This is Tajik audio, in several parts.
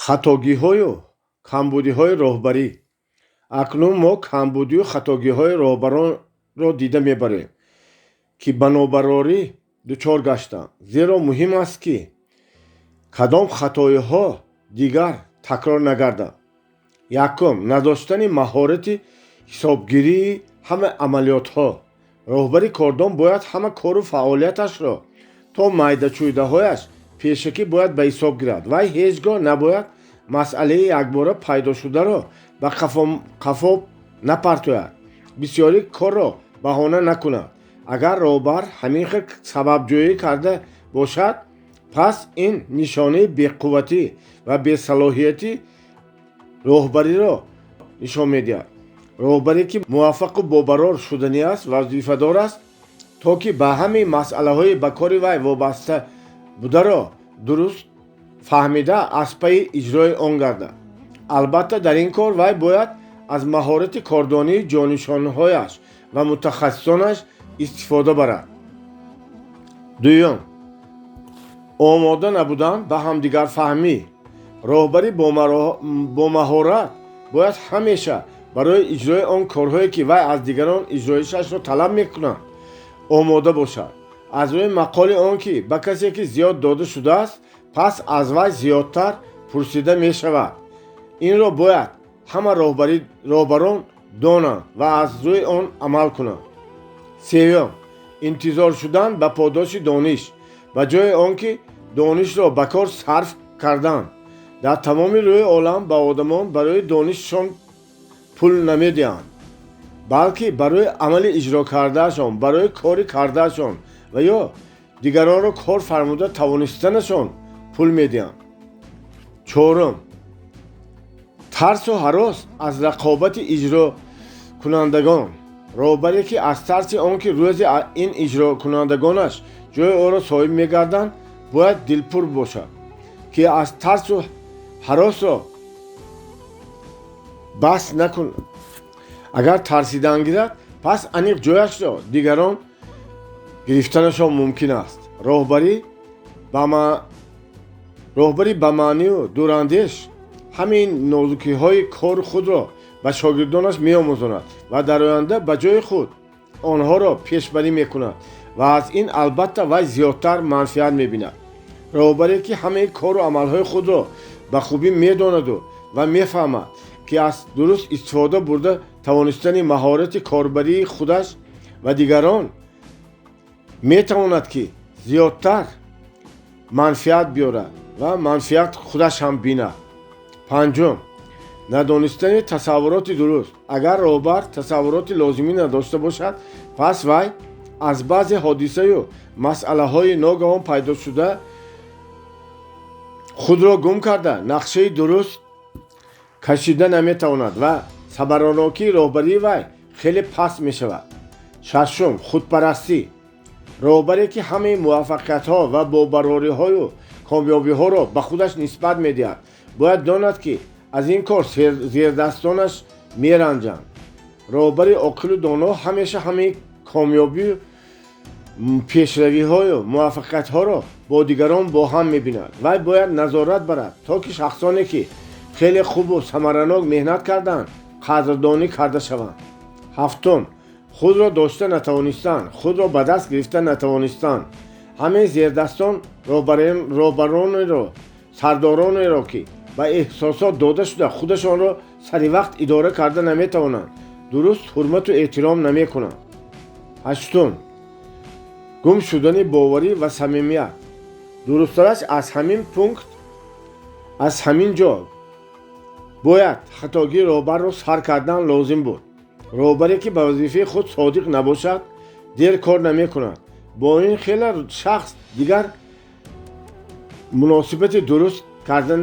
Хатогиҳою камбудиҳои роҳбарӣ. Акнун мо камбудию хатогиҳои роҳбаронро дида мебарем, ки ба нобарорӣ дучор гаштанд, зеро муҳим аст, ки кадом хатоиҳо дигар такрор нагарданд. Якум: надоштани маҳорати ҳисобгирии ҳама амалиётҳо. Роҳбари кордон бояд ҳама кору фаъолияташро то майдачӯйдаҳояш пешакӣ бояд ба ҳисоб гирад. Вай ҳеҷ гоҳ набояд масъалаи якбора пайдошударо ба қафо напартояд, бисёри корро баҳона накунад. Агар роҳбар ҳамин хел сабабҷӯӣ карда бошад, пас ин нишонаи беқувватӣ ва бесалоҳияти роҳбариро нишон медиҳад. Роҳбаре, ки муваффақу бобарор шуданиаст, вазифадор аст, то ки ба ҳамаи масъалаҳои ба кори вай вобаста бударо дуруст фаҳмида, аз пайи иҷрои он гардад. Албатта, дар ин кор вай бояд аз маҳорати кордонии ҷонишонҳояш ва мутахассисонаш истифода барад. Дуюм: омода набудан ба ҳамдигарфаҳмӣ. Роҳбари бомаҳорат бояд ҳамеша барои иҷрои он корҳое, ки вай аз дигарон иҷроишашро талаб мекунад, омода бошад. Аз рӯи мақоли он ки ба касе, ки зиёд дода шудааст, пас аз вай зиёдтар пурсида мешавад, инро бояд ҳама роҳбарон донанд ва аз рӯи он амал кунанд. Сеюм: интизор шудан ба подоши дониш ба ҷои он ки донишро ба кор сарф кардан. Дар тамоми рӯи олам ба одамон барои донишшон пул намедиҳанд, балки барои амали иҷро кардаашон, барои кори кардаашон ва ё дигаронро кор фармуда тавонистанашон пул медиҳанд. Чорум: тарсу ҳарос аз рақобати иҷрокунандагон. Роҳбаре, ки аз тарси он ки рӯзе ин иҷрокунандагонаш ҷои ӯро соҳиб мегарданд, бояд дилпур бошад, ки аз тарсу ҳаросро бас накунад. Агар тарсидан гирад, пас аниқ ҷояшро дигарон гирифтанашон мумкин аст. Роҳбари ба маънию дурандеш ҳамин нозукиҳои кори худро ба шогирдонаш меомӯзонад ва дар оянда ба ҷои худ онҳоро пешбарӣ мекунад ва аз ин, албатта, вай зиёдтар манфиат мебинад. Роҳбаре, ки ҳамаи кору амалҳои худро ба хубӣ медонаду ва мефаҳмад, ки аз дуруст истифода бурда тавонистани маҳорати корбарии худаш ва дигарон метавонад, ки зиёдтар манфиат биёрад ва манфиат худаш ҳам бинад. Панҷум: надонистани тасаввуроти дуруст. Агар роҳбар тасаввуроти лозимӣ надошта бошад, пас вай аз баъзе ҳодисаю масъалаҳои ногаҳон пайдо шуда худро гум карда, нақшаи дуруст кашида наметавонад ва самаранокии роҳбарии вай хеле паст мешавад. Шашум: худпарастӣ. Роҳбаре, ки ҳамаи муваффақиятҳо ва бобарориҳою комёбиҳоро ба худаш нисбат медиҳад, бояд донад, ки аз ин кор зердастонаш меранҷанд. Роҳбари оқилу доно ҳамеша ҳамаи комёбию пешравиҳою муваффақиятҳоро бо дигарон бо ҳам мебинад. Вай бояд назорат барад, то ки шахсоне, ки хеле хубу самаранок меҳнат карданд, қадрдонӣ карда шаванд. Ҳафтум: худро дошта натавонистан, худро ба даст гирифта натавонистан. Ҳамаи зердастон роҳбаронеро, сардоронеро, ки ба эҳсосот дода шуда, худашонро саривақт идора карда наметавонанд, дуруст ҳурмату эҳтиром намекунанд. Ҳаштум: гум шудани боварӣ ва самимият. Дурусттараш, аз ҳамин пункт, аз ҳамин ҷо бояд хатогии роҳбарро сар кардан лозим буд. Роҳбаре, ки ба вазифаи худ содиқ набошад, дер кор намекунад. Бо ин хела шахс дигар муносибати дуруст карда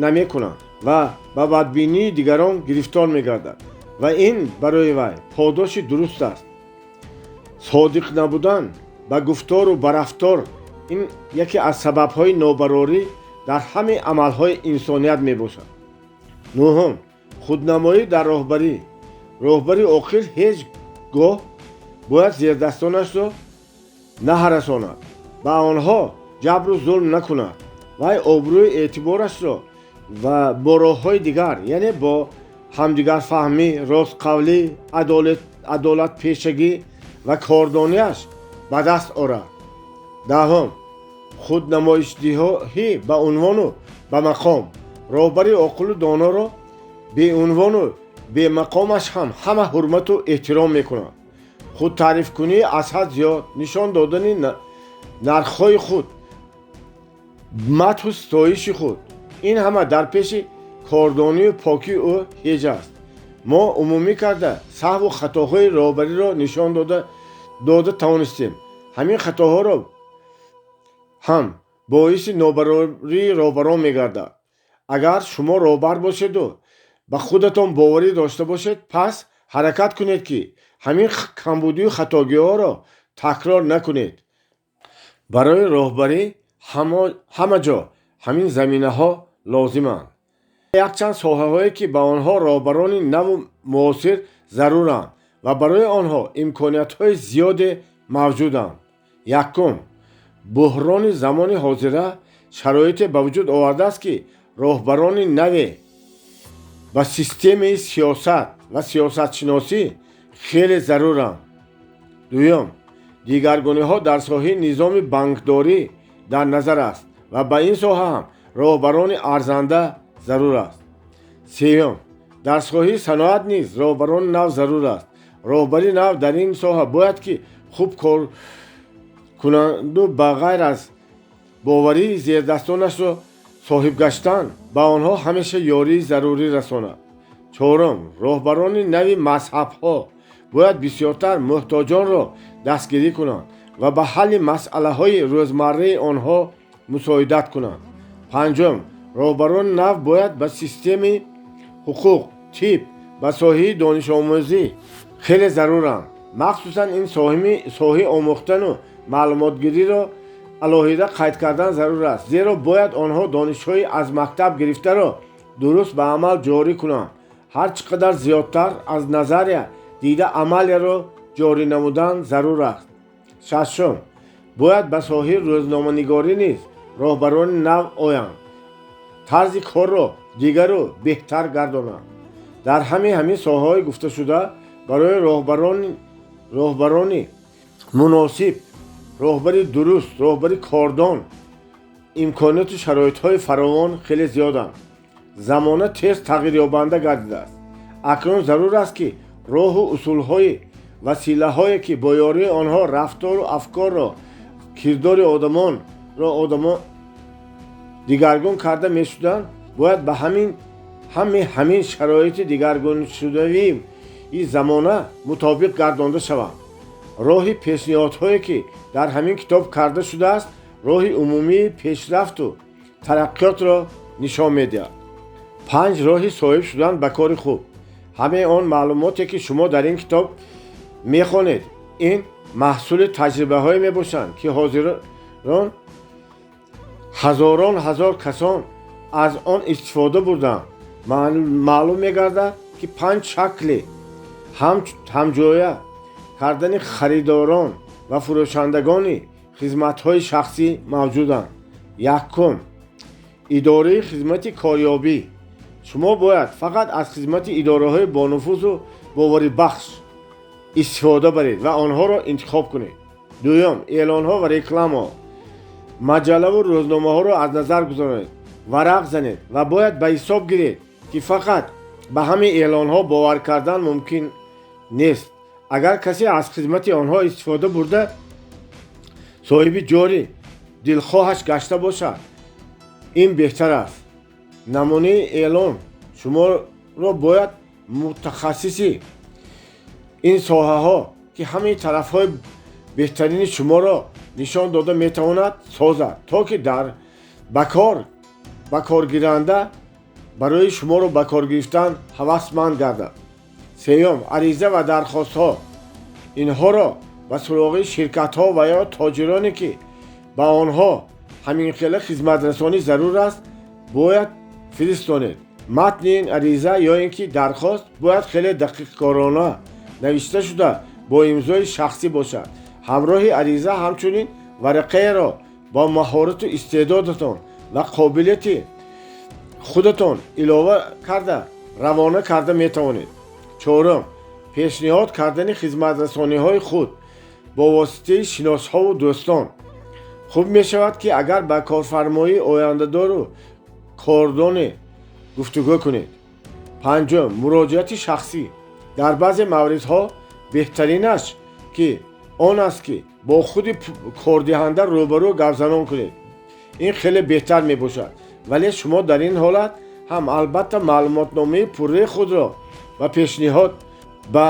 намекунад ва ба бадбинии дигарон гирифтор мегардад ва ин барои вай подоши дуруст аст. Содиқ набудан ба гуфтору ба рафтор ин яке аз сабабҳои нобарорӣ дар ҳамаи амалҳои инсоният мебошад. Нуҳум: худнамоӣ дар роҳбарӣ. Роҳбари оқил ҳеҷ гоҳ бояд зердастонашро наҳарасонад, ба онҳо ҷабру зулм накунад. Вай обрӯи эътиборашро Ва бо роҳҳои дигар, яъне бо ҳамдигарфаҳмӣ, ростқавлӣ, адолатпешагӣ ва кордониаш ба даст орад. Даҳум, худнамоишдиҳӣ ба унвону ба мақом. Роҳбари оқилу доноро беунвону бемақомаш ҳам ҳама ҳурмату эҳтиром мекунанд. Худтаърифкунии аз ҳад зиёд, нишон додани нархҳои худ, мадҳу ситоиши худ, ин ҳама дар пеши кордонию покии ӯ ҳеҷ аст. Мо умумӣ карда саҳву хатоҳои роҳбариро нишон дода тавонистем. Ҳамин хатоҳоро ҳам боиси нобарории роҳбарон мегардад. Агар шумо роҳбар бошеду ба худатон боварӣ дошта бошед, пас ҳаракат кунед, ки ҳамин камбудию хатогиҳоро такрор накунед. Барои роҳбарӣ ҳама ҷо ҳамин заминаҳо лозиманд. Якчанд соҳаҳое, ки ба онҳо роҳбарони наву муосир заруранд ва барои онҳо имкониятҳои зиёде мавҷуданд. Якум, буҳрони замони ҳозира шароите ба вуҷуд овардааст, ки роҳбарони наве ба системаи сиёсат ва сиёсатшиносӣ хеле заруранд. Дуюм, дигаргуниҳо дар соҳаи низоми банкдорӣ дар назар аст ва ба ин соҳа ҳам роҳбарони арзанда зарур аст. Сеюм, дар соҳаи саноат низ роҳбарони нав зарур аст. Роҳбари нав дар ин соҳа бояд ки хуб кор кунанду ба ғайр аз боварии зердастонашро соҳиб гаштан, ба онҳо ҳамеша ёрии зарурӣ расонад. Чорум, роҳбарони нави мазҳабҳо бояд бисёртар муҳтоҷонро дастгирӣ кунанд ва ба ҳалли масъалаҳои рӯзмарраи онҳо мусоидат кунанд. Панҷум, роҳбарони нав бояд ба системаи ҳуқуқ, тиб, ба соҳаи донишомӯзӣ хеле заруранд. Махсусан ин соҳаи омӯхтану маълумотгириро алоҳида қайд кардан зарур аст, зеро бояд онҳо донишҳои аз мактаб гирифтаро дуруст ба амал ҷорӣ кунанд. Ҳар чӣ қадар зиёдтар аз назария дида амалияро ҷорӣ намудан зарур аст. Шашум, бояд ба соҳаи рӯзноманигорӣ низ роҳбарони нав оянд, тарзи корро дигару беҳтар гардонанд. Дар ҳамин соҳаҳои гуфташуда барои роҳбарони муносиб, роҳбари дуруст, роҳбари кордон имконияту шароитҳои фаровон хеле зиёданд. Замона тез тағйирёбанда гардидааст. Акнун зарур аст, ки роҳу усулҳои василаҳое, ки бо ёрии онҳо рафтору афкорро, кирдори одамонро одамон дигаргун карда мешуданд, бояд ба ҳамин шароити дигаргуншудавии замона мутобиқ гардонда шаванд. Роҳи пешниҳодҳое, ки дар ҳамин китоб карда шудааст, роҳи умумии пешрафту тараққиётро нишон медиҳад. Панҷ роҳи соҳиб шудан ба кори хуб. Ҳамаи он маълумоте, ки шумо дар ин китоб мехонед, ин маҳсули таҷрибаҳое мебошанд, ки ҳозирон ҳазорон ҳазор касон аз он истифода бурданд. Маълум мегардад, ки панҷ шакли ҳамҷоя кардани харидорон ва фурӯшандагони хизматҳои шахсӣ мавҷуданд. Якум, идораи хизмати корёбӣ. Шумо бояд фақат аз хизмати идораҳои бонуфузу боварибахш истифода баред ва онҳоро интихоб кунед. Дуюм, эълонҳо ва рекламаҳо, маҷаллаву рӯзномаҳоро аз назар гузаронед, варақ занед ва бояд ба ҳисоб гиред, ки фақат ба ҳамин эълонҳо бовар кардан мумкин нест. Агар касе аз хизмати онҳо истифода бурда, соҳиби ҷори дилхоҳаш гашта бошад, ин беҳтар аст. Намунаи эълон шуморо бояд мутахассиси ин соҳаҳо, ки ҳамаи тарафҳои беҳтарини шуморо нишон дода метавонад, созад, то ки дар ба коргиранда барои шуморо ба кор гирифтан ҳавасманд гардад. Сеюм, ариза ва дархостҳо. Инҳоро ба суроғи ширкатҳо ва ё тоҷироне, ки ба онҳо ҳаминхела хизматрасонӣ зарур аст, бояд фиристонед. Матни ин ариза ё ин ки дархост бояд хеле дақиқкорона навишта шуда, бо имзои шахсӣ бошад. Ҳамроҳи ариза ҳамчунин варақаеро бо маҳорату истеъдодатон ва қобилияти Худатон илова карда равона карда метавонед. Чорум, пешниҳод кардани хизматрасониҳои худ бо воситаи шиносҳову дӯстон. Хуб мешавад, ки агар ба корфармоии ояндадору кордоне гуфтугӯ кунед. Панҷум, муроҷиати шахсӣ. Дар баъзе мавридҳо беҳтаринаш ки он аст, ки бо худи кордиҳанда рӯбарӯ гапзанон кунед. Ин хеле беҳтар мебошад, вале шумо дар ин ҳолат ҳам албатта маълумотномаи пурраи худро ба пешниҳод ба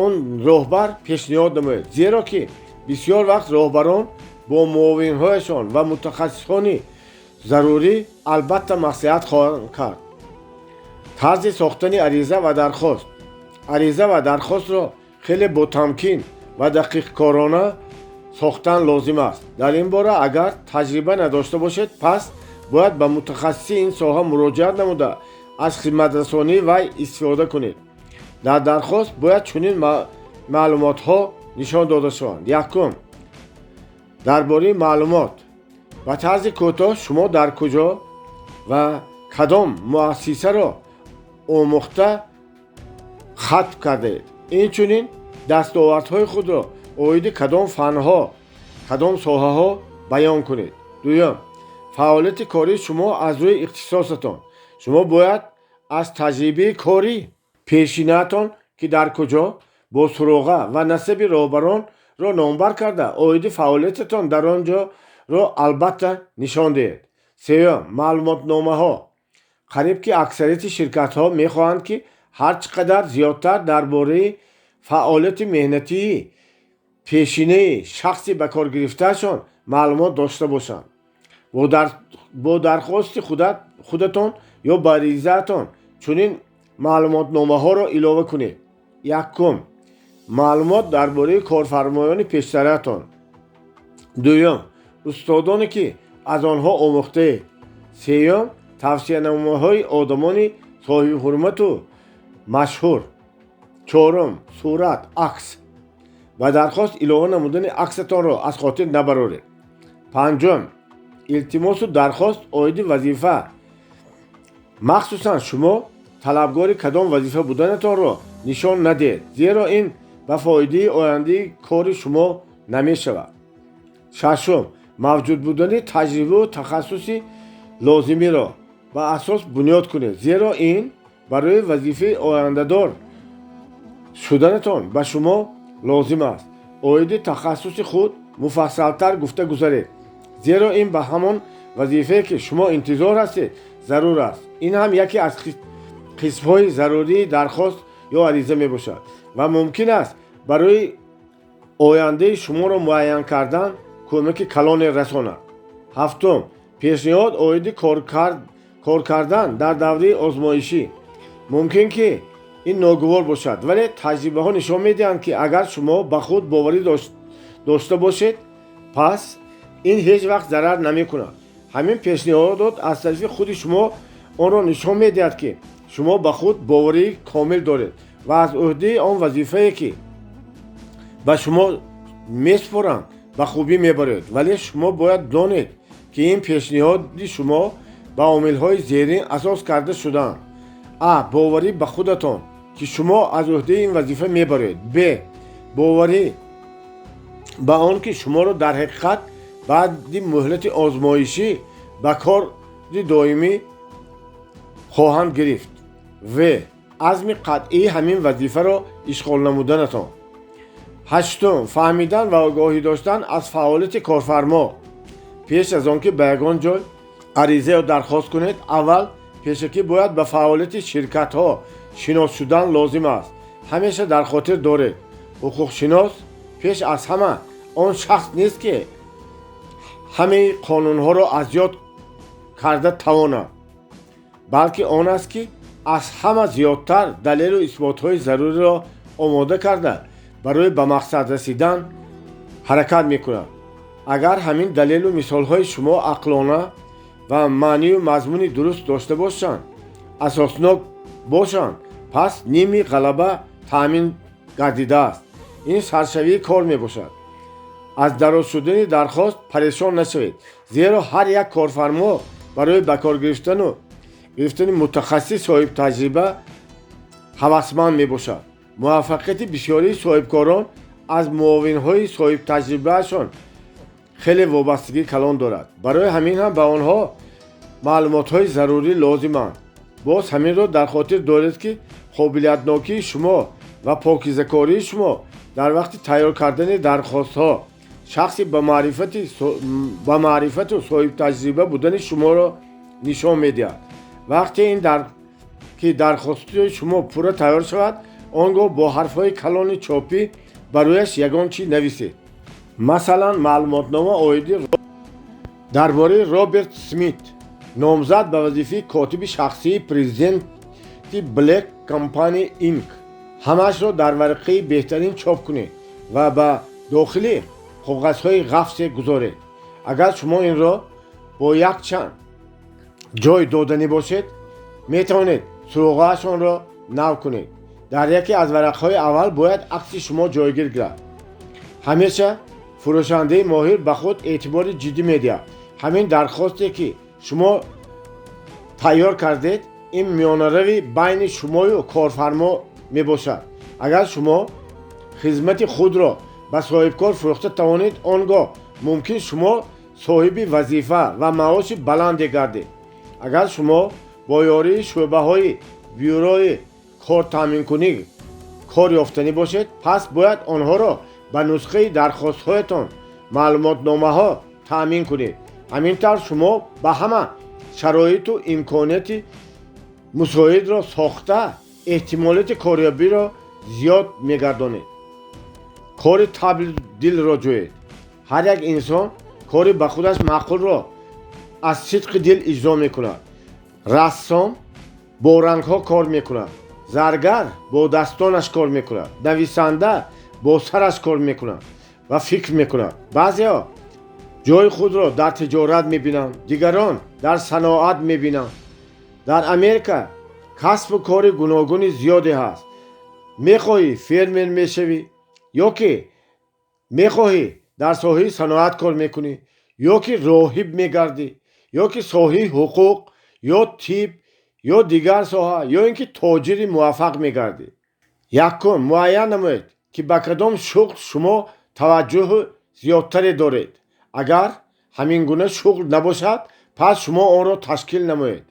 он роҳбар пешниҳод намоед, зеро ки бисёр вақт роҳбарон бо муовинҳояшон ва мутахассисони зарурӣ албатта маслиҳат хоҳанд кард. Тарзи сохтани ариза ва дархост. Ариза ва дархостро хеле ботамкин ва дақиқкорона сохтан лозим аст. Дар ин бора агар таҷриба надошта бошед, пас бояд ба мутахассиси ин соҳа муроҷиат намуда, аз хизматрасонии вай истифода кунед. Дар дархост бояд чунин маълумотҳо нишон дода шаванд. Якум, дар бораи маълумот. Ба тарзи кӯтоҳ шумо дар куҷо ва кадом муассисаро омӯхта хатм кардаед, инчунин дастовардҳои худро оиди кадом фанҳо, кадом соҳаҳо баён кунед. Дуюм, фаъолияти кории шумо аз рӯи ихтисосатон. Шумо бояд аз таҷрибаи корӣ пешинаатон, ки дар куҷо, бо суроға ва насаби роҳбаронро номбар карда, оиди фаъолиятатон дар он ҷоро албатта нишон диҳед. Сеюм, маълумотномаҳо. Қариб ки аксарияти ширкатҳо мехоҳанд, ки ҳар чӣ қадар зиёдтар дар бораи фаъолияти меҳнатии пешинаи шахси ба кор гирифтаашон маълумот дошта бошанд. Бо дархости худатон ё ба аризаатон чунин маълумотномаҳоро илова кунед. Якум, маълумот дар бораи корфармоёни пештараатон. Дуюм, устодоне, ки аз онҳо омӯхтаед. Сеюм, тавсияномаҳои одамони соҳибҳурмату машҳур. Чорум, сурат, акс. Ба дархост илова намудани аксатонро аз хотир набароред. Панҷум, илтимосу дархост оиди вазифа. Махсусан шумо талабгори кадом вазифа буданатонро нишон надиҳед, зеро ин ба фоидаи ояндаи кори шумо намешавад. Шашум, мавҷуд будани таҷрибаву тахассуси лозимиро ба асос бунёд кунед, зеро ин барои вазифаи ояндадор шуданатон ба шумо лозим аст. Оиди тахассуси худ муфассалтар гуфта гузаред, зеро ин ба ҳамон вазифае, ки шумо интизор ҳастед, зарур аст. Ин ҳам яке аз қисмҳои зарурии дархост ё ариза мебошад ва мумкин аст барои ояндаи шуморо муайян кардан кӯмаки калоне расонад. Ҳафтум, пешниҳод оиди кор кардан дар давраи озмоишӣ. Мумкин ки ин ногувор бошад, вале таҷрибаҳо нишон медиҳанд, ки агар шумо ба худ боварӣ дошта бошед, пас ин ҳеҷ вақт зарар намекунад. Ҳамин пешниҳодот аз тарафи худи шумо онро нишон медиҳад, ки шумо ба худ боварии комил доред ва аз ӯҳдаи он вазифае, ки ба шумо месупоранд, ба хубӣ мебаред. Вале шумо бояд донед, ки ин пешниҳоди шумо ба омилҳои зерин асос карда шудаанд: а, боварӣ ба худатон, ки шумо аз ӯҳдаи ин вазифа мебаред; б, боварӣ ба он, ки шуморо дар ҳақиқат баъди муҳлати озмоишӣ ба кори доимӣ хоҳанд гирифт; в, азми қатъии ҳамин вазифаро ишғол намуданатон. Ҳаштум, фаҳмидан ва огоҳӣ доштан аз фаъолияти корфармо. Пеш аз он ки ба ягон ҷой ариза ё дархост кунед, аввал пешакӣ бояд ба фаъолияти ширкатҳо шинос шудан лозим аст. Ҳамеша дар хотир доред, ҳуқуқшинос пеш аз ҳама он шахс нест, ки ҳамаи қонунҳоро аз ёд карда тавонад, балки он аст, ки аз ҳама зиёдтар далелу исботҳои заруриро омода карда, барои ба мақсад расидан ҳаракат мекунад. Агар ҳамин далелу мисолҳои шумо ақлона ва маънию мазмуни дуруст дошта бошанд, асоснок бошанд, пас ними ғалаба таъмин гардидааст. Ин саршавии кор мебошад. Аз дароз шудани дархост парешон нашавед, зеро ҳар як корфармо барои ба кор гирифтану гирифтани мутахассис соҳибтаҷриба ҳавасманд мебошад. Муваффақияти бисёрии соҳибкорон аз муовинҳои соҳибтаҷрибаашон хеле вобастагии калон дорад. Барои ҳамин ҳам ба онҳо маълумотҳои зарурӣ лозиманд. Боз ҳаминро дар хотир доред, ки қобилиятнокии шумо ва покизакории шумо дар вақти тайёр кардани дархостҳо шахси ба маърифату соҳибтаҷриба будани шуморо нишон медиҳад. Вақте ин ки дархости шумо пурра тайёр шавад, он гоҳ бо ҳарфҳои калони чопӣ ба рӯяш ягон чиз нависед. Масалан, маълумотнома оиди дар бораи Роберт Смит, номзад ба вазифаи котиби шахсии президенти Black Company Inc. Ҳамаашро дар варақаи беҳтарин чоп кунед ва ба дохили коғазҳои ғафсе гузоред. Агар шумо инро бо якчанд ҷой доданӣ бошед, метавонед суроғаашонро нав кунед. Дар яке аз варақҳои аввал бояд акси шумо ҷойгир гирад. Ҳамеша фурӯшандаи моҳир ба худ эътибори ҷиддӣ медиҳад. Ҳамин дархосте, ки шумо тайёр кардед, ин миёнарави байни шумою корфармо мебошад. Агар шумо хизмати худро ба соҳибкор фурӯхта тавонед, он гоҳ мумкин шумо соҳиби вазифа ва маоши баланде гардед. Агар шумо бо ёрии шӯъбаҳои бюрои кортаъминкунӣ кор ёфтанӣ бошед, пас бояд онҳоро ба нусхаи дархостҳоятон маълумотномаҳо таъмин кунед. Ҳамин тавр шумо ба ҳама шароиту имконияти мусоидро сохта, эҳтимолияти корёбиро зиёд мегардонед. Кори табъи дилро ҷӯед. Ҳар як инсон кори ба худаш маъқулро аз сидқи дил иҷро мекунад. Рассом бо рангҳо кор мекунад, заргар бо дастонаш кор мекунад, нависанда бо сараш кор мекунад ва фикр мекунад. Баъзеҳо ҷои худро дар тиҷорат мебинанд, дигарон дар саноат мебинанд. Дар Америка касбу кори гуногуни зиёде ҳаст. Мехоҳӣ, фермер мешавӣ, ё ки мехоҳӣ, дар соҳаи саноат кор мекунӣ, ё ки роҳиб мегардӣ, ё ки соҳаи ҳуқуқ, ё тиб, ё дигар соҳа, ё ин ки тоҷири муваффақ мегардӣ. Якум, муайян намоед, ки ба кадом шуғл шумо таваҷҷӯҳи зиёдтаре доред. Агар ҳамин гуна шуғл набошад, пас шумо онро ташкил намоед.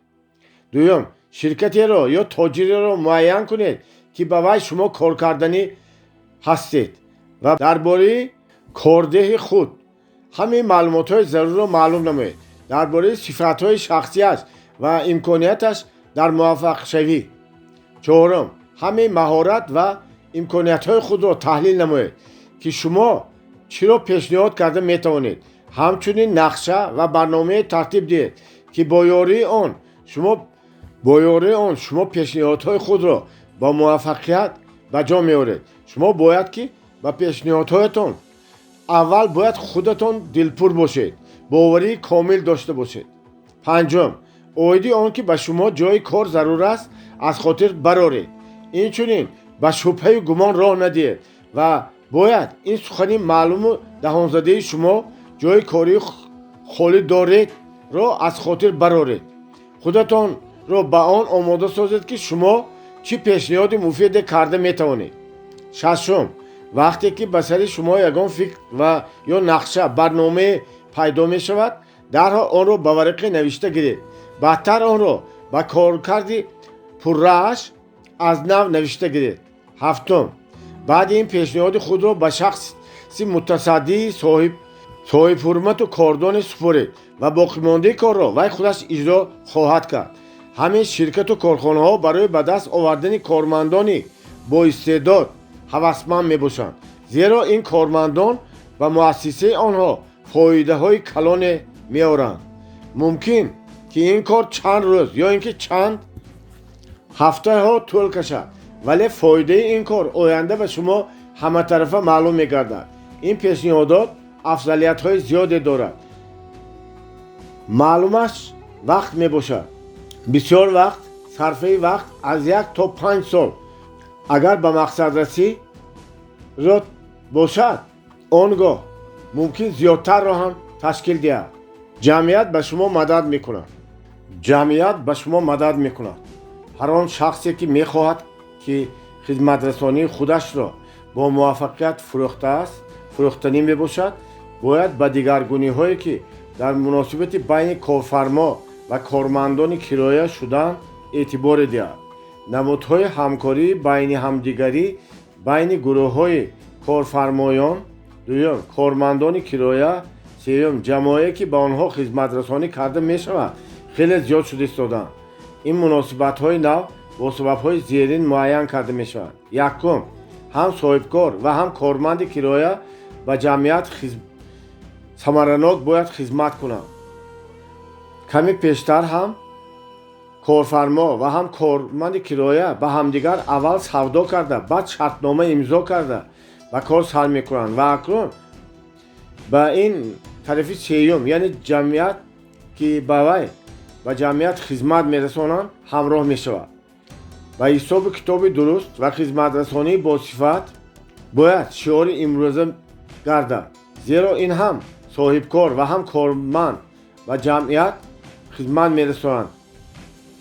Дуюм, ширкатеро ё тоҷиреро муайян кунед, ки ба вай шумо кор карданӣ ҳастед, ва дар бораи кордеҳи худ ҳамаи маълумотҳои зарурро маълум намоед, дар бораи сифатҳои шахсиаш ва имконияташ дар муваффақшавӣ. Чорум, ҳамаи маҳорат ва имкониятҳои худро таҳлил намоед, ки шумо чиро пешниҳод карда метавонед. Ҳамчунин нақша ва барномае тартиб диҳед, ки бо ёрии он шумо пешниҳодҳои худро бо муваффақият ба ҷо меоред. Шумо бояд ки ба пешниҳодҳоятон аввал бояд худатон дилпур бошед, боварии комил дошта бошед. Панҷум, оиди он ки ба шумо ҷои кор зарур аст, аз хотир бароред. Инчунин ба шубҳаю гумон роҳ надиҳед ва бояд ин сухани маълуму даҳонзадаи шумо ҷои кории холӣ доредро аз хотир бароред. Худатонро ба он омода созед, ки шумо чӣ пешниҳоди муфиде карда метавонед. Шашум, вақте ки ба сари шумо ягон фикр ва ё нақша, барномае пайдо мешавад, дарҳол онро ба варақе навишта гиред. Баъдтар онро ба коркарди пуррааш аз нав навишта гиред. Ҳафтум, баъди ин пешниҳоди худро ба шахси мутасаддии соҳибҳурмату кордоне супоред ва боқимондаи корро вай худаш иҷро хоҳад кард. Ҳамин ширкату корхонаҳо барои ба даст овардани кормандони боистеъдод ҳавасманд мебошанд, зеро ин кормандон ба муассисаи онҳо фоидаҳои калоне меоранд. Мумкин ки ин кор чанд рӯз ё ин ки чанд ҳафтаҳо тӯл кашад, вале фоидаи ин кор оянда ба шумо ҳаматарафа маълум мегардад. Ин пешниҳодот афзалиятҳои зиёде дорад. Маълумаш вақт мебошад. Бисёр вақт, сарфаи вақт аз 1 то 5 сол. Агар ба мақсадрасӣ зиёд бошад, он гоҳ мумкин зиёдтарро ҳам ташкил диҳад. Ҷамъият ба шумо мадад мекунад. Ҷамъият ба шумо мадад мекунад. Ҳар он шахсе, ки мехоҳад, ки хизматрасонии худашро бо муваффақият фурӯхтааст, фурӯхтанӣ мебошад, бояд ба дигаргуниҳое, ки дар муносибати байни корфармо ва кормандони кироя шудан, эътиборе диҳад. Намудҳои ҳамкории байни ҳамдигарӣ байни гурӯҳҳои корфармоён, дуюм, кормандони кироя, сеюм, ҷамоае, ки ба онҳо хизматрасонӣ карда мешавад, хеле зиёд шуда истодаанд. Ин муносибатҳои нав бо сабабҳои зерин муайян карда мешаванд. Якум, ҳам соҳибкор ва ҳам корманди кироя ба ҷамъият самаранок бояд хизмат кунанд. Каме пештар ҳам корфармо ва ҳам корманди кироя ба ҳамдигар аввал савдо карда, баъд шартнома имзо карда ба кор сар мекунанд ва акнун ба ин тарафи сеюм, яъне ҷамъият, ки ба вай ба ҷамъият хизмат мерасонанд, ҳамроҳ мешавад. Ба ҳисобу китоби дуруст ва хизматрасонии босифат бояд шиори имрӯза гардад, зеро ин ҳам соҳибкор ва ҳам корманд ба ҷамъият хизмат мерасонанд.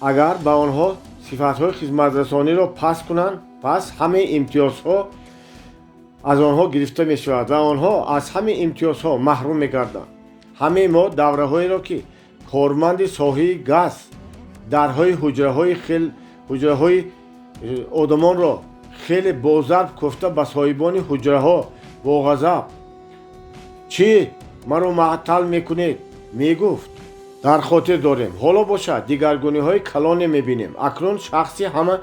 Агар ба онҳо сифатҳои хизматрасониро паст кунанд, пас ҳамаи имтиёзҳо аз онҳо гирифта мешавад ва онҳо аз ҳамаи имтиёзҳо маҳрум мегарданд. Ҳамаи мо давраҳоеро, ки корманди соҳаи газ дарҳои ҳуҷраҳои одамонро хеле бозарб кӯфта, ба соҳибони ҳуҷраҳо бо ғазаб: «Чӣ маро маътал мекунед?» мегуфт, дар хотир дорем. Ҳоло бошад, дигаргуниҳои калоне мебинем. Акнун шахси ҳама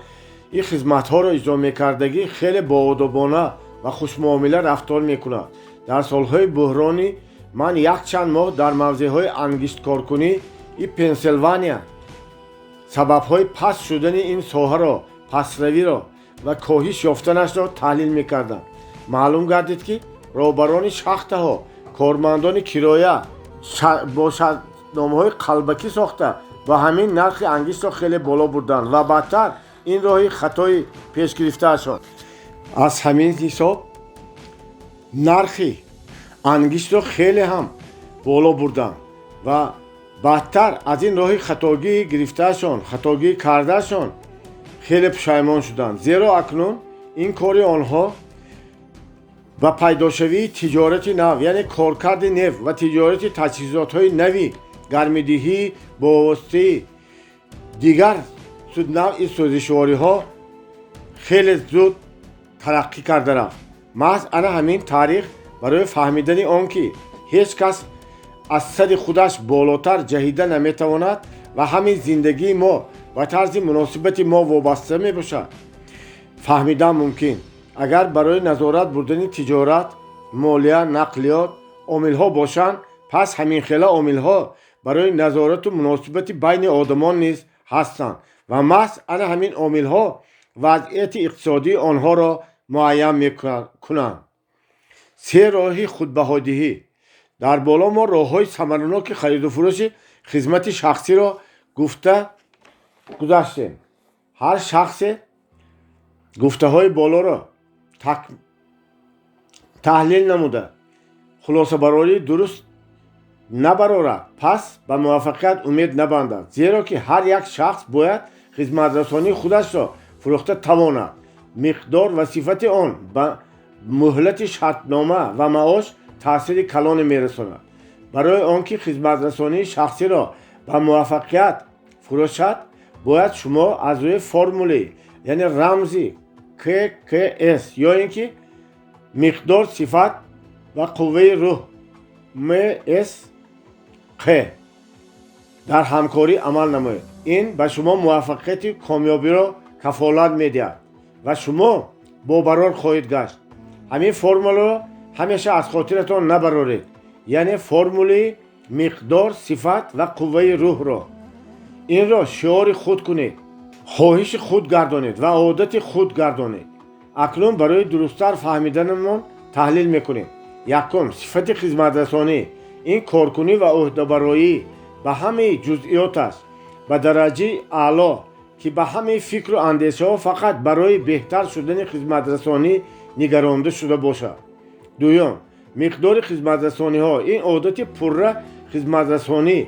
ин хизматҳоро иҷро мекардагӣ хеле боодобона ва хушмуомила рафтор мекунад. Дар солҳои буҳронӣ ман якчанд моҳ дар мавзеъҳои ангишткоркунии Пенсилвания сабабҳои паст шудани ин соҳаро, пастравиро ва коҳиш ёфтанашро таҳлил мекардам. Маълум гардид, ки роҳбарони шахтаҳо кормандони кироя бо шартномаҳои қалбакӣ сохта ва ҳамин нархи ангиштро хеле боло бурданд ва баъдтар ин роҳи хатои пеш гирифтаашон аз ҳамин ҳисоб нархи ангиштро хеле ҳам боло бурданд ва баъдтар аз ин роҳи хатогии гирифтаашон, хатогии кардаашон хеле пушаймон шуданд, зеро акнун ин кори онҳо ба пайдошавии тиҷорати нав, яъне коркарди нефт ва тиҷорати таҷҳизотҳои нави гармидиҳӣ бо воситаи дигар навъи сӯзишвориҳо хеле зуд тараққӣ карда рафт. Маҳз ана ҳамин таърих барои фаҳмидани он, ки ҳеҷ кас аз сари худаш болотар ҷаҳида наметавонад ва ҳамин зиндагии мо ба тарзи муносибати мо вобаста мебошад, фаҳмидан мумкин. Агар барои назорат бурдани тиҷорат, молия, нақлиёт омилҳо бошанд, пас ҳаминхела омилҳо барои назорату муносибати байни одамон низ ҳастанд ва маҳз ана ҳамин омилҳо вазъияти иқтисодии онҳоро муайян мекунанд. Се роҳи худбаҳодиҳӣ. Дар боло мо роҳҳои самараноки хариду фурӯши хизмати шахсиро гуфта гузаштем. Ҳар шахсе гуфтаҳои болоро таҳлил намуда, хулосабарории дуруст набарорад, пас ба муваффақият умед набандад, зеро ки ҳар як шахс бояд хизматрасонии худашро фурӯхта тавонад. Миқдор ва сифати он ба муҳлати шартнома ва маош таъсири калоне мерасонад. Барои он ки хизматрасонии шахсиро ба муваффақият фурӯшад, бояд шумо аз рӯи формули, яъне рамзи ККС, ё ин ки миқдор, сифат ва қувваи рӯҳ МСҚ дар ҳамкорӣ амал намоед. Ин ба шумо муваффақияти комёбиро кафолат медиҳад ва шумо бобарор хоҳед гашт. Ҳамин формуларо ҳамеша аз хотиратон набароред, яъне формули миқдор, сифат ва қувваи рӯҳро. Инро шиори худ кунед, хоҳиши худ гардонед ва одати худ гардонед. Акнун барои дурусттар фаҳмиданамон таҳлил мекунем. Якум, сифати хизматрасонӣ ин коркунӣ ва ӯҳдабароӣ ба ҳамаи ҷузъиёт аст ба дараҷаи аъло, ки ба ҳамаи фикру андешаҳо фақат барои беҳтар шудани хизматрасонӣ нигаронда шуда бошад. Дуюм, миқдори хизматрасониҳо ин одати пурра хизматрасонӣ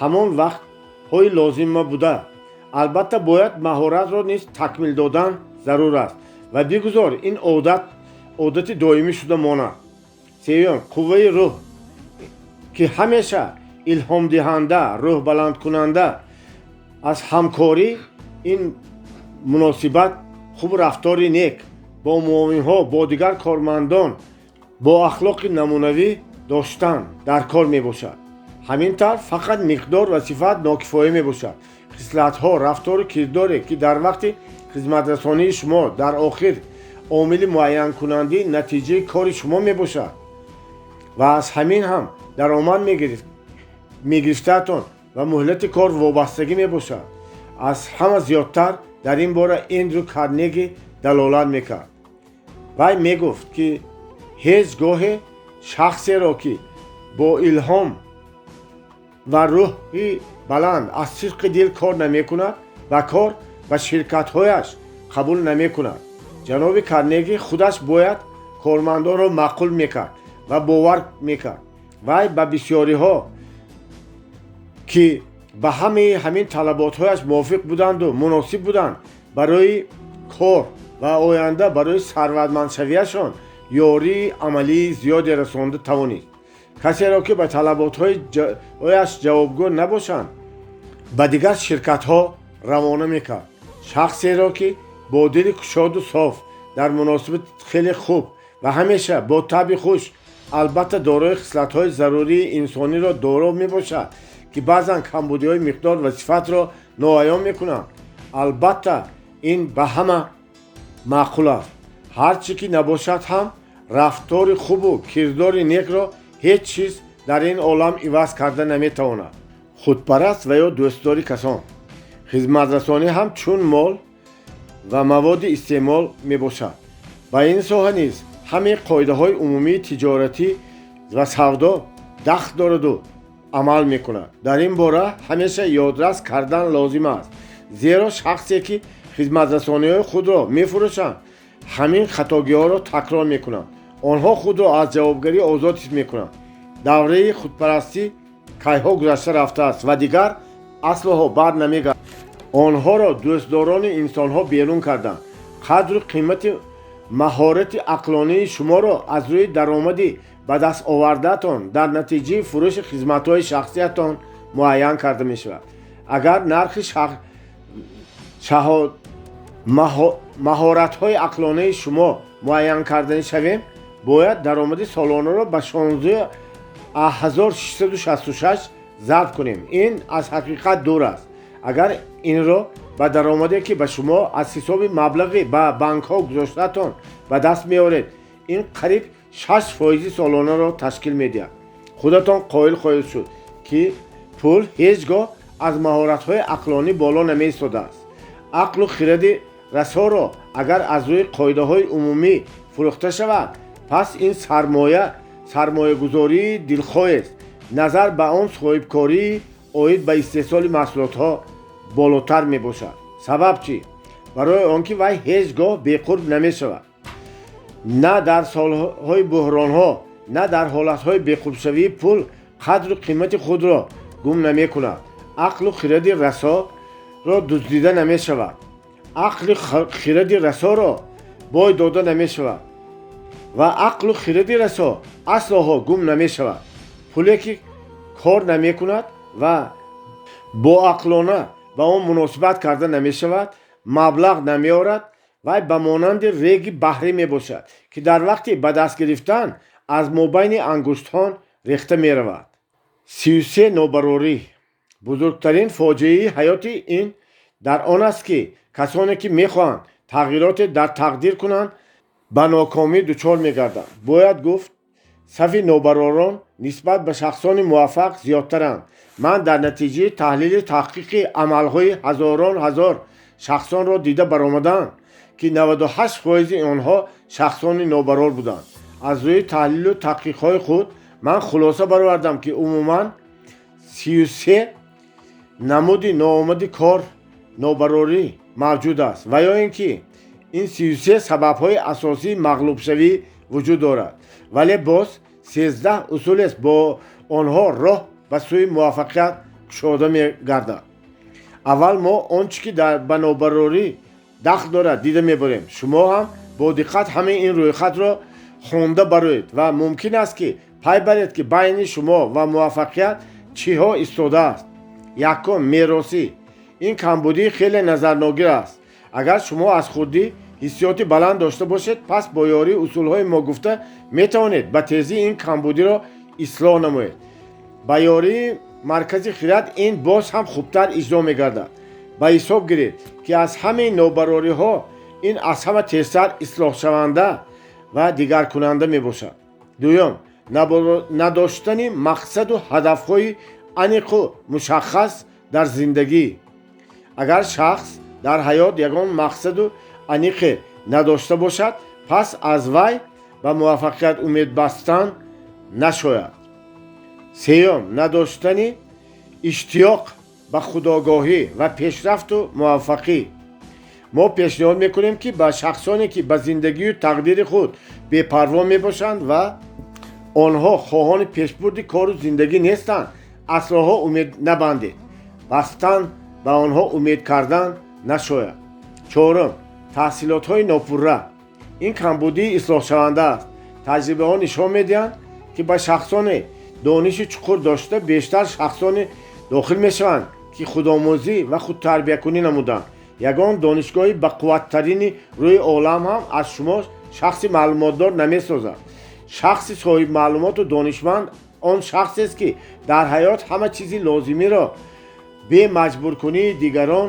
ҳамон вақт ҳои лозима буда, албатта, бояд маҳоратро низ такмил додан зарур аст ва бигузор ин одат одати доимӣ шуда монад. Сеюм, қувваи рӯҳ, ки ҳамеша илҳомдиҳанда, рӯҳбаландкунанда аз ҳамкорӣ, ин муносибат хуб, рафтори нек бо муовинҳо, бо дигар кормандон, бо ахлоқи намунавӣ доштан дар кор мебошад. Ҳамин тавр, фақат миқдор ва сифат нокифоя мебошад. Хислатҳо, рафтору кирдоре, ки дар вақти хизматрасонии шумо дар охир омили муайянкунандаи натиҷаи кори шумо мебошад ва аз ҳамин ҳам даромад мегирифтаатон ва муҳлати кор вобастагӣ мебошад. Аз ҳама зиёдтар дар ин бора Эндрю Карнеги далолат мекард. Вай мегуфт, ки ҳеҷ гоҳе шахсеро, ки бо илҳом ва рӯҳи баланд аз сидқи дил кор намекунад, ба кор ба ширкатҳояш қабул намекунад. Ҷаноби Карнеги худаш бояд кормандонро маъқул мекард ва бовар мекард. Вай ба бисёриҳо, ки ба ҳамаи ҳамин талаботҳояш мувофиқ буданду муносиб буданд, барои кор ва оянда барои сарватмандшавиашон ёрии амалии зиёде расонда тавонист. Касеро, ки ба талаботҳояш ҷавобгӯ набошанд, ба дигар ширкатҳо равона мекард. Шахсеро, ки бо дили кушоду соф, дар муносибати хеле хуб ва ҳамеша бо табъи хуш, албатта, дорои хислатҳои зарурии инсониро доро мебошад, ки баъзан камбудиҳои миқдор ва сифатро ноаён мекунанд, албатта, ин ба ҳама маъқул аст. Ҳар чӣ ки набошад ҳам, рафтори хубу кирдори некро ҳеҷ чиз дар ин олам иваз карда наметавонад. Худпараст ва ё дӯстдори касон. Хизматрасонӣ ҳам чун мол ва маводи истеъмол мебошад. Ба ин соҳа низ ҳамаи қоидаҳои умумии тиҷоратӣ ва савдо дахл дораду амал мекунад. Дар ин бора ҳамеша ёдрас кардан лозим аст, зеро шахсе, ки хизматрасониҳои худро мефурӯшанд, ҳамин хатогиҳоро такрор мекунанд. Онҳо худро аз ҷавобгарӣ озод ҳис мекунанд. Давраи худпарастӣ кайҳо гузашта рафтааст ва дигар аслоҳо бар намегардад. Онҳоро дӯстдорони инсонҳо берун карданд. Қадру қимати маҳорати ақлонии шуморо аз рӯи даромади ба даст овардаатон дар натиҷаи фурӯши хизматҳои шахсиятон муайян карда мешавад. Агар нархи маҳоратҳои ақлонии шумо муайян карданӣ шавем, бояд даромади солонаро ба 16,666 зарб кунем. Ин аз ҳақиқат дур аст. Агар инро ба даромаде, ки ба шумо аз ҳисоби маблағи ба банкҳо гузоштаатон ба даст меоред, ин қариб 6 фоизи солонаро ташкил медиҳад. Худатон қоил хоҳед шуд, ки пул ҳеҷ гоҳ аз маҳоратҳои ақлонӣ боло намеистодааст. Ақлу хиради расоро агар аз рӯи қоидаҳои умумӣ фурӯхта шавад, пас ин сармоя сармоягузории дилхоҳест. Назар ба он соҳибкории оид ба истеҳсоли маҳсулотҳо болотар мебошад. Сабаб чӣ? Барои он ки вай ҳеҷ гоҳ беқурб намешавад. На дар солҳои буҳронҳо, на дар ҳолатҳои беқурбшавии пул қадру қимати худро гум намекунад. Ақлу хиради расоро дуздида намешавад, ақли хиради расоро бой дода намешавад ва ақлу хиради расо аслоҳо гум намешавад. Пуле, ки кор намекунад ва боақлона ба он муносибат карда намешавад, маблағ намеорад. Вай ба монанди реги баҳрӣ мебошад, ки дар вақти ба даст гирифтан аз мобайни ангуштҳо рехта меравад. 33 нобарорӣ. Бузургтарин фоҷиаи ҳаёти ин дар он аст, ки касоне, ки мехоҳанд тағйироте дар тақдир кунанд, ба нокомӣ дучор мегарданд. Бояд гуфт, сафи нобаророн нисбат ба шахсони муваффақ зиёдтаранд. Ман дар натиҷаи таҳлили таҳқиқи амалҳои ҳазорон ҳазор шахсонро дида баромадам, ки 98 фоизи онҳо шахсони нобарор буданд. Аз рӯи таҳлилу таҳқиқҳои худ ман хулоса баровардам, ки умуман 33 намуди ноомади кор, нобарорӣ мавҷуд аст ва ё ин ки ин 33 сабабҳои асосии мағлубшавӣ вуҷуд дорад, вале боз 13 усулест, бо онҳо роҳ ба сӯи муваффақият кушода мегардад. Аввал мо он чӣ ки ба нобарорӣ дахл дорад, дида мебарем. Шумо ҳам бо диққат ҳамаи ин рӯйхатро хонда бароед ва мумкин аст, ки пай баред, ки байни шумо ва муваффақият чиҳо истодааст. Якум, меросӣ. Ин камбудӣ хеле назарногир аст. Агар шумо аз хурдӣ ҳиссиёти баланд дошта бошед, пас бо ёрии усулҳои мо гуфта метавонед ба тезӣ ин камбудиро ислоҳ намоед. Ба ёрии маркази хирад ин боз ҳам хубтар иҷро мегардад. Ба ҳисоб гиред, ки аз ҳамаи нобарориҳо ин аз ҳама тезтар ислоҳшаванда ва дигаркунанда мебошад. Дуюм, надоштани мақсаду ҳадафҳои аниқу мушаххас дар зиндагӣ. Агар шахс дар ҳаёт ягон мақсаду аниқе надошта бошад, пас аз вай ба муваффақият умед бастан нашояд. Сеюм, надоштани иштиёқ ба худогоҳӣ ва пешрафту муваффақӣ. Мо пешниҳод мекунем, ки ба шахсоне, ки ба зиндагию тақдири худ бепарво мебошанд ва онҳо хоҳони пешбурди кору зиндагӣ нестанд, аслоҳо умед набандед. Бастан ба онҳо умед кардан нашояд. Чорум, таҳсилотҳои нопурра. Ин камбудии ислоҳшаванда аст. Таҷрибаҳо нишон медиҳанд, ки ба шахсоне дониши чуқур дошта бештар шахсоне дохил мешаванд, ки худомӯзӣ ва худтарбиякунӣ намуданд. Ягон донишгоҳи бақувваттарини рӯи олам ҳам аз шумо шахси маълумотдор намесозад. Шахси соҳибмаълумоту донишманд он шахсест, ки дар ҳаёт ҳама чизи лозимиро бе маҷбуркунии дигарон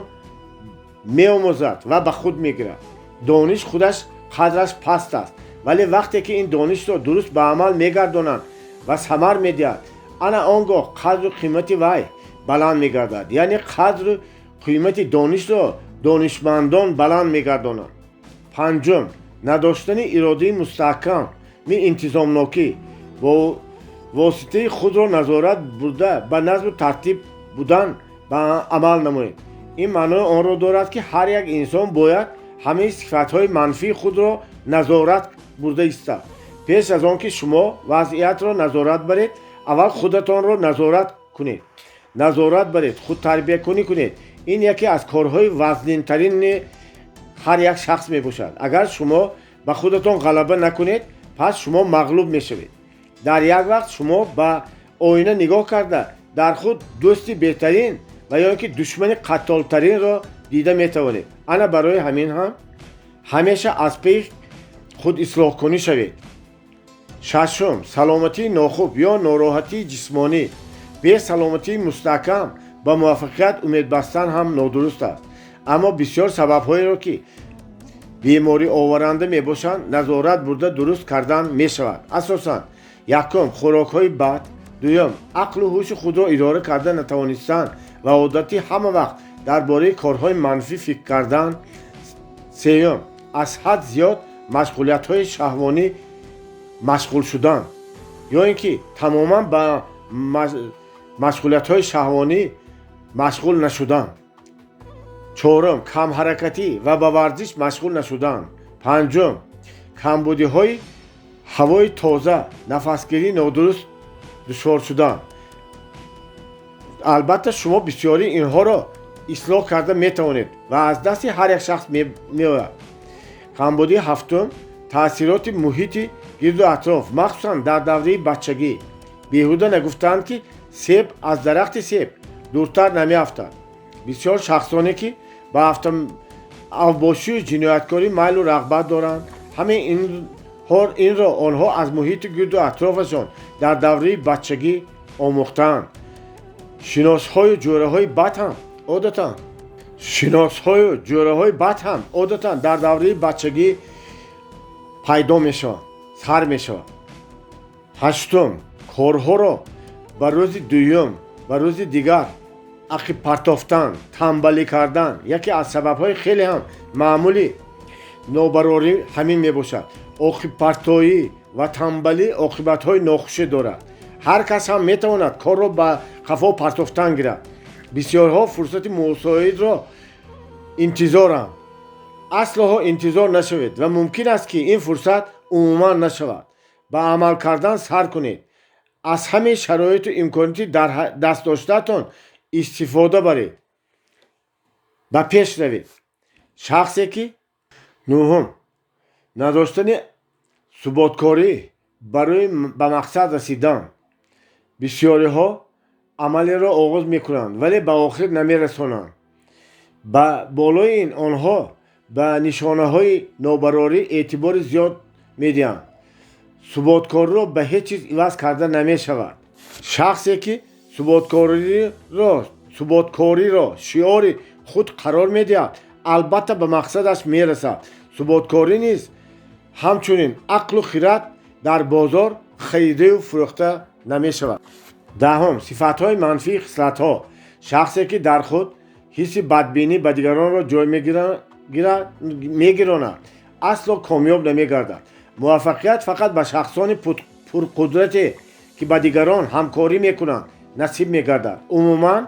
меомӯзад ва ба худ мегирад. Дониш худаш қадраш паст аст, вале вақте ки ин донишро дуруст ба амал мегардонанд ва самар медиҳад, ана он гоҳ қадру қимати вай баланд мегардад. Яъне қадру қимати донишро донишмандон баланд мегардонанд. Панҷум, надоштани иродаи мустаҳкам, интизомнокӣ. Бо воситаи худро назорат бурда, ба назму тартиб будан ба амал намоед. Ин маънои онро дорад, ки ҳар як инсон бояд ҳамаи сифатҳои манфии худро назорат бурда истад. Пеш аз он ки шумо вазъиятро назорат баред, аввал худатонро назорат кунед, назорат баред, худтарбиякунӣ кунед. Ин яке аз корҳои вазнинтарини ҳар як шахс мебошад. Агар шумо ба худатон ғалаба накунед, пас шумо мағлуб мешавед. Дар як вақт шумо ба оина нигоҳ карда, дар худ дӯсти беҳтарин ва ё ин ки душмани қаттолтаринро дида метавонед. Ана барои ҳамин ҳам ҳамеша аз пеши худ ислоҳкунӣ шавед. Шашум, саломатии нохуб ё нороҳатии ҷисмонӣ. Бе саломатии мустаҳкам ба муваффақият умед бастан ҳам нодуруст аст. Аммо бисёр сабабҳоеро, ки бемориоваранда мебошанд, назорат бурда дуруст кардан мешавад. Асосан, якум, хӯрокҳои бад. Дуюм, ақлу ҳуши худро идора карда натавонистан ва одати ҳама вақт дар бораи корҳои манфӣ фикр кардан. Сеюм, аз ҳад зиёд машғулиятҳои шаҳвонӣ машғул шудан ё ин ки тамоман ба машғулиятҳои шаҳвонӣ машғул нашудан. Чорум, камҳаракатӣ ва ба варзиш машғул нашудан. Панҷум, камбудиҳои ҳавои тоза, нафасгирӣ нодуруст душвор шудан. Албатта, шумо бисёри инҳоро ислоҳ карда метавонед ва аз дасти ҳар як шахс меояд. Камбудии ҳафтум, таъсироти муҳити гирду атроф, махсусан дар давраи бачагӣ. Беҳуда нагуфтаанд, ки себ аз дарахти себ дуртар намеафтад. Бисёр шахсоне, ки ба авбошию ҷинояткорӣ майлу рағбат доранд, ҳамаи инро онҳо аз муҳити гирду атрофашон дар давраи бачагӣ омӯхтаанд. Шиносҳою ҷӯраҳои бад ҳам одатан дар давраи бачагӣ пайдо мешаванд, сар мешаванд. Ҳаштум, корҳоро ба рӯзи дуюм, ба рӯзи дигар ақиб партофтан, тамбалӣ кардан. Яке аз сабабҳои хеле ҳам маъмули нобарорӣ ҳамин мебошад. Оқибпартоӣ ва тамбалӣ оқибатҳои нохуше дорад. Ҳар кас ҳам метавонад корро ба қафо партофтан гирад. Бисёрҳо фурсати мусоидро интизоранд. Аслоҳо интизор нашавед ва мумкин аст, ки ин фурсат умуман нашавад. Ба амал кардан сар кунед. Аз ҳамаи шароиту имконоти дар даст доштаатон истифода баред. Ба пеш равед. Шахсе ки нуҳум, надоштани суботкорӣ барои ба мақсад расидан. Бисёриҳо амалеро оғоз мекунанд, вале ба охир намерасонанд. Ба болои ин онҳо ба нишонаҳои нобарорӣ эътибори зиёд медиҳанд. Суботкориро ба ҳеҷ чиз иваз карда намешавад. Шахсе ки суботкориро шиори худ қарор медиҳад, албатта ба мақсадаш мерасад. Суботкорӣ низ ҳамчунин ақлу хирад дар бозор харидаю фурӯхта намешавад. Даҳум, сифатҳои манфии хислатҳо. Шахсе ки дар худ ҳисси бадбинӣ ба дигаронро ҷой мегиронад, асло комёб намегардад. Муваффақият фақат ба шахсони пурқудрате, ки ба дигарон ҳамкорӣ мекунанд, насиб мегардад. Умуман,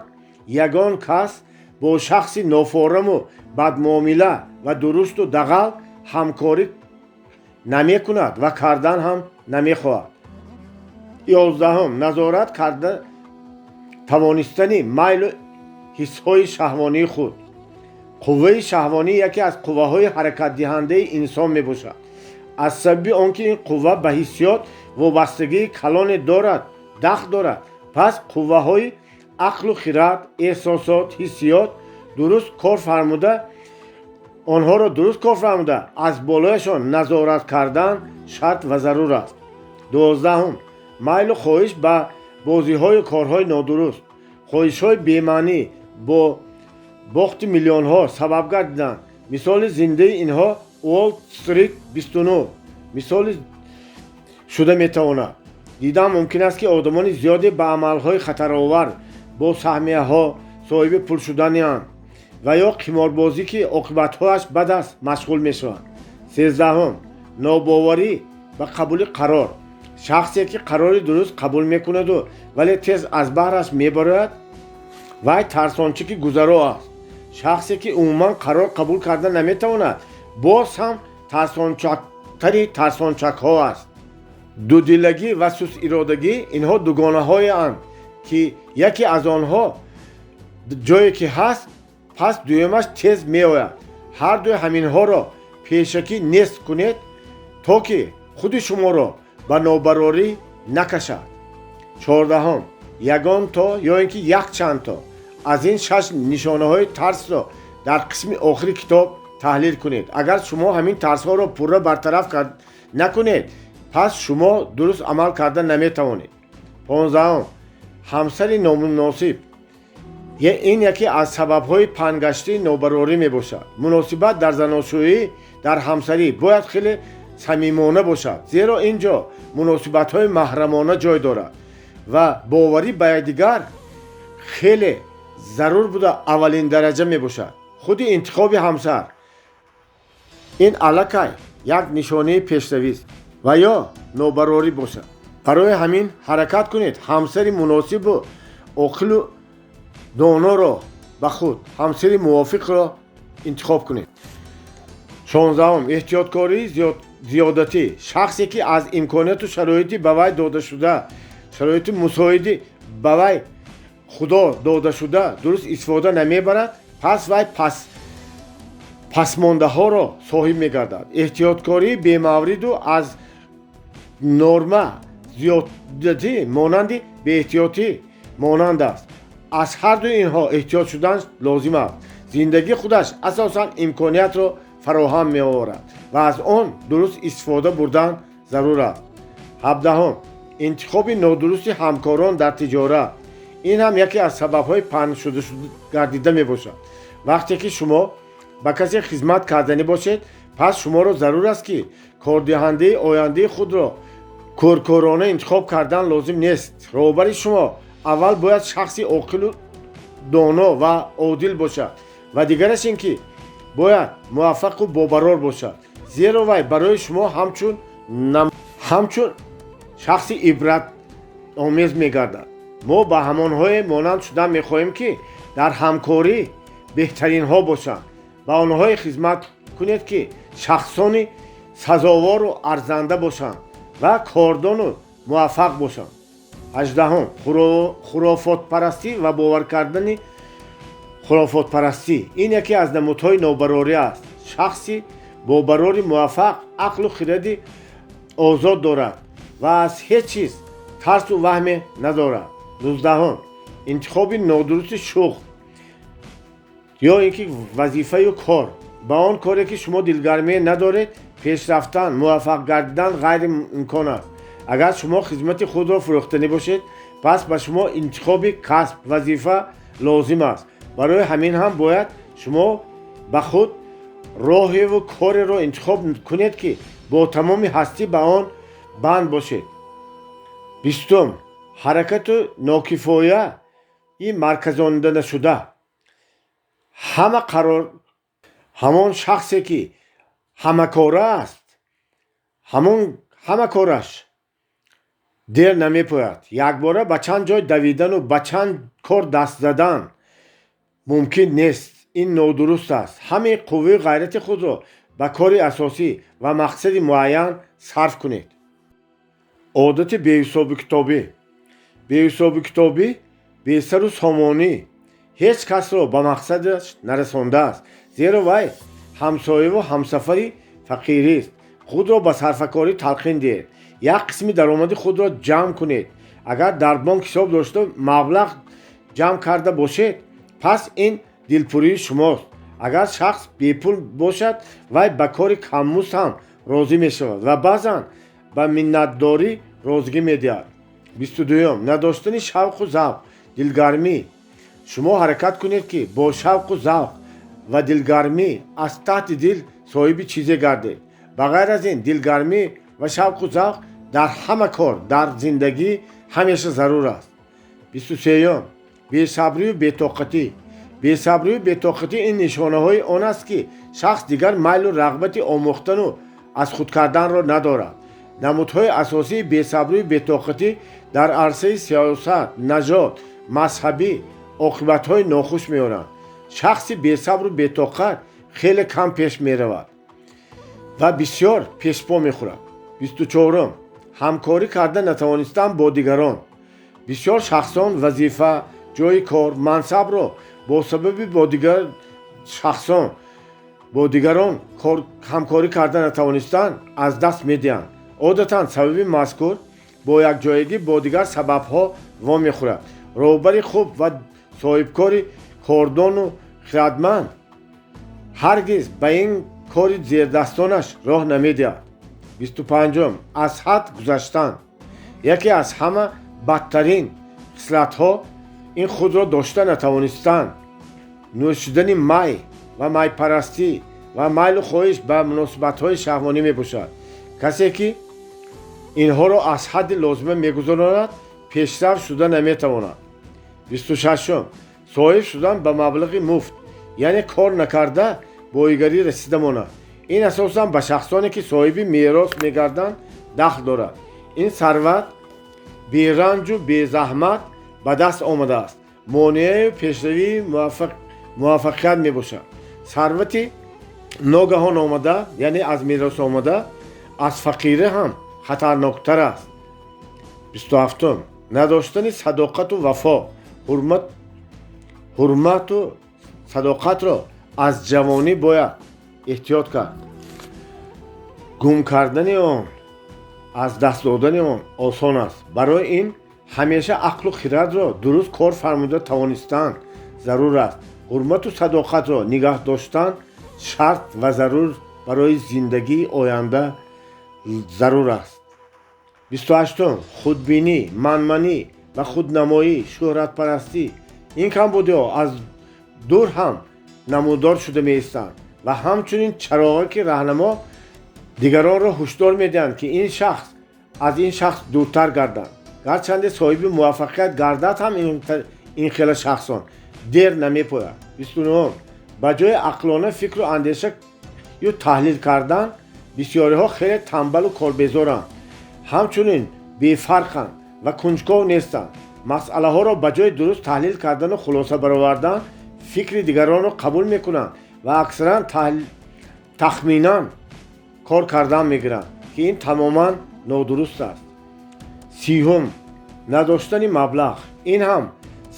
ягон кас бо шахси нофораму бадмуомила ва дурушту дағал ҳамкорӣ намекунад ва кардан ҳам намехоҳад. 11-ум, назорат карда тавонистани майлу ҳиссҳои шаҳвонии худ. Қувваи шаҳвонӣ яке аз қувваҳои ҳаракатдиҳандаи инсон мебошад. Аз сабаби он ки ин қувва ба ҳиссиёт вобастагии калоне дорад, дахл дорад, пас қувваҳои ақлу хирад, эҳсосот, ҳиссиёт дуруст кор фармуда, онҳоро дуруст кор фармуда, аз болояшон назорат кардан шарт ва зарур аст. 12-ум, майлу хоҳиш ба бозиҳою корҳои нодуруст. Хоҳишҳои бемаънӣ бо бохти миллионҳо сабаб гардиданд. Мисоли зиндаи инҳо Уолл Стрит 29 мисоли шуда метавонад. Дидан мумкин аст, ки одамони зиёде ба амалҳои хатаровар бо саҳмияҳо соҳиби пул шуданианд ва ё қиморбозӣ, ки оқибатҳояш бад аст, машғул мешаванд. 13-ум, нобоварӣ ба қабули қарор. Шахсе ки қарори дуруст қабул мекунаду, вале тез аз баҳраш мебарояд, вай тарсончики гузаро аст. Шахсе ки умуман қарор қабул карда наметавонад, боз ҳам тарсончактари тарсончакҳо аст. Дудилагӣ ва сустиродагӣ инҳо дугонаҳоеанд, ки яке аз онҳо ҷое ки ҳаст, пас дуюмаш тез меояд. Ҳардуи ҳаминҳоро пешакӣ нест кунед, то ки худи шуморо ба нобарорӣ накашад. 14-ум, ягон то ё ин ки якчанд то аз ин шаш нишонаҳои тарсро дар қисми охири китоб таҳлил кунед. Агар шумо ҳамин тарсҳоро пурра бартараф накунед, пас шумо дуруст амал карда наметавонед. 15-ум, ҳамсари номуносиб. Ин яке аз сабабҳои паҳнгаштии нобарорӣ мебошад. Муносибат дар заношӯӣ, дар ҳамсарӣ бояд хеле самимона бошад, зеро ин ҷо муносибатҳои маҳрамона ҷой дорад ва боварӣ ба якдигар хеле зарур буда, аввалин дараҷа мебошад. Худи интихоби ҳамсар ин аллакай як нишонаи пешравист ва ё нобарорӣ бошад. Барои ҳамин ҳаракат кунед ҳамсари муносибу оқилу доноро ба худ, ҳамсари мувофиқро интихоб кунед. 16-ум, эҳтиёткории зиёдатӣ. Шахсе ки аз имконияту шароити ба вай додашуда, шароити мусоиди ба вай худо додашуда дуруст истифода намебарад, пас вай пасмондаҳоро соҳиб мегардад. Эҳтиёткории бемавриду аз норма зиёдатӣ монанди беэҳтиётӣ монанд аст. Аз ҳарду инҳо эҳтиёт шудан лозим аст. Зиндагӣ худаш асосан имкониятро фароҳам меоварад ва аз он дуруст истифода бурдан зарур аст. 17-ум, интихоби нодурусти ҳамкорон дар тиҷорат. Ин ҳам яке аз сабабҳои паҳншуда гардида мебошад. Вақте ки шумо ба касе хизмат карданӣ бошед, пас шуморо зарур аст, ки кордиҳандаи ояндаи худро кӯркӯрона интихоб кардан лозим нест. Роҳбари шумо аввал бояд шахси оқилу доно ва одил бошад ва дигараш ин ки бояд муваффақу бобарор бошад, зеро вай барои шумо ҳамчун шахси ибратомез мегардад. Мо ба ҳамонҳое монанд шудан мехоҳем, ки дар ҳамкорӣ беҳтаринҳо бошанд. Ба онҳое хизмат кунед, ки шахсони сазовору арзанда бошанд ва кордону муваффақ бошанд. 18-ум, хурофотпарастӣ ва бовар кардани Хурофотпарастӣ ин яке аз намудҳои нобарорӣ аст. Шахси бо барори муваффақ ақлу хиради озод дорад ва аз ҳеҷ чиз тарсу ваҳме надорад. 19-ум, интихоби нодурусти шуғл ё ин ки вазифаю кор. Ба он коре ки шумо дилгармие надоред, пеш рафтан, муваффақ гардидан ғайриимкон аст. Агар шумо хизмати худро фурӯхтанӣ бошед, пас ба шумо интихоби касб, вазифа лозим аст. Барои ҳамин ҳам бояд шумо ба худ роҳеву кореро интихоб кунед, ки бо тамоми ҳастӣ ба он банд бошед. 20-ум, ҳаракату нокифояи марказонида нашуда. Ҳама қарор ҳамон шахсе ки ҳамакора аст, ҳамон ҳама кораш дер намепояд. Якбора ба чанд ҷой давидану ба чанд кор даст задан мумкин нест, ин нодуруст аст. Ҳамаи қувваи ғайрати худро ба кори асосӣ ва мақсади муайян сарф кунед. Одати беҳисобу китобӣ. Беҳисобу китобӣ, бесару сомонӣ ҳеҷ касро ба мақсадаш нарасондааст, зеро вай ҳамсояву ҳамсафари фақирист. Худро ба сарфакорӣ талқин диҳед. Як қисми даромади худро ҷамъ кунед. Агар дар бонк ҳисоб дошта, маблағ ҷамъ карда бошед, пас ин дилпурии шумост. Агар шахс бепул бошад, вай ба кори каммузд ҳам розӣ мешавад ва баъзан ба миннатдорӣ розигӣ медиҳад. 22-юм, надоштани шавқу завқ, дилгармӣ. Шумо ҳаракат кунед, ки бо шавқу завқ ва дилгармӣ аз таҳти дил соҳиби чизе гардед. Ба ғайр аз ин, дилгармӣ ва шавқу завқ дар ҳама кор дар зиндагӣ ҳамеша зарур аст. 23-юм, бесабрию бетоқатӣ. Бесабрию бетоқатӣ ин нишонаҳои он аст, ки шахс дигар майлу рағбати омӯхтану аз худ карданро надорад. Намудҳои асосии бесабрию бетоқатӣ дар арсаи сиёсат, нажод, мазҳабӣ оқибатҳои нохуш меоранд. Шахси бесабру бетоқат хеле кам пеш меравад ва бисёр пешпо мехӯрад. 24-ум, ҳамкорӣ карда натавонистан бо дигарон. Бисёр шахсон вазифа, ҷойи кор, мансабро бо сабаби бо дигар шахсон, бо дигарон ҳамкорӣ карда натавонистан аз даст медиҳанд. Одатан сабаби мазкур бо якҷоягӣ бо дигар сабабҳо вомехӯрад. Роҳбари хуб ва соҳибкори кордону хирадманд ҳаргиз ба ин кори зердастонаш роҳ намедиҳад. 25-ум, аз ҳад гузаштан. Яке аз ҳама бадтарин хислатҳо ин худро дошта натавонистан, нӯшидани май ва майпарастӣ ва майлу хоҳиш ба муносибатҳои шаҳвонӣ мебошад. Касе ки инҳоро аз ҳадди лозима мегузаронад, пешрафт шуда наметавонад. 26-ум, соҳиб шудан ба маблағи муфт, яъне кор накарда боигарӣ расида монад. Ин асосан ба шахсоне ки соҳиби мерос мегарданд, дахл дорад. Ин сарват беранҷу безаҳмат ба даст омадааст, монеаю пешравии муваффақият мебошад. Сарвати ногаҳон омада, яъне аз мерос омада, аз фақирӣ ҳам хатарноктар аст. 27-ум, надоштани садоқату вафо. Ҳурмату садоқатро аз ҷавонӣ бояд эҳтиёт кард. Гум кардани он, аз даст додани он осон аст. Барои ин ҳамеша ақлу хирадро дуруст кор фармуда тавонистан зарур аст. Ҳурмату садоқатро нигаҳ доштан шарт ва зарур барои зиндагии оянда зарур аст. 28-ум, худбинӣ, манманӣ ва худнамоӣ, шӯҳратпарастӣ. Ин камбудиҳо аз дур ҳам намудор шуда меистанд ва ҳамчунин чароғаки раҳнамо дигаронро ҳушдор медиҳанд, ки ин шахс аз ин шахс дуртар гарданд. Гарчанде соҳиби муваффақият гардад ҳам, ин хела шахсон дер намепояд. 29-ум, ба ҷои ақлона фикру андеша ю таҳлил кардан, бисёриҳо хеле тамбалу корбезоранд, ҳамчунин бефарқанд ва кунҷков нестанд. Масъалаҳоро ба ҷои дуруст таҳлил кардану хулоса баровардан, фикри дигаронро қабул мекунанд ва аксаран тахминан кор кардан мегиранд, ки ин тамоман нодуруст аст. 30-ум, надоштани маблағ. Ин ҳам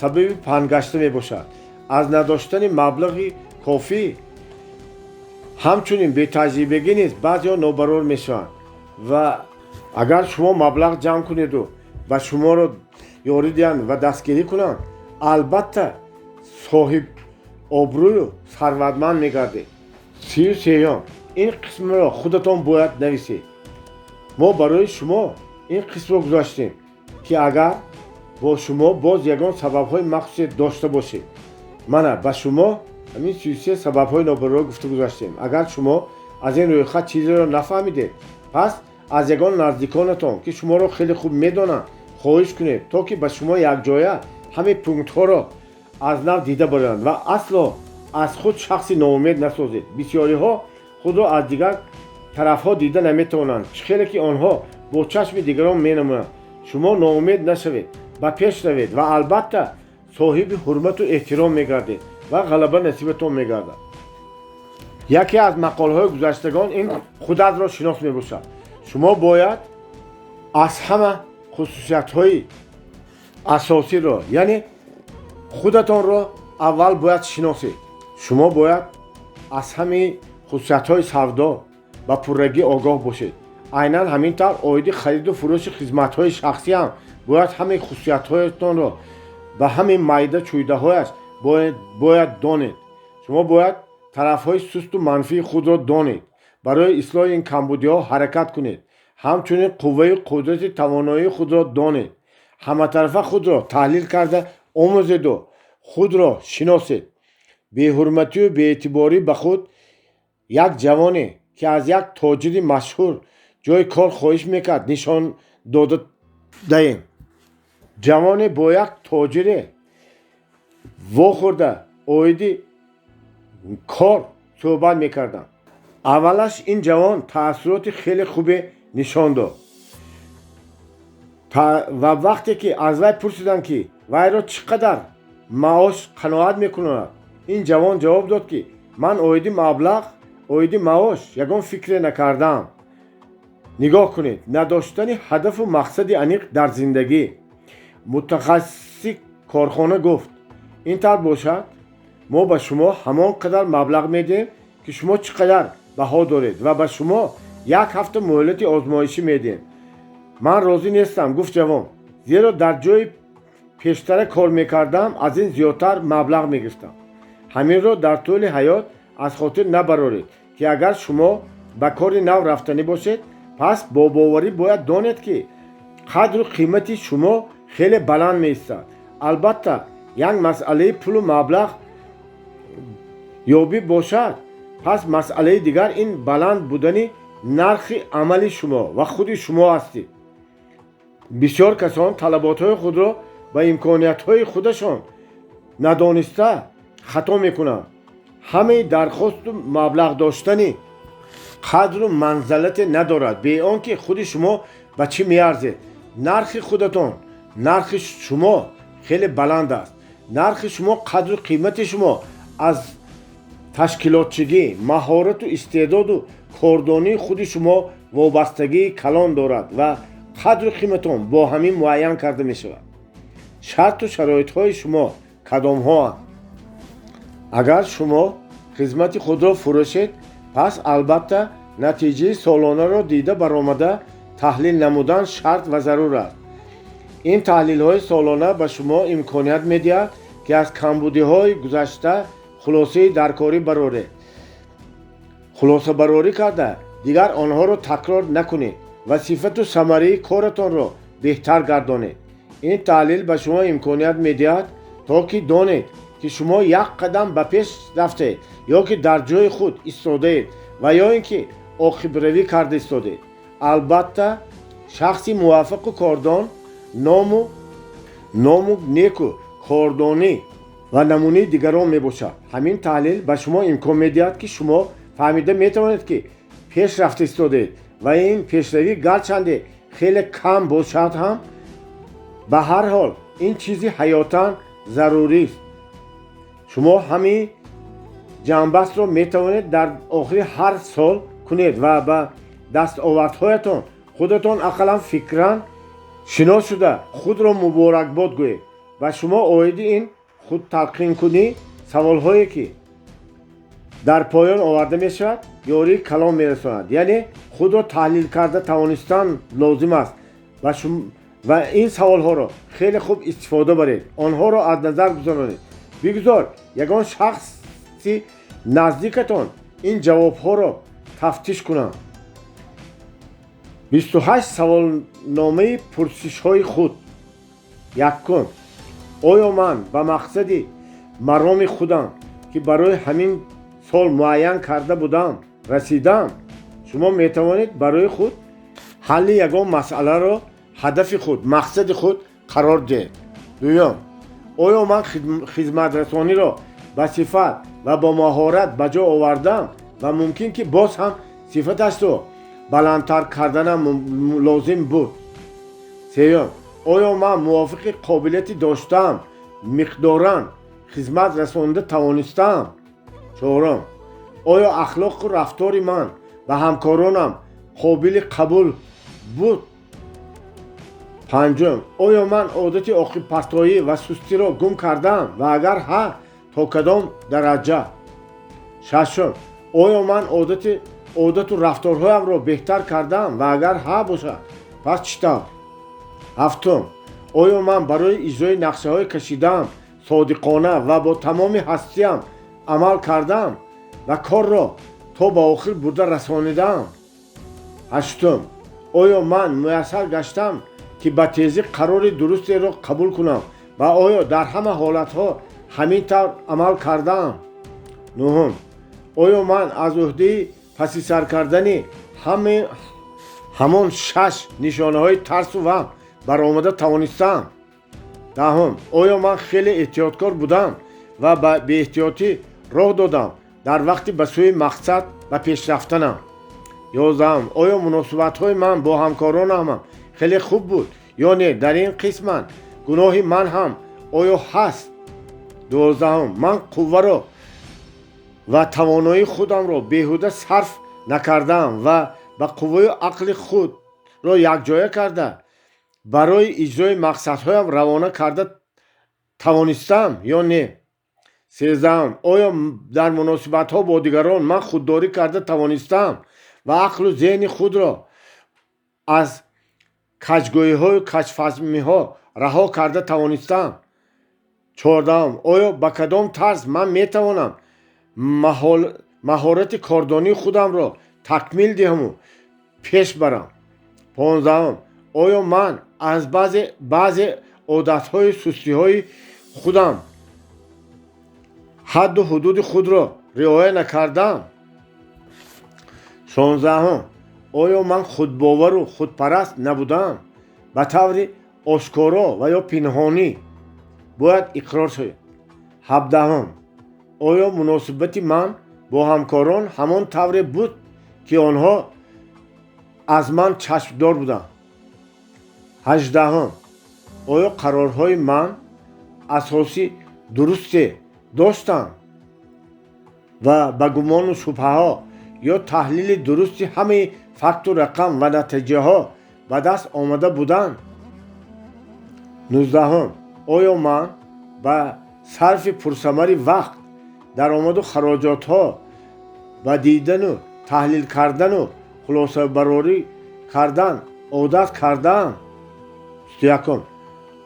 сабаби паҳнгашта мебошад. Аз надоштани маблағи кофӣ, ҳамчунин бетаҷрибагӣ низ баъзеҳо нобарор мешаванд. Ва агар шумо маблағ ҷамъ кунеду ба шуморо ёрӣ диҳанд ва дастгирӣ кунанд, албатта соҳиб обрӯю сарватманд мегардед. 33-юм, ин қисмро худатон бояд нависед. Мо барои шумо ин қисмро гузоштем, ки агар бо шумо боз ягон сабабҳои махсусе дошта бошед. Мана ба шумо ҳамин 33 сабабҳои нобарорро гуфта гузаштем. Агар шумо аз ин рӯйхат чизеро нафаҳмидед, пас аз ягон наздиконатон, ки шуморо хеле хуб медонанд, хоҳиш кунед, то ки ба шумо якҷоя ҳамин пунктҳоро аз нав дида бароянд. Ва асло аз худ шахси ноумед насозед. Бисёриҳо худро аз дигар тарафҳо дида наметавонанд, чӣ хеле ки онҳо бо чашми дигарон менамоянд. Шумо ноумед нашавед, ба пеш равед ва албатта соҳиби ҳурмату эҳтиром мегардед ва ғалаба насибатон мегардад. Яке аз мақолҳои гузаштагон ин худатро шинос мебошад. Шумо бояд аз ҳама хусусиятҳои асосиро, яъне худатонро аввал бояд шиносед. Шумо бояд аз ҳамаи хусусиятҳои савдо ба пуррагӣ огоҳ бошед. Айнан ҳамин тавр оиди хариду фурӯши хизматҳои шахсӣ ҳам бояд ҳамаи хусусиятҳоятонро ба ҳамаи майда чӯйдаҳояш бояд донед. Шумо бояд тарафҳои сусту манфии худро донед, барои ислоҳи ин камбудиҳо ҳаракат кунед. Ҳамчунин қувваю қудрати тавоноии худро донед. Ҳаматарафа худро таҳлил карда омӯзеду худро шиносед. Беҳурматию беэътиборӣ ба худ. Як ҷавоне, ки аз як тоҷири машҳур ҷои кор хоҳиш мекард, нишон дода даем. Ҷавоне бо як тоҷире вохӯрда, оиди кор суҳбат мекарданд. Аввалаш ин ҷавон таассуроти хеле хубе нишон дод ва вақте ки аз вай пурсиданд, ки вайро чӣ қадар маош қаноат мекунад, ин ҷавон ҷавоб дод, ки ман оиди маблағ, оиди маош ягон фикре накардаам. Нигоҳ кунед, надоштани ҳадафу мақсади аниқ дар зиндагӣ. Мутахассиси корхона гуфт: ин тавр бошад, мо ба шумо ҳамон қадар маблағ медиҳем, ки шумо чӣ қадар баҳо доред, ва ба шумо як ҳафта муҳлати озмоишӣ медиҳем. Ман розӣ нестам, гуфт ҷавон, зеро дар ҷои пештара кор мекардам, аз ин зиёдтар маблағ мегирифтам. Ҳаминро дар тӯли ҳаёт аз хотир набароред, ки агар шумо ба кори нав рафтанӣ бошед, пас бо боварӣ бояд донед, ки қадру қимати шумо хеле баланд меистад. Албатта, як масъалаи пулу маблағ ёбӣ бошад, пас масъалаи дигар ин баланд будани нархи амали шумо ва худи шумо ҳастед. Бисёр касон талаботҳои худро ба имкониятҳои худашон надониста хато мекунанд. Ҳамаи дархосту маблағ доштани қадру манзалате надорад, бе он ки худи шумо ба чӣ меарзед. Нархи худатон, нархи шумо хеле баланд аст. Нархи шумо, қадру қимати шумо аз ташкилотчигӣ, маҳорату истеъдоду кордонии худи шумо вобастагии калон дорад ва қадру қиматон бо ҳамин муайян карда мешавад. Шарту шароитҳои шумо кадомҳоанд? Агар шумо хизмати худро фурӯшед, пас албатта натиҷаи солонаро дида баромада таҳлил намудан шарт ва зарур аст. Ин таҳлилҳои солона ба шумо имконият медиҳад, ки аз камбудиҳои гузашта хулосаи даркорӣ бароред, хулосабарорӣ карда, дигар онҳоро такрор накунед ва сифату самараи коратонро беҳтар гардонед. Ин таҳлил ба шумо имконият медиҳад, то ки донед, ки шумо як қадам ба пеш рафтаед ё ки дар ҷои худ истодаед ва ё ин ки оқибравӣ карда истодаед. Албатта, шахси муваффақу кордон ному неку кордонӣ ва намунаи дигарон мебошад. Ҳамин таҳлил ба шумо имкон медиҳад, ки шумо фаҳмида метавонед, ки пеш рафта истодаед ва ин пешравӣ гарчанде хеле кам бошад ҳам, ба ҳар ҳол ин чизи ҳаётан зарурист. Шумо ҳамин ҷамъбастро метавонед дар охири ҳар сол кунед ва ба дастовардҳоятон худатон ақаллан фикран шинос шуда, худро муборакбод гӯед. Ба шумо оиди ин худталқинкунӣ Саволҳое, ки дар поён оварда мешавад, ёрии калон мерасонад, яъне худро таҳлил карда тавонистан лозим аст ва ин саволҳоро хеле хуб истифода баред, онҳоро аз назар гузаронед. Бигузор ягон шахси наздикатон ин ҷавобҳоро тафтиш кунанд. 28 саволномаи пурсишҳои худ. Якум: оё ман ба мақсади мароми худам, ки барои ҳамин сол муайян карда будам, расидам? Шумо метавонед барои худ ҳалли ягон масъаларо ҳадафи худ, мақсади худ қарор диҳед. Дуюм: оё ман хизматрасониро ба сифат ва бо маҳорат ба ҷо овардам ва мумкин ки боз ҳам сифаташро баландтар карданам лозим буд? Сеюм: оё ман мувофиқи қобилияти доштаам миқдоран хизмат расонда тавонистаам? Чорум: оё ахлоқу рафтори ман ба ҳамкоронам қобили қабул буд? Панҷум: оё ман одати оқибпартоӣ ва сустиро гум кардам ва агар ҳа, то кадом дараҷа? Шашум: оё ман одату рафторҳоямро беҳтар кардам ва агар ҳа бошад, пас чӣ тавр? Ҳафтум: оё ман барои иҷрои нақшаҳои кашидаам содиқона ва бо тамоми ҳастиям амал кардам ва корро то ба охир бурда расонидам? Ҳаштум: оё ман муяссар гаштам, ки ба тезӣ қарори дурустеро қабул кунам ва оё дар ҳама ҳолатҳо ҳамин тавр амал кардам? Нуҳум: оё ман аз ӯҳдаи паси сар кардани ҳамон шаш нишонаҳои тарсу ваҳм баромада тавонистам? Даҳум: оё ман хеле эҳтиёткор будам ва ба беэҳтиётӣ роҳ додам дар вақти ба сӯи мақсад ба пеш рафтанам? 11-ум: оё муносибатҳои ман бо ҳамкоронам хеле хуб буд ё не? Дар ин қисмат гуноҳи ман ҳам оё ҳаст? 12-ум: ман қувваро ва тавоноии худамро беҳуда сарф накардаам ва ба қувваю ақли худро якҷоя карда барои иҷрои мақсадҳоям равона карда тавонистам ё не? 13-ум: оё дар муносибатҳо бо дигарон ман худдорӣ карда тавонистам ва ақлу зеҳни худро аз каҷгӯиҳою каҷфаҳмиҳо раҳо карда тавонистам? 14-ум: оё ба кадом тарз ман метавонам маҳорати кордонии худамро такмил диҳаму пеш барам? 15-ум: оё ман аз баъзе одатҳои сустиҳои худам ҳадду ҳудуди худро риоя накардам? 16-ум: оё ман худбовару худпараст набудам? Ба таври ошкоро ва ё пинҳонӣ бояд иқрор шавед. 17-ум: оё муносибати ман бо ҳамкорон ҳамон тавре буд, ки онҳо аз ман чашмдор буданд? 18-ум: оё қарорҳои ман асоси дурусте доштанд ва ба гумону шубҳаҳо ё таҳлили дурусти ҳамаи факту рақам ва натиҷаҳо ба даст омада буданд? 19-ум: оё ман ба сарфи пурсамари вақт, даромаду хароҷотҳо, ба дидану таҳлил кардану хулосабарорӣ кардан одат кардаам? 21-ум: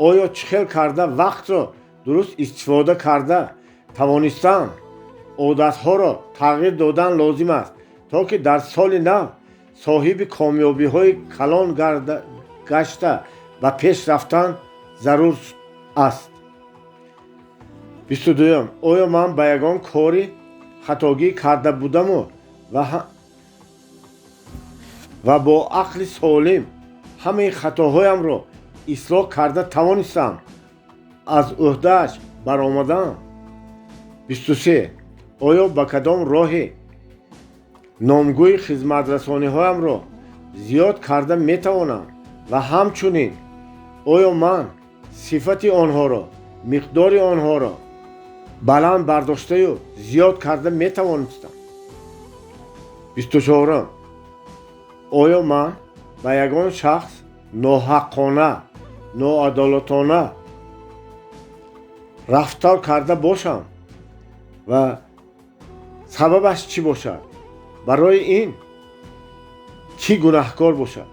оё чӣ хел карда вақтро дуруст истифода карда тавонистам? Одатҳоро тағйир додан лозим аст, то ки дар соли нав соҳиби комёбиҳои калон гашта ба пеш рафтан зарур аст. 22-юм: оё ман ба ягон кори хатогӣ карда будаму ва бо ақли солим ҳамаи хатоҳоямро ислоҳ карда тавонистам, аз ӯҳдааш баромадам? 23: оё ба кадом роҳе номгӯи хизматрасониҳоямро зиёд карда метавонам ва ҳамчунин оё ман сифати онҳоро, миқдори онҳоро баланд бардоштаю зиёд карда метавонистам? 24-ум: оё ман ба ягон шахс ноҳаққона, ноадолатона рафтор карда бошам? Ва сабабаш чӣ бошад? Барои ин кӣ гунаҳкор бошад?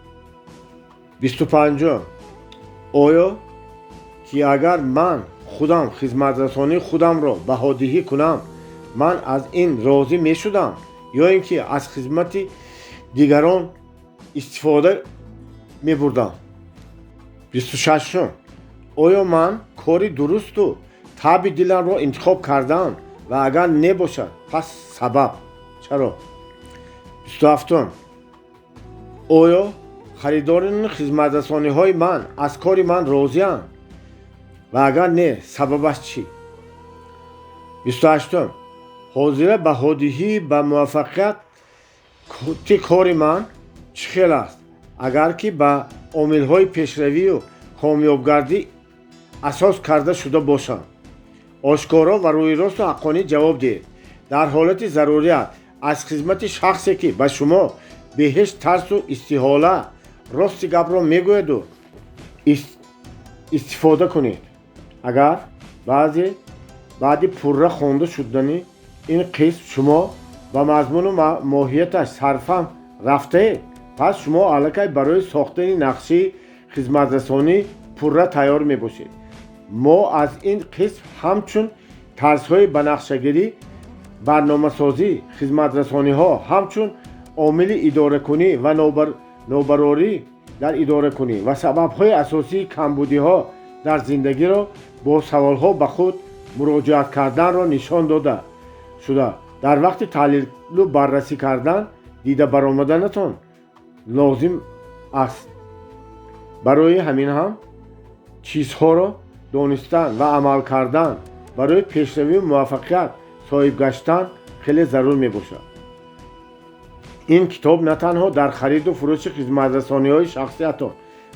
25-ум. Оё ки агар ман худам хизматрасонии худамро баҳодиҳӣ кунам, ман аз ин розӣ мешудам ё ин ки аз хизмати дигарон истифода мебурдам? 26-ум. Оё ман кори дурусту таъби диламро интихоб кардам ва агар небошад, пас сабаб чаро? 27-ум. Оё харидорони хизматрасониҳои ман аз кори ман розианд ва агар не, сабабаш чӣ? 28-ум. Ҳозира баҳодиҳӣ ба муваффақияти кори ман чӣ хел аст, агар ки ба омилҳои пешравию комёбгардӣ асос карда шуда бошанд? Ошкоро ва рӯйросту ҳаққонӣ ҷавоб диҳед. Дар ҳолати зарурият аз хизмати шахсе, ки ба шумо бе ҳеҷ тарсу истиҳола рости гапро мегӯяду, истифода кунед. Агар баъзе баъди пурра хонда шудани ин қисм шумо ба мазмуну моҳияташ сарфаҳм рафтаед, пас шумо аллакай барои сохтани нақшаи хизматрасонӣ пурра тайёр мебошед. Мо аз ин қисм ҳамчун тарзҳои банақшагирӣ, барномасозӣ, хизматрасониҳо, ҳамчун омили идоракунӣ ва нобарорӣ дар идоракунӣ ва сабабҳои асосии камбудиҳо дар зиндагиро бо саволҳо ба худ муроҷиат карданро нишон дода шуда, дар вақти таҳлилу баррасӣ кардан дида баромаданатон лозим аст. Барои ҳамин ҳам чизҳоро донистан ва амал кардан барои пешравию муваффақият соҳиб гаштан хеле зарур мебошад. Ин китоб на танҳо дар хариду фурӯши хизматрасониҳои шахсиятон,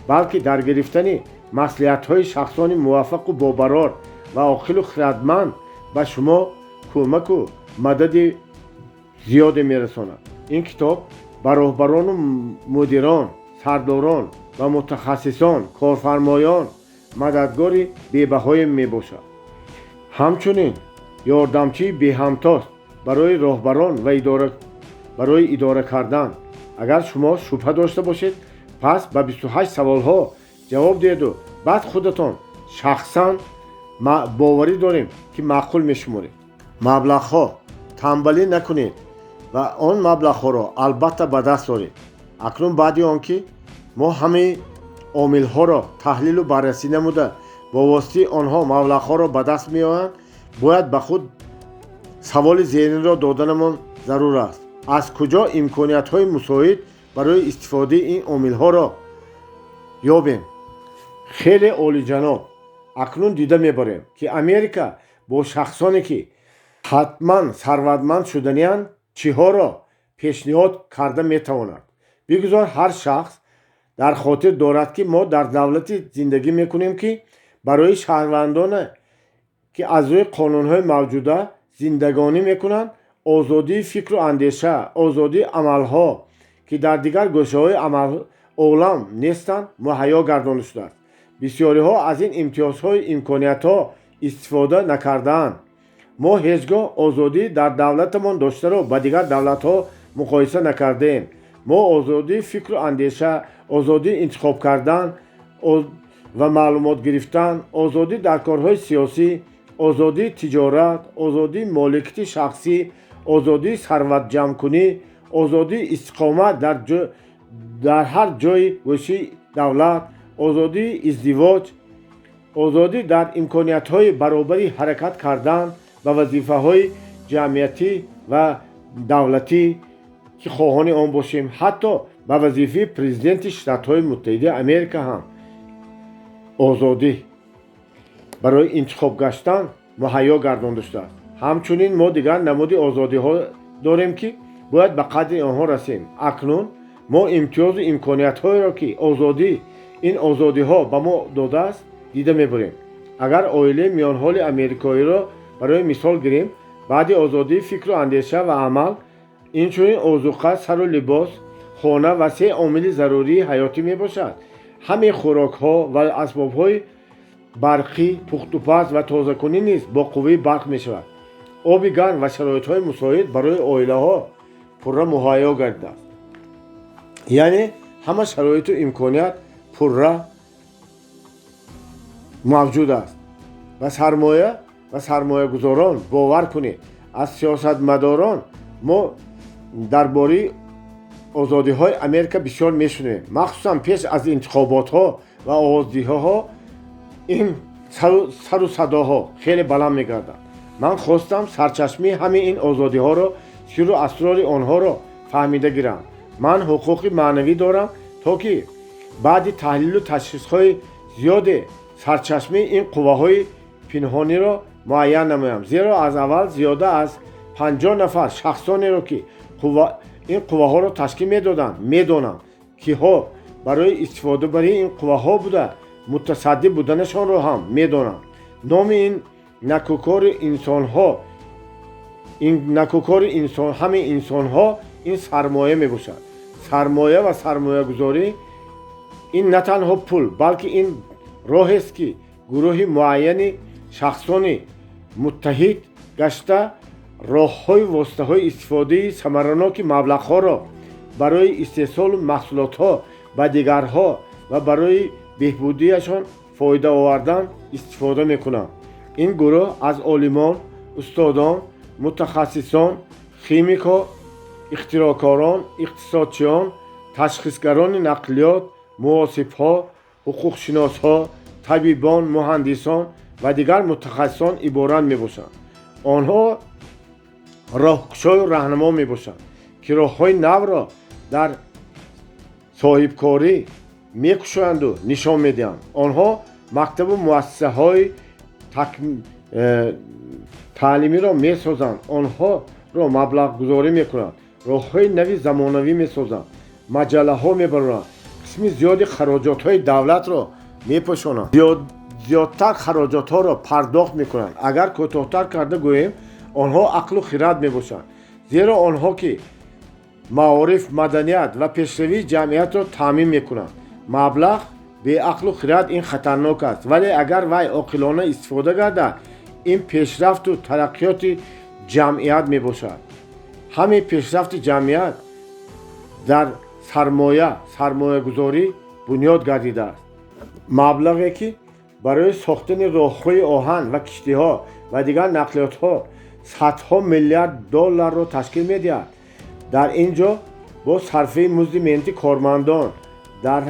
балки дар гирифтани маслиҳатҳои шахсони муваффақу бобарор ва оқилу хирадманд ба шумо кӯмаку мадади зиёде мерасонад. Ин китоб ба роҳбарону мудирон, сардорон ва мутахассисон, корфармоён мададгори бебаҳое мебошад. Ҳамчунин ёрдамчии беҳамтост барои роҳбарон ва барои идора кардан. Агар шумо шубҳа дошта бошед, пас ба 28 саволҳо ҷавоб диҳеду баъд худатон шахсан боварӣ дорем, ки маъқул мешуморед. Маблағҳо: тамбалӣ накунед ва он маблағҳоро албатта ба даст оред. Акнун баъди он ки мо ҳамаи омилҳоро таҳлилу баррасӣ намуда, бо воситаи онҳо маблағҳоро ба даст меоянд, бояд ба худ саволи зеринро доданамон зарур аст: аз куҷо имкониятҳои мусоид барои истифодаи ин омилҳоро ёбем? Хеле олиҷаноб. Акнун дида мебарем, ки Америка бо шахсоне, ки ҳатман сарватманд шуданианд, чиҳоро пешниҳод карда метавонад. Бигузор ҳар шахс дар хотир дорад, ки мо дар давлате зиндагӣ мекунем, ки барои шаҳрвандоне, ки аз рӯи қонунҳои мавҷуда зиндагонӣ мекунанд, озодии фикру андеша, озодии амалҳо, ки дар дигар гӯшаҳои олам нестанд, муҳайё гардонида шудааст. Бисёриҳо аз ин имтиёзҳои имкониятҳо истифода накардаанд. Мо ҳеҷ гоҳ озодӣ дар давлатамон доштаро ба дигар давлатҳо муқоиса накардаем. Мо озодии фикру андеша, озодии интихоб кардан ва маълумот гирифтан, озодӣ дар корҳои сиёсӣ, озодии тиҷорат, озодии моликияти шахсӣ, озодии сарватҷамъкунӣ, озодии истиқомат дар ҳар ҷойи гӯшаи давлат, озодии издивоҷ, озодӣ дар имкониятҳои баробари ҳаракат кардан ба вазифаҳои ҷамъиятӣ ва давлатӣ, ки хоҳони он бошем, ҳатто ба вазифаи президенти Штатҳои Муттаҳидаи Америка ҳам озодӣ барои интихоб гаштан муҳайё гардонда шудааст. Ҳамчунин мо дигар намуди озодиҳо дорем, ки бояд ба қадри онҳо расем. Акнун мо имтиёзу имкониятҳоеро, ки озодӣ ин озодиҳо ба мо додааст, дида мебарем. Агар оилаи миёнҳоли америкоиро барои мисол гирем, баъди озодии фикру андеша ва амал, инчунин озуқа, сару либос, хона ва се омили зарурии ҳаётӣ мебошад. Ҳамаи хӯрокҳо ва асбобҳои барқӣ, пухтупаз ва тозакунӣ низ бо қувваи барқ мешавад. Оби гарм ва шароитҳои мусоид барои оилаҳо пурра муҳайё гардидааст. Яъне ҳама шароиту имконият пурра мавҷуд аст. Ва сармоя ва сармоягузорон, бовар кунед, аз сиёсатмадорон мо дар бораи озодиҳои Америка бисёр мешунавем. Махсусан пеш аз интихоботҳо ва овоздиҳиҳо ин сару садоҳо хеле баланд мегарданд. Ман хостам сарчашмаи ҳамаи ин озодиҳоро, сирру асрори онҳоро фаҳмида гирам. Ман ҳуқуқи маънавӣ дорам, то ки баъди таҳлилу ташхисҳои зиёде сарчашмаи ин қувваҳои пинҳониро муайян намоям. Зеро аз аввал зиёда аз 50 нафар шахсонеро, ки ин қувваҳоро ташкил медоданд, медонам, киҳо барои истифодабарии ин қувваҳо буда мутасаддӣ буданашонро ҳам медонам. Номи ин накӯкори инсонҳо, ин накӯкори инсон, ҳамаи инсонҳо ин сармоя мебошад. Сармоя ва сармоягузорӣ ин на танҳо пул, балки ин роҳест, ки гурӯҳи муайяни шахсони муттаҳид гашта роҳҳои воситаҳои истифодаи самараноки маблағҳоро барои истеҳсолу маҳсулотҳо ба дигарҳо ва барои беҳбудиашон фоида овардан истифода мекунанд. Ин гурӯҳ аз олимон, устодон, мутахассисон, химикҳо, ихтироъкорон, иқтисодчиён, ташхисгарони нақлиёт, муҳосибҳо, ҳуқуқшиносҳо, табибон, муҳандисон ва дигар мутахассисон иборат мебошанд. Онҳо роҳкушою раҳнамо мебошанд, ки роҳҳои навро дар соҳибкорӣ мекушоянду нишон медиҳанд. Онҳо мактабу муассисаҳои таълимиро месозанд, онҳоро маблағгузорӣ мекунанд, роҳҳои нави замонавӣ месозанд, маҷаллаҳо мебароранд, қисми зиёди хароҷотҳои давлатро мепӯшонанд, зиёдтар хароҷотҳоро пардохт мекунанд. Агар кӯтоҳтар карда гӯем, онҳо ақлу хирад мебошанд, зеро онҳо ки маориф, маданият ва пешравии ҷамъиятро таъмин мекунанд. Маблағ беақлу хирад ин хатарнок аст, вале агар вай оқилона истифода гардад, ин пешрафту тараққиёти ҷамъият мебошад. Ҳамаи пешрафти ҷамъият дар сармоя, сармоягузорӣ бунёд гардидааст. Маблағе, ки барои сохтани роҳҳои оҳан ва киштиҳо ва дигар нақлиётҳо садҳо миллиард долларро ташкил медиҳад, дар ин ҷо бо сарфаи музди меҳнати кормандон дар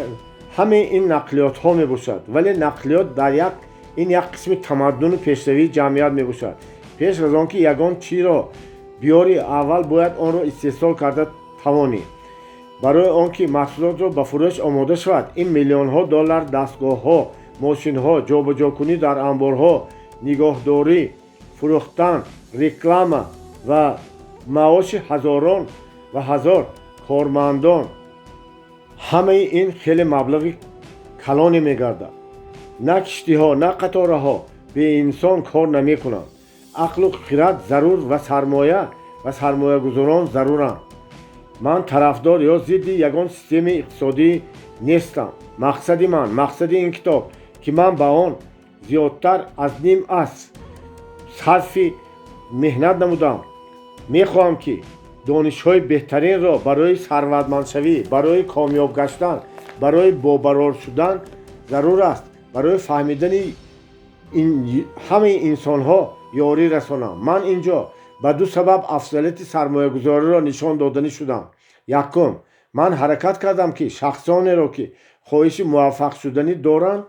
ҳамаи ин нақлиётҳо мебошад. Вале нақлиёт дар як ин як қисми тамаддуну пешравии ҷамъият мебошад. Пеш аз он ки ягон чиро биёрӣ, аввал бояд онро истеҳсол карда тавонӣ. Барои он ки маҳсулотро ба фурӯш омода шавад, ин миллионҳо доллар дастгоҳҳо, мошинҳо, ҷобаҷокунӣ дар анборҳо, нигоҳдорӣ, фурӯхтан, реклама ва маоши ҳазорон ва ҳазор кормандон, ҳамаи ин хеле маблағи калоне мегардад. На киштиҳо, на қатораҳо беинсон кор намекунанд. Ақлу хирад зарур ва сармоя ва сармоягузорон заруранд. Ман тарафдор ё зидди ягон системаи иқтисодӣ нестам. Мақсади ман, мақсади ин китоб, ки ман ба он зиёдтар аз ним аср сарфи меҳнат намудам, мехоҳам, ки донишҳои беҳтаринро барои сарватмандшавӣ, барои комёб гаштан, барои бобарор шудан зарур аст, барои фаҳмидани ҳамаи инсонҳо ёрӣ расонам. Ман ин ҷо ба ду сабаб афзалияти сармоягузориро нишон доданӣ шудам. Якум, ман ҳаракат кардам, ки шахсонеро, ки хоҳиши муваффақ шуданӣ доранд,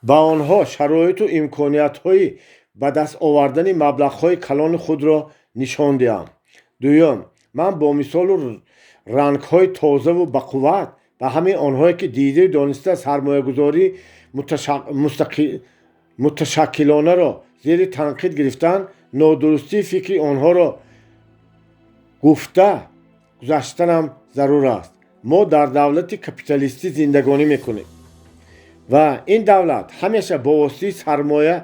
ба онҳо шароиту имкониятҳои ба даст овардани маблағҳои калони худро нишон диҳам. Дуюм, ман бо мисолу рангҳои тозаву бақувват ба ҳамаи онҳое, ки диду дониста сармоягузорӣ муташаккилонаро зери танқид гирифтан, нодурустии фикри онҳоро гуфта гузаштанам зарур аст. Мо дар давлати капиталистӣ зиндагонӣ мекунем ва ин давлат ҳамеша бо воситаи сармоя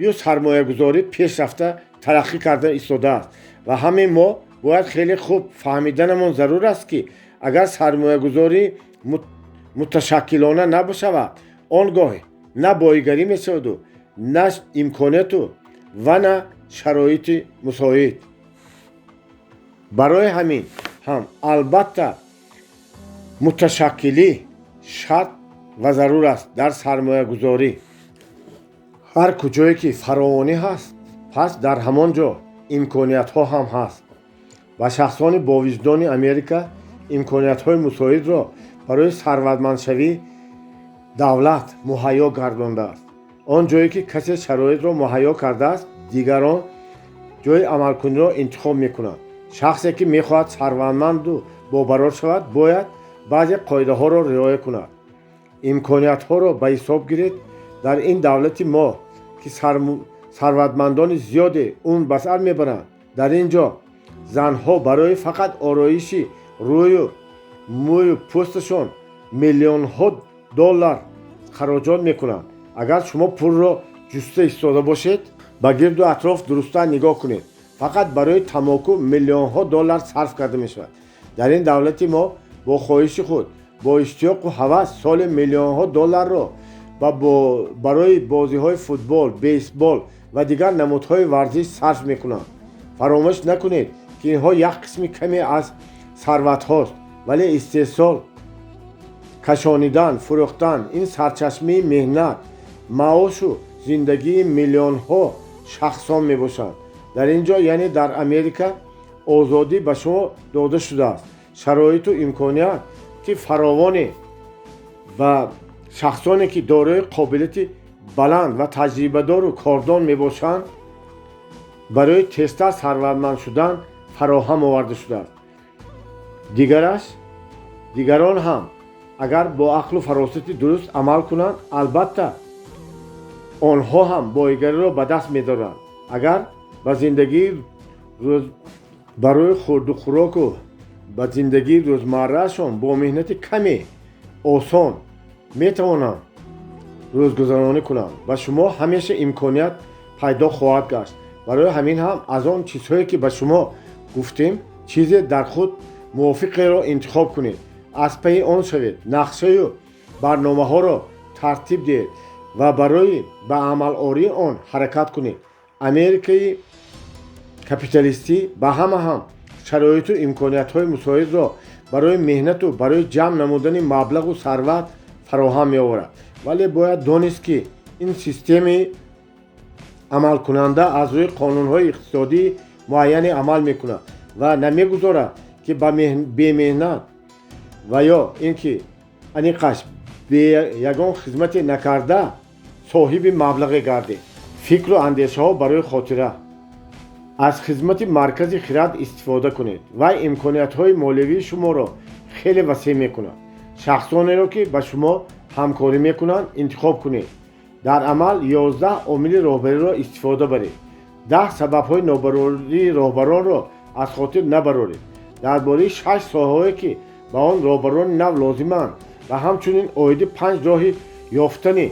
ё сармоягузорӣ пешрафта тараққӣ карда истодааст ва ҳамаи мо бояд хеле хуб фаҳмиданамон зарур аст, ки агар сармоягузорӣ муташаккилона набошавад, он гоҳ на боигарӣ мешаваду, на имконияту ва на Шароити мусоид барои ҳамин ҳам, албатта, муташаккилӣ шарт ва зарур аст дар сармоягузорӣ. Ҳар куҷое ки фаровонӣ ҳаст, пас дар ҳамон ҷо имкониятҳо ҳам ҳаст. Ба шахсони бовиҷдони Америка имкониятҳои мусоидро барои сарватмандшавӣ давлат муҳайё гардондааст. Он ҷое ки касе шароитро муҳайё кардааст, дигарон ҷои амалкуниро интихоб мекунанд. Шахсе, ки мехоҳад сарватманду бобарор шавад, бояд баъзе қоидаҳоро риоя кунад. Имкониятҳоро ба ҳисоб гиред. Дар ин давлати мо, ки сарватмандони зиёде умр ба сар мебаранд, дар ин ҷо занҳо барои фақат ороиши рӯю мӯю пӯсташон миллионҳо доллар хароҷот мекунанд. Агар шумо пулро ҷуста истода бошед, ба гирду атроф дурусттар нигоҳ кунед. Фақат барои тамоку миллионҳо доллар сарф карда мешавад. Дар ин давлати мо бо хоҳиши худ, бо иштиёқу ҳавас соли миллионҳо долларро барои бозиҳои футбол, бейсбол ва дигар намудҳои варзиш сарф мекунанд. Фаромӯш накунед, ки инҳо як қисми каме аз сарватҳост, вале истеҳсол кашонидан, фурӯхтан — ин сарчашмаи меҳнат, маошу зиндагии миллионҳо шахсон мебошанд. Дар ин ҷо, яъне дар Америка, озодӣ ба шумо дода шудааст, шароиту имконият ки фаровоне ба шахсоне, ки дорои қобилияти баланд ва таҷрибадору кордон мебошанд, барои тезтар сарватманд шудан фароҳам оварда шудааст. Дигараш, дигарон ҳам агар бо ақлу фаросати дуруст амал кунанд, албатта, онҳо ҳам боигариро ба даст медоранд. Агар ба зиндагии барои хӯрду хӯроку ба зиндагии рӯзмарраашон бо меҳнати каме осон метавонанд рӯзгузаронӣ кунанд, ба шумо ҳамеша имконият пайдо хоҳад гашт. Барои ҳамин ҳам аз он чизҳое, ки ба шумо гуфтем, чизе дар худ мувофиқеро интихоб кунед, аз пайи он шавед, нақшаю барномаҳоро тартиб диҳед ва барои ба амалории он ҳаракат кунед. Америкаи капиталистӣ ба ҳама ҳам шароиту имкониятҳои мусоидро барои меҳнату барои ҷамъ намудани маблағу сарват фароҳам меоварад, вале бояд донист, ки ин системаи амалкунанда аз рӯи қонунҳои иқтисодии муайяне амал мекунад ва намегузорад, ки ба бемеҳнат ва ё ин ки, аниқаш, бе ягон хизмате накарда соҳиби маблағе гардед. Фикру андешаҳо барои хотира. Аз хизмати маркази хирад истифода кунед. Вай имкониятҳои молиявии шуморо хеле васеъ мекунад. Шахсонеро, ки ба шумо ҳамкорӣ мекунанд, интихоб кунед. Дар амал 11 омили роҳбариро истифода баред. 10 сабабҳои нобарории роҳбаронро аз хотир набароред. Дар бораи шаш соҳаҳое, ки ба он роҳбарони нав лозиманд, ва ҳамчунин оиди панҷ роҳи ёфтани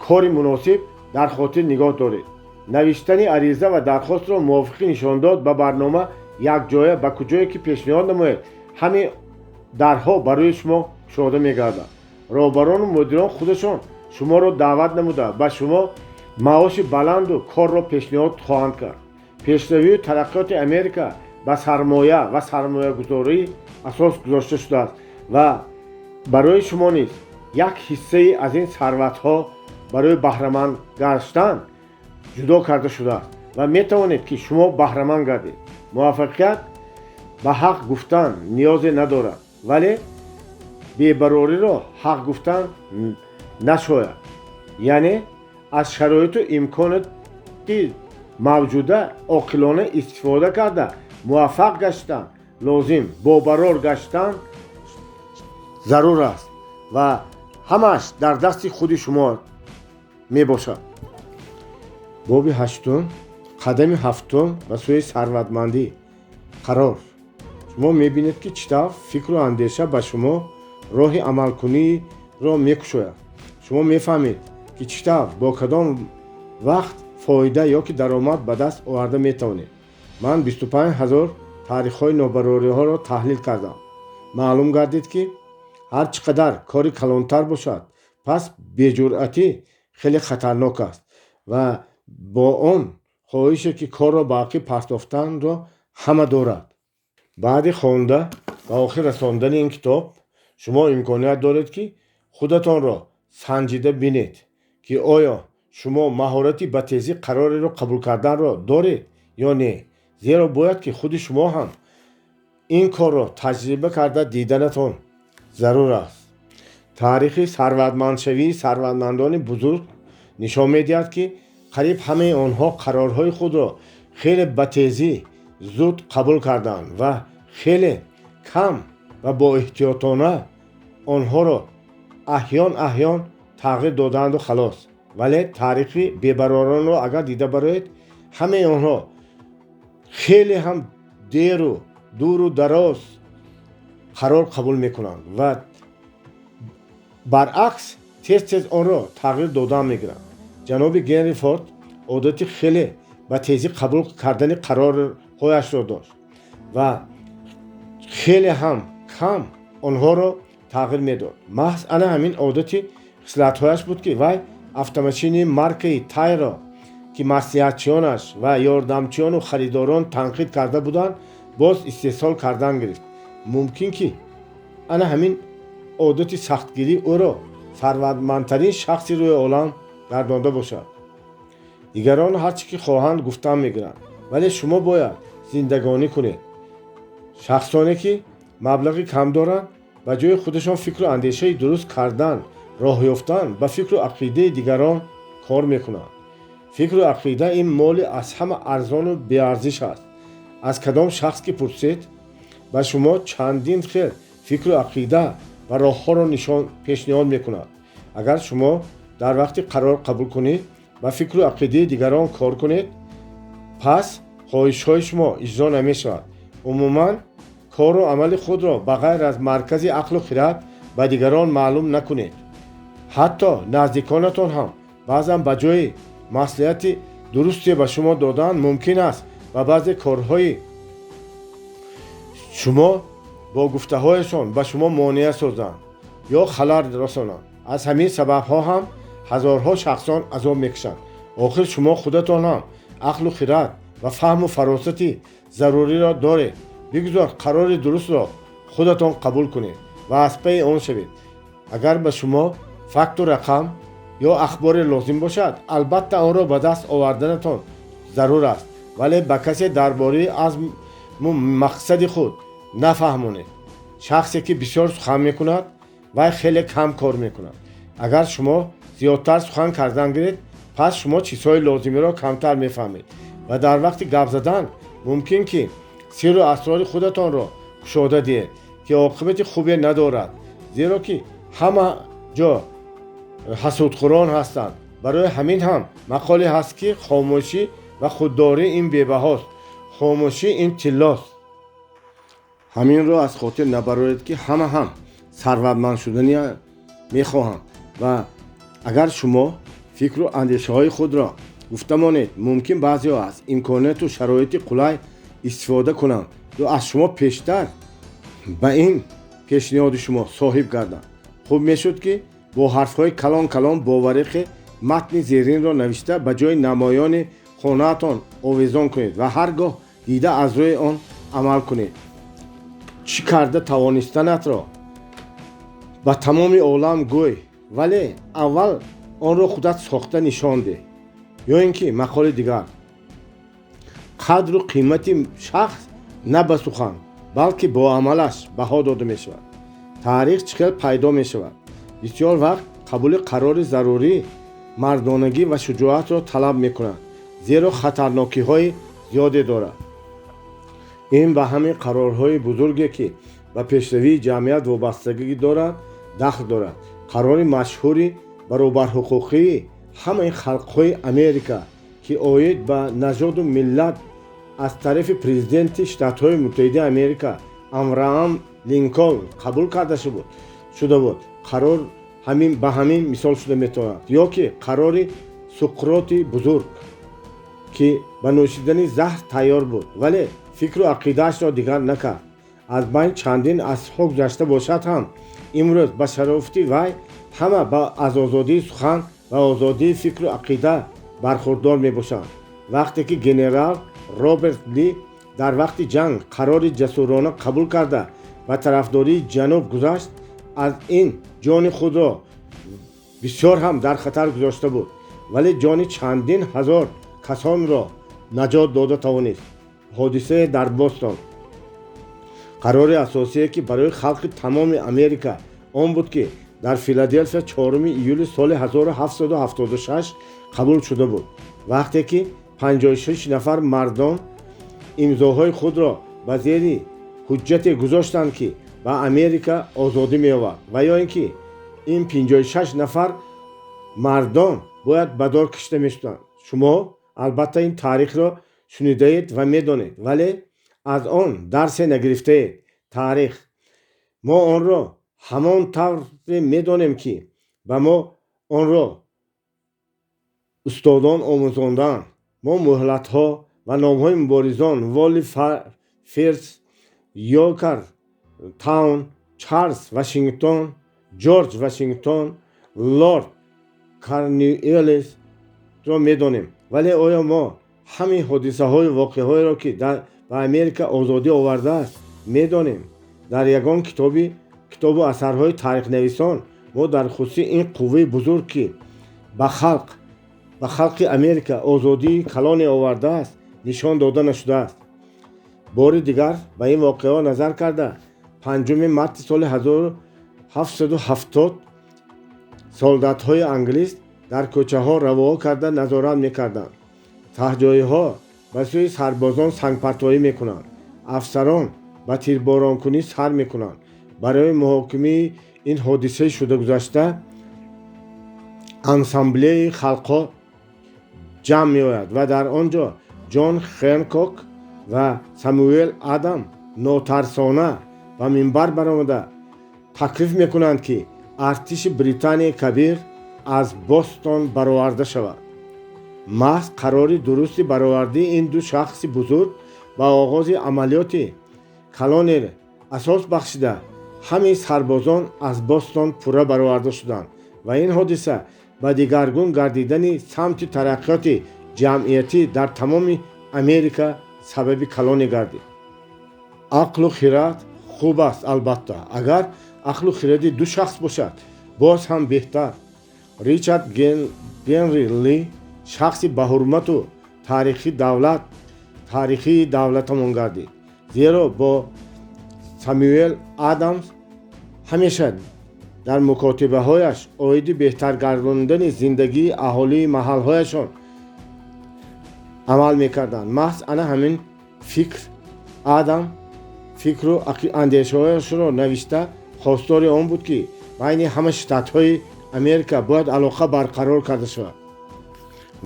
кори муносиб дар хотир нигоҳ доред. Навиштани ариза ва дархостро мувофиқи нишондод ба барнома якҷоя ба куҷое ки пешниҳод намоед, ҳамин дарҳо барои шумо кушода мегардад. Роҳбарону мудирон худашон шуморо даъват намуда, ба шумо маоши баланду корро пешниҳод хоҳанд кард. Пешравию тараққиёти Америка ба сармоя ва сармоягузорӣ асос гузошта шудааст ва барои шумо низ як ҳиссаи аз ин сарватҳо барои баҳраманд гаштан ҷудо карда шудааст ва метавонед, ки шумо баҳраманд гардед. Муваффақият ба ҳақ гуфтан ниёзе надорад, вале бебарориро ҳақ гуфтан нашояд. Яъне аз шароиту имконоти мавҷуда оқилона истифода карда муваффақ гаштан лозим, бобарор гаштан зарур аст ва ҳамааш дар дасти худи шумо мебошад. Боби ҳаштум, қадами ҳафтум ба сӯи сарватмандӣ. Қарор. Шумо мебинед, ки чӣ тавр фикру андеша ба шумо роҳи амалкуниро мекушояд. Шумо мефаҳмед, ки чӣ тавр, бо кадом вақт фоида ё ки даромад ба даст оварда метавонед. Ман 25 000 таърихҳои нобарориҳоро таҳлил кардам. Маълум гардид, ки ҳар чӣ қадар кори калонтар бошад, пас беҷуръатӣ хеле хатарнок аст ва бо он Хоҳише, ки корро ба ақиб партофтанро ҳама дорад. Баъди хонда ба охир расондани ин китоб шумо имконият доред, ки худатонро санҷида бинед, ки оё шумо маҳорати ба тезӣ қарореро қабул карданро доред ё не, зеро бояд, ки худи шумо ҳам ин корро таҷриба карда диданатон зарур аст. Таърихи сарватмандшавии сарватмандони бузург нишон медиҳад, ки қариб ҳамаи онҳо қарорҳои худро хеле ба тезӣ зуд қабул карданд ва хеле кам ва боэҳтиётона онҳоро аҳён аҳён тағйир додаанду халос. Вале таърихи бебароронро агар дида бароед, ҳамаи онҳо хеле ҳам деру дуру дароз қарор қабул мекунанд ва баръакс тез тез онро тағйир додан мегиранд. Ҷаноби Генри Форд одати хеле ба тезӣ қабул кардани қарорҳояшро дошт ва хеле ҳам кам онҳоро тағйир медод. Маҳз ана ҳамин одати хислатҳояш буд, ки вай автомашини маркаи Тайро, ки маслиҳатчиёнаш ва ёрдамчиёну харидорон танқид карда буданд, боз истеҳсол кардан гирифт. Мумкин, ки ана ҳамин одати сахтгирӣ ӯро сарватмандтарин шахси рӯи олам гардонда бошад. Дигарон ҳар чӣ ки хоҳанд, гуфтан мегиранд, вале шумо бояд зиндагонӣ кунед. Шахсоне, ки маблағи кам доранд, ба ҷои худашон фикру андешаи дуруст кардан, роҳ ёфтан, ба фикру ақидаи дигарон кор мекунанд. Фикру ақида ин моли аз ҳама арзону беарзиш аст. Аз кадом шахс ки пурсед, ба шумо чандин хел фикру ақида ва роҳҳоро нишон пешниҳод мекунад. Агар шумо дар вақти қарор қабул кунед, ба фикру ақидаи дигарон кор кунед, пас хоҳишҳои шумо иҷро намешавад. Умуман, кору амали худро ба ғайр аз маркази ақлу хирад ба дигарон маълум накунед. Ҳатто наздиконатон ҳам баъзан ба ҷои маслиҳати дурусте ба шумо додан, мумкин аст ба баъзе корҳои шумо бо гуфтаҳояшон ба шумо монеа созанд ё халал расонанд. Аз ҳамин сабабҳо ҳам ҳазорҳо шахсон азоб мекашанд. Охир шумо худатон ҳам ақлу хирад ва фаҳму фаросати заруриро доред. Бигузор қарори дурустро худатон қабул кунед ва аз пайи он шавед. Агар ба шумо факту рақам ё ахборе лозим бошад, албатта онро ба даст оварданатон зарур аст, вале ба касе дар бораи азму мақсади худ нафаҳмонед. Шахсе, ки бисёр сухан мекунад, вай хеле кам кор мекунад. Агар шумо зиёдтар сухан кардан гиред, пас шумо чизҳои лозимиро камтар мефаҳмед ва дар вақти гап задан мумкин, ки сирру асрори худатонро кушода диҳед, ки оқибати хубе надорад, зеро ки ҳама ҷо ҳасудхӯрон ҳастанд. Барои ҳамин ҳам мақоле ҳаст, ки хомӯшӣ ва худдорӣ ин бебаҳост, хомӯшӣ ин тиллост. Ҳаминро аз хотир набароред, ки ҳама ҳам сарватманд шудани мехоҳанд ва агар шумо фикру андешаҳои худро гуфта монед, мумкин баъзеҳо аз имконияту шароити қулай истифода кунанд ё аз шумо пештар ба ин пешниҳоди шумо соҳиб гарданд. Хуб мешуд, ки бо ҳарфҳои калон калон бо вариқи матни зеринро навишта, ба ҷои намоёни хонаатон овезон кунед ва ҳар гоҳ дида аз рӯи он амал кунед: «Чӣ карда тавонистанатро ба тамоми олам гӯй, вале аввал онро худат сохта нишон деҳ». Ё ин ки мақоли дигар: «Қадру қимати шахс на ба сухан, балки бо амалаш баҳо дода мешавад». Таърих чӣ хел пайдо мешавад? Бисёр вақт қабули қарори зарурӣ мардонагӣ ва шуҷоатро талаб мекунад, зеро хатарнокиҳои зиёде дорад. Ин ба ҳамин қарорҳои бузурге, ки ба пешравии ҷамъият вобастагӣ дорад, дахл дорад. Қарори машҳури баробарҳуқуқии ҳамаи халқҳои Америка, ки оид ба нажоду миллат аз тарафи президенти Штатҳои Муттаҳидаи Америка Авраам Линколн қабул карда шуда буд, қарор ҳамин ба ҳамин мисол шуда метавонад. Ё ки қарори Суқроти бузург, ки ба нӯшидани заҳр тайёр буд, вале фикру ақидаашро дигар накард. Аз байн чандин асрҳо гузашта бошад ҳам, имрӯз ба шарофати вай ҳама аз озодии сухан ва озодии фикру ақида бархурдор мебошанд. Вақте ки генерал Роберт Ли дар вақти ҷанг қарори ҷасурона қабул карда, ба тарафдории ҷануб гузашт, аз ин ҷони худро бисёр ҳам дар хатар гузошта буд, вале ҷони чандин ҳазор касонро наҷот дода тавонист. Ҳодисае дар Бостон. Қарори асосие, ки барои халқи тамоми Америка он буд, ки дар Филаделфия 4 июли соли 1776 қабул шуда буд, вақте ки 56 нафар мардон имзоҳои худро ба зери ҳуҷҷате гузоштанд, ки ба Америка озодӣ меовард, ва ё ин ки ин 56 нафар мардон бояд ба дор кашида мешуданд. Шумо албатта ин таърихро шунидаед ва медонед, вале аз он дарсе нагирифтаед. Таърих мо онро ҳамон тавре медонем, ки ба мо онро устодон омӯзондаанд. Мо муҳлатҳо ва номҳои муборизон Волли Фирс, Йокар Таун, Чарлз Вашингтон, Ҷорҷ Вашингтон, Лорд Корнуоллисро медонем, вале оё мо ҳамин ҳодисаҳою воқеаҳоеро, ки ба Америка озодӣ овардааст, медонем? Дар ягон китобу асарҳои таърихнависон мо дар хусуси ин қувваи бузург, ки ба халқи Америка озодии калоне овардааст, нишон дода нашудааст. Бори дигар ба ин воқеаҳо назар карда, 5 марти соли 1770 солдатҳои англис дар кӯчаҳо равоҳа карда назорат мекарданд. Таҳҷоиҳо ба сӯи сарбозон сангпартоӣ мекунанд, афсарон ба тирборонкунӣ сар мекунанд. Барои муҳокимаи ин ҳодисаи шуда гузашта ассамблеяи халқҳо ҷамъ меояд ва дар он ҷо Ҷон Хенкок ва Самуэл Адам нотарсона ба минбар баромада таклиф мекунанд, ки артиши Британияи Кабир аз Бостон бароварда шавад. Маҳз қарори дурусти баровардии ин ду шахси бузург ба оғози амалиёти калоне асос бахшида, ҳамаи сарбозон аз Бостон пурра бароварда шуданд ва ин ҳодиса ба дигаргун гардидани самти тараққиёти ҷамъиятӣ дар тамоми Америка сабаби калоне гардид. Ақлу хирад хуб аст, албатта, агар ақлу хиради ду шахс бошад, боз ҳам беҳтар. Ричард Генри Ли шахси баҳурмату таърихии давлатамон гардид, зеро бо Самюэл Адамс ҳамеша дар мукотибаҳояш оиди беҳтар гардондани зиндагии аҳолии маҳалҳояшон амал мекарданд. Маҳз ана ҳамин фикр Адам фикру андешаҳояшро навишта, хостори он буд, ки байни ҳама штатҳои Америка бояд алоқа барқарор карда шавад,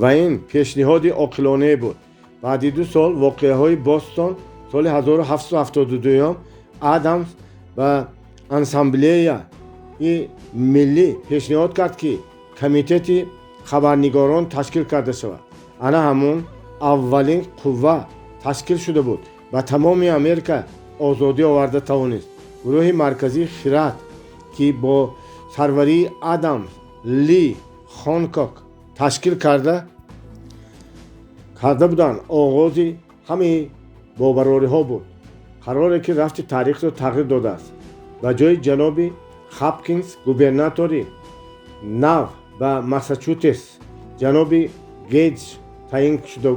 ва ин пешниҳоди оқилонае буд. Баъди 2 сол воқеаҳои Бостон, соли 1772, Адамс ба ассамблеяи миллӣ пешниҳод кард, ки комитети хабарнигорон ташкил карда шавад. Ана ҳамон аввалин қувва ташкил шуда буд, ба тамоми Америка озодӣ оварда тавонист. Гурӯҳи марказии хират, ки бо сарварии Адамс, Ли, Хонкок ташкил карда буданд, оғози ҳамаи бобарориҳо буд, қароре ки рафти таърихро тағйир додааст. Ба ҷои ҷаноби Хапкинс губернатори нав ба Массачусетс ҷаноби Гейтс таъин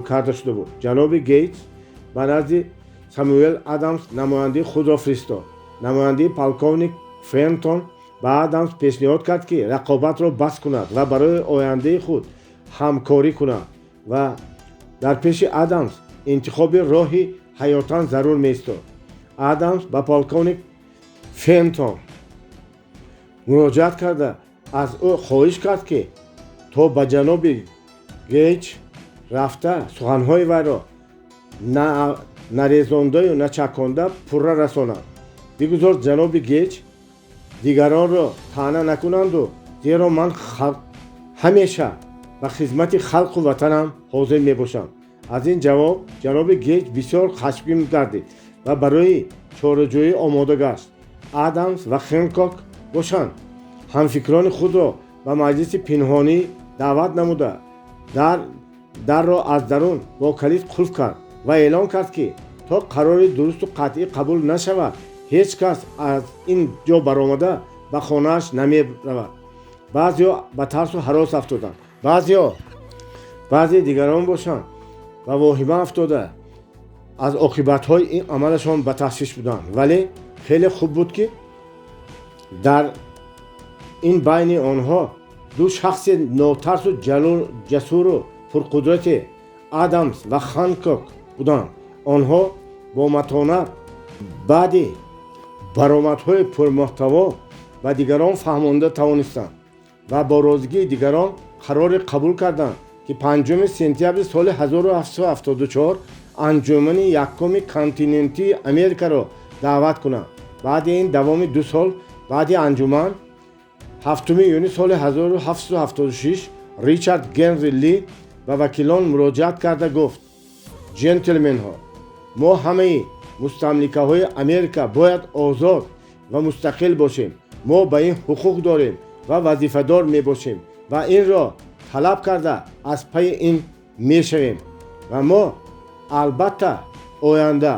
карда шуда буд. Ҷаноби Гейтс ба назди Самуэл Адамс намояндаи худро фиристод. Намояндаи полковник Фентон ба Адамс пешниҳод кард, ки рақобатро бас кунад ва барои ояндаи худ ҳамкорӣ кунад, ва дар пеши Адамс интихоби роҳи ҳаётан зарур меистод. Адамс ба полковник Фентон муроҷиат карда, аз ӯ хоҳиш кард, ки то ба ҷаноби Гейҷ рафта, суханҳои вайро нарезондаю начаконда пурра расонад. Бигузор ҷаноби Гейҷ дигаронро таъна накунанду, зеро ман ҳамеша ба хизмати халқу ватанам ҳозир мебошам. Аз ин ҷавоб ҷаноби Гейҷ бисёр хашмгин гардид ва барои чораҷӯӣ омода гашт. Адамс ва Хенкок бошанд, ҳамфикрони худро ба маҷлиси пинҳонӣ даъват намуда, дар Дарро аз дарун бо калид қулф кард ва эълон кард, ки то қарори дурусту қатъӣ қабул нашавад, ҳеҷ кас аз ин ҷо баромада ба хонааш намеравад. Баъзеҳо ба тарсу ҳарос афтоданд, баъзеҳо баъзе дигарон бошанд ба воҳима афтода, аз оқибатҳои ин амалашон ба ташвиш буданд. Вале хеле хуб буд, ки дар ин байни онҳо ду шахси нотарсу ҷасуру пурқудрате, Адамс ва Ханкок буданд. Онҳо бо матонат баъди баромадҳои пурмуҳтаво ба дигарон фаҳмонда тавонистанд ва бо розигии дигарон қароре қабул карданд, ки 5 сентябри соли 1774 анҷумани якуми континентии Америкаро даъват кунанд. Баъди ин давоми 2 сол баъди анҷуман, 7 июни соли 1776, Ричард Генри Ли ба вакилон муроҷиат карда гуфт: «Ҷентлменҳо, мо ҳамаи мустамликаҳои Америка бояд озод ва мустақил бошем. Мо ба ин ҳуқуқ дорем ва вазифадор мебошем ва инро талаб карда аз пайи ин мешавем ва мо албатта оянда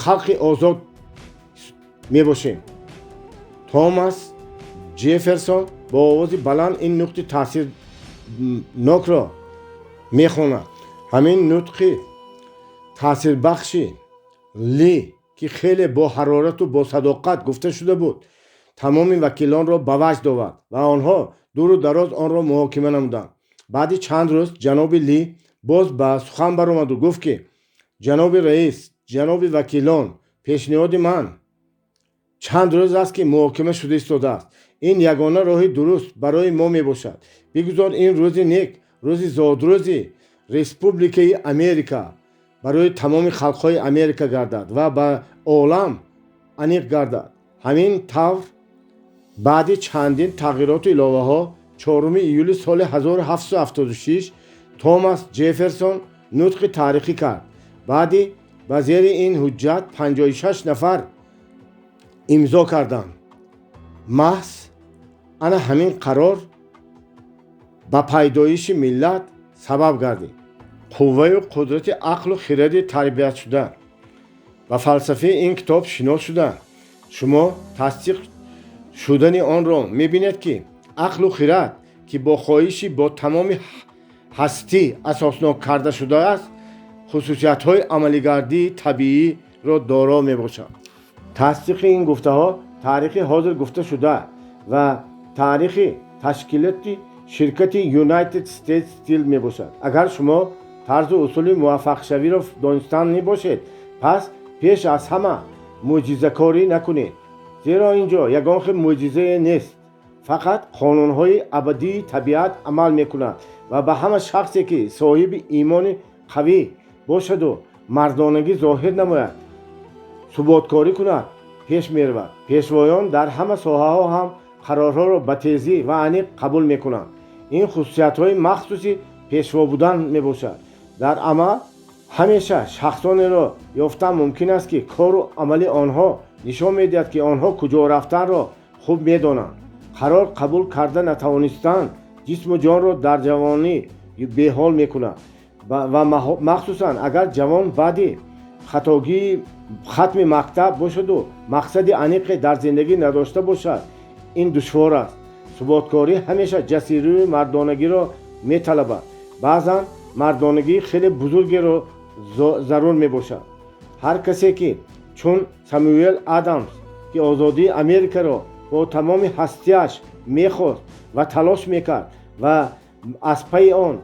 халқи озод мебошем». Томас Ҷефферсон бо овози баланд ин нутқи таъсирнокро мехонад. Ҳамин нутқи таъсирбахши Ли, ки хеле бо ҳарорату бо садоқат гуфта шуда буд, тамоми вакилонро ба ваҷд овард ва онҳо дуру дароз онро муҳокима намуданд. Баъди чанд рӯз ҷаноби Ли боз ба сухан баромаду гуфт, ки ҷаноби раис, ҷаноби вакилон, пешниҳоди ман чанд рӯз аст, ки муҳокима шуда истодааст. Ин ягона роҳи дуруст барои мо мебошад. Бигузор ин рӯзи нек, рӯзи зодрӯзи Республикаи Америка барои тамоми халқҳои Америка гардад ва ба олам аниқ гардад. Ҳамин тавр, баъди чандин тағйироту иловаҳо, 4 июли соли 1776 Томас Ҷефферсон нутқи таърихӣ кард. Баъди ба зери ин ҳуҷҷат 56 нафар имзо карданд. Маҳз ана ҳамин қарор ба пайдоиши миллат сабаб гардид. Қувваю қудрати ақлу хиради тарбиятшуда ба фалсафаи ин китоб шинос шуда, шумо тасдиқ шудани онро мебинед, ки ақлу хирад, ки бо хоҳиши бо тамоми ҳастӣ асоснок карда шудааст, хусусиятҳои амалигардии табииро доро мебошад. Тасдиқи ин гуфтаҳо таърихи ҳозир гуфта шуда ва таърихи ташкилоти ширкати United States Steel мебошад. Агар шумо тарзу усули муваффақшавиро донистан мебошед, пас пеш аз ҳама мӯъҷизакорӣ накунед, зеро ин ҷо ягон хел мӯъҷизае нест. Фақат қонунҳои абадии табиат амал мекунад ва ба ҳама шахсе, ки соҳиби имони қавӣ бошаду мардонагӣ зоҳир намояд, суботкорӣ кунад, пеш меравад. Пешвоён дар ҳама соҳаҳо ҳам қарорҳоро ба тезӣ ва аниқ қабул мекунанд. Ин хусусиятҳои махсуси пешво будан мебошад. Дар амал ҳамеша шахсонеро ёфтан мумкин аст, ки кору амали онҳо нишон медиҳад, ки онҳо куҷо рафтанро хуб медонанд. Қарор қабул карда натавонистан ҷисму ҷонро дар ҷавонӣ беҳол мекунад ва махсусан агар ҷавон баъди хатогии хатми мактаб бошаду мақсади аниқе дар зиндагӣ надошта бошад, ин душвор аст. Суботкорӣ ҳамеша ҷасирию мардонагиро металабад. Баъзан мардонагии хеле бузургеро зарур мебошад. Ҳар касе, ки чун Самюэл Адамс, ки озодии Америкаро бо тамоми ҳастиаш мехост ва талош мекард ва аз пайи он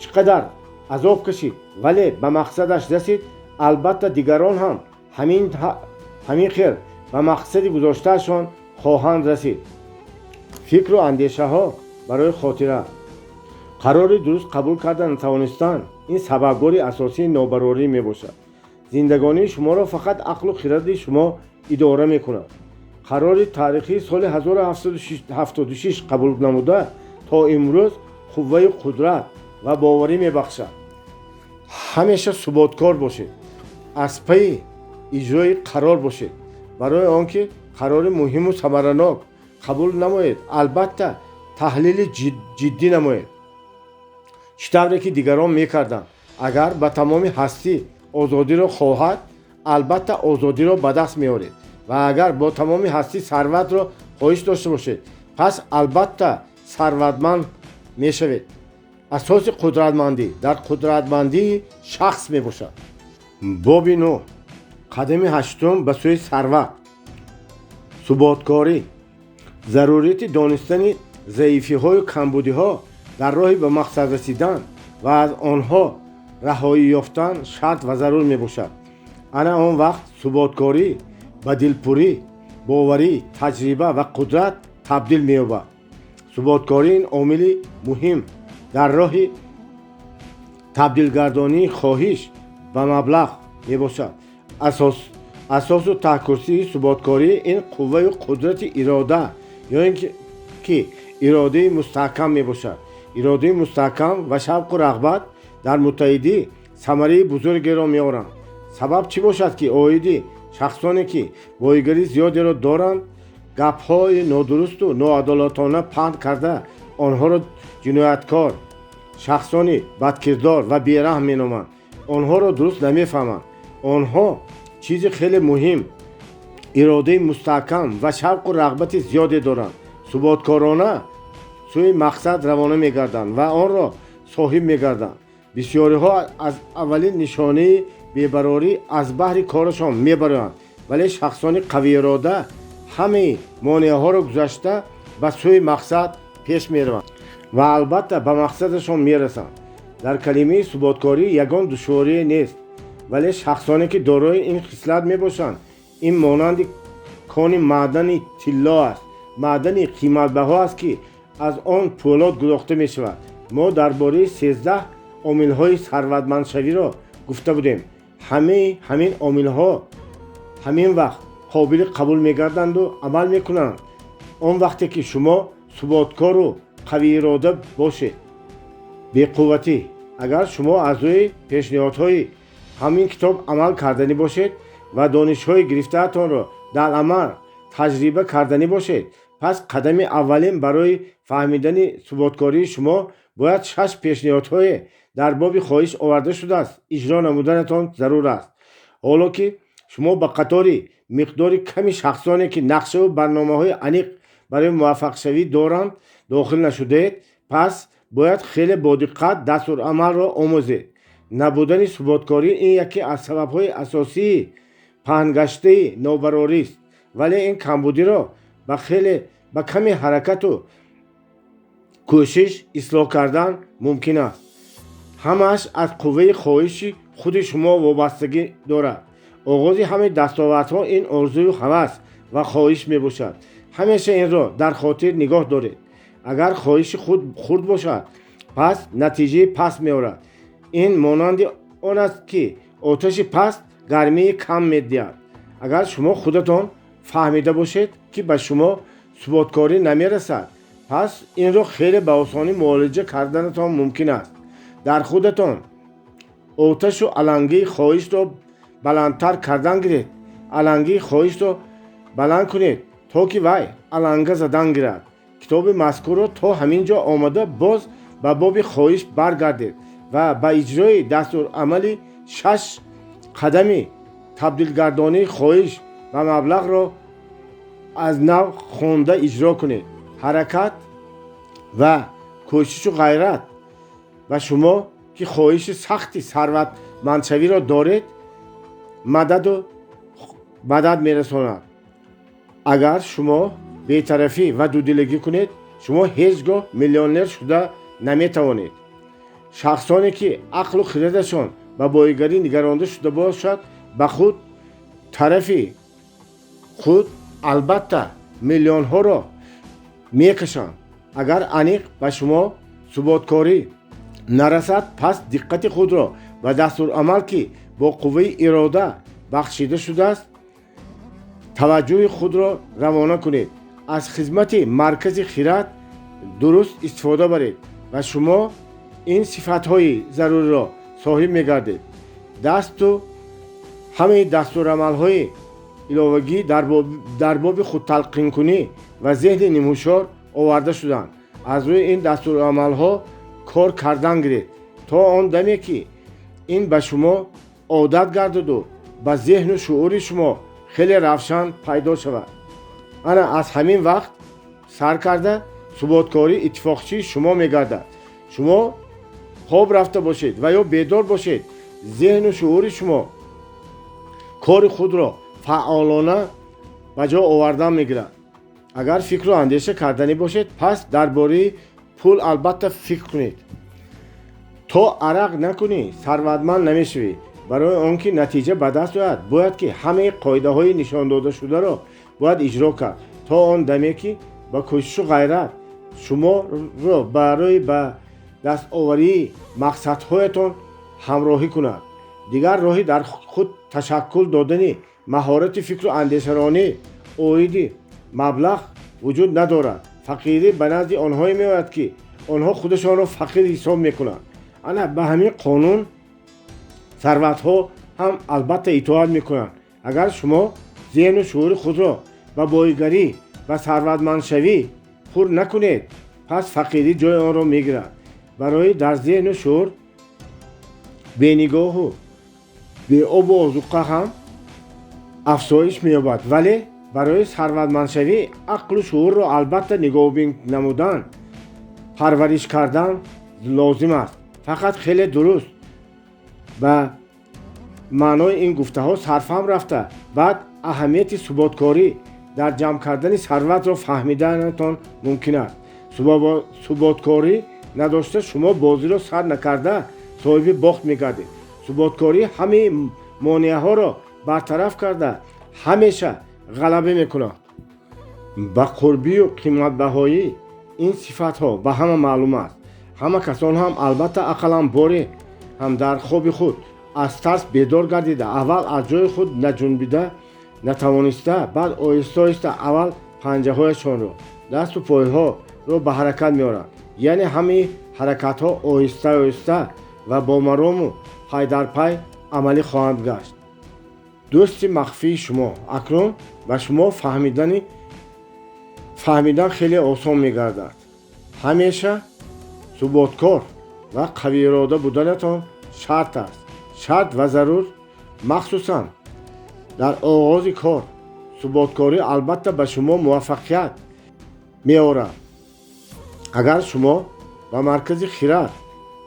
чӣ қадар азоб кашид, вале ба мақсадаш расид, албатта дигарон ҳам ҳамин хел ба мақсади гузоштаашон хоҳанд расид. Фикру андешаҳо барои хотира. Қарори дуруст қабул карда натавонистан ин сабабгори асосии нобарорӣ мебошад. Зиндагонии шуморо фақат ақлу хиради шумо идора мекунад. Қарори таърихии соли 1776 қабул намуда то имрӯз қувваю қудрат ва боварӣ мебахшад. Ҳамеша суботкор бошед, аз пайи иҷрои қарор бошед. Барои он ки қарори муҳиму самаранок қабул намоед, албатта таҳлили ҷиддӣ намоед. Чӣ тавре ки дигарон мекарданд. Агар ба тамоми ҳастӣ озодиро хоҳад, албатта озодиро ба даст меоред. Ва агар бо тамоми ҳастӣ сарватро хоҳиш дошта бошед, пас албатта сарватманд мешавед. Асоси қудратмандӣ дар қудратмандии шахс мебошад. Боби 9, қадами ҳаштум ба сӯи сарват. Суботкорӣ. Зарурияти донистани заифиҳою камбудиҳо дар роҳи ба мақсад расидан ва аз онҳо раҳоӣ ёфтан шарт ва зарур мебошад. Ана он вақт суботкорӣ ба дилпурӣ, боварӣ, таҷриба ва қудрат табдил меёбад. Суботкорӣ ин омили муҳим дар роҳи табдилгардонии хоҳиш ба маблағ мебошад. Асосу таҳкурсии суботкорӣ ин қувваю қудрати ирода ё ин ки иродаи мустаҳкам мебошад. Иродаи мустаҳкам ва шавқу рағбат дар муттаҳидӣ самараи бузургеро меоранд. Сабаб чӣ бошад, ки оиди шахсоне ки боигарии зиёдеро доранд, гапҳои нодурусту ноадолатона паҳн карда, онҳоро ҷинояткор, шахсони бадкирдор ва бераҳм меноманд? Онҳоро дуруст намефаҳманд. Онҳо чизи хеле муҳим, иродаи мустаҳкам ва шавқу рағбати зиёде доранд. Суботкорона сӯи мақсад равона мегарданд ва онро соҳиб мегарданд. Бисёриҳо аз аввалин нишонаи бебарорӣ аз баҳри корашон мебароянд, вале шахсони қавиирода ҳамаи монеаҳоро гузашта ба сӯи мақсад пеш мераванд ва албатта ба мақсадашон мерасанд. Дар калимаи суботкорӣ ягон душворие нест, вале шахсоне ки дорои ин хислат мебошанд, ин монанди кони маъдани тилло аст, маъдани қиматбаҳо аст, ки аз он пӯлод гудохта мешавад. Мо дар бораи 13 омилҳои сарватмандшавиро гуфта будем. Ҳамаи ҳамин омилҳо ҳамин вақт қобили қабул мегарданду амал мекунанд, он вақте ки шумо суботкору қавиирода бошед. Беқувватӣ. Агар шумо аз рӯи пешниҳодҳои ҳамин китоб амал карданӣ бошед ва донишҳои гирифтаатонро дар амал таҷриба карданӣ бошед, пас қадами аввалин барои фаҳмидани суботкории шумо бояд шаш пешниҳодҳое дар боби хоҳиш оварда шудааст иҷро намуданатон зарур аст. Ҳоло ки шумо ба қатори миқдори ками шахсоне, ки нақшаву барномаҳои аниқ барои муваффақшавӣ доранд, дохил нашудаед, пас бояд хеле бодиққат дастурамалро омӯзед. Набудани суботкорӣ ин яке аз сабабҳои асосии паҳнгаштаи нобарорист, вале ин камбудиро ба ками ҳаракату кӯшиш ислоҳ кардан мумкин аст. Ҳамааш аз қувваи хоҳиши худи шумо вобастагӣ дорад. Оғози ҳамаи дастовардҳо ин орзую ҳавас ва хоҳиш мебошад. Ҳамеша инро дар хотир нигоҳ доред. Агар хоҳиши худ хурд бошад, пас натиҷаи паст меорад. Ин монанди он аст, ки оташи паст гармии кам медиҳад. Агар шумо худатон фаҳмида бошед, ки ба шумо суботкорӣ намерасад, пас инро хеле ба осонӣ муолиҷа карданатон мумкин аст. Дар худатон оташу алангии хоҳишро баландтар кардан гиред. Алангии хоҳишро баланд кунед, то ки вай аланга задан гирад. Китоби мазкурро то ҳамин ҷо омада боз ба боби хоҳиш баргардед ва ба иҷрои дастурамали шаш қадами табдилгардонии хоҳиш ба маблағро аз нав хонда иҷро кунед. Ҳаракат ва кӯшишу ғайрат ба шумо, ки хоҳиши сахти сарватмандшавиро доред, мададу мадад мерасонад. Агар шумо бетарафӣ ва дудилагӣ кунед, шумо ҳеҷ гоҳ миллионер шуда наметавонед. Шахсоне, ки ақлу хирадашон ба боигарӣ нигаронда шуда бошад, ба худ тарафи худ албатта миллионҳоро мекашанд. Агар аниқ ба шумо суботкорӣ нарасад, пас диққати худро ба дастурамал, ки бо қувваи ирода бахшида шудааст, таваҷҷӯҳи худро равона кунед. Аз хизмати маркази хирад дуруст истифода баред ва шумо ин сифатҳои заруриро соҳиб мегардед. Дасту ҳамаи дастурамалҳои иловагӣ дар боби худталқинкунӣ ва зеҳни нимҳушёр оварда шуданд. Аз рӯи ин дастурамалҳо Кор кардан гиред то он даме, ки ин ба шумо одат гардаду ба зеҳну шуури шумо хеле равшан пайдо шавад. Ана аз ҳамин вақт сар карда суботкорӣ иттифоқчии шумо мегардад. Шумо хоб рафта бошед ва ё бедор бошед, зеҳну шуури шумо кори худро фаъолона ба ҷо овардан мегирад. Агар фикру андеша карданӣ бошед, пас дар бораи пул албатта фикр кунед. То арақ накунӣ, сарватманд намешавӣ. Барои он ки натиҷа ба даст ояд, бояд ки ҳамаи қоидаҳои нишондодашударо бояд иҷро кард, то он даме, ки ба кӯшишу ғайрат шуморо барои ба дастоварии мақсадҳоятон ҳамроҳӣ кунад. Дигар роҳи дар худ ташаккул додани маҳорати фикру андешаронӣ оиди маблағ вуҷуд надорад. Фақирӣ ба назди онҳое меояд, ки онҳо худашонро фақир ҳисоб мекунанд. Ана ба ҳамин қонун сарватҳо ҳам албатта итоат мекунанд. Агар шумо зеҳну шуури худро ба боигарӣ ва сарватмандшавӣ пур накунед, пас фақирӣ ҷои онро мегирад. Барои дар зеҳну шуур бенигоҳу беобу озуқа ҳам афзоиш меёбад, вале барои сарватмандшавӣ ақлу шуурро албатта нигоҳубин намудан, парвариш кардан лозим аст. Фақат хеле дуруст ба маънои ин гуфтаҳо сарфаҳм рафта, баъд аҳамияти суботкорӣ дар ҷамъ кардани сарватро фаҳмиданатон мумкин аст. Суботкорӣ надошта, шумо бозиро сар накарда соҳиби бохт мегардед. Суботкорӣ ҳамаи монеаҳоро бартараф карда, ҳамеша ғалаба мекунад. Ба қурбию қиматбаҳоӣ ин сифатҳо ба ҳама маълум аст. Ҳама касон ҳам албатта ақаллан боре ҳам дар хоби худ аз тарс бедор гардида, аввал аз ҷои худ наҷунбида натавониста, баъд оҳиста оҳиста аввал панҷаҳояшонро, дасту пойҳоро ба ҳаракат меоранд. Яъне ҳамаи ҳаракатҳо оҳиста оҳиста ва бо марому пай дар пай амалӣ хоҳанд гашт. Дӯсти махфии шумо. Акнун ба шумо фаҳмидан хеле осон мегардад. Ҳамеша суботкор ва қавиирода буданатон шарт аст, шарт ва зарур, махсусан дар оғози кор. Суботкорӣ албатта ба шумо муваффақият меорад. Агар шумо ба маркази хирад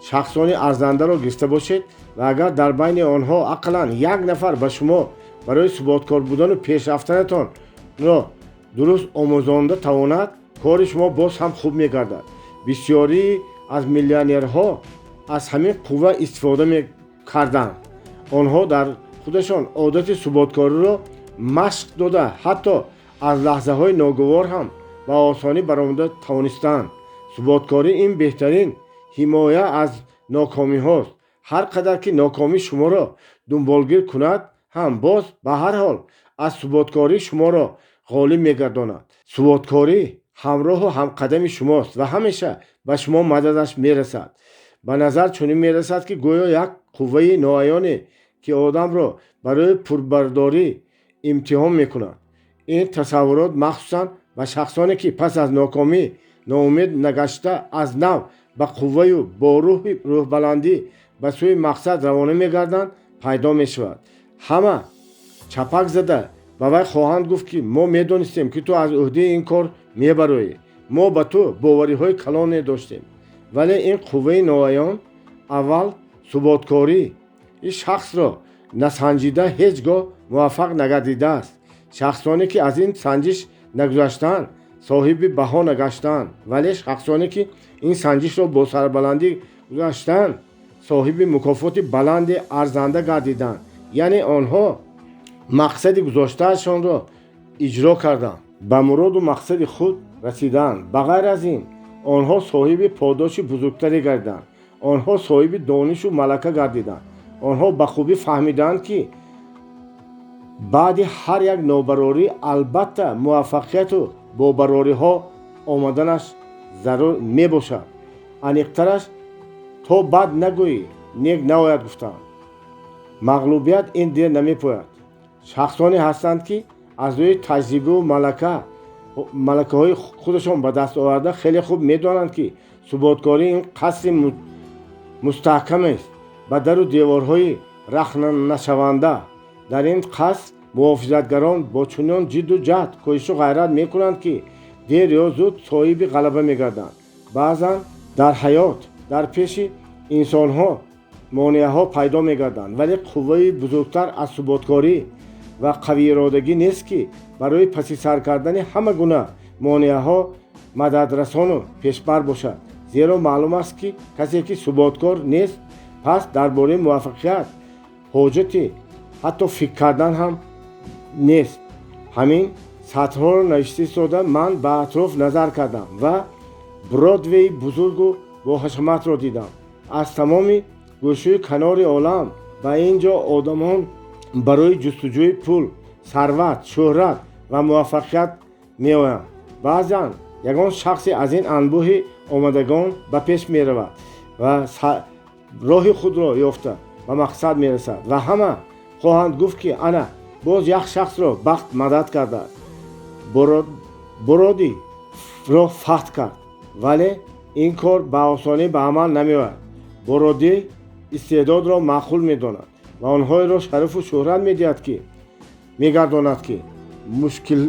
шахсони арзандаро гирифта бошед ва агар дар байни онҳо ақаллан як нафар ба шумо барои суботкор будану пешрафтанатонро дуруст омӯзонда тавонад, кори шумо боз ҳам хуб мегардад. Бисёрии аз миллионерҳо аз ҳамин қувва истифода мекарданд. Онҳо дар худашон одати суботкориро машқ дода, ҳатто аз лаҳзаҳои ногувор ҳам ба осонӣ баромада тавонистанд. Суботкорӣ ин беҳтарин ҳимоя аз нокомиҳост. Ҳар қадар ки нокомӣ шуморо дунболгир кунад ҳам, боз ба ҳар ҳол аз суботкорӣ шуморо ғолиб мегардонад. Суботкорӣ ҳамроҳу ҳамқадами шумост ва ҳамеша ба шумо мададаш мерасад. Ба назар чунин мерасад, ки гӯё як қувваи ноаёне, ки одамро барои пурбардорӣ имтиҳон мекунад. Ин тасаввурот махсусан ба шахсоне, ки пас аз нокомӣ ноумед нагашта, аз нав ба қувваю бо рӯҳи рӯҳбаландӣ ба сӯи мақсад равона мегарданд, пайдо мешавад. Ҳама чапак зада ба вай хоҳанд гуфт, ки мо медонистем, ки ту аз ӯҳдаи ин кор мебароӣ, мо ба ту бовариҳои калоне доштем. Вале ин қувваи ноаён аввал суботкорӣ ин шахсро насанҷида ҳеҷ гоҳ муваффақ нагардидааст. Шахсоне, ки аз ин санҷиш нагузаштаанд, соҳиби баҳо нагаштаанд, вале шахсоне, ки ин санҷишро бо сарбаландӣ гузаштаанд, соҳиби мукофоти баланди арзанда гардиданд, яъне онҳо мақсади гузоштаашонро иҷро карданд, ба муроду мақсади худ расиданд. Ба ғайр аз ин, онҳо соҳиби подоши бузургтаре гардиданд. Онҳо соҳиби донишу малака гардиданд. Онҳо ба хубӣ фаҳмиданд, ки баъди ҳар як нобарорӣ албатта муваффақияту бобарориҳо омаданаш зарур мебошад. Аниқтараш, то бад нагӯӣ, нек наояд, гуфтанд. Мағлубият ин дер намепояд. Шахсоне ҳастанд, ки аз рӯи таҷрибаву малака Малакаҳои худашон ба даст оварда, хеле хуб медонанд, ки суботкорӣ ин қасри мустаҳкамест ба дару деворҳои рахнанашаванда. Дар ин қаср муҳофизатгарон бо чунон ҷидду ҷаҳд, кӯшишу ғайрат мекунанд, ки дер ё зуд соҳиби ғалаба мегарданд. Баъзан дар ҳаёт дар пеши инсонҳо монеаҳо пайдо мегарданд, вале қувваи бузургтар аз суботкорӣ ва қавииродагӣ нест, ки барои паси сар кардани ҳама гуна монеаҳо мададрасону пешбар бошад. Зеро маълум аст, ки касе ки суботкор нест, пас дар бораи муваффақият ҳоҷати ҳатто фикр кардан ҳам нест. Ҳамин сатрҳоро навишта истода, ман ба атроф назар кардам ва Бродвеи бузургу боҳашаматро дидам. Аз тамоми гӯшаю канори олам ба ин ҷо одамон барои ҷустуҷӯи пул, сарват, шӯҳрат ва муваффақият меоянд. Баъзан ягон шахсе аз ин анбӯҳи омадагон ба пеш меравад ва роҳи худро ёфта, ба мақсад мерасад ва ҳама хоҳанд гуфт, ки ана боз як шахсро бахт мадад кардааст, Бродвейро фатҳ кард. Вале ин кор ба осонӣ ба амал намеояд. Бродвей истеъдодро маъқул медонад ва онҳоеро шарафу шӯҳрат медиҳад, ки мегардонад, ки мушкил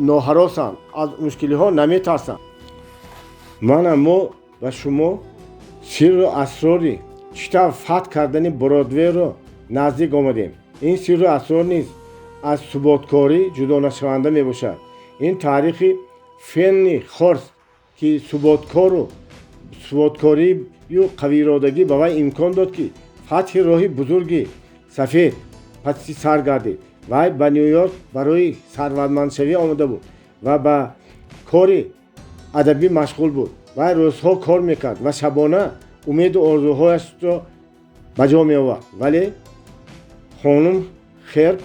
ноҳаросанд, аз мушкилиҳо наметарсанд. Мана мо ба шумо сирру асрори чӣ тавр фатҳ кардани Бродвейро наздик омадем. Ин сирру асрор низ аз суботкорӣ ҷудонашаванда мебошад. Ин таърихи Фенни Хёрст, ки суботкору суботкорию қавииродагӣ ба вай имкон дод, ки фатҳи роҳи бузурги сафед паси сар гардид. Вай ба Ню Йорк барои сарватмандшавӣ омода буд ва ба кори адабӣ машғул буд. Вай рӯзҳо кор мекард ва шабона умеду орзуҳояшро ба ҷо меовард. Вале хонум Хёрст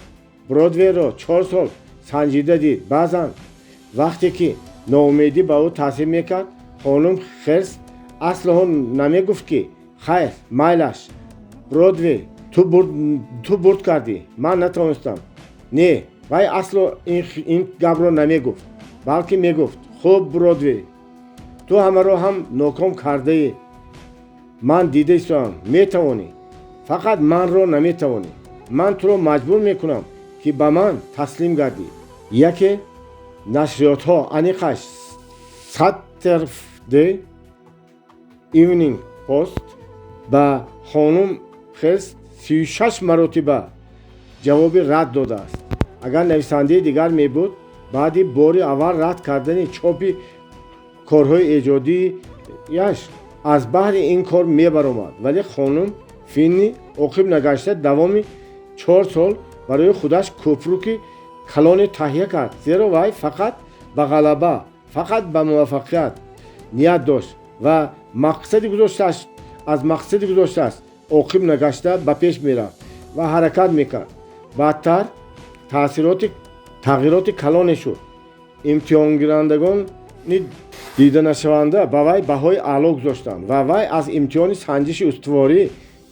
Бродвейро 4 сол санҷида дид. Баъзан вақте ки ноумедӣ ба ӯ таъсир мекард, хонум Хёрст асло намегуфт, ки хайр, майлаш, Бродвей, ту бурд кардӣ, ман натавонистам. Не, вай асло ин гапро намегуфт, балки мегуфт: «Хуб, Бродвей, ту ҳамаро ҳам ноком кардаӣ, ман дида истодам. Метавонӣ, фақат манро наметавонӣ. Ман туро маҷбур мекунам, ки ба ман таслим гардӣ». Яке нашриётҳо, аниқаш Saturday Evening Post, ба хонум Хёрст 36 маротиба ҷавоби рад додааст. Агар нависандаи дигар мебуд, баъди бори аввал рад кардани чопи корҳои эҷодияш аз баҳри ин кор мебаромад. Вале хонум Финни оқиб нагашта, давоми 4 сол барои худаш кӯпруки калоне таҳия кард, зеро вай фақат ба ғалаба, фақат ба муваффақият ният дошт ва мақсади гузоштааш аз мақсади гузоштааст оқиб нагашта ба пеш мерафт ва ҳаракат мекард. Баъдтар таъсироти тағйироти калоне шуд. Имтиҳонгирандагони диданашаванда ба вай баҳои аъло гузоштанд ва вай аз имтиҳони санҷиши устуворӣ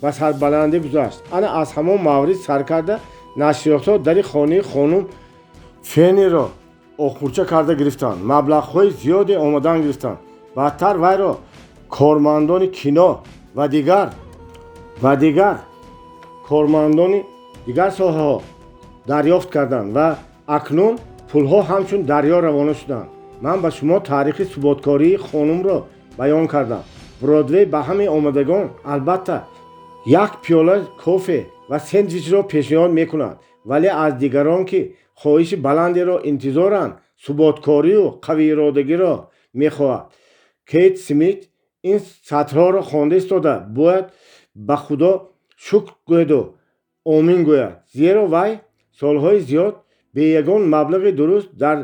ба сарбаландӣ гузашт. Ана аз ҳамон маврид сар карда, нашриётҳо дари хонаи хонум Фенниро оқурча карда гирифтанд, маблағҳои зиёде омадан гирифтанд. Баъдтар вайро кормандони кино ва дигар кормандони дигар соҳаҳо дарёфт карданд ва акнун пулҳо ҳамчун дарё равона шуданд. Ман ба шумо таърихи суботкории хонумро баён кардам. Бродвей ба ҳамаи омадагон албатта як пиёла кофе ва сендвичро пешниҳод мекунад, вале аз дигарон, ки хоҳиши баландеро интизоранд, суботкорию қавииродагиро мехоҳад. Кейт Смит ин сатрҳоро хонда истода, бояд ба Худо шукр гӯяду омин гӯяд, зеро вай солҳои зиёд бе ягон маблағи дуруст дар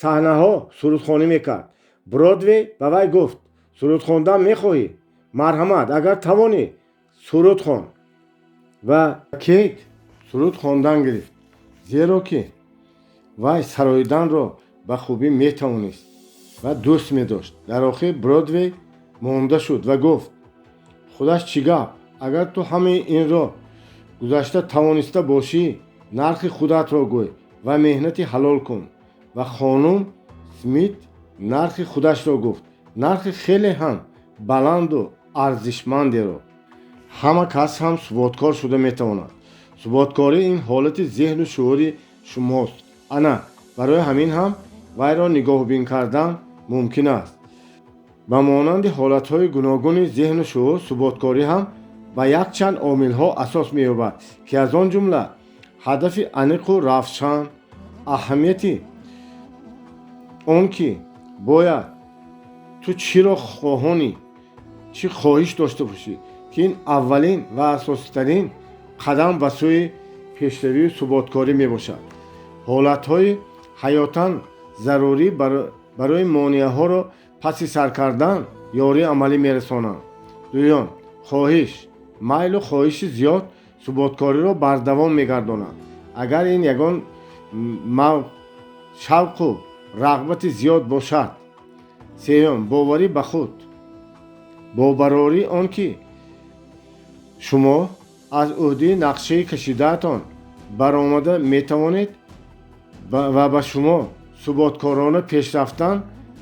саҳнаҳо сурудхонӣ мекард. Бродвей ба вай гуфт: «Суруд хондан мехоҳӣ? Марҳамат, агар тавонӣ, суруд хон». Ва Кейт суруд хондан гирифт, зеро ки вай сароиданро ба хубӣ метавонист ва дӯст медошт. Дар охир Бродвей монда шуд ва гуфт: «Худаш чӣ гап? Агар ту ҳамаи инро гузашта тавониста бошӣ, нархи худатро гӯй ва меҳнати ҳалол кун». Ва хонум Смит нархи худашро гуфт, нархи хеле ҳам баланду арзишмандеро. Ҳама кас ҳам суботкор шуда метавонад. Суботкорӣ ин ҳолати зеҳну шуури шумост. Ана барои ҳамин ҳам вайро нигоҳбин кардан мумкин аст. Ба монанди ҳолатҳои гуногуни зеҳну шуур, суботкорӣ ҳам ба якчанд омилҳо асос меёбад, ки аз он ҷумла ҳадафи аниқу равшан, аҳамияти он ки бояд ту чиро хоҳонӣ, чӣ хоҳиш дошта бошӣ, ки ин аввалин ва асоситарин қадам ба сӯи пешравию суботкорӣ мебошад. Ҳолатҳои ҳаётан зарурӣ барои монеаҳоро паси сар кардан ёрии амалӣ мерасонанд. Дуюм, хоҳиш. Майлу хоҳиши зиёд суботкориро бардавом мегардонад. Агар ин ягон шавқу рағбати зиёд бошад. Сеюм, боварӣ ба худ. Бо барории он ки шумо аз ӯҳдаи нақшаи кашидаатон баромада метавонед ва ба шумо суботкорона пеш рафтан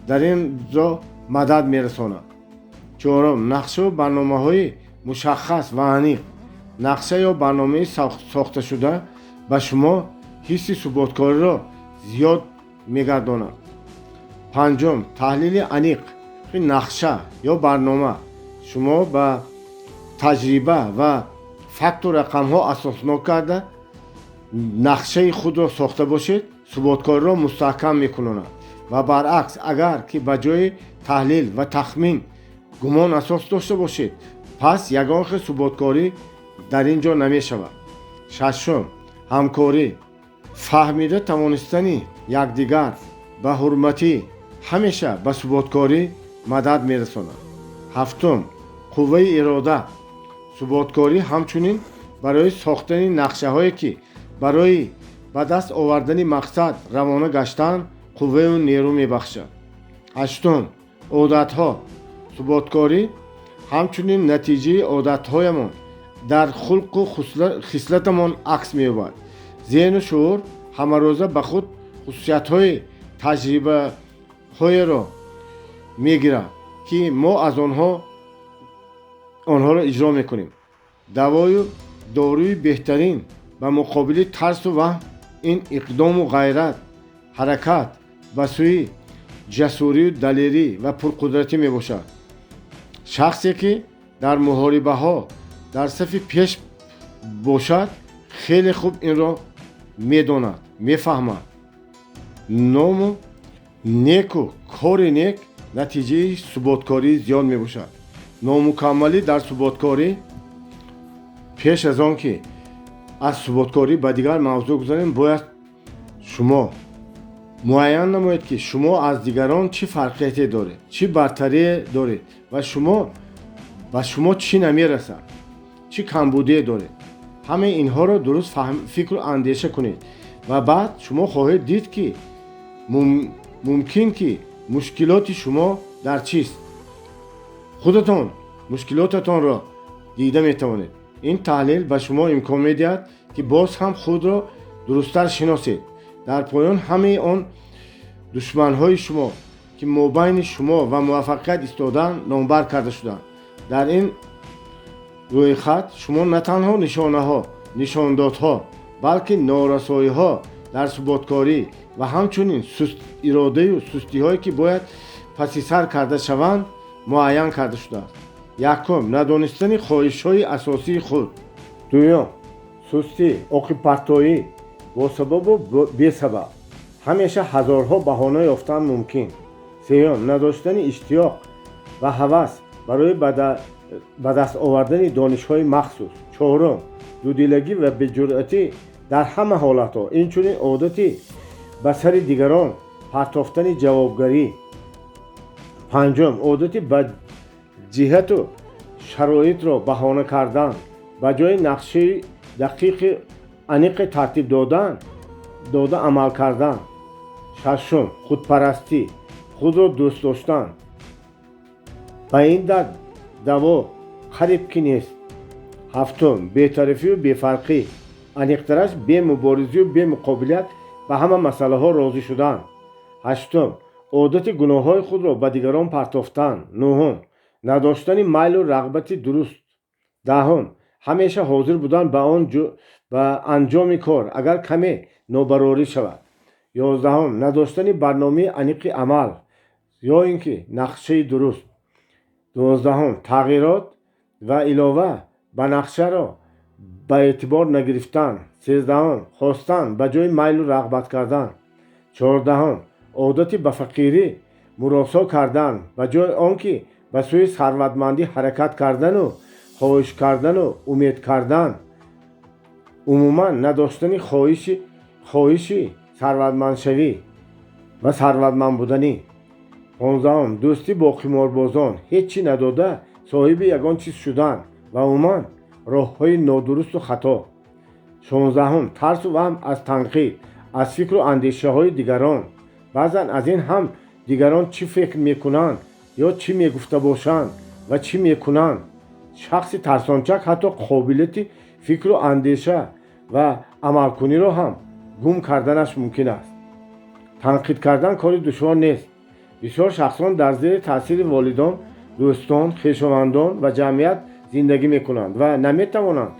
дар ин роҳ мадад мерасонад. Чорум, нақшаву барномаҳои мушаххас ва аниқ. Нақша ё барномаи сохташуда ба шумо ҳисси суботкориро зиёд мегардонад. Панҷум, таҳлили аниқ. Нақша ё барнома шумо ба таҷриба ва факту рақамҳо асоснок карда нақшаи худро сохта бошед, суботкориро мустаҳкам мекунонад. Ва баръакс, агар ки ба ҷои таҳлил ва тахмин гумон асос дошта бошед, пас ягон хел суботкорӣ дар ин ҷо намешавад. Шашум, ҳамкорӣ. Фаҳмида тавонистани якдигар ба ҳурматӣ ҳамеша ба суботкорӣ мадад мерасонад. Ҳафтум, қувваи ирода. Суботкорӣ ҳамчунин барои сохтани нақшаҳое, ки барои ба даст овардани мақсад равона гаштан, қувваю нерӯ мебахшад. Ҳаштум, одатҳо. Суботкорӣ ҳамчунин натиҷаи одатҳоямон дар хулқу хислатамон акс меёбад. Зеҳну шуур ҳамарӯза ба худ хусусиятҳои таҷрибаҳоеро мегирад, ки мо аз онҳоро иҷро мекунем. Давою доруи беҳтарин ба муқобили тарсу ваҳм ин иқдому ғайрат, ҳаракат ба сӯи ҷасурию далерӣ ва пурқудратӣ мебошад. Шахсе ки дар муҳорибаҳо дар сафи пеш бошад, хеле хуб инро медонад, мефаҳмад. Ному неку кори нек натиҷаи суботкории зиёд мебошад. Номукаммалӣ дар суботкорӣ. Пеш аз он ки аз суботкорӣ ба дигар мавзӯъ гузарем, бояд шумо муайян намоед, ки шумо аз дигарон чӣ фарқияте доред, чӣ бартарие доред ва шумо ба шумо чӣ намерасад, чӣ камбудие доред. Ҳамаи инҳоро дуруст фикру андеша кунед ва баъд шумо хоҳед дид, ки мумкин ки мушкилоти шумо дар чист. Худатон мушкилотатонро дида метавонед. Ин таҳлил ба шумо имкон медиҳад, ки боз ҳам худро дурусттар шиносед. Дар поён ҳамаи он душманҳои шумо, ки мобайни шумо ва муваффақият истодаанд, номбар карда шуданд. Дар ин рӯйхат шумо на танҳо нишонаҳо, нишондодҳо, балки норасоиҳо дар суботкорӣ ва ҳамчунин сустиродаю сустиҳое, ки бояд паси сар карда шаванд, муайян карда шудааст. Якум, надонистани хоҳишҳои асосии худ. Дуюм, сустӣ, оқибпартоӣ бо сабабу бесабаб, ҳамеша ҳазорҳо баҳона ёфтан мумкин. Сеюм, надоштани иштиёқ ва ҳавас барои ба даст овардани донишҳои махсус. Чорум, дудилагӣ ва беҷуръатӣ дар ҳама ҳолатҳо, инчунин одати ба сари дигарон партофтани ҷавобгарӣ. Панҷум, одати ба ҷиҳату шароитро баҳона кардан ба ҷои нақшаи дақиқи аниқе тартиб дода амал кардан. Шашум, худпарастӣ, худро дӯст доштан. Ба ин дард даво қариб ки нест. Ҳафтум, бетарафию бефарқӣ, аниқтараш бемуборизию бемуқобилият ба ҳама масъалаҳо розӣ шудан. Ҳаштум, Одати гуноҳҳои худро ба дигарон партофтан. Нуҳум, надоштани майлу рағбати дуруст. Даҳум, ҳамеша ҳозир будан ба анҷоми кор, агар каме нобарорӣ шавад. 11-ум, надоштани барномаи аниқи амал ё ин ки нақшаи дуруст. 12-ум, тағйирот ва илова ба нақшаро ба эътибор нагирифтан. 13-ум, хостан ба ҷои майлу рағбат кардан. 14-ум, одати ба фақирӣ муросо кардан ба ҷои он ки ба сӯи сарватмандӣ ҳаракат кардану хоҳиш кардану умед кардан. Умуман, надоштани хоҳиши сарватмандшавӣ ва сарватманд буданӣ. 15-ум, дӯстӣ бо қиморбозон, ҳеҷ чӣ надода соҳиби ягон чиз шудан ва умуман роҳҳои нодурусту хато. 16-ум, тарсу ваҳм аз танқид, аз фикру андешаҳои дигарон. Баъзан аз ин ҳам дигарон чӣ фикр мекунанд ё чӣ мегуфта бошанд ва чӣ мекунанд. Шахси тарсончак ҳатто қобилияти фикру андеша ва амалкуниро ҳам гум карданаш мумкин аст. Танқид кардан кори душвор нест. Бисёр шахсон дар зери таъсири волидон, дӯстон, хешовандон ва ҷамъият зиндагӣ мекунанд ва наметавонанд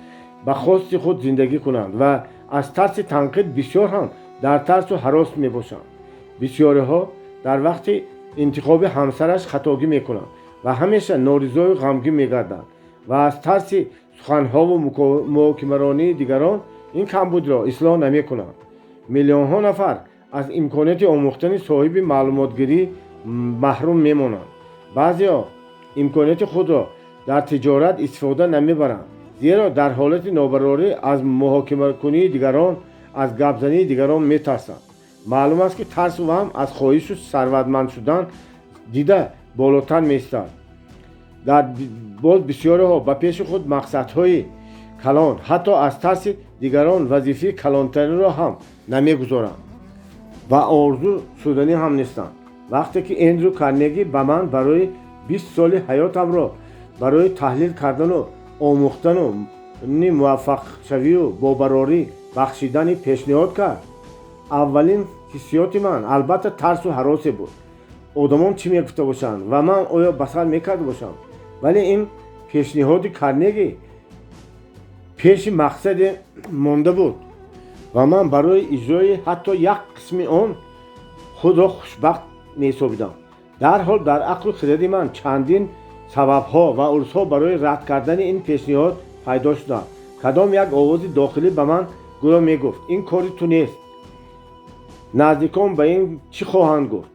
ба хости худ зиндагӣ кунанд ва аз тарси танқид бисёр ҳам дар тарсу ҳарос мебошанд. Бисёриҳо дар вақти интихоби ҳамсараш хатогӣ мекунанд ва ҳамеша норизою ғамгин мегарданд ва аз тарси суханҳову муҳокимаронии дигарон ин камбудро ислоҳ намекунанд. Миллионҳо нафар аз имконияти омӯхтани соҳиби маълумотгирӣ маҳрум мемонанд. Баъзеҳо имконияти худро дар тиҷорат истифода намебаранд, зеро дар ҳолати нобарорӣ аз муҳокимакунии дигарон, аз гапзании дигарон метарсанд. Маълум аст, ки тарсу ваҳм аз хоҳишу сарватманд шудан дида болотар меистад. Дар боз бисёриҳо ба пеши худ мақсадҳои калон, ҳатто аз тарси дигарон вазифаи калонтариро ҳам намегузоранд ва орзу шуданӣ ҳам нестанд. Вақте ки Эндрю Карнеги ба ман барои 20 соли ҳаётамро барои таҳлил кардану омӯхтану муваффақшавию бобарорӣ бахшидани пешниҳод кард, аввалин ҳиссиёти ман албатта тарсу ҳаросе буд. Одамон чӣ мегуфта бошанд ва ман оё ба сар мекарда бошам? Вале ин пешниҳоди Карнеги пеши мақсаде монда буд ва ман барои иҷрои ҳатто як қисми он худро хушбахт меҳисобидам. Дарҳол дар ақлу хиради ман чандин сабабҳо ва урсҳо барои рад кардани ин пешниҳод пайдо шуданд. Кадом як овози дохилӣ ба ман гӯё мегуфт: ин кори ту нест, наздикон ба ин чӣ хоҳанд гуфт,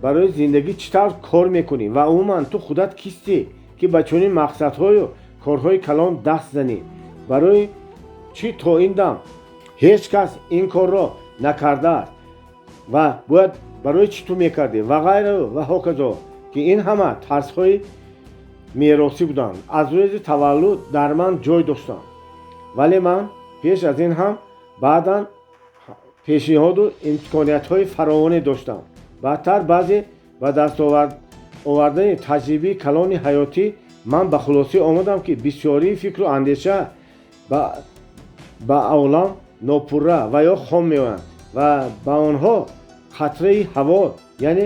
барои зиндагӣ чӣ тавр кор мекунӣ ва умуман ту худат кистӣ, ки ба чунин мақсадҳою корҳои калон даст занӣ? Барои чӣ то ин дам ҳеҷ кас ин корро накардааст ва бояд барои чӣ ту мекардӣ ва ғайрау ва ҳоказо, ки ин ҳама тарсҳои меросӣ буданд, аз рӯзи таваллуд дар ман ҷой доштанд. Вале ман пеш аз ин ҳам баъдан пешниҳоду имкониятҳои фаровоне доштам. Баъдтар баъзе ба даст овардани таҷрибаи калони ҳаётӣ ман ба хулосӣ омадам, ки бисёрии фикру андеша ба олам нопурра ва ё хом меоянд ва ба онҳо қатраи ҳаво, яъне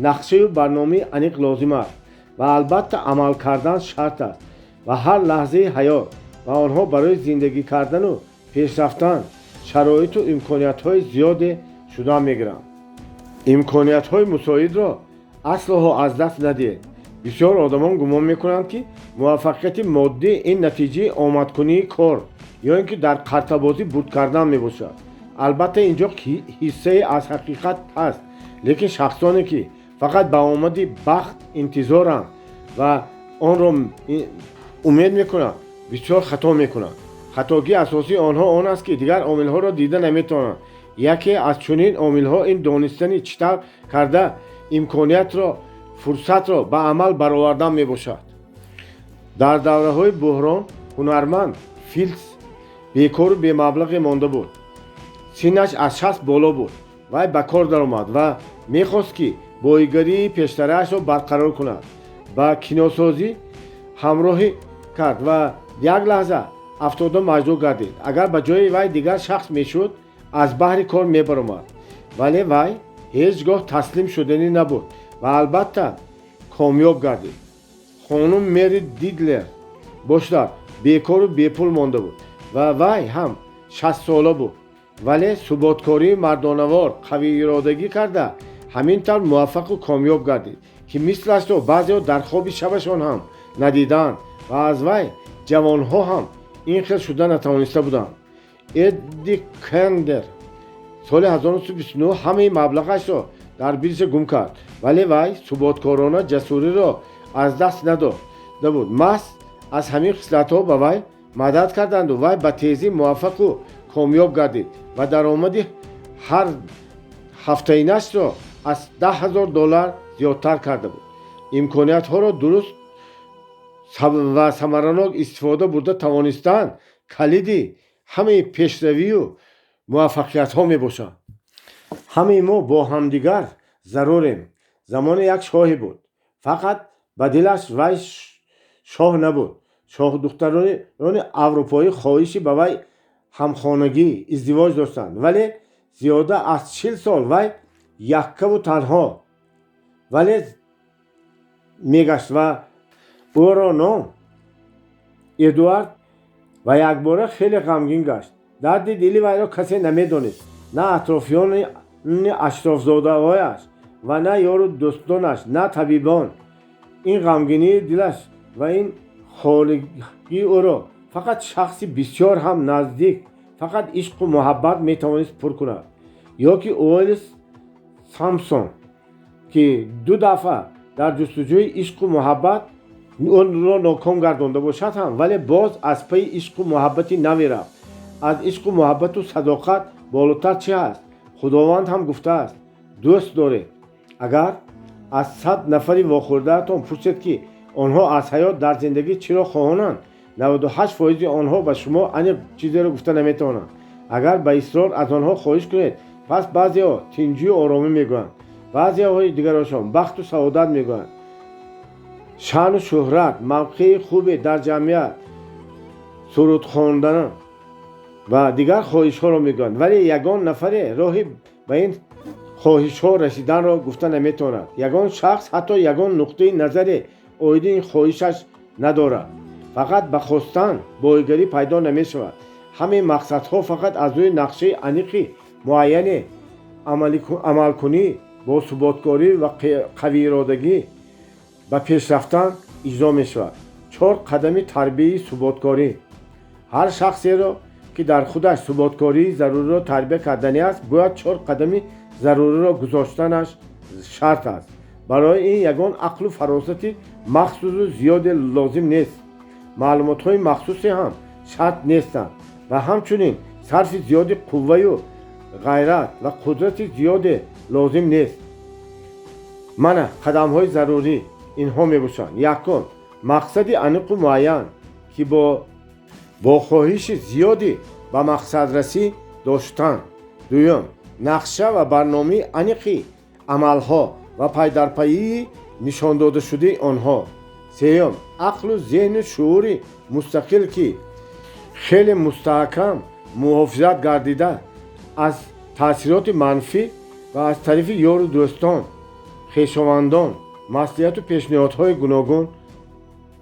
нақшаю барномаи аниқ лозим аст ва албатта амал кардан шарт аст ва ҳар лаҳзаи ҳаёт ва онҳо барои зиндагӣ кардану пешрафтан шароиту имкониятҳои зиёде шуда мегиранд. Имкониятҳои мусоидро аслоҳо аз даст надиҳед. Бисёр одамон гумон мекунанд, ки муваффақияти моддӣ ин натиҷаи омадкунии кор ё ин ки дар қартабозӣ бурд кардан мебошад. Албатта, ин ҷо ҳиссае аз ҳақиқат ҳаст, лекин шахсоне ки фақат ба омади бахт интизоранд ва онро умед мекунанд, бисёр хато мекунанд. Хатогии асосии онҳо он аст, ки дигар омилҳоро дида наметавонанд. Яке аз чунин омилҳо ин донистани чӣ тавр карда имкониятро, фурсатро ба амал баровардан мебошад. Дар давраҳои буҳрон ҳунарманд Филдс бекору бемаблағе монда буд. Синнаш аз 60 боло буд. Вай ба кор даромад ва мехост, ки боигарии пештараашро барқарор кунад. Ба киносозӣ ҳамроҳӣ кард ва як лаҳза афтода маҷрӯҳ гардид. Агар ба ҷои вай дигар шахс мешуд, аз баҳри кор мебаромад, вале вай Ҳеҷ гоҳ таслим шуданӣ набуд ва албатта комёб гардид. Хонум Мери Дидлер бошад, бекору бепул монда буд ва вай ҳам 60-сола буд, вале суботкории мардонавор, қавииродагӣ карда, ҳамин тавр муваффақу комёб гардид, ки мислашро баъзеҳо дар хоби шабашон ҳам надидаанд ва аз вай ҷавонҳо ҳам ин хел шуда натавониста буданд. Эдди Кендер соли 1929 ҳамаи маблағашро дар биржа гум кард, вале вай суботкорона ҷасуриро аз даст надода буд. Маҳз аз ҳамин хислатҳо ба вай мадад карданду вай ба тезӣ муваффақу комёб гардид ва даромади ҳар ҳафтаинашро аз 10 000 доллар зиёдтар карда буд. Имкониятҳоро дуруст ва самаранок истифода бурда тавонистан калиди ҳамаи пешравию муваффақиятҳо мебошанд. Ҳамаи мо бо ҳамдигар зарурем. Замоне як шоҳе буд, фақат ба дилаш вай шоҳ набуд. Шоҳдухтарони аврупоӣ хоҳиши ба вай ҳамхонагӣ, издивоҷ доштанд, вале зиёда аз 40 сол вай яккаву танҳо вале мегашт ва ӯро ном Эдуард ва якбора хеле ғамгин гашт. Дарди дили вайро касе намедонист, на атрофиёни ашрофзодаҳояш ва на ёру дӯстонаш, на табибон. Ин ғамгинии дилаш ва ин холигии ӯро фақат шахси бисёр ҳам наздик, фақат ишқу муҳаббат метавонист пур кунад. Ё ки Уоллис Самсон, ки ду дафъа дар ҷустуҷӯи ишқу муҳаббат онро ноком гардонда бошад ҳам, вале боз аз пайи ишқу муҳаббати наве рафт. Аз ишқу муҳаббату садоқат болотар чӣ ҳаст? Худованд ҳам гуфтааст: дӯст доред. Агар аз 100 нафари вохӯрдаатон пурсед, ки онҳо аз ҳаёт, дар зиндагӣ чиро хоҳонанд, 98 фоизи онҳо ба шумо аниқ чизеро гуфта наметавонанд. Агар ба исрор аз онҳо хоҳиш кунед, пас баъзеҳо тинҷию оромӣ мегӯянд, баъзеҳои дигарошон бахту саодат мегӯянд, шаъну шӯҳрат, мавқеи хубе дар ҷамъият, суруд хондан ва дигар хоҳишҳоро мегӯянд, вале ягон нафаре роҳи ба ин хоҳишҳо расиданро гуфта наметавонад. Ягон шахс ҳатто ягон нуқтаи назаре оиди ин хоҳишаш надорад. Фақат ба хостан боигарӣ пайдо намешавад. Ҳамаи мақсадҳо фақат аз рӯи нақшаи аниқи муайяне амалкунӣ, бо суботкорӣ ва қавииродагӣ ба пеш рафтан иҷро мешавад. Чор қадами тарбияи суботкорӣ. Ҳар шахсеро, ки дар худаш суботкории заруриро тарбия карданӣ аст, бояд чор қадами заруриро гузоштанаш шарт аст. Барои ин ягон ақлу фаросати махсусу зиёде лозим нест, маълумотҳои махсусе ҳам шарт нестанд ва ҳамчунин сарфи зиёди қувваю ғайрат ва қудрати зиёде лозим нест. Мана қадамҳои зарурӣ инҳо мебошанд. Якум: мақсади аниқу муайян, ки бо хоҳиши зиёдӣ ба мақсадрасӣ доштан. Дуюм: нақша ва барномаи аниқи амалҳо ва пайдарпайии нишондодашудаи онҳо. Сеюм: ақлу зеҳну шуури мустақил, ки хеле мустаҳкам муҳофизат гардида аз таъсироти манфӣ ва аз тарафи ёру дӯстон, хешовандон, маслиҳату пешниҳодҳои гуногун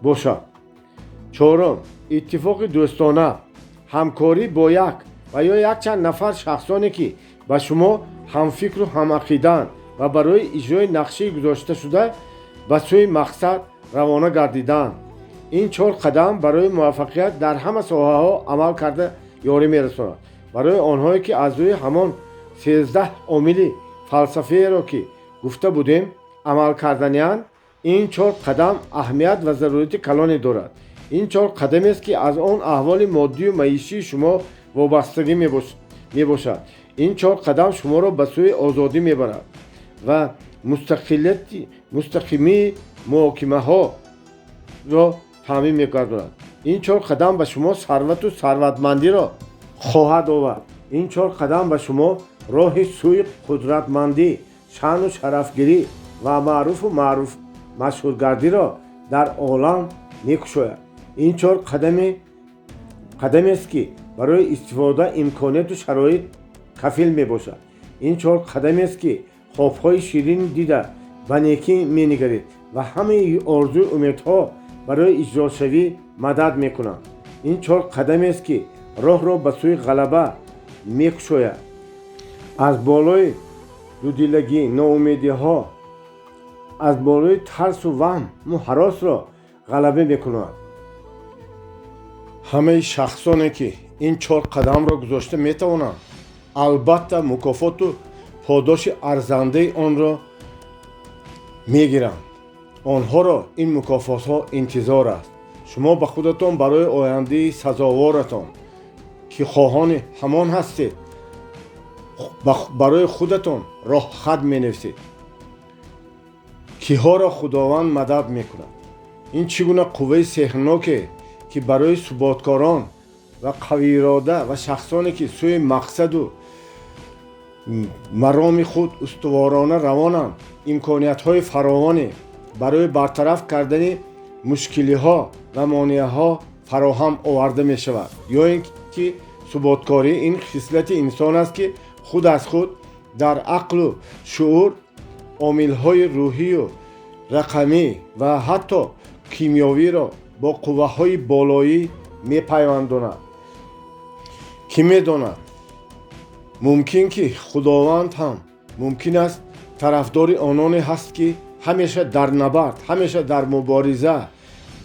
бошад. Чорум: иттифоқи дӯстона, ҳамкорӣ бо як ва ё якчанд нафар шахсоне, ки ба шумо ҳамфикру ҳамақидаанд ва барои иҷрои нақшаи гузошташуда ба сӯи мақсад равона гардидаанд. Ин чор қадам барои муваффақият дар ҳама соҳаҳо амал карда ёрӣ мерасонад. Барои онҳое, ки аз рӯи ҳамон 13 омили фалсафаеро, ки гуфта будем, амал карданианд, ин чор қадам аҳамият ва зарурияти калоне дорад. Ин чор қадамест, ки аз он аҳволи моддию маишии шумо вобастагӣ мебошад. Ин чор қадам шуморо ба сӯи озодӣ мебарад ва мустақимии муҳокимаҳоро таъмин мегардонад. Ин чор қадам ба шумо сарвату сарватмандиро хоҳад овард. Ин чор қадам ба шумо роҳи сӯи қудратмандӣ, шаъну шарафгирӣ ва маъруфу маъруф машҳургардиро дар олам мекушояд. Ин чор қадамест, ки барои истифода имконияту шароит кафил мебошад. Ин чор қадамест, ки Хобҳои ширин дида, ба некӣ менигаред ва ҳамаи орзую умедҳо барои иҷрошавӣ мадад мекунанд. Ин чор қадамест, ки роҳро ба сӯи ғалаба мекушояд. Аз болои дудилагӣ, ноумедиҳо, аз болои тарсу ваҳму ҳаросро ғалаба мекунад. Ҳамаи шахсоне, ки ин чор қадамро гузошта метавонанд, албатта мукофоту подоши арзандаи онро мегиранд. Онҳоро ин мукофотҳо интизор аст. Шумо ба худатон барои ояндаи сазоворатон, ки хоҳони ҳамон ҳастед, барои худатон роҳхат менависед. Киҳоро Худованд мадад мекунад? Ин чӣ гуна қувваи сеҳрноке, ки барои суботкорон ва қавиирода ва шахсоне, ки сӯи мақсаду мароми худ устуворона равонанд, имкониятҳои фаровоне барои бартараф кардани мушкилиҳо ва монеаҳо фароҳам оварда мешавад. Ё ин ки суботкорӣ ин хислати инсон аст, ки худ аз худ дар ақлу шуур омилҳои рӯҳию рақамӣ ва ҳатто кимиёвиро бо қувваҳои болоӣ мепайвандонад. Кӣ медонад, мумкин ки Худованд ҳам мумкин аст тарафдори ононе ҳаст, ки ҳамеша дар набард, ҳамеша дар мубориза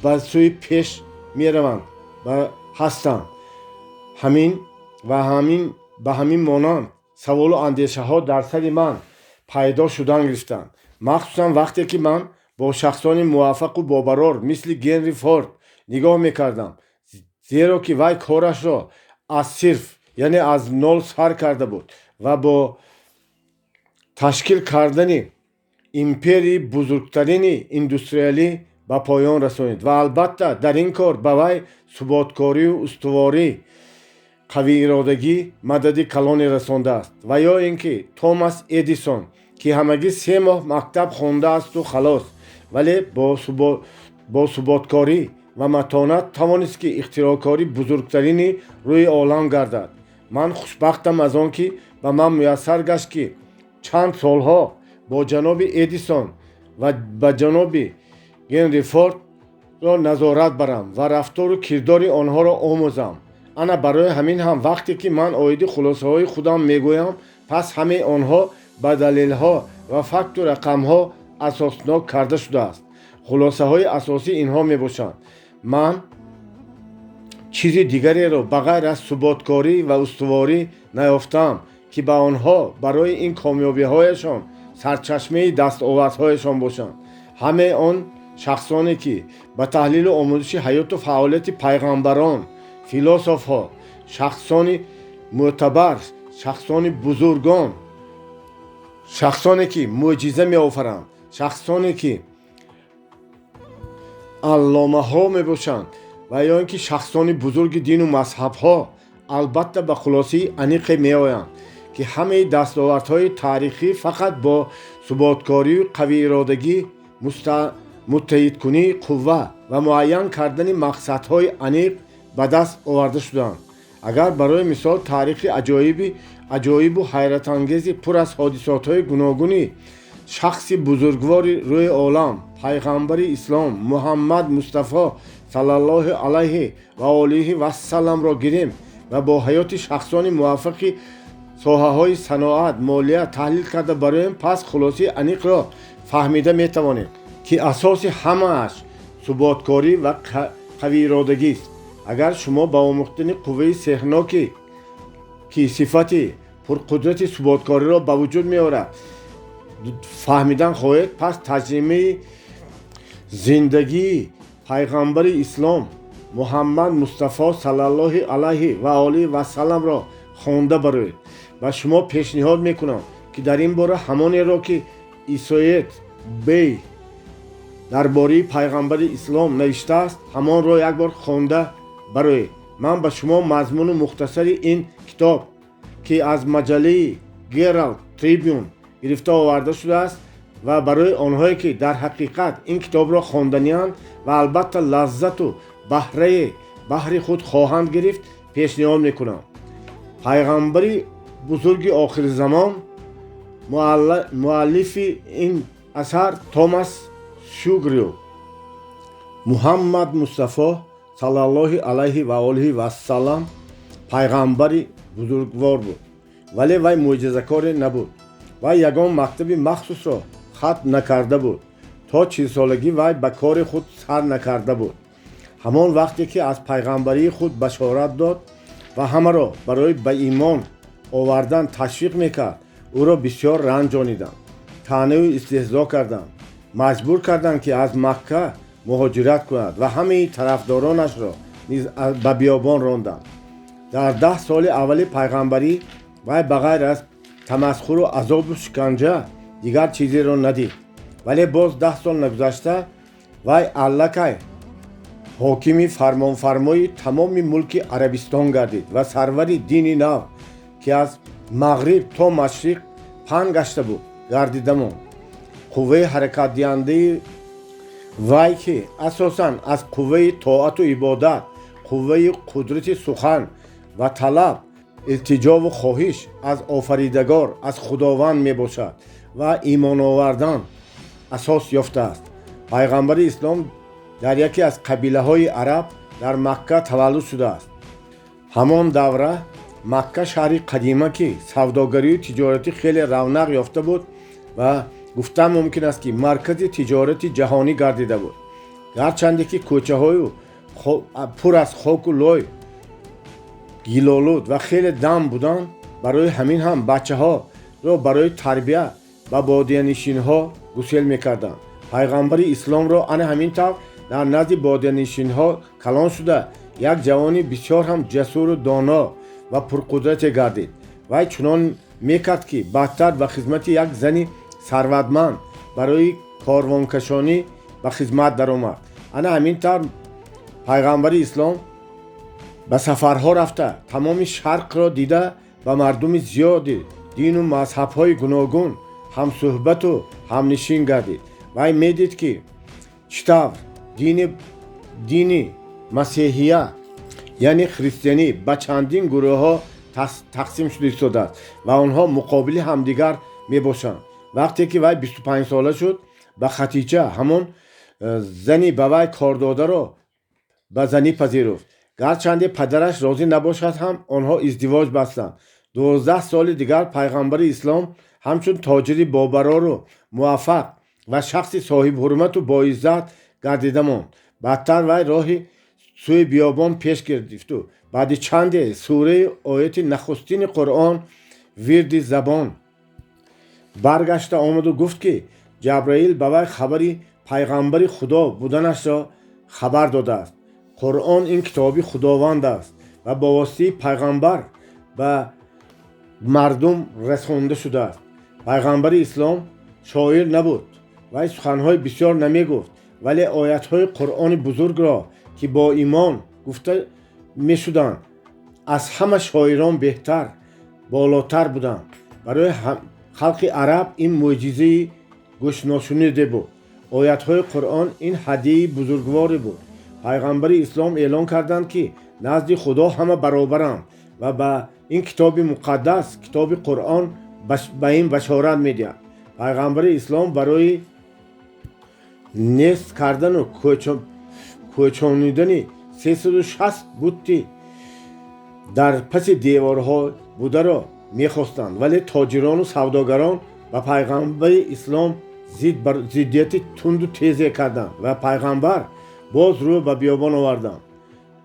ба сӯи пеш мераванд ва ҳастанд. Ҳамин ва ҳамин ба ҳамин монанд саволу андешаҳо дар сари ман пайдо шудан гирифтанд, махсусан вақте ки ман бо шахсони муваффақу бобарор мисли Генри Форд нигоҳ мекардам, зеро ки вай корашро аз сифр, яъне аз нол сар карда буд ва бо ташкил кардани империяи бузургтарини индустриалӣ ба поён расонид. Ва албатта дар ин кор ба вай суботкорию устуворӣ, қавииродагӣ мадади калоне расондааст. Ва ё ин ки Томас Эдисон, ки ҳамагӣ 3 моҳ мактаб хондаасту халос, вале бо суботкорӣ ва матонат тавонист, ки ихтироъкори бузургтарини рӯи олам гардад. Ман хушбахтам аз он, ки ба ман муяссар гашт, ки чанд солҳо бо ҷаноби Эдисон ва ба ҷаноби Генри Фордро назорат барам ва рафтору кирдори онҳоро омӯзам. Ана барои ҳамин ҳам вақте ки ман оиди хулосаҳои худам мегӯям, пас ҳамаи онҳо ба далелҳо ва факту рақамҳо асоснок карда шудааст. Хулосаҳои асосӣ инҳо мебошанд: ман чизи дигареро ба ғайр аз суботкорӣ ва устуворӣ наёфтаам, ки ба онҳо барои ин комёбиҳояшон сарчашмаи дастовардҳояшон бошанд. Ҳамаи он шахсоне, ки ба таҳлилу омӯзиши ҳаёту фаъолияти пайғамбарон, философҳо, шахсони мӯътабар, шахсони бузургон, шахсоне, ки мӯъҷиза меофаранд, шахсоне, ки алломаҳо мебошанд ва ё ин ки шахсони бузурги дину мазҳабҳо, албатта ба хулосаи аниқе меоянд, ки ҳамаи дастовардҳои таърихӣ фақат бо суботкорию қавииродагӣ, муттаҳидкунии қувва ва муайян кардани мақсадҳои аниқ ба даст оварда шуданд. Агар барои мисол таърихи аҷоибу ҳайратангези пур аз ҳодисотҳои гуногуни шахси бузургвори рӯи олам, пайғамбари ислом Муҳаммад Мустафо саллаллоҳу алайҳи ва олиҳи вассаламро гирем ва бо ҳаёти шахсони муваффақи соҳаҳои саноат, молия таҳлил карда бароем, пас хулосаи аниқро фаҳмида метавонем, ки асоси ҳамааш суботкорӣ ва қавииродагист. Агар шумо ба омӯхтани қувваи сеҳрноке, ки сифати пурқудрати суботкориро ба вуҷуд меорад, фаҳмидан хоҳед, пас таҷрибаи зиндагии пайғамбари ислом Муҳаммад Мустафо саллаллоҳи алайҳи ва олиҳи вассаламро хонда бароед. Ба шумо пешниҳод мекунам, ки дар ин бора ҳамонеро, ки Исоет Бей дар бораи пайғамбари ислом навиштааст, ҳамонро як бор хонда бароед. Ман ба шумо мазмуну мухтасари ин китоб, ки аз маҷаллаи Гералд Трибюн гирифта оварда шудааст ва барои онҳое, ки дар ҳақиқат ин китобро хонданианд ва албатта лаззату баҳраи баҳри худ хоҳанд гирифт, пешниҳод мекунам. Пайғамбари бузурги охирзамон. Муаллифи ин асар Томас Шугрю. Муҳаммад Мустафо саллаллоҳи алайҳи ва олиҳи вассалам пайғамбари бузургвор буд, вале вай мӯъҷизакоре набуд. Вай ягон мактаби махсусро хатм накарда буд. То 40-солагӣ вай ба кори худ сар накарда буд. Ҳамон вақте ки аз пайғамбарии худ башорат дод ва ҳамаро барои ба имон овардан ташвиқ мекард, ӯро бисёр ранҷониданд, таънаву истеҳзо карданд, маҷбур карданд, ки аз Макка муҳоҷират кунад ва ҳамаи тарафдоронашро низ ба биёбон ронданд. Дар 10 соли аввали пайғамбарӣ вай ба ғайр аз тамасхуру азобу шиканҷа дигар чизеро надид. Вале боз 10 сол нагузашта вай аллакай ҳокими фармонфармои тамоми мулки Арабистон гардид ва сарвари дини нав, ки аз мағриб то машриқ паҳн гашта буд, гардида монд. Қувваи ҳаракатдиҳандаи вай, ки асосан аз қувваи тоату ибодат, қувваи қудрати сухан ва талаб, илтиҷову хоҳиш аз Офаридагор, аз Худованд мебошад ва имоновардан асос ёфтааст. Пайғамбари ислом дар яке аз қабилаҳои араб дар Макка таваллуд шудааст. Ҳамон давра Макка шаҳри қадима, ки савдогарию тиҷоратӣ хеле равнақ ёфта буд ва гуфтан мумкин аст, ки маркази тиҷорати ҷаҳонӣ гардида буд. Гарчанде ки кӯчаҳою пур аз хоку лой, гилолуд ва хеле дам буданд, барои ҳамин ҳам бачаҳоро барои тарбия ба бодиянишинҳо гусел мекарданд. Пайғамбари исломро ана ҳамин тавр дар назди бодиянишинҳо калон шуда, як ҷавони бисёр ҳам ҷасуру доно ва пурқудрате гардид. Вай чунон мекард, ки баъдтар ба хизмати як зани сарватманд барои корвонкашонӣ ба хизмат даромад. Ана ҳамин тавр пайғамбари ислом ба сафарҳо рафта, тамоми шарқро дида, ба мардуми зиёди дину мазҳабҳои гуногун ҳамсӯҳбату ҳамнишин гардид. Вай медид, ки чӣ тавр дини масеҳия, яъне христианӣ, ба чандин гурӯҳҳо тақсим шуда истодааст ва онҳо муқобили ҳамдигар мебошанд. Вақте ки вай 25-сола шуд, ба Хатича, ҳамон зани ба вай кордодаро, ба занӣ пазируфт. Гарчанде падараш розӣ набошад ҳам, онҳо издивоҷ бастанд. 12 соли дигар пайғамбари ислом ҳамчун тоҷири бобарору муваффақ ва шахси соҳибҳурмату боиззат гардида монд. Баъдтар вай роҳи сӯи биёбон пеш гирифту баъди чанде сураи ояти нахустини Қуръон вирди забон баргашта омаду гуфт, ки Ҷабраил ба вай хабари пайғамбари Худо буданашро хабар додааст. Қуръон ин китоби Худованд аст ва бо воситаи пайғамбар ба мардум расонда шудааст. Пайғамбари ислом шоир набуд, вай суханҳои бисёр намегуфт, вале оятҳои Қуръони бузургро, ки бо имон гуфта мешуданд, аз ҳама шоирон беҳтар, болотар буданд. Барои халқи араб ин мӯъҷизаи гӯшношуниде буд. Оятҳои Қуръон ин ҳадияи бузургворе буд. Пайғамбари ислом эълон карданд, ки назди Худо ҳама баробаранд ва ба ин китоби муқаддас, китоби Қуръон, ба ин башорат медиҳад. Пайғамбари ислом барои нест кардану кӯчонидани 360 бутти дар паси деворҳо бударо мехостанд, вале тоҷирону савдогарон ба пайғамбари ислом зиддияти тунду тезе карданд ва пайғамбар боз рӯ ба биёбон оварданд.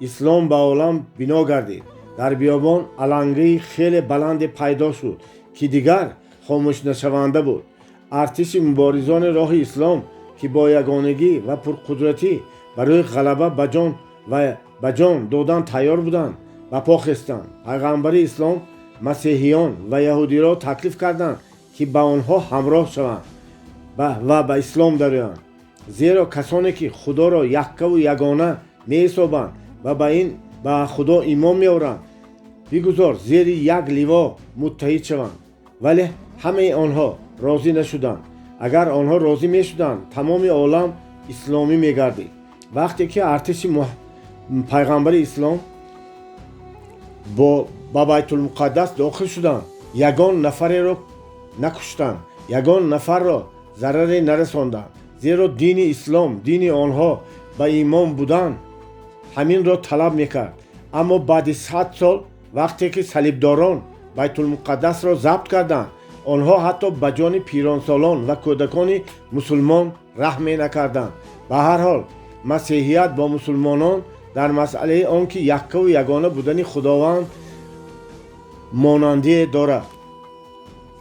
Ислом ба олам бино гардид. Дар биёбон алангаи хеле баланде пайдо шуд, ки дигар хомӯшнашаванда буд. Артиши муборизони роҳи ислом, ки бо ягонагӣ ва пурқудратӣ барои ғалаба ба ҷон ва ба ҷон додан тайёр буданд, ба по хестанд. Пайғамбари ислом масеҳиён ва яҳудиро таклиф карданд, ки ба онҳо ҳамроҳ шаванд ва ба ислом дароянд, зеро касоне ки Худоро яккаву ягона меҳисобанд ва ба ин ба Худо имон меоранд, бигузор зери як ливо муттаҳид шаванд. Вале ҳамаи онҳо розӣ нашуданд. Агар онҳо розӣ мешуданд, тамоми олам исломӣ мегардид. Вақте ки артиши пайғамбари ислом ба Байтулмуқаддас дохил шуданд, ягон нафареро Накуштанд, ягон нафарро зараре нарасонданд, зеро дини ислом, дини онҳо ба имон будан, ҳаминро талаб мекард. Аммо баъди 100 сол, вақте ки салибдорон Байтулмуқаддасро забт карданд, онҳо ҳатто ба ҷони пиронсолон ва кӯдакони мусулмон раҳме накарданд. Ба ҳар ҳол, масеҳият бо мусулмонон дар масъалаи он ки яккаву ягона будани Худованд монандие дорад.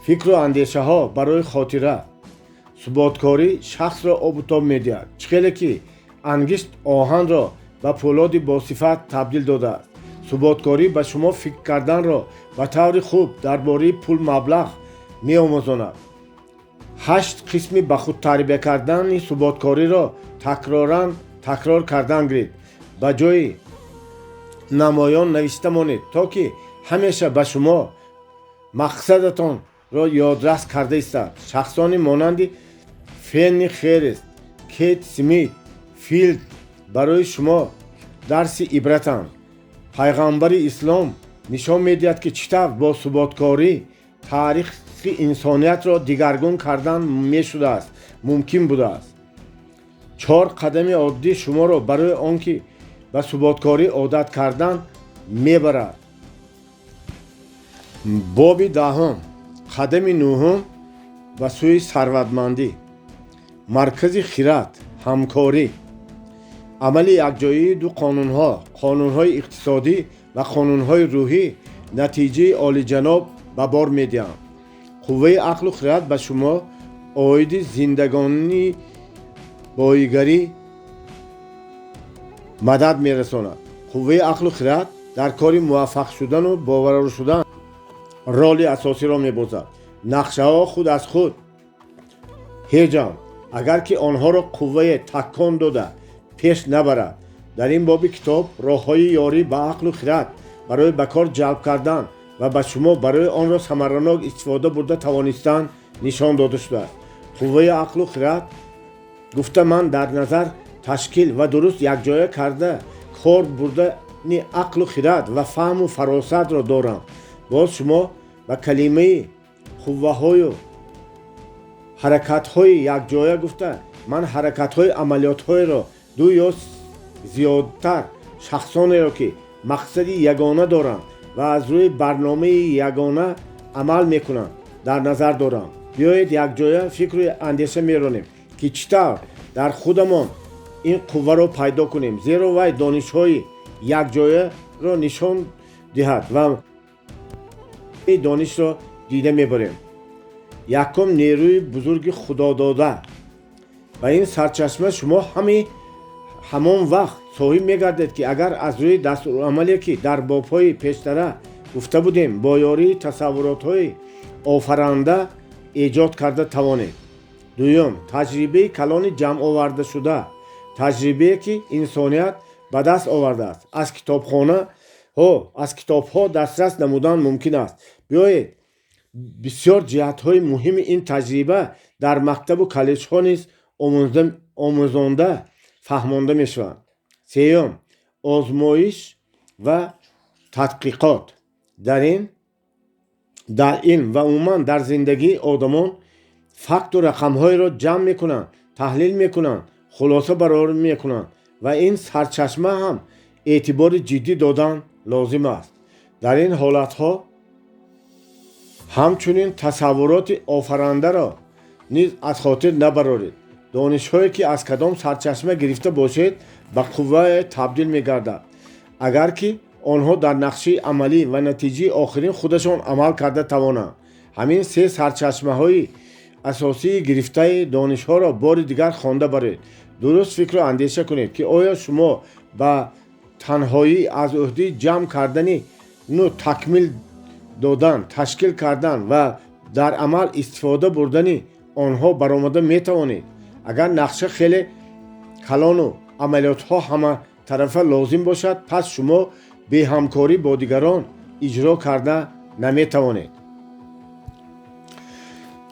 Фикру андешаҳо барои хотира. Суботкорӣ шахсро обутоб медиҳад, чӣ хеле ки ангишт оҳанро ба пӯлоди босифат табдил додааст. Суботкорӣ ба шумо фикр карданро ба таври хуб дар бораи пул, маблағ меомӯзонад. 8 қисми ба худ тарбия кардани суботкориро такроран такрор кардан гиред. Ба ҷои намоён навишта монед, то ки ҳамеша ба шумо мақсадатонро ёдрас карда истад. Шахсони монанди Фенни Херест, Кейт Смит Филд барои шумо дарси ибратанд. Пайғамбари ислом нишон медиҳад, ки чӣ тавр бо суботкорӣ таърихи инсониятро дигаргун кардан мешудааст, мумкин будааст. 4 қадами оддӣ шуморо барои он ки ба суботкорӣ одат кардан мебарад. Боби 10-ум, қадами 9-ум ба сӯи сарватмандӣ. Маркази хират, ҳамкорӣ. Амали якҷоии ду қонунҳо, қонунҳои иқтисодӣ ва қонунҳои рӯҳӣ, натиҷаи олиҷаноб ба бор медиҳанд. Қувваи ақлу хират ба шумо оиди зиндагонии боигарӣ мадад мерасонад. Қувваи ақлу хират дар кори муваффақ шудану боварор шудан роли асосиро мебозад. Нақшаҳо худ аз худ ҳеҷанд, агар ки онҳоро қуввае такон дода пеш набарад. Дар ин боби китоб роҳҳои ёрӣ ба ақлу хират барои ба кор ҷалб кардан ва ба шумо барои онро самаранок истифода бурда тавонистан нишон дода шудааст. Қувваи ақлу хират гуфта ман дар назар ташкил ва дуруст якҷоя карда кор бурдани ақлу хират ва фаҳму фаросатро дорам. Боз шумо ба калимаи қувваҳою ҳаракатҳои якҷоя гуфта ман ҳаракатҳои амалиётҳоеро ду ё зиёдтар шахсонеро, ки мақсади ягона доранд ва аз рӯи барномаи ягона амал мекунанд, дар назар дорам. Биёед, якҷоя фикру андеша меронем, ки чӣ тавр дар худамон ин қувваро пайдо кунем, зеро вай донишҳои якҷояро нишон диҳад ва донишро дида мебарем. Якум, нерӯи бузурги худодода. Ба ин сарчашма шумо ҳами ҳамон вақт соҳиб мегардед, ки агар аз рӯи дастурамале, ки дар бобҳои пештара гуфта будем, бо ёрии тасаввуротҳои офаранда эҷод карда тавонед. Дуюм, таҷрибаи калони ҷамъовардашуда, таҷрибае, ки инсоният ба даст овардааст, аз китобхонаҳо, аз китобҳо дастрас намудан мумкин аст. Биёед, бисёр ҷиҳатҳои муҳими ин таҷриба дар мактабу коллеҷҳо низ омӯзонда, фаҳмонда мешаванд. Сеюм, озмоиш ва тадқиқот. Дар илм ва умуман дар зиндагии одамон факту рақамҳоеро ҷамъ мекунанд, таҳлил мекунанд, хулоса барор мекунанд ва ин сарчашма ҳам эътибори ҷиддӣ додан лозим аст. Дар ин ҳолатҳо ҳамчунин тасаввуроти офарандаро низ аз хотир набароред. Донишҳое, ки аз кадом сарчашма гирифта бошед, ба қуввае табдил мегардад, агар ки онҳо дар нақшаи амалӣ ва натиҷаи охирин худашон амал карда тавонанд. Ҳамин се сарчашмаҳои асосии гирифтаи донишҳоро бори дигар хонда баред. Дуруст фикру андеша кунед, ки оё шумо ба танҳоӣ аз ӯҳдаи ҷамъ кардани ну такмил додан, ташкил кардан ва дар амал истифода бурдани онҳо баромада метавонед. Агар нақша хеле калону амалиётҳо ҳаматарафа лозим бошад, пас шумо беҳамкорӣ бо дигарон иҷро карда наметавонед.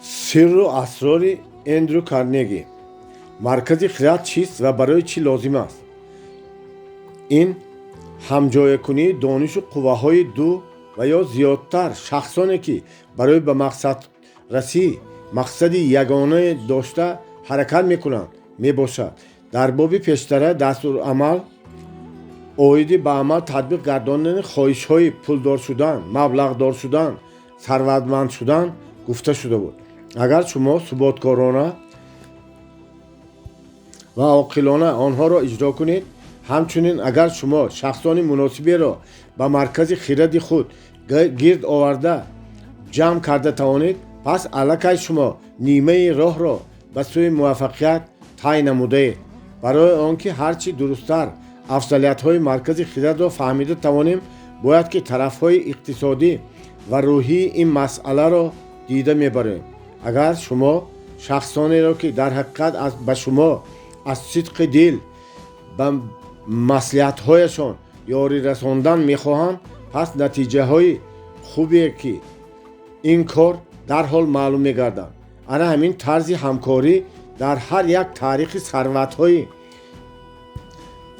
Сирру асрори Эндрю Карнеги. Маркази хират чист ва барои чӣ лозим аст? Ин ҳамҷоякунии донишу қувваҳои ду ва ё зиёдтар шахсоне, ки барои ба мақсад расӣ мақсади ягонае дошта ҳаракат мекунанд мебошад. Дар боби пештара дастурамал оиди ба амал татбиқ гардонидани хоҳишҳои пулдор шудан, маблағдор шудан, сарватманд шудан гуфта шуда буд. Агар шумо суботкорона ва оқилона онҳоро иҷро кунед, ҳамчунин агар шумо шахсони муносиберо ба маркази хиради худ гирд оварда ҷамъ карда тавонед, пас аллакай шумо нимаи роҳро ба сӯи муваффақият тай намудаед. Барои он ки ҳарчи дурусттар афзалиятҳои маркази хирадро фаҳмида тавонем, бояд ки тарафҳои иқтисодӣ ва рӯҳии ин масъаларо дида мебарем. Агар шумо шахсонеро, ки дар ҳақиқат ба шумо аз сидқи дил ба маслиҳатҳояшон ёрӣ расондан мехоҳанд, пас натиҷаҳои хубе ки ин кор дарҳол маълум мегарданд. Ана ҳамин тарзи ҳамкорӣ дар ҳар як таърихи сарватҳои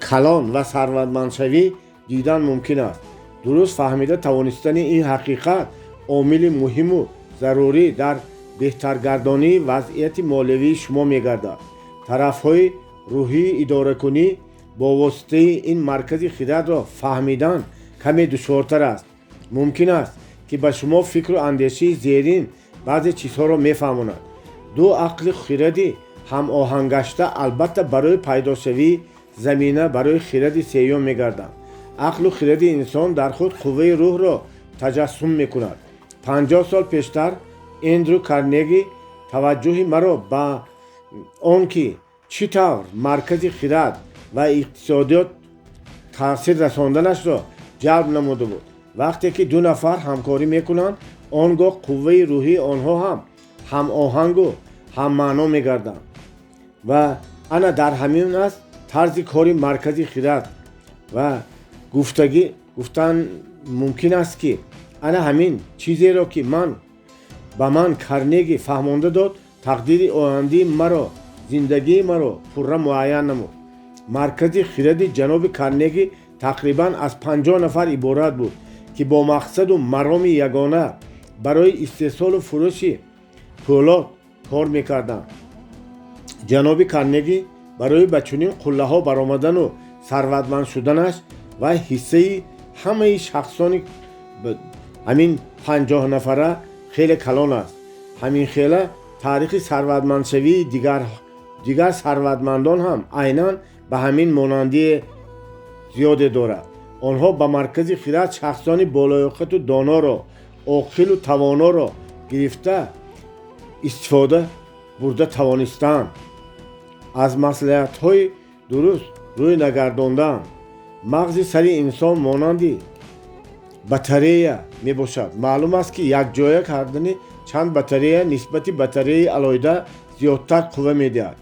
калон ва сарватмандшавӣ дидан мумкин аст. Дуруст фаҳмида тавонистани ин ҳақиқат омили муҳиму зарурӣ дар беҳтаргардонии вазъияти молиявии шумо мегардад. Тарафҳои рӯҳии идоракунӣ бо воситаи ин маркази хирадро фаҳмидан каме душвортар аст. Мумкин аст, ки ба шумо фикру андешаи зерин баъзе чизҳоро мефаҳмонад. Ду ақли хиради ҳамоҳангашта албатта барои пайдошавии замина барои хиради сеюм мегарданд. Ақлу хиради инсон дар худ қувваи рӯҳро таҷассум мекунад. 50 сол пештар Эндрю Карнеги таваҷҷӯҳи маро ба он ки чӣ тавр маркази хирад ва иқтисодиёт таъсир расонданашро ҷалб намуда буд. Вақте ки ду нафар ҳамкорӣ мекунанд, он гоҳ қувваи рӯҳии онҳо ҳам ҳамоҳангу ҳаммаъно мегарданд. Ва ана дар ҳамин аст тарзи кори маркази хирад. Ва гуфтан мумкин аст, ки ана ҳамин чизеро, ки ман ба ман Карнеги фаҳмонда дод, тақдири ояндаи маро, зиндагии маро пурра муайян намуд. Маркази хиради ҷаноби Карнеги тақрибан аз 50 нафар иборат буд, ки бо мақсаду мароми ягона барои истеҳсолу фурӯши пӯлод кор мекарданд. Ҷаноби Карнеги барои ба чунин қуллаҳо баромадану сарватманд шуданаш ва ҳиссаи ҳамаи шахсони ҳамин 50 нафара хеле калон аст. Ҳамин хела таърихи сарватмандшавии дигар сарватмандон ҳам айнан ба ҳамин монандии зиёде дорад. Онҳо ба маркази хирад шахсони болоёқату доноро, оқилу тавоноро гирифта истифода бурда тавонистанд. Аз маслиҳатҳои дуруст рӯй нагардонданд. Мағзи сари инсон монанди батарея мебошад. Маълум аст, ки якҷоя кардани чанд батарея нисбати батареяи алоҳида зиёдтар қувва медиҳад.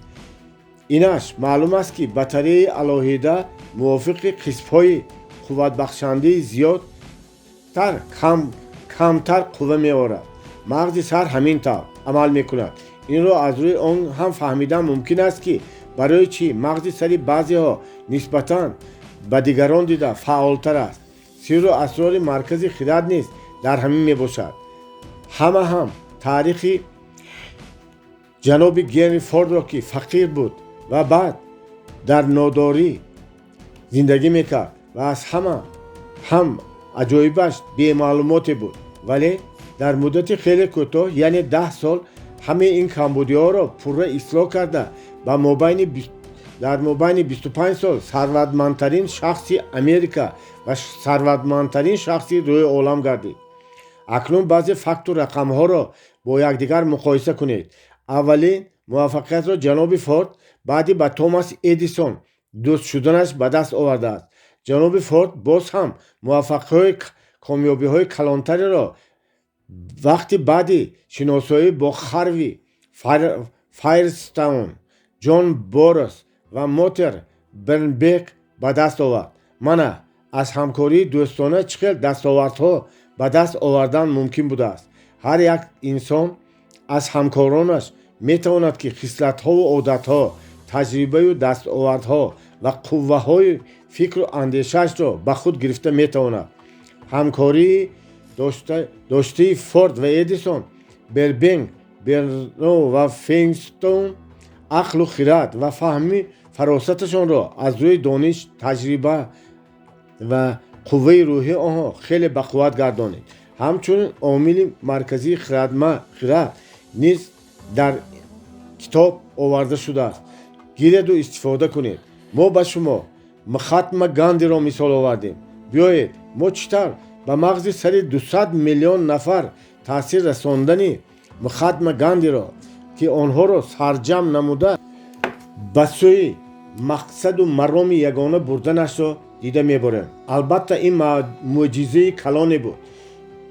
Инаш маълум аст, ки батареяи алоҳида мувофиқи қисмҳои қувватбахшандаи зиёдтар камтар қувва меорад. Мағзи сар ҳамин тавр амал мекунад. Инро аз рӯи он ҳам фаҳмидан мумкин аст, ки барои чӣ мағзи сари баъзеҳо нисбатан ба дигарон дида фаъолтар аст. Сирру асрори маркази хирад низ дар ҳамин мебошад. Ҳама ҳам таърихи ҷаноби Генри Фордро, ки фақир буд ва баъд дар нодорӣ зиндагӣ мекард ва аз ҳама ҳам аҷоибаш бемаълумоте буд, вале дар муддати хеле кӯтоҳ, яъне 10 сол, ҳамаи ин камбудиҳоро пурра ислоҳ карда ба дар мобайни 25 сол сарватмандтарин шахси Америка ва сарватмандтарин шахси рӯи олам гардид. Акнун баъзе факту рақамҳоро бо якдигар муқоиса кунед. Аввалин муваффақиятро ҷаноби Форд баъди ба Томас Эдисон дӯст шуданаш ба даст овардааст. Ҷаноби Форд боз ҳам муваффақиҳои комёбиҳои калонтареро вақти баъди шиносоӣ бо Харви Файрстаун, Ҷон Борос ва Мотер Бернбек ба даст овард. Мана аз ҳамкории дӯстона чӣ хел дастовардҳо ба даст овардан мумкин будааст. Ҳар як инсон аз ҳамкоронаш метавонад, ки хислатҳову одатҳо, таҷрибаю дастовардҳо ва қувваҳои фикру андешаашро ба худ гирифта метавонад. Ҳамкории доштаи Форд ва Эдисон Бербенк Берно ва Фейнстон ақлу хирад ва фаҳми фаросаташонро аз рӯи дониш, таҷриба ва қувваи рӯҳии онҳо хеле бақувват гардонид. Ҳамчунин омили марказии хирад низ дар китоб оварда шудааст. Гиреду истифода кунед. Мо ба шумо Махатма Гандиро мисол овардем. Биёед, мо чӣ тавр ба мағзи сари 200 миллион нафар таъсир расондани Махатма Гандиро, ки онҳоро сарҷамъ намуда ба сӯи мақсаду мароми ягона бурданашро дида мебарем. Албатта, ин мӯъҷизаи калоне буд.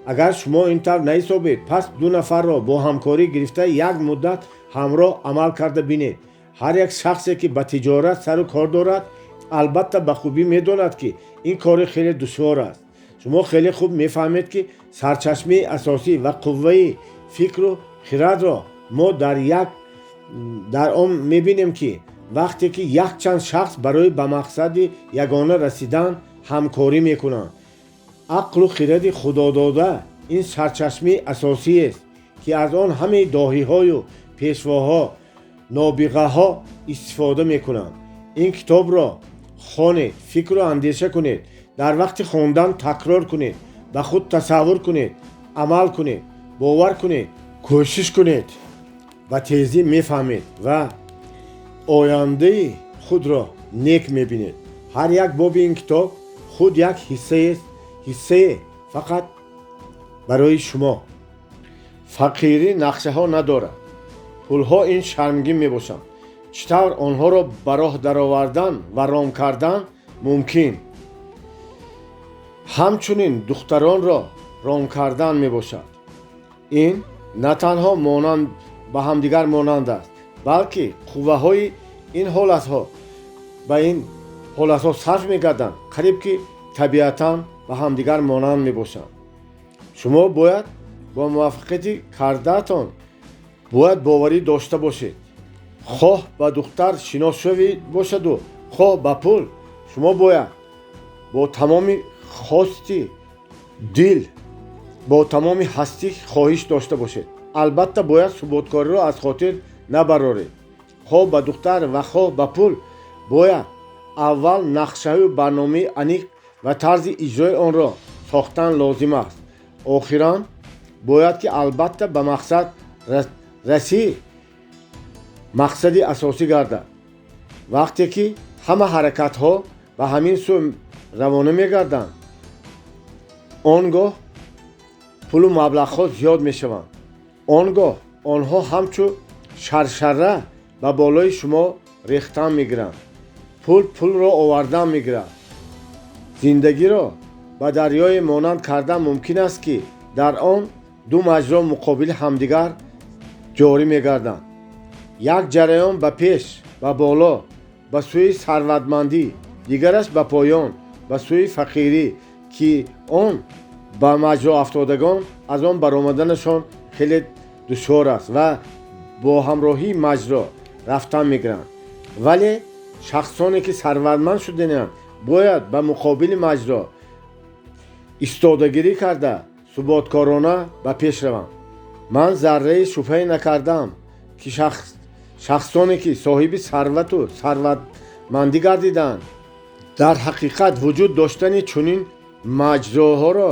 Агар шумо ин тавр наҳисобед, пас ду нафарро бо ҳамкорӣ гирифта як муддат ҳамроҳ амал карда бинед. Ҳар як шахсе, ки ба тиҷорат сару кор дорад, албатта ба хубӣ медонад, ки ин кори хеле душвор аст. Шумо хеле хуб мефаҳмед, ки сарчашмаи асосӣ ва қувваи фикру хирадро мо дар он мебинем, ки вақте ки якчанд шахс барои ба мақсади ягона расидан ҳамкорӣ мекунанд. Ақлу хиради худодода ин сарчашмаи асосиест, ки аз он ҳамаи доҳиҳою пешвоҳо, нобиғаҳо истифода мекунанд. Ин китобро хонед, фикру андеша кунед, дар вақти хондан такрор кунед, ба худ тасаввур кунед, амал кунед, бовар кунед, кӯшиш кунед, ба тезӣ мефаҳмед ва ояндаи худро нек мебинед. Ҳар як боби ин китоб худ як ҳиссаест, ҳиссае фақат барои шумо. Фақирӣ нақшаҳо надорад. Пулҳо ин шармгин мебошанд. Чӣ тавр онҳоро ба роҳ даровардан ва ром кардан мумкин, ҳамчунин духтаронро ром кардан мебошад. Ин на танҳо монанд ба ҳамдигар монанд аст, балки қувваҳои ин ҳолатҳо ба ин ҳолатҳо сарф мегарданд, қариб ки табиатан ба ҳамдигар монанд мебошанд. Шумо бояд бо муваффақияти кардаатон бояд боварӣ дошта бошед. Хоҳ ба духтар шиносшавӣ бошаду хоҳ ба пул, шумо бояд бо тамоми хости дил, бо тамоми ҳастӣ хоҳиш дошта бошед. Албатта, бояд суботкориро аз хотир набароред. Хоҳ ба духтар ва хоҳ ба пул бояд аввал нақшаю барномаи аниқ ва тарзи иҷрои онро сохтан лозим аст. Охиран бояд ки албатта ба мақсад расӣ мақсади асосӣ гардад. Вақте ки ҳама ҳаракатҳо ба ҳамин сӯ равона мегарданд, он гоҳ пулу маблағҳо зиёд мешаванд. Он гоҳ онҳо ҳамчун шаршара ба болои шумо рехтан мегиранд. Пул пулро овардан мегирад. Зиндагиро ба дарёе монанд кардан мумкин аст, ки дар он ду маҷро муқобили ҳамдигар ҷорӣ мегарданд. Як ҷараён ба пеш, ба боло, ба сӯи сарватмандӣ, дигараш ба поён, ба сӯи фақирӣ, ки он ба маҷроафтодагон аз он баромаданашон хеле душвор аст ва бо ҳамроҳии маҷро рафтан мегиранд. Вале шахсоне, ки сарватманд шудаанд, бояд ба муқобили маҷро истодагирӣ карда, суботкорона ба пеш раванд. Ман зарраи шубҳае накардам, ки шахсоне, ки соҳиби сарвату сарватмандӣ гардиданд, дар ҳақиқат вуҷуд доштани чунин маҷроҳоро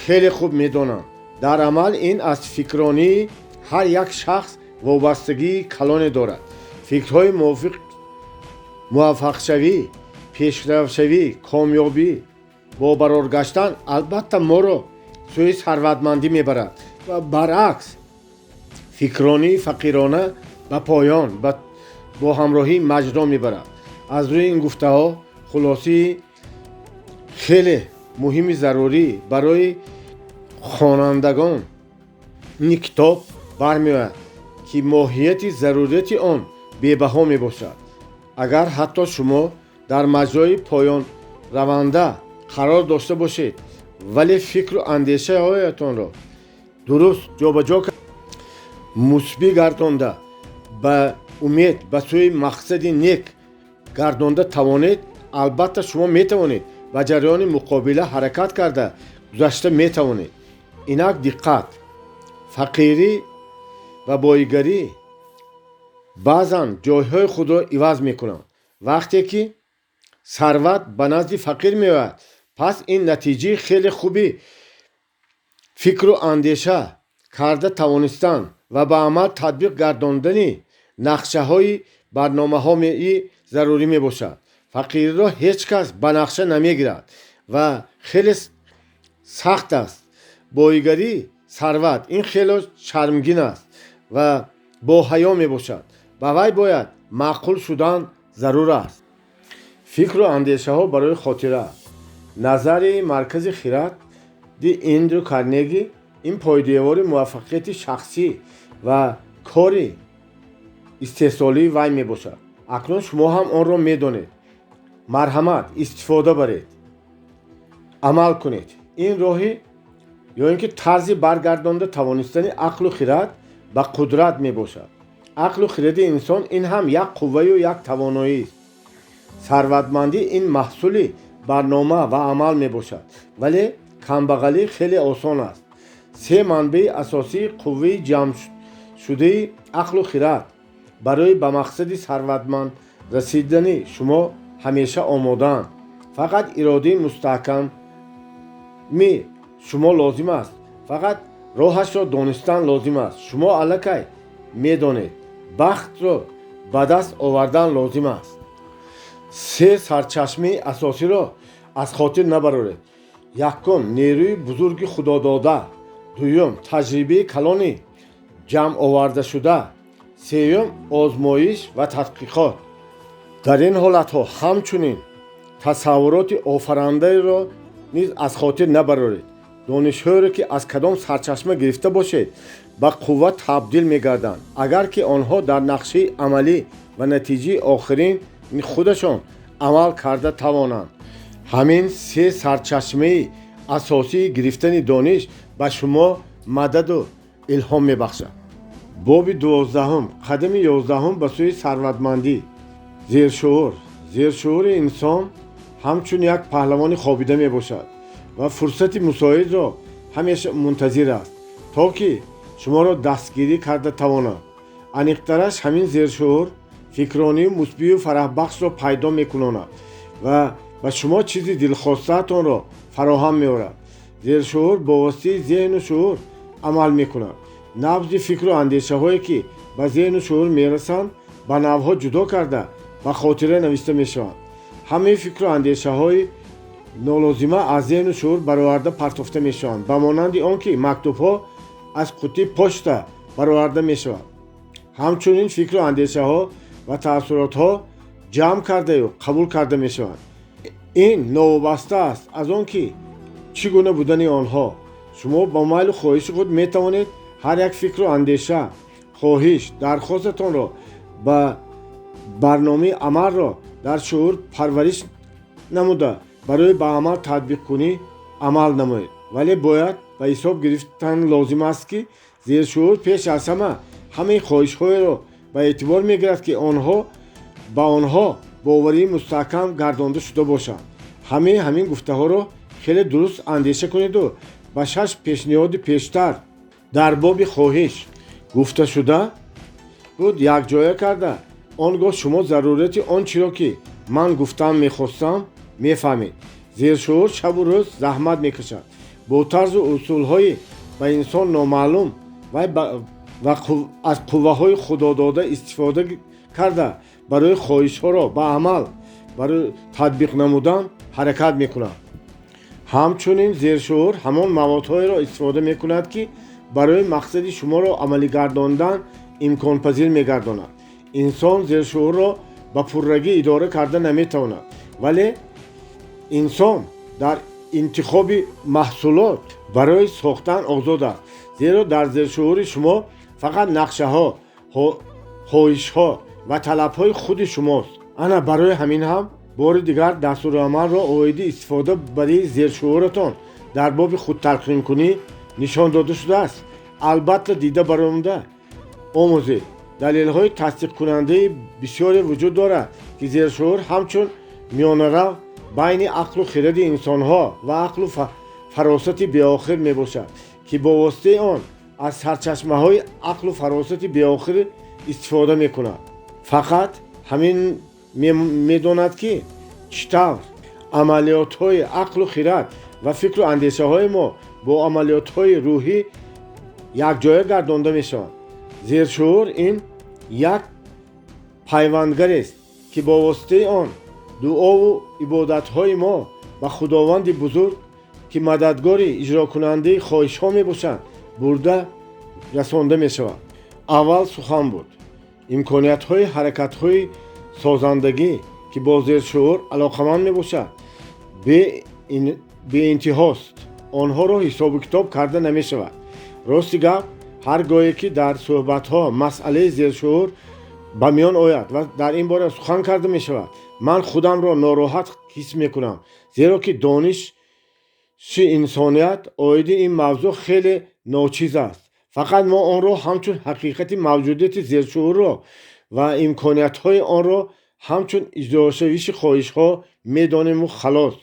хеле хуб медонанд. Дар амал ин аз фикронии ҳар як шахс вобастагии калоне дорад. Фикрҳои мувофиқ муваффақшавӣ, пешравшавӣ, комёбӣ бо барор гаштан албатта моро сӯи сарватмандӣ мебарад ва баръакс фикронии фақирона ба поён бо ҳамроҳии маҷро мебарад. Аз рӯи ин гуфтаҳо хулосаи хеле муҳими зарурӣ барои хонандагон ин китоб бармеояд, ки моҳияти зарурияти он бебаҳо мебошад. Агар ҳатто шумо дар маҷрои поёнраванда қарор дошта бошед, вале фикру андешаҳоятонро дуруст ҷобаҷо мусбӣ гардонда, ба умед ба сӯи мақсади нек гардонда тавонед, албатта шумо метавонед ба ҷараёни муқобила ҳаракат карда гузашта метавонед. Инак диққат, фақирӣ ва боигарӣ баъзан ҷойҳои худро иваз мекунанд. Вақте ки сарват ба назди фақир меояд, пас ин натиҷаи хеле хуби фикру андеша карда тавонистан ва ба амал татбиқ гардондани нақшаҳои барномаҳои зарурӣ мебошад. Фақирро ҳеҷ кас ба нақша намегирад ва хеле сахт аст. Боигарӣ, сарват ин хело шармгин аст ва боҳаё мебошад. Ба вай бояд маъқул шудан зарур аст. Фикру андешаҳо барои хотира. Назарияи маркази хиради Эндрю Карнеги ин пойдевори муваффақияти шахсӣ ва кори истеҳсолии вай мебошад. Акнун шумо ҳам онро медонед. Марҳамат, истифода баред, амал кунед. Ин роҳи ё ин ки тарзи баргардонда тавонистани ақлу хирад ба қудрат мебошад. Ақлу хиради инсон ин ҳам як қувваю як тавоноист. Сарватмандӣ ин маҳсули барнома ва амал мебошад, вале камбағалӣ хеле осон аст. Се манбаи асосии қувваи ҷамъшудаи ақлу хирад барои ба мақсади сарватманд расидани шумо ҳамеша омодаанд. Фақат иродаи мустаҳками шумо лозим аст. Фақат роҳашро донистан лозим аст. Шумо аллакай медонед, бахтро ба даст овардан лозим аст. Се сарчашмаи асосиро аз хотир набароред. Якум, нерӯи бузурги худодода. Дуюм, таҷрибаи калони ҷамъовардашуда. Сеюм, озмоиш ва тадқиқот. Дар ин ҳолатҳо ҳамчунин тасаввуроти офарандаеро низ аз хотир набароред. Донишҳоеро ки аз кадом сарчашма гирифта бошед, ба қувва табдил мегарданд, агар ки онҳо дар нақшаи амалӣ ва натиҷаи охирин худашон амал карда тавонанд. Ҳамин се сарчашмаи асосии гирифтани дониш ба шумо мададу илҳом мебахшад. Боби 12, қадами 11 ба сӯи сарватмандӣ. Зершуур. Зершуури инсон ҳамчун як паҳлавони хобида мебошад ва фурсати мусоидро ҳамеша мунтазир аст, то ки шуморо дастгирӣ карда тавонад. Аниқтараш, ҳамин зершуур фикронии мусбию фараҳбахшро пайдо мекунонад ва ба шумо чизи дилхостаатонро фароҳам меорад. Зершуур бо воситаи зеҳну шуур амал мекунад. Набзи фикру андешаҳое ки ба зеҳну шуур мерасанд, ба навъҳо ҷудо карда ба хотира навишта мешаванд. Ҳамаи фикру андешаҳои нолозима аз зеҳну шуур бароварда партофта мешаванд, ба монанди он ки мактубҳо аз қуттии почта бароварда мешавад. Ҳамчунин фикру андешаҳо ва таассуротҳо ҷамъ кардаю қабул карда мешаванд. Ин новобаста аст аз он ки чӣ гуна будани онҳо. Шумо ба майлу хоҳиши худ метавонед ҳар як фикру андеша, хоҳиш, дархостатонро ба барномаи амалро дар шуур парвариш намуда барои ба амал татбиқкунӣ амал намоед. Вале бояд ба ҳисоб гирифтан лозим аст, ки зершуур пеш аз ҳама ҳамаи хоҳишҳоеро ба эътибор мегирад, ки онҳо ба онҳо боварии мустаҳкам гардонда шуда бошанд. Ҳамаи ҳамин гуфтаҳоро хеле дуруст андеша кунеду ба 6 пешниҳоди пештар дар боби хоҳиш гуфташуда буд якҷоя карда, он гоҳ шумо зарурияти он чиро ки ман гуфтан мехостам мефаҳмед. Зершуур шабу рӯз заҳмат мекашад. Бо тарзу усулҳои ба инсон номаълум вай ва аз қувваҳои худодода истифода карда барои хоҳишҳоро ба амал барои татбиқ намудан ҳаракат мекунад. Ҳамчунин зершуур ҳамон маводҳоеро истифода мекунад, ки барои мақсади шуморо амалигардондан имконпазир мегардонад. Инсон зершуурро ба пуррагӣ идора карда наметавонад, вале инсон дар интихоби маҳсулот барои сохтан озод аст, зеро дар зершуури шумо фақат нақшаҳо, хоҳишҳо ва талабҳои худи шумост. Ана барои ҳамин ҳам бори дигар дастурамалро оиди истифода барои зершууратон дар боби худталқинкунӣ нишон дода шудааст. Албатта, дида баромада омӯзед. Далелҳои тасдиқкунандаи бисёре вуҷуд дорад, ки зершуур ҳамчун миёнарав байни ақлу хиради инсонҳо ва ақлу фаросати беохир мебошад, ки бо воситаи он аз сарчашмаҳои ақлу фаросати беохир истифода мекунад. Фақат ҳамин медонад, ки чӣ тавр амалиётҳои ақлу хирад ва фикру андешаҳои мо бо амалиётҳои рӯҳӣ якҷоя гардонда мешаванд. Зершуур ин як пайвандгарест, ки бо воситаи он дуову ибодатҳои мо ба Худованди бузург, ки мададгори иҷрокунандаи хоҳишҳо мебошанд, бурда расонда мешавад. Аввал сухан буд имкониятҳои ҳаракатҳои созандагӣ, ки бо зершуур алоқаманд мебошад, беинтиҳост. Онҳоро ҳисобу китоб карда намешавад. Рости гап, ҳар гоҳе ки дар суҳбатҳо масъалаи зершуур ба миён ояд ва дар ин бора сухан карда мешавад, ман худамро нороҳат ҳис мекунам, зеро ки дониши инсоният оиди ин мавзӯъ хеле ночиз аст. Фақат мо онро ҳамчун ҳақиқати мавҷудияти зершуурро ва имкониятҳои онро ҳамчун иҷрошавиши хоҳишҳо медонему халос,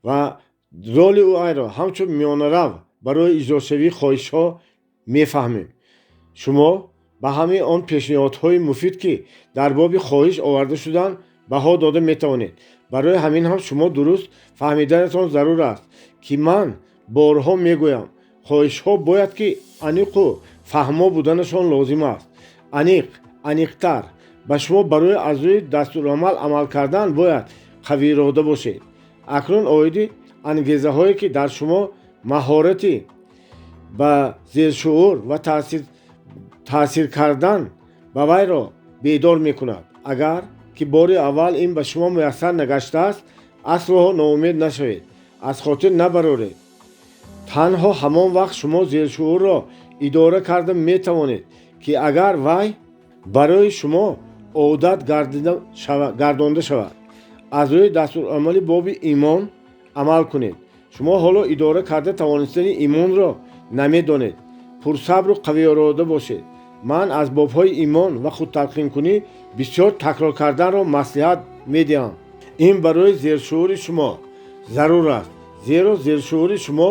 ва роли ӯайро ҳамчун миёнарав барои иҷрошавии хоҳишҳо мефаҳмем. Шумо ба ҳамаи он пешниҳодҳои муфид, ки дар боби хоҳиш оварда шуданд, баҳо дода метавонед. Барои ҳамин ҳам шумо дуруст фаҳмиданатон зарур аст, ки ман борҳо мегӯям, хоҳишҳо бояд ки аниқу фаҳмо буданашон лозим аст. Аниқ, аниқтар. Ба шумо барои аз рӯи дастурамал амал кардан бояд қавиирода бошед. Акнун оиди ангезаҳое, ки дар шумо маҳорати ба зершуур ва таъсир кардан ба вайро бедор мекунад. Агар ки бори аввал ин ба шумо муяссар нагаштааст, асло ноумед нашавед, аз хотир набароред. Танҳо ҳамон вақт шумо зершуурро идора карда метавонед, ки агар вай барои шумо одат гардонда шавад. Аз рӯи дастурамали боби имон амал кунед. Шумо ҳоло идора карда тавонистани имонро намедонед. Пурсабру қавиирода бошед. Ман аз бобҳои имон ва худталқинкунӣ бисёр такрор карданро маслиҳат медиҳам. Ин барои зершуури шумо зарур аст, зеро зершуури шумо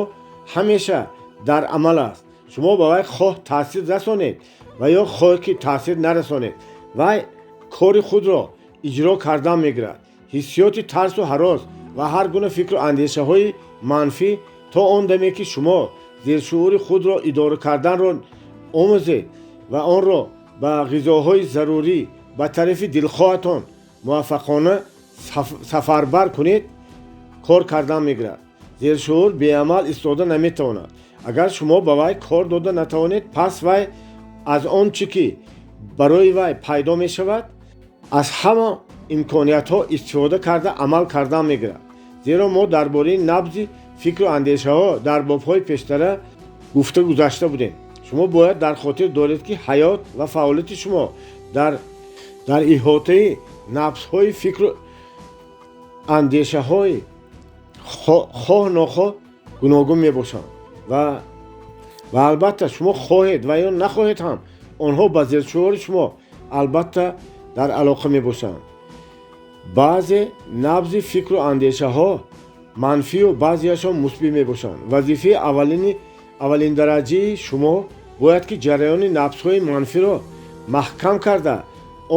ҳамеша дар амал аст. Шумо ба вай хоҳ таъсир расонед ва ё хоҳ ки таъсир нарасонед, вай кори худро иҷро кардан мегирад. Ҳиссиёти тарсу ҳарос ва ҳар гуна фикру андешаҳои манфӣ то он даме, ки шумо зершуури худро идора карданро омӯзед ва онро ба ғизоҳои зарурӣ ба тарафи дилхоҳатон муваффақона сафарбар кунед, кор кардан мегирад. Зершуур беамал истода наметавонад. Агар шумо ба вай кор дода натавонед, пас вай аз он чӣ ки барои вай пайдо мешавад, аз ҳама имкониятҳо истифода карда амал кардан мегирад. Зеро мо дар бораи набзи фикру андешаҳо дар бобҳои пештара гуфта гузашта будем. Шумо бояд дар хотир доред, ки ҳаёт ва фаъолияти шумо дар иҳотаи набзҳои фикру андешаҳои хоҳ нохоҳ гуногун мебошанд ва албатта шумо хоҳед ва ё нахоҳед ҳам, онҳо ба зершуури шумо албатта дар алоқа мебошанд. Баъзе набзи фикру андешаҳо манфию баъзеашон мусбӣ мебошанд. Вазифаи аввалиндараҷаи шумо бояд ки ҷараёни набзҳои манфиро маҳкам карда,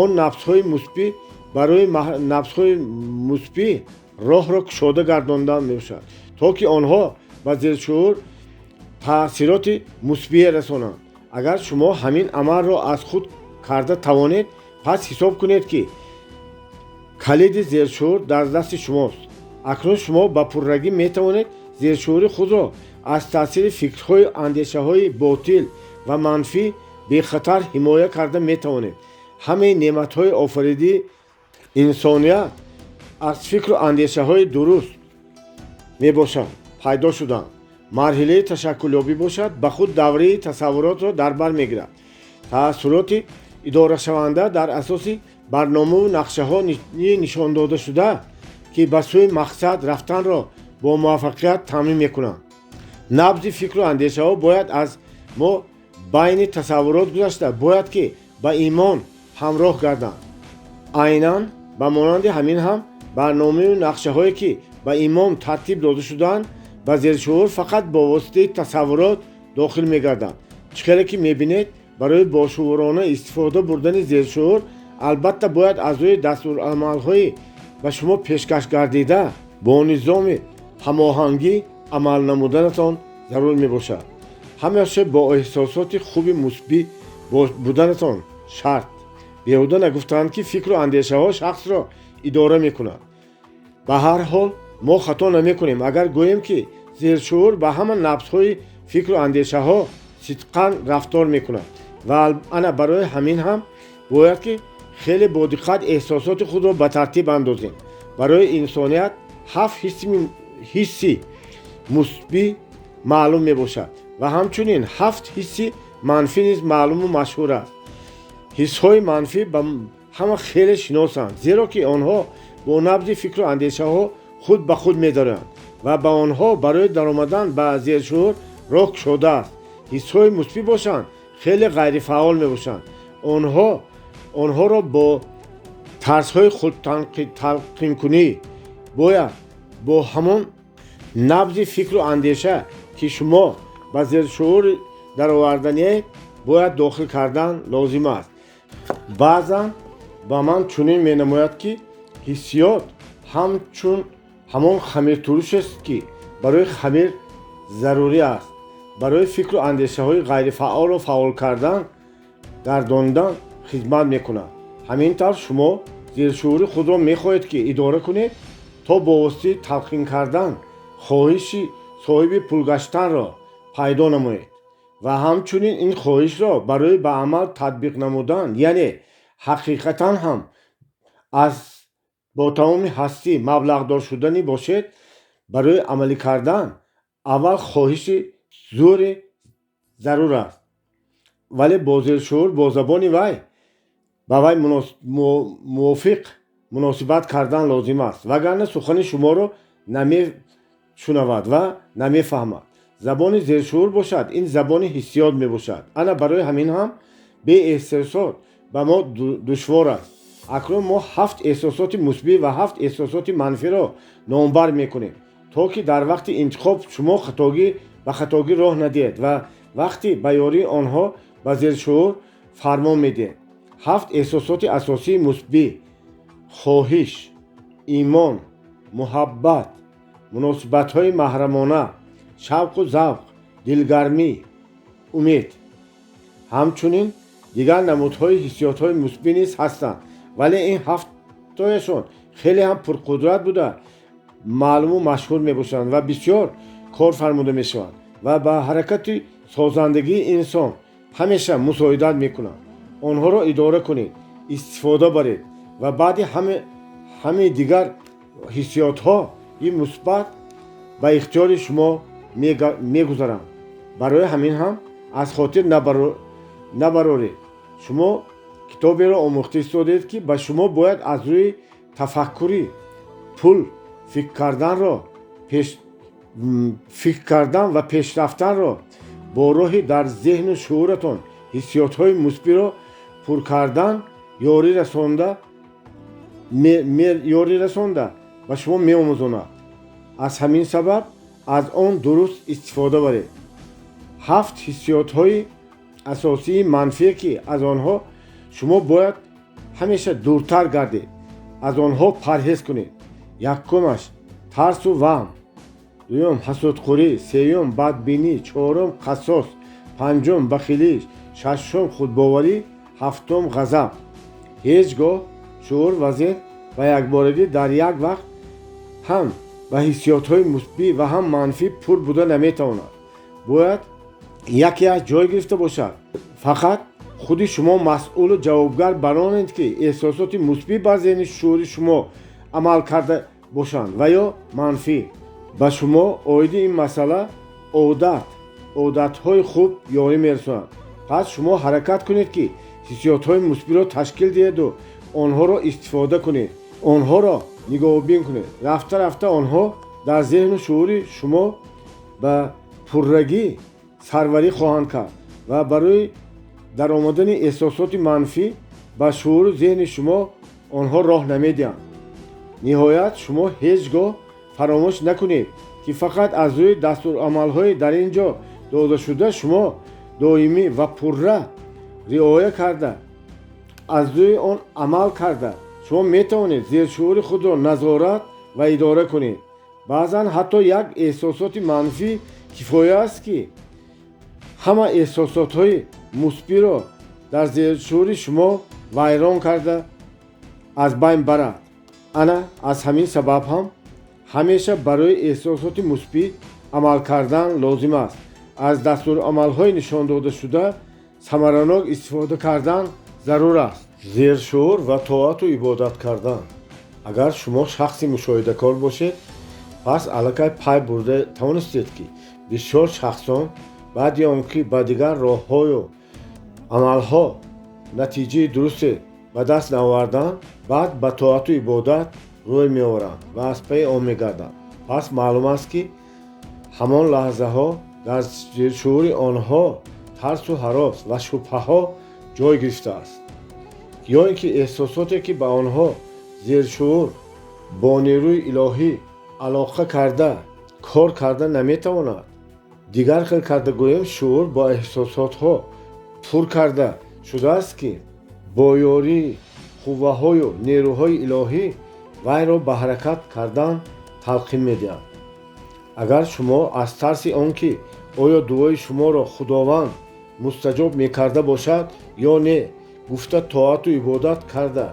он набзҳои мусбӣ барои набзҳои мусбӣ роҳро кушода гардондан мебошад, то ки онҳо ба зершуур таъсироти мусбие расонанд. Агар шумо ҳамин амалро аз худ карда тавонед, пас ҳисоб кунед, ки калиди зершуур дар дасти шумост. Акнун шумо ба пуррагӣ метавонед зершуури худро аз таъсири фикрҳою андешаҳои ботил ва манфӣ бехатар ҳимоя карда метавонед. Ҳамаи неъматҳои офаридии инсоният аз фикру андешаҳои дуруст мебошанд пайдо шуданд. Марҳилаи ташаккулёбӣ бошад, ба худ давраи тасаввуротро дар бар мегирад. Таассуроти идорашаванда дар асоси барномаву нақшаҳо нишондодашуда, ки ба сӯи мақсад рафтанро бо муваффақият таъмин мекунанд. Набзи фикру андешаҳо бояд аз мо байни тасаввурот гузашта, бояд ки ба имон ҳамроҳ гарданд. Айнан ба монанди ҳамин ҳам барномаю нақшаҳое, ки ба имон тартиб дода шудаанд, ба зершуур фақат бо воситаи тасаввурот дохил мегарданд. Чӣ хеле ки мебинед, барои бошуурона истифода бурдани зершуур албатта бояд аз рӯи дастурамалҳои ба шумо пешкаш гардида бо низоми ҳамоҳангӣ амал намуданатон зарур мебошад. Ҳамеша бо эҳсосоти хуби мусбӣ буданатон шарт. Беҳуда нагуфтаанд, ки фикру андешаҳо шахсро идора мекунад. Ба ҳар ҳол, мо хато намекунем, агар гӯем, ки зершуур ба ҳама набзҳои фикру андешаҳо сидқан рафтор мекунад ва ана барои ҳамин ҳам бояд, ки хеле бодиққат эҳсосоти худро ба тартиб андозем. Барои инсоният ҳафт ҳисси мусбӣ маълум мебошад ва ҳамчунин ҳафт ҳисси манфӣ низ маълуму машҳур аст. Ҳиссҳои манфӣ ба ҳама хеле шиносанд, зеро ки онҳо бо набзи фикру андешаҳо худ ба худ медоранд ва ба онҳо барои даромадан ба зершуур роҳ кушодааст. Ҳиссҳои мусбӣ бошанд, хеле ғайрифаъол мебошанд. Онҳоро бо тарзҳои худталқинкунӣ бояд бо ҳамон набзи фикру андеша, ки шумо ба зершуур дароварданиед, бояд дохил кардан лозим аст. Баъзан ба ман чунин менамояд, ки ҳиссиёт ҳамчун ҳамон хамиртурушест, ки барои хамир зарурӣ аст. Барои фикру андешаҳои ғайрифаъолро фаъол кардан, гардондан хизмат мекунад. Ҳамин тавр шумо зершуури худро мехоҳед, ки идора кунед, то бо воситаи талқин кардан хоҳиши соҳиби пул гаштанро пайдо намоед ва ҳамчунин ин хоҳишро барои ба амал татбиқ намудан, яъне ҳақиқатан ҳам аз бо тамоми ҳастӣ маблағдор шуданӣ бошед. Барои амалӣ кардан аввал хоҳиши зӯре зарур аст, вале бо зершуур бо забони вай ба вай мувофиқ муносибат кардан лозим аст, вагарна сухани шуморо намешунавад ва намефаҳмад. Забони зершуур бошад, ин забони ҳиссиёт мебошад. Ана барои ҳамин ҳам беэҳсосот ба мо душвор аст. Акнун мо ҳафт эҳсосоти мусбӣ ва ҳафт эҳсосоти манфиро номбар мекунем, то ки дар вақти интихоб шумо ба хатогӣ роҳ надиҳед ва вақти ба ёрии онҳо ба зершуур фармон медиҳед. Ҳафт эҳсосоти асосии мусбӣ: хоҳиш, имон, муҳаббат, муносибатҳои маҳрамона, шавқу завқ, дилгармӣ, умед. Ҳамчунин дигар намудҳои ҳиссиётҳои мусбӣ низ ҳастанд, вале ин ҳафттояшон хеле ҳам пурқудрат буда, маълуму машҳур мебошанд ва бисёр кор фармуда мешаванд ва ба ҳаракати созандагии инсон ҳамеша мусоидат мекунанд. Онҳоро идора кунед, истифода баред ва баъди ҳамаи дигар ҳиссиётҳои мусбат ба ихтиёри шумо мегузаранд. Барои ҳамин ҳам аз хотир набароред, шумо китоберо омӯхта истодед, ки ба шумо бояд аз рӯи тафаккури пул фикр карданро фикр кардан ва пешрафтанро бо роҳи дар зеҳну шууратон ҳиссиётҳои мусбиро пур кардан ёрӣ расонда ба шумо меомӯзонад. Аз ҳамин сабаб аз он дуруст истифода баред. Ҳафт ҳиссиётҳои асосии манфие, ки аз онҳо шумо бояд ҳамеша дуртар гардед, аз онҳо парҳез кунед: якумаш тарсу ваҳм, дуюм ҳасудхӯрӣ, сеюм бадбинӣ, чорум қассос, панҷум бахилӣ, шашум худбоварӣ, ҳафтум ғазаб. Ҳеҷ гоҳ шуур ва зеҳн ба якборагӣ дар як вақт ҳам ба ҳиссиётҳои мусбӣ ва ҳам манфӣ пур буда наметавонад. Бояд якеаш ҷой гирифта бошад. Фақат худи шумо масъулу ҷавобгар бар онед, ки эҳсосоти мусбӣ бар зеҳни шуури шумо амал карда бошанд ва ё манфӣ. Ба шумо оиди ин масъала одатҳои хуб ёрӣ мерасонанд. Пас шумо ҳаракат кунед, ки ҳиссиётҳои мусбиро ташкил диҳеду онҳоро истифода кунед, онҳоро нигоҳубин кунед. Рафта рафта онҳо дар зеҳну шуури шумо ба пуррагӣ сарварӣ хоҳанд кард ва барои даромадани эҳсосоти манфӣ ба шууру зеҳни шумо онҳо роҳ намедиҳанд. Ниҳоят, шумо ҳеҷ гоҳ фаромӯш накунед, ки фақат аз рӯи дастурамалҳои дар ин ҷо додашуда шумо Доимӣ ва пурра риоя карда, аз рӯи он амал карда, шумо метавонед зершуури худро назорат ва идора кунед. Баъзан ҳатто як эҳсосоти манфӣ кифоя аст, ки ҳама эҳсосотҳои мусбиро дар зершуури шумо вайрон карда, аз байн барад. Ана аз ҳамин сабаб ҳам ҳамеша барои эҳсосоти мусбӣ амал кардан лозим аст. Аз дастурамалҳои нишондодашуда самаранок истифода кардан зарур аст. Зершуур ва тоату ибодат кардан. Агар шумо шахси мушоҳидакор бошед, пас аллакай пай бурда тавонистед, ки бисёр шахсон баъди он ки ба дигар роҳҳою амалҳо натиҷаи дурусте ба даст наоварданд, баъд ба тоату ибодат рӯй меоранд ва аз пайи он мегарданд. Пас маълум аст, ки ҳамон лаҳзаҳо дар зершуури онҳо тарсу ҳарос ва шубҳаҳо ҷой гирифтааст, ё ин ки эҳсосоте, ки ба онҳо зершуур бо нерӯи илоҳӣ алоқа карда кор карда наметавонад. Дигар хел карда гӯем, шуур бо эҳсосотҳо пур карда шудааст, ки бо ёрии қувваҳою нерӯҳои илоҳӣ вайро ба ҳаракат кардан талқин медиҳад. Агар шумо аз тарси он ки оё дуои шуморо Худованд мустаҷоб мекарда бошад ё не гуфта, тоату ибодат карда,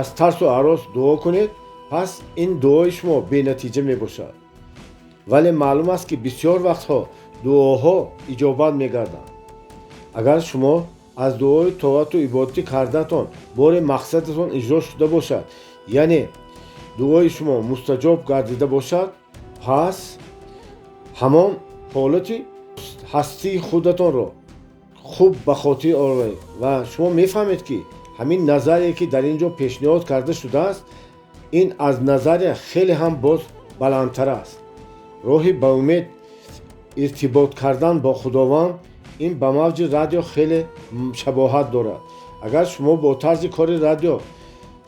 аз тарсу ҳарос дуо кунед, пас ин дуои шумо бенатиҷа мебошад. Вале маълум аст, ки бисёр вақтҳо дуоҳо иҷобат мегарданд. Агар шумо аз дуои тоату ибодатӣ кардаатон боре мақсадатон иҷро шуда бошад, яъне дуои шумо мустаҷоб гардида бошад, пас ҳамон ҳолати ҳастии худатонро хуб ба хотир оред ва шумо мефаҳмед, ки ҳамин назарие, ки дар ин ҷо пешниҳод карда шудааст, ин аз назария хеле ҳам боз баландтар аст. Роҳи ба умед иртибот кардан бо Худованд ин ба мавҷи радио хеле шабоҳат дорад. Агар шумо бо тарзи кори радио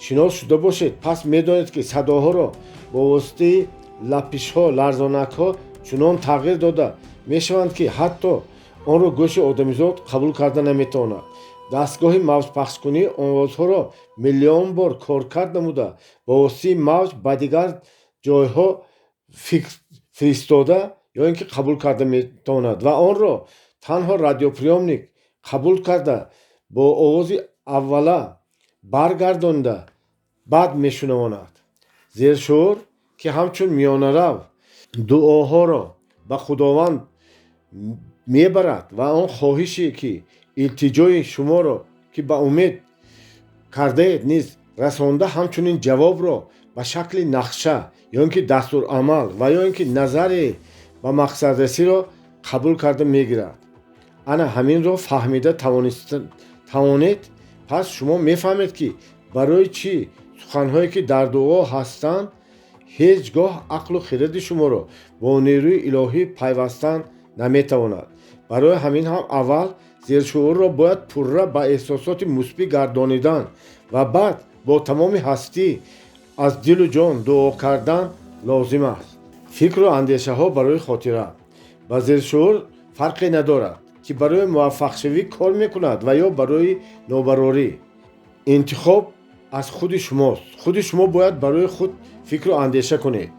шинос шуда бошед, пас медонед, ки садоҳоро бо воситаи лапишҳо, ларзонакҳо чунон тағйир дода мешаванд, ки ҳатто онро гӯши одамизод қабул карда наметавонад. Дастгоҳи мавҷпахшкунӣ овозҳоро миллион бор коркард намуда, бо воситаи мавҷ ба дигар ҷойҳо фиристода ё ин ки қабул карда метавонад ва онро танҳо радиоприёмник қабул карда, бо овози аввала баргардонида, баъд мешунавонад. Зершуур, ки ҳамчун миёнарав дуоҳоро ба Худованд мебарад ва он хоҳише, ки илтиҷои шуморо, ки ба умед кардаед, низ расонда, ҳамчунин ҷавобро ба шакли нақша ё ин ки дастурамал ва ё ин ки назаре ба мақсадрасиро қабул карда мегирад. Ана ҳаминро фаҳмида тавонед, пас шумо мефаҳмед, ки барои чӣ суханҳое, ки дар дуо ҳастанд, ҳеҷ гоҳ ақлу хиради шуморо бо нерӯи илоҳӣ пайвастан наметавонад. Барои ҳамин ҳам аввал зершуурро бояд пурра ба эҳсосоти мусбӣ гардонидан ва баъд бо тамоми ҳастӣ аз дилу ҷон дуо кардан лозим аст. Фикру андешаҳо барои хотира. Ба зершуур фарқе надорад, ки барои муваффақшавӣ кор мекунад ва ё барои нобарорӣ. Интихоб аз худи шумост. Худи шумо бояд барои худ фикру андеша кунед.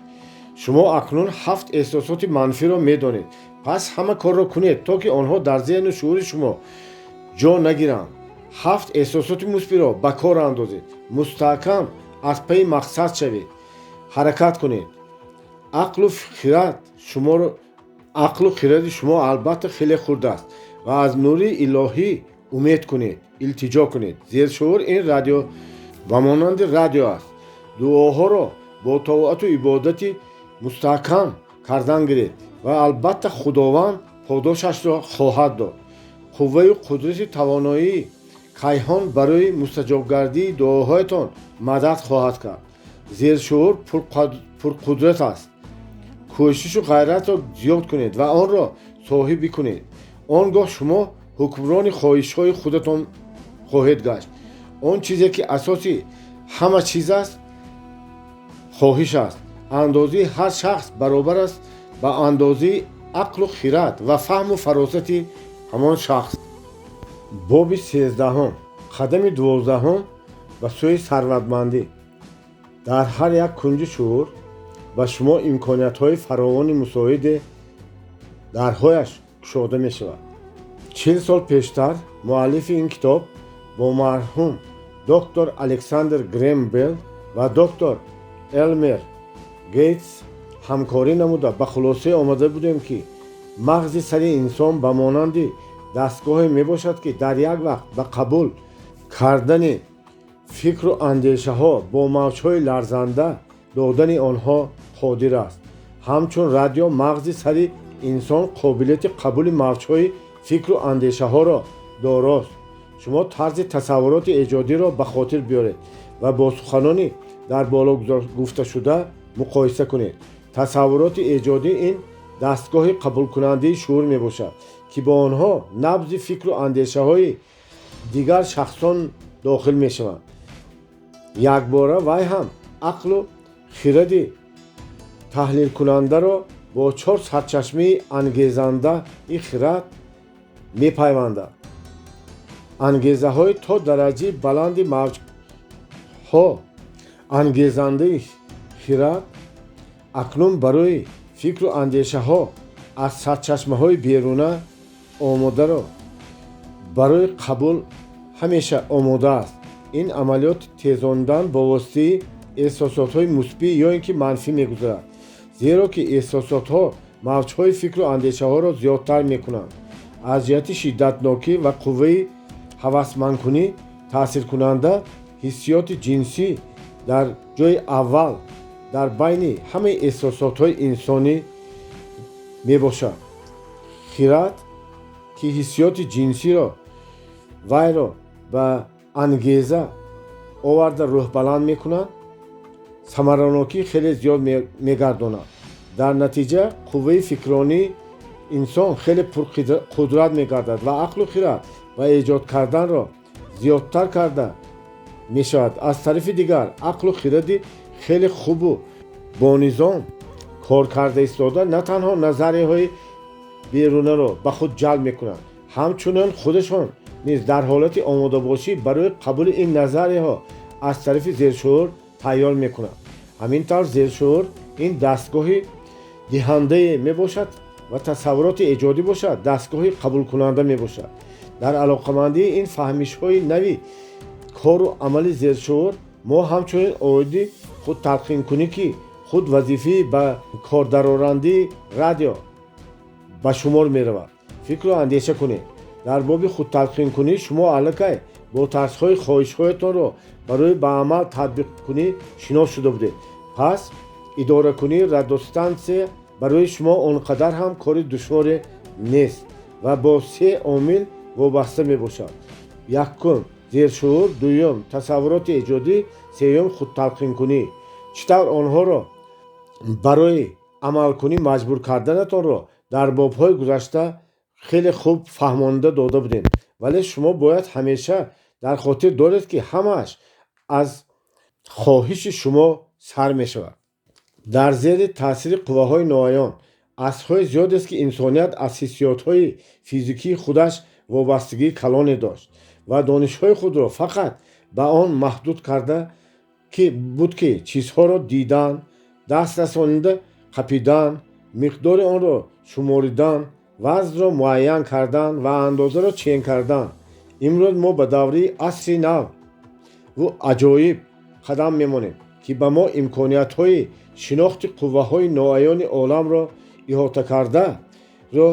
Шумо акнун ҳафт эҳсосоти манфиро медонед, пас ҳама корро кунед, то ки онҳо дар зеҳну шуури шумо ҷо нагиранд. Ҳафт эҳсосоти мусбиро ба кор андозед, мустаҳкам аз пайи мақсад шавед, ҳаракат кунед. Ақлу хирад шуморо, ақлу хиради шумо албатта хеле хурд аст, ва аз нури илоҳӣ умед кунед, илтиҷо кунед. Зершуур ин радио ба монанди радио аст. Дуоҳоро бо тоату ибодати мустаҳкам кардан гиред ва албатта Худованд подошашро хоҳад дод. Қувваю қудрати тавоноии кайҳон барои мустаҷобгардии дуоҳоятон мадад хоҳад кард. Зершуур пурқудрат аст. Кӯшишу ғайратро зиёд кунед ва онро соҳиб бикунед. Он гоҳ шумо ҳукмрони хоҳишҳои худатон хоҳед гашт. Он чизе, ки асоси ҳама чиз аст, хоҳиш аст. Андозаи ҳар шахс баробар аст ба андозаи ақлу хират ва фаҳму фаросати Ҳамон шахс. Боби 13-ум, қадами 12-ум ба сӯи сарватмандӣ. Дар ҳар як кунҷи шуур ба шумо имкониятҳои фаровони мусоиде дарҳояш кушода мешавад. 40 сол пештар муаллифи ин китоб бо марҳум доктор Александр Грэм Белл ва доктор Элмер Гейтс ҳамкорӣ намуда, ба хулосае омада будем, ки мағзи сари инсон ба монанди дастгоҳе мебошад, ки дар як вақт ба қабул кардани фикру андешаҳо бо мавҷҳои ларзанда додани онҳо қодир аст. Ҳамчун радио мағзи сари инсон қобилияти қабули мавҷҳои фикру андешаҳоро дорост. Шумо тарзи тасаввуроти эҷодиро ба хотир биёред ва бо суханони дар боло гуфташуда муқоиса кунед. Тасаввуроти эҷодӣ ин дастгоҳи қабулкунандаи шуур мебошад, ки бо онҳо набзи фикру андешаҳои дигар шахсон дохил мешаванд. Якбора вай ҳам ақлу хиради таҳлилкунандаро бо чор сарчашмаи ангезандаи хирад мепайвандад. Ангезаҳои то дараҷаи баланди мавҷҳо ангезандаи хирад акнун барои фикру андешаҳо аз сарчашмаҳои беруна омодаро барои қабул ҳамеша омода аст. Ин амалиёт тезондан бо воситаи эҳсосотҳои мусбӣ ё ин ки манфӣ мегузарад, зеро ки эҳсосотҳо мавҷҳои фикру андешаҳоро зиёдтар мекунанд. Аз ҷиҳати шиддатнокӣ ва қувваи ҳавасмандкунӣ таъсиркунанда ҳиссиёти ҷинсӣ дар ҷои аввал дар байни ҳамаи эҳсосотҳои инсонӣ мебошад. Хирад, ки ҳиссиёти ҷинсиро вайро ба ангеза оварда рӯҳбаланд мекунад, самаранокӣ хеле зиёд мегардонад. Дар натиҷа қувваи фикронии инсон хеле пурқудрат мегардад ва ақлу хирад ва эҷод карданро зиёдтар карда мешавад. Аз тарафи дигар, ақлу хиради хеле хубу бонизом кор карда истода на танҳо назарияҳои берунаро ба худ ҷалб мекунанд, ҳамчунин худашон низ дар ҳолати омодабошӣ барои қабули ин назарияҳо аз тарафи зершуур тайёр мекунанд. Ҳамин тавр, зершуур ин дастгоҳи диҳандае мебошад ва тасаввуроти эҷодӣ бошад дастгоҳи қабулкунанда мебошад. Дар алоқамандии ин фаҳмишҳои нави кору амали зершуур мо ҳамчунин оиди худталқинкунӣ, ки худ вазифаи ба кордарорандии радио ба шумор меравад, фикру андеша кунед. Дар боби худталқинкунӣ шумо аллакай бо тарзҳои хоҳишҳоятонро барои ба амал татбиқкунӣ шинос шуда будед. Пас идоракунии радиостансия барои шумо он қадар ҳам кори душворе нест ва бо се омил вобаста мебошад: якум, зершуур; дуюм, тасаввуроти эҷодӣ; сеюм, худталқинкунӣ. Чӣ тавр онҳоро барои амалкунӣ маҷбур карданатонро дар бобҳои гузашта хеле хуб фаҳмонида дода будем, вале шумо бояд ҳамеша дар хотир доред, ки ҳамааш аз хоҳиши шумо сар мешавад. Дар зери таъсири қувваҳои ноаён асрҳои зиёдест, ки инсоният аз ҳиссиётҳои физикии худаш вобастагии калоне дошт ва донишҳои худро фақат ба он маҳдуд карда ки буд, ки чизҳоро дидан, даст расонида қапидан, миқдори онро шуморидан, вазнро муайян кардан ва андозаро чен кардан. Имрӯз мо ба давраи асри нав ву аҷоиб қадам мемонем, ки ба мо имкониятҳои шинохти қувваҳои ноаёни оламро иҳота кардаро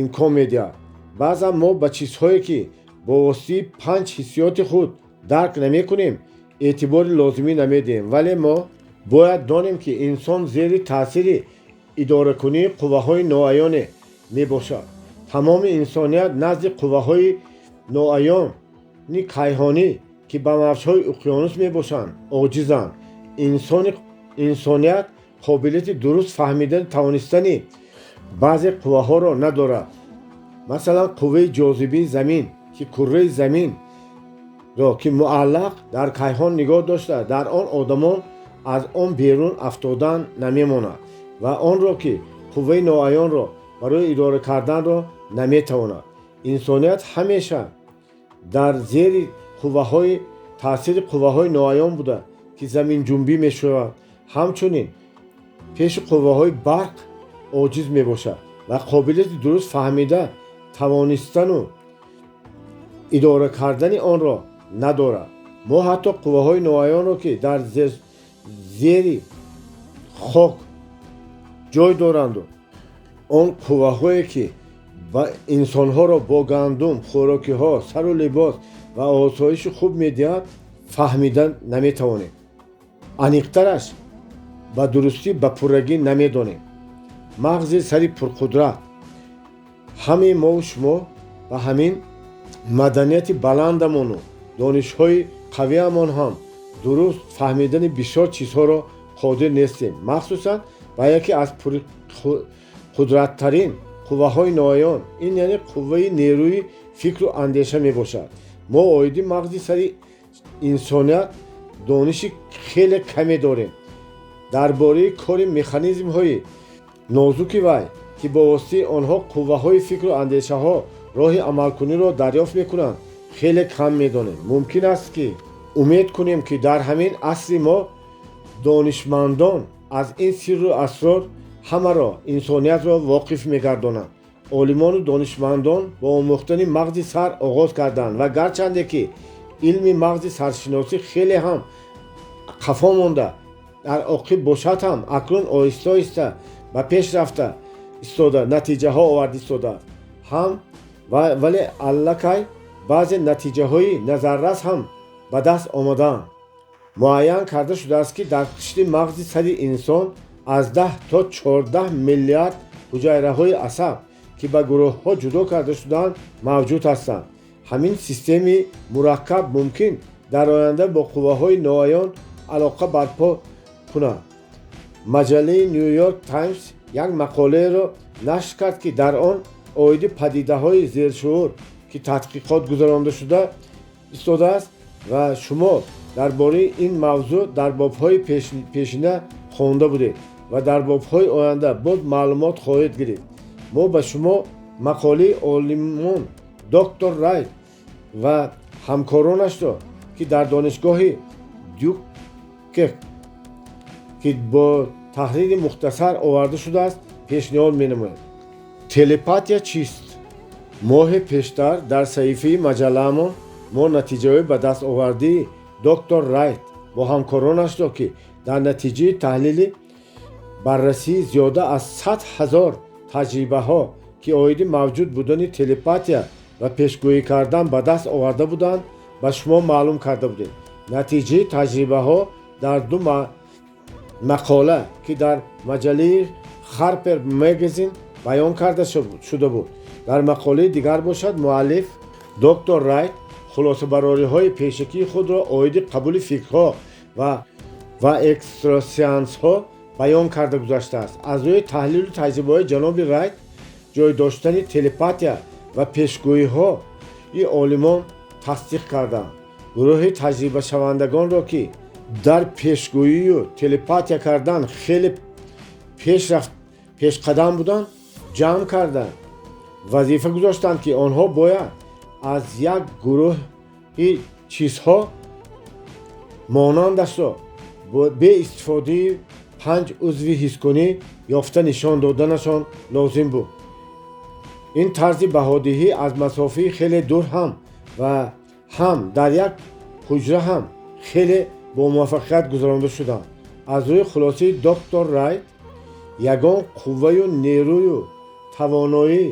имкон медиҳад. Баъзан мо ба чизҳое, ки бо воситаи панҷ ҳиссиёти худ дарк намекунем, эътибори лозимӣ намедиҳем, вале мо бояд донем, ки инсон зери таъсири идоракунии қувваҳои ноаёне мебошад. Тамоми инсоният назди қувваҳои ноаёни кайҳонӣ, ки ба мавҷҳои уқёнус мебошанд, оҷизанд. Инсоният қобилияти дуруст фаҳмидани тавонистани баъзе қувваҳоро надорад. Масалан, қувваи ҷозибаи замин, ки курраи заминро, ки муаллақ дар кайҳон нигоҳ дошта, дар он одамон аз он берун афтодан намемонад ва онро, ки қувваи ноаёнро барои идора карданро наметавонад. Инсоният ҳамеша дар зери қувваҳои таъсири қувваҳои ноаён буда, ки заминҷунбӣ мешавад. Ҳамчунин пеши қувваҳои барқ оҷиз мебошад ва қобилияти дуруст фаҳмида тавонистану идора кардани онро надорад. Мо ҳатто қувваҳои ноаёнро, ки дар зери хок ҷой доранду он қувваҳое, ки ба инсонҳоро бо гандум, хӯрокиҳо, сару либос ва осоиши хуб медиҳад, фаҳмида наметавонем. Аниқтараш, ба дурустӣ, ба пуррагӣ намедонем. Мағзи сари пурқудрат. Ҳамаи мову шумо ба ҳамин маданияти баландамону донишҳои қавиамон ҳам дуруст фаҳмидани бисёр чизҳоро қодир нестем, махсусан ба яке аз пурқудраттарин қувваҳои ноаён, ин яъне қувваи нерӯи фикру андеша мебошад. Мо оиди мағзи сари инсоният дониши хеле каме дорем. Дар бораи кори механизмҳои нозуки вай, ки бо воситаи онҳо қувваҳои фикру андешаҳо роҳи амалкуниро дарёфт мекунанд, хеле кам медонем. Мумкин аст, ки умед кунем, ки дар ҳамин асри мо донишмандон аз ин сирру асрор ҳамаро, инсониятро воқиф мегардонанд. Олимону донишмандон бо омӯхтани мағзи сар оғоз карданд ва гарчанде ки илми мағзи саршиносӣ хеле ҳам қафо монда, дар оқиб бошад ҳам, акнун оҳиста оҳиста ба пеш рафта истода, натиҷаҳо овард истодааст ҳам, вале аллакай баъзе натиҷаҳои назаррас ҳам ба даст омадаанд. Муайян карда шудааст, ки дар қишри мағзи сари инсон аз 10 то 14 миллиард ҳуҷайраҳои асаб, ки ба гурӯҳҳо ҷудо карда шудаанд, мавҷуд ҳастанд. Ҳамин системаи мураккаб мумкин дар оянда бо қувваҳои ноаён алоқа барпо кунад. Маҷаллаи Ню Йорк Таймс як мақолаеро нашр кард, ки дар он оиди падидаҳои зершуур, ки тадқиқот гузаронда шуда истодааст, ва шумо дар бораи ин мавзӯъ дар бобҳои пешина хонда будед ва дар бобҳои оянда боз маълумот хоҳед гирифт. Мо ба шумо мақолаи олимон доктор Райт ва ҳамкоронашро, ки дар донишгоҳи Дюкек, ки бо таҳрири мухтасар оварда шудааст, пешниҳод менамоем. Телепатия чист? Моҳи пештар дар саҳифаи маҷаллаамон мо натиҷаҳои ба даст овардии доктор Райт бо ҳамкоронашро, ки дар натиҷаи таҳлили баррасии зиёда аз 100 000 таҷрибаҳо, ки оиди мавҷуд будани телепатия ва пешгӯӣ кардан ба даст оварда буданд, ба шумо маълум карда будем. Натиҷаи таҷрибаҳо дар ду мақола, ки дар маҷаллаи Харпер Мегазин баён карда шуда буд. Дар мақолаи дигар бошад, муаллиф доктор Райт хулосабарориҳои пешакии худро оиди қабули фикрҳо ва экстрасенсҳо баён карда гузаштааст. Аз рӯи таҳлилу таҷрибаҳои ҷаноби Райт ҷой доштани телепатия ва пешгӯиҳои олимон тасдиқ карданд. Гурӯҳи таҷрибашавандагонро, ки дар пешгӯию телепатия кардан хеле пешқадам буданд, ҷамъ карда, вазифа гузоштанд, ки онҳо бояд аз як гурӯҳи чизҳо монандашро бе истифодаи панҷ узви ҳискунӣ ёфта нишон доданашон лозим буд. Ин тарзи баҳодиҳӣ аз масофаи хеле дур ҳам ва ҳам дар як ҳуҷра ҳам хеле бомуваффақият гузаронда шуданд. Аз рӯи хулосаи доктор Райт, ягон қувваю нерӯю тавоноӣ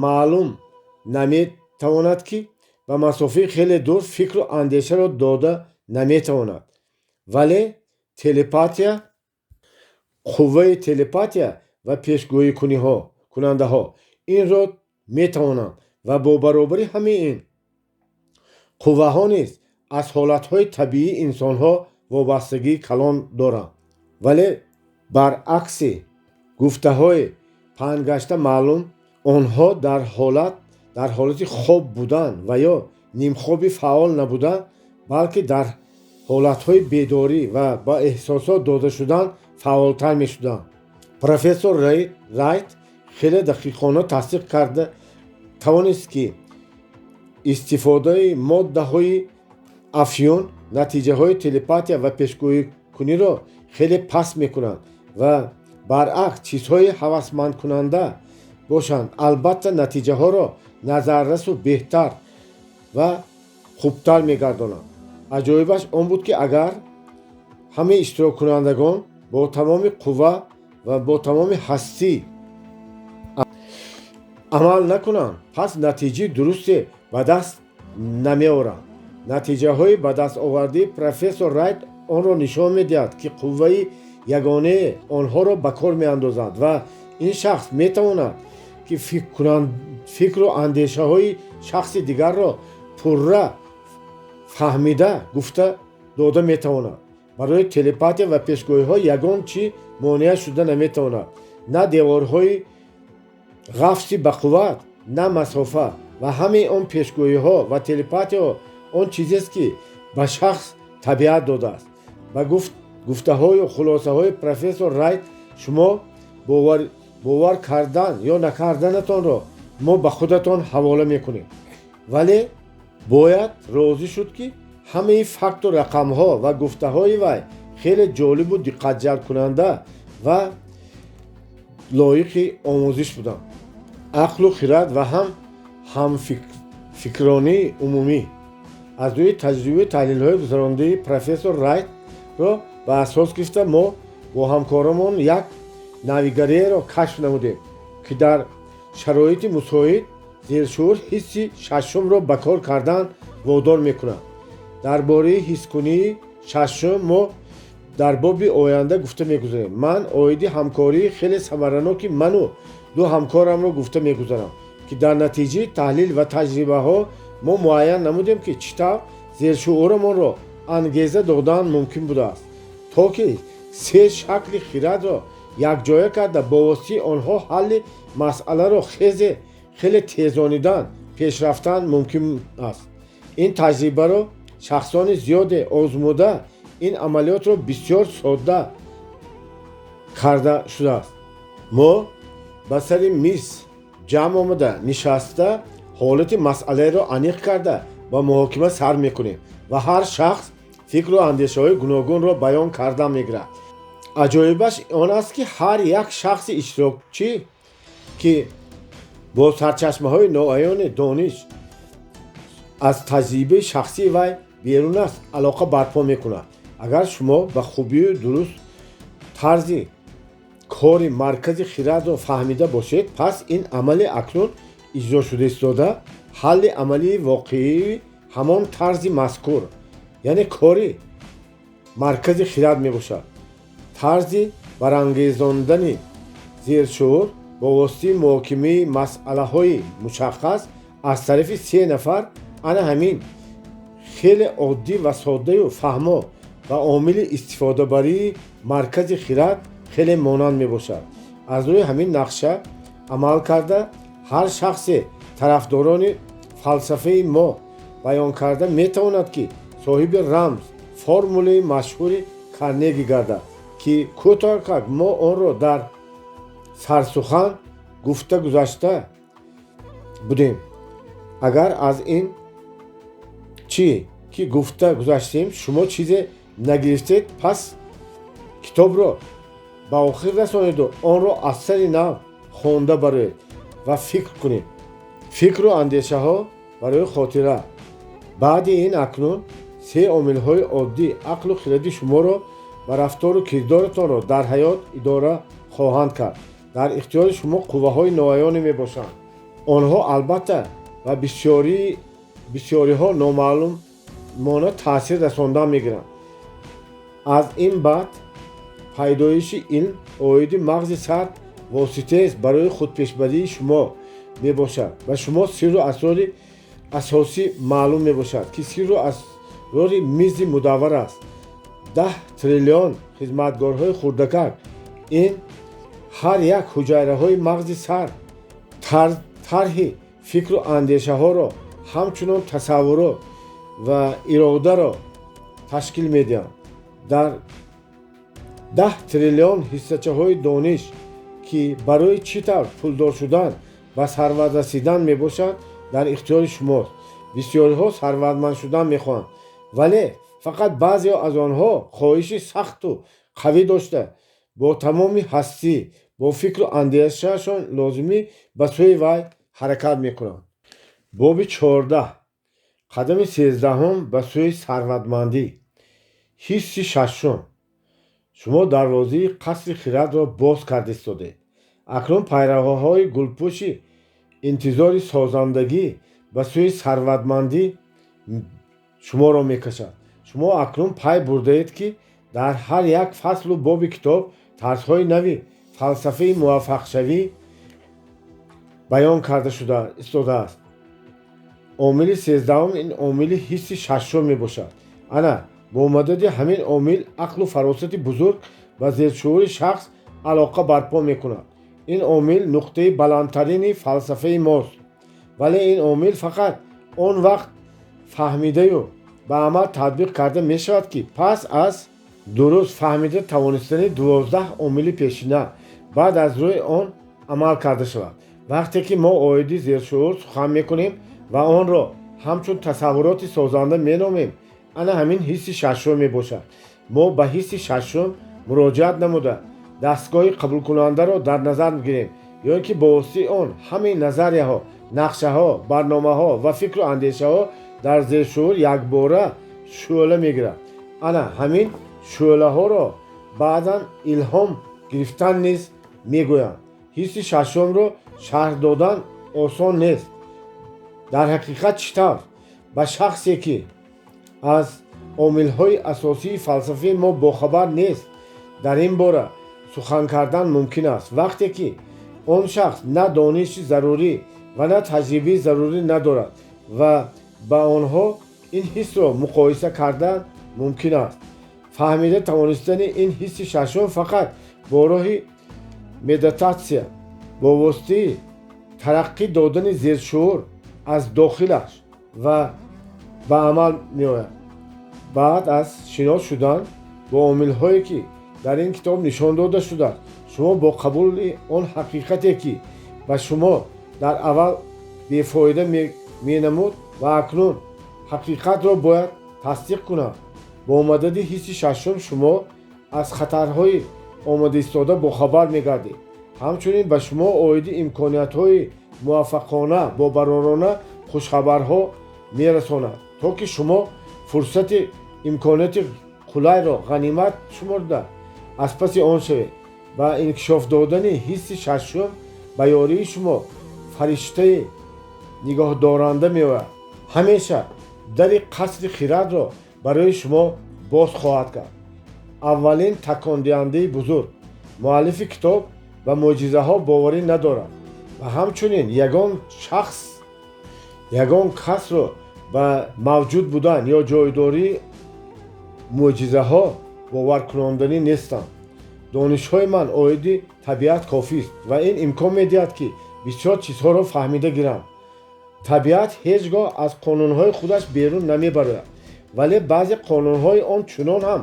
маълум наметавонад, ки ба масофаи хеле дур фикру андешаро дода наметавонад, вале телепатия, қувваи телепатия ва пешгӯикунандаҳо инро метавонанд ва бо баробари ҳамаи ин қувваҳо низ аз ҳолатҳои табиии инсонҳо вобастагии калон доранд. Вале баръакси гуфтаҳои паҳнгашта маълум, онҳо дар ҳолати хоб будан ва ё нимхоби фаъол набуда, балки дар ҳолатҳои бедорӣ ва ба эҳсосот дода шудан фаъолтар мешуданд. Профессор Райт хеле дақиқона тасдиқ карда. Тавонист, ки истифодаи моддаҳои афюн натиҷаҳои телепатия ва пешгӯикуниро хеле паст мекунанд ва баръакс, чизҳои ҳавасмандкунанда бошанд, албатта, натиҷаҳоро назаррасу беҳтар ва хубтар мегардонанд. Аҷоибаш он буд, ки агар ҳамаи иштироккунандагон бо тамоми қувва ва бо тамоми ҳастӣ амал накунанд, пас натиҷаи дурусте ба даст намеоранд. Натиҷаҳои ба даст овардаи профессор Райт онро нишон медиҳад, ки қувваи ягонае онҳоро ба кор меандозад ва ин шахс метавонад, ки фикру андешаҳои шахси дигарро пурра фаҳмида гуфта дода метавонад. Барои телепатия ва пешгӯиҳо ягон чӣ монеа шуда наметавонад: на деворҳои ғафси бақувват, на масофа. Ва ҳамаи он пешгӯиҳо ва телепатияҳо он чизест, ки ба шахс табиат додааст. Ба гуфтаҳою хулосаҳои профессор Райт шумо бовар кардан ё накарданатонро мо ба худатон ҳавола мекунем, вале бояд розӣ шуд, ки ҳамаи факту рақамҳо ва гуфтаҳои вай хеле ҷолибу диққатҷалбкунанда ва лоиқи омӯзиш буданд. Ақлу хирад ва ҳам ҳамфикронии умумӣ. Аз рӯи таҷрибаи таҳлилҳои гузарондаи профессор Райтро ба асос гирифта, мо бо ҳамкоронамон як навигариеро кашф намудем, ки дар шароити мусоид зершуур ҳисси шашумро ба кор кардан водор мекунад. Дар бораи ҳискунии шашум мо дар боби оянда гуфта мегузарем. Ман оиди ҳамкории хеле самараноки ману ду ҳамкорамро гуфта мегузарам, ки дар натиҷаи таҳлил ва таҷрибаҳо мо муайян намудем, ки чӣ тавр зершуурамонро ангеза додан мумкин будааст, то ки се шакли хирадро якҷоя карда, бо воситаи онҳо ҳалли масъаларо хеле тезонидан пешрафтан мумкин аст. Ин таҷрибаро шахсони зиёде озмуда, ин амалиётро бисёр содда карда шудааст. Мо ба сари миз ҷамъ омада нишаста, ҳолати масъалаеро аниқ карда, ба муҳокима сар мекунем ва ҳар шахс фикру андешаҳои гуногунро баён кардан мегирад. Аҷоибаш он аст, ки ҳар як шахси иштирокчӣ, ки бо сарчашмаҳои ноаёни дониш аз таҷрибаи шахсии вай берун аст, алоқа барпо мекунад. Агар шумо ба хубию дуруст тарзи кори маркази хирадро фаҳмида бошед, пас ин амали акнун иҷро шуда истода ҳалли амалии воқеии ҳамон тарзи мазкур, яъне кори маркази хирад мебошад. Тарзи барангезондани зершуур бо воситаи муҳокимаи масъалаҳои мушаххас аз тарафи се нафар ана ҳамин хеле оддӣ ва соддаю фаҳмо ва омили истифодабарии маркази хирад хеле монанд мебошад. Аз рӯи ҳамин нақша амал карда, ҳар шахсе тарафдорони фалсафаи мо баён карда метавонад, ки соҳиби рамз формулаи машҳури Карнеги гардад, ки кӯтоҳак мо онро дар сарсухан гуфта гузашта будем. Агар аз ин чӣ ки гуфта гузаштем шумо чизе нагирифтед, пас китобро ба охир расонеду онро аз сари нав хонда бароед ва фикр кунед. Фикру андешаҳо барои хотира. Баъди ин акнун се омилҳои оддӣ ақлу хиради шуморо ва рафтору кирдоратонро дар ҳаёт идора хоҳанд кард. Дар ихтиёри шумо қувваҳои ноаёне мебошанд. Онҳо албатта ба бисёриҳо номаълумона таъсир расондан мегиранд. Аз ин баъд пайдоиши илм оиди мағзи сар воситаест барои худпешбарии шумо мебошад. Ба шумо сирру асрори асосӣ маълум мебошад, ки сирру асрори мизи мудаввар аст. 10 триллион хизматгорҳои хурдакак, ин ҳар як ҳуҷайраҳои мағзи сар, тарҳи фикру андешаҳоро, ҳамчунон тасаввурот ва иродаро ташкил медиҳанд. Дар 10 триллион ҳиссачаҳои дониш, ки барои чӣ тавр пулдор шудан ба сарват расидан мебошад, дар ихтиёри шумост. Бисёриҳо сарватманд шудан мехоҳанд, вале фақат баъзеҳо аз онҳо хоҳиши сахту қавӣ дошта, бо тамоми ҳастӣ, бо фикру андешаашон лозимӣ ба сӯи вай ҳаракат мекунанд. Боби 14, қадами 13-ум ба сӯи сарватмандӣ. Ҳисси шашум. Шумо дарвозаи қасри хирадро боз карда истодед. Акнун пайравҳои гулпӯши интизори созандагӣ ба сӯи сарватмандӣ шуморо мекашад. Шумо акнун пай бурдаед, ки дар ҳар як фаслу боби китоб тарзҳои нави фалсафаи муваффақшавӣ баён карда шуда истодааст. Омили 13-ум ин омили ҳисси шашум мебошад. Ана бо мадади ҳамин омил ақлу фаросати бузург ба зершуури шахс алоқа барпо мекунад. Ин омил нуқтаи баландтарини фалсафаи мост, вале ин омил фақат он вақт фаҳмидаю ба амал татбиқ карда мешавад, ки пас аз дуруст фаҳмида тавонистани 12 омили пешина, баъд аз рӯи он амал карда шавад. Вақте ки мо оиди зершуур сухан мекунем ва онро ҳамчун тасаввуроти созанда меномем, ана ҳамин ҳисси шашум мебошад. Мо ба ҳисси шашум муроҷиат намуда, дастгоҳи қабулкунандаро дар назар мегирем, ё ин ки бо воситаи он ҳамаи назарияҳо, нақшаҳо, барномаҳо ва фикру андешаҳо дар зершуур якбора шӯъла мегирад. Ана ҳамин шӯълаҳоро баъдан илҳом гирифтан низ мегӯянд. Ҳисси шашумро шарҳ додан осон нест. Дар ҳақиқат, чӣ тавр ба шахсе, ки аз омилҳои асосии фалсафаи мо бохабар нест, дар ин бора сухан кардан мумкин аст, вақте ки он шахс на дониши зарурӣ ва на таҷрибаи зарурӣ надорад ва ба онҳо ин ҳиссро муқоиса кардан мумкин аст? Фаҳмида тавонистани ин ҳисси шашум фақат бо роҳи медитатсия, бо воситаи тараққӣ додани зершуур аз дохилаш ва ба амал меояд. Баъд аз шинос шудан бо омилҳое, ки дар ин китоб нишон дода шудааст, шумо бо қабули он ҳақиқате, ки ба шумо дар аввал бефоида менамуд ва акнун ҳақиқатро бояд тасдиқ кунад, бо мадади ҳисси шашум шумо аз хатарҳои омодаистода бохабар мегардед. Ҳамчунин ба шумо оиди имкониятҳои муваффақона, бобаророна хушхабарҳо мерасонад, то ки шумо фурсати имконияти қулайро ғанимат шуморда, аз паси он шавед. Ба инкишоф додани ҳисси шашум ба ёрии шумо фариштаи нигоҳдоранда меояд. Ҳамеша дари қасри хирадро барои шумо боз хоҳад кард. Аввалин такондиҳандаи бузург. Муаллифи китоб ба мӯъҷизаҳо боварӣ надорад ва ҳамчунин ягон шахс, ягон касро ба мавҷуд будан ё ҷойдории мӯъҷизаҳо боваркунонданӣ нестанд. Донишҳои ман оиди табиат кофист ва ин имкон медиҳад, ки бисёр чизҳоро фаҳмида гирам. Табиат ҳеҷ гоҳ аз қонунҳои худаш берун намебарояд, вале баъзе қонунҳои он чунон ҳам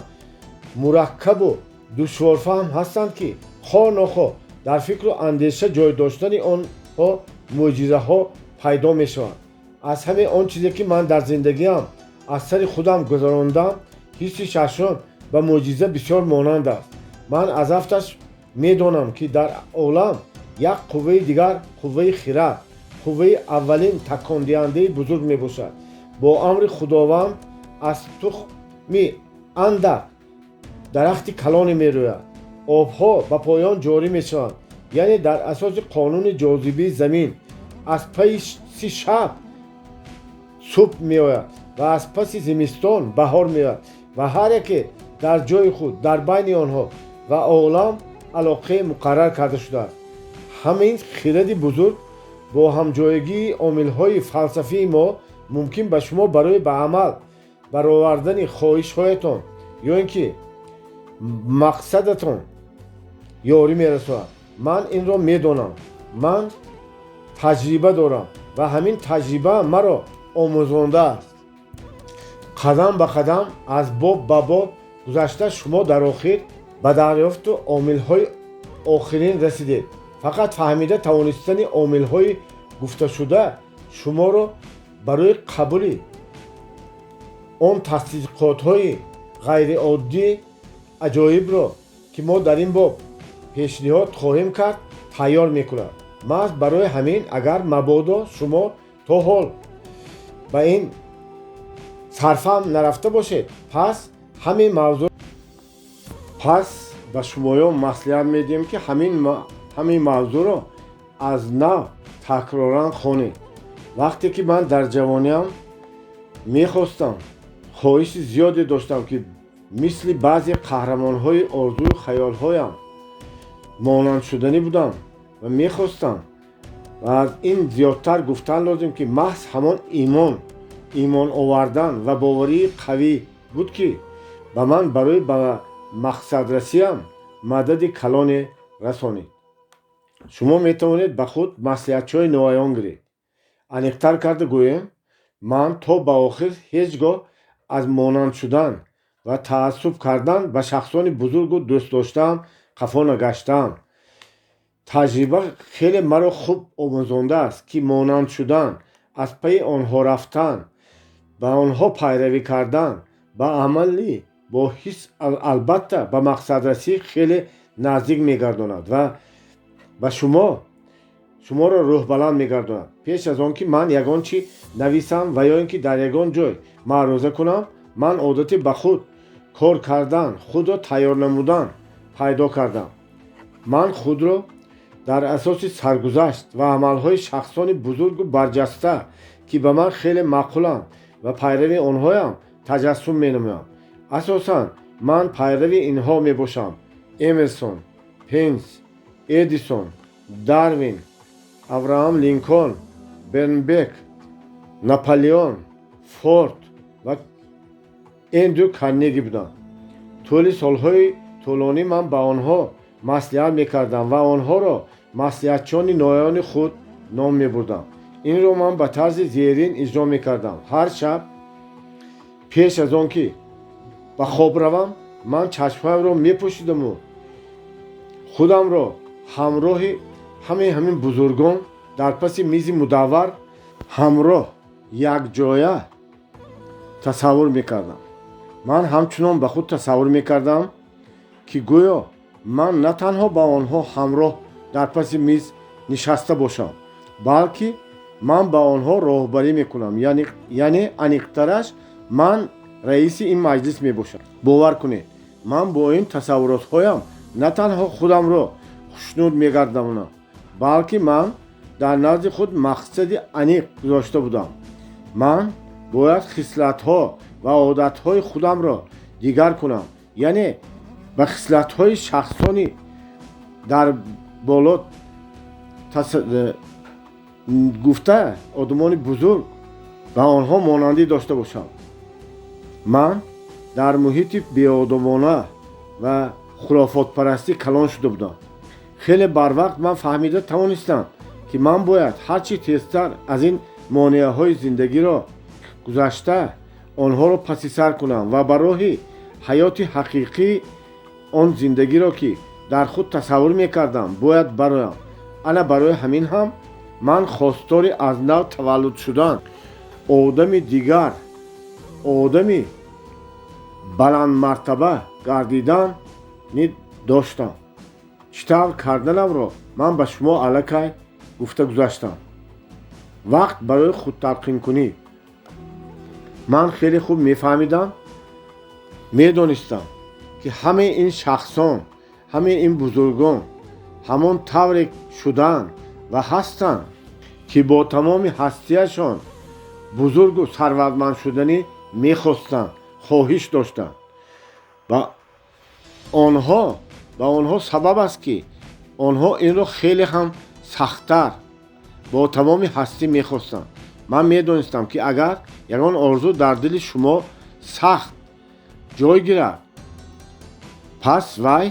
мураккабу душворфаҳм ҳастанд, ки хоҳ нохоҳ дар фикру андеша ҷой доштани онҳо мӯъҷизаҳо пайдо мешаванд. Аз ҳамаи он чизе, ки ман дар зиндагиам аз сари худам гузарондам, ҳисси шашум ба мӯъҷиза бисёр монанд аст. Ман аз афташ медонам, ки дар олам як қувваи дигар, қувваи хирад, қувваи аввалин такондиҳандаи бузург мебошад. Бо амри Худованд аз тухми андак дарахти калоне мерӯяд, обҳо ба поён ҷорӣ мешаванд, яъне дар асоси қонуни ҷозибаи замин. Аз паси шаб субҳ меояд ва аз паси зимистон баҳор меояд ва ҳар яке дар ҷои худ дар байни онҳо ва олам алоқаи муқаррар карда шудааст. Ҳамин хиради бузург бо ҳамҷоягии омилҳои фалсафии мо мумкин ба шумо барои ба амал баровардани хоҳишҳоятон ё ин ки мақсадатон ёрӣ мерасонад. Ман инро медонам, ман таҷриба дорам ва ҳамин таҷриба маро омӯзондааст. Қадам ба қадам, аз боб ба боб гузашта, шумо дар охир ба дарёфту омилҳои охирин расидед. Фақат фаҳмида тавонистани омилҳои гуфташуда шуморо барои қабули он тасдиқотҳои ғайриоддӣ аҷоибро, ки мо дар ин боб пешниҳод хоҳем кард, тайёр мекунад. Маҳз барои ҳамин, агар мабодо шумо то ҳол ба ин сарфаҳм нарафта бошед, пас ҳамин мавзӯъ пас ба шумоён маслиҳат медиҳем, ки ҳамин мавзӯъро аз нав такроран хонед. Вақте ки ман дар ҷавониам мехостам, хоҳиши зиёде доштам, ки мисли баъзе қаҳрамонҳои орзую хаёлҳоям монандшуданӣ будам ва мехостам. Ва аз ин зиёдтар гуфтан лозим, ки маҳз ҳамон имон овардан ва боварии қавӣ буд, ки ба ман барои ба мақсадрасиам мадади калоне расонид. Шумо метавонед ба худ маслиҳатчиҳои ноаён гиред. Аниқтар карда гӯем, ман то ба охир ҳеҷ гоҳ аз монанд шудан ва таассуб кардан ба шахсони бузургу дӯстдоштаам қафо нагаштаам. Таҷриба хеле маро хуб омӯзондааст, ки монанд шудан, аз пайи онҳо рафтан, ба онҳо пайравӣ кардан ба амалӣ бо ҳис албатта ба мақсадрасӣ хеле наздик мегардонад ва ба шуморо рӯҳбаланд мегардонад. Пеш аз он ки ман ягон чӣ нависам ва ё ин ки дар ягон ҷой маъруза кунам, ман одати ба худ кор кардан, худро тайёр намудан пайдо кардам. Ман худро дар асоси саргузашт ва амалҳои шахсони бузургу барҷаста, ки ба ман хеле маъқуланд ва пайрави онҳоям, таҷассум менамоям. Асосан ман пайрави инҳо мебошам: Эмерсон, Пенс, Эдисон, Дарвин, Авраам Линколн, Бернбек, Наполеон, Форд ва Эндрю Карнеги буданд. Тӯли солҳои тӯлонӣ ман ба онҳо маслиҳат мекардам ва онҳоро маслиҳатчиёни ноаёни худ ном мебурдам. Инро ман ба тарзи зерин иҷро мекардам. Ҳар шаб пеш аз он ки ба хоб равам, ман чашмҳоямро мепӯшидаму худамро ҳамроҳи ҳамаи ҳамин бузургон дар паси мизи мудаввар ҳамроҳ якҷоя тасаввур мекардам. Ман ҳамчунон ба худ тасаввур мекардам, ки гӯё ман на танҳо ба онҳо ҳамроҳ дар паси миз нишаста бошам, балки ман ба онҳо роҳбарӣ мекунам, яъне аниқтараш ман раиси ин маҷлис мебошам. Бовар кунед, ман бо ин тасаввуротҳоям на танҳо худамро хушнуд мегардонам, балки ман дар назди худ мақсади аниқ гузошта будам. Ман бояд хислатҳо ва одатҳои худамро дигар кунам, яъне ба хислатҳои шахсони дар боло гуфта одамони бузург ба онҳо монандӣ дошта бошам. Ман дар муҳити беодобона ва хурофотпарастӣ калон шуда будам. Хеле барвақт ман фаҳмида тавонистам, ки ман бояд ҳарчи тезтар аз ин монеаҳои зиндагиро гузашта онҳоро паси сар кунам ва ба роҳи ҳаёти ҳақиқӣ, он зиндагиро, ки дар худ тасаввур мекардам, бояд бароям. Ана барои ҳамин ҳам ман хостори аз нав таваллуд шудан, одами дигар, одами баландмартаба гардидан доштам. Чӣ тавр карданамро ман ба шумо аллакай гуфта гузаштам. Вақт барои худталқинкунӣ. Ман хеле хуб мефаҳмидам, медонистам, ки ҳамаи ин шахсон, ҳамаи ин бузургон ҳамон тавре шуданд ва ҳастанд, ки бо тамоми ҳастияшон бузургу сарватманд шуданӣ мехостанд, хоҳиш доштанд. Ба онҳо сабаб аст, ки онҳо инро хеле ҳам сахттар бо тамоми ҳастӣ мехостанд. Ман медонистам, ки агар ягон орзу дар дили шумо сахт ҷой гирад, пас вай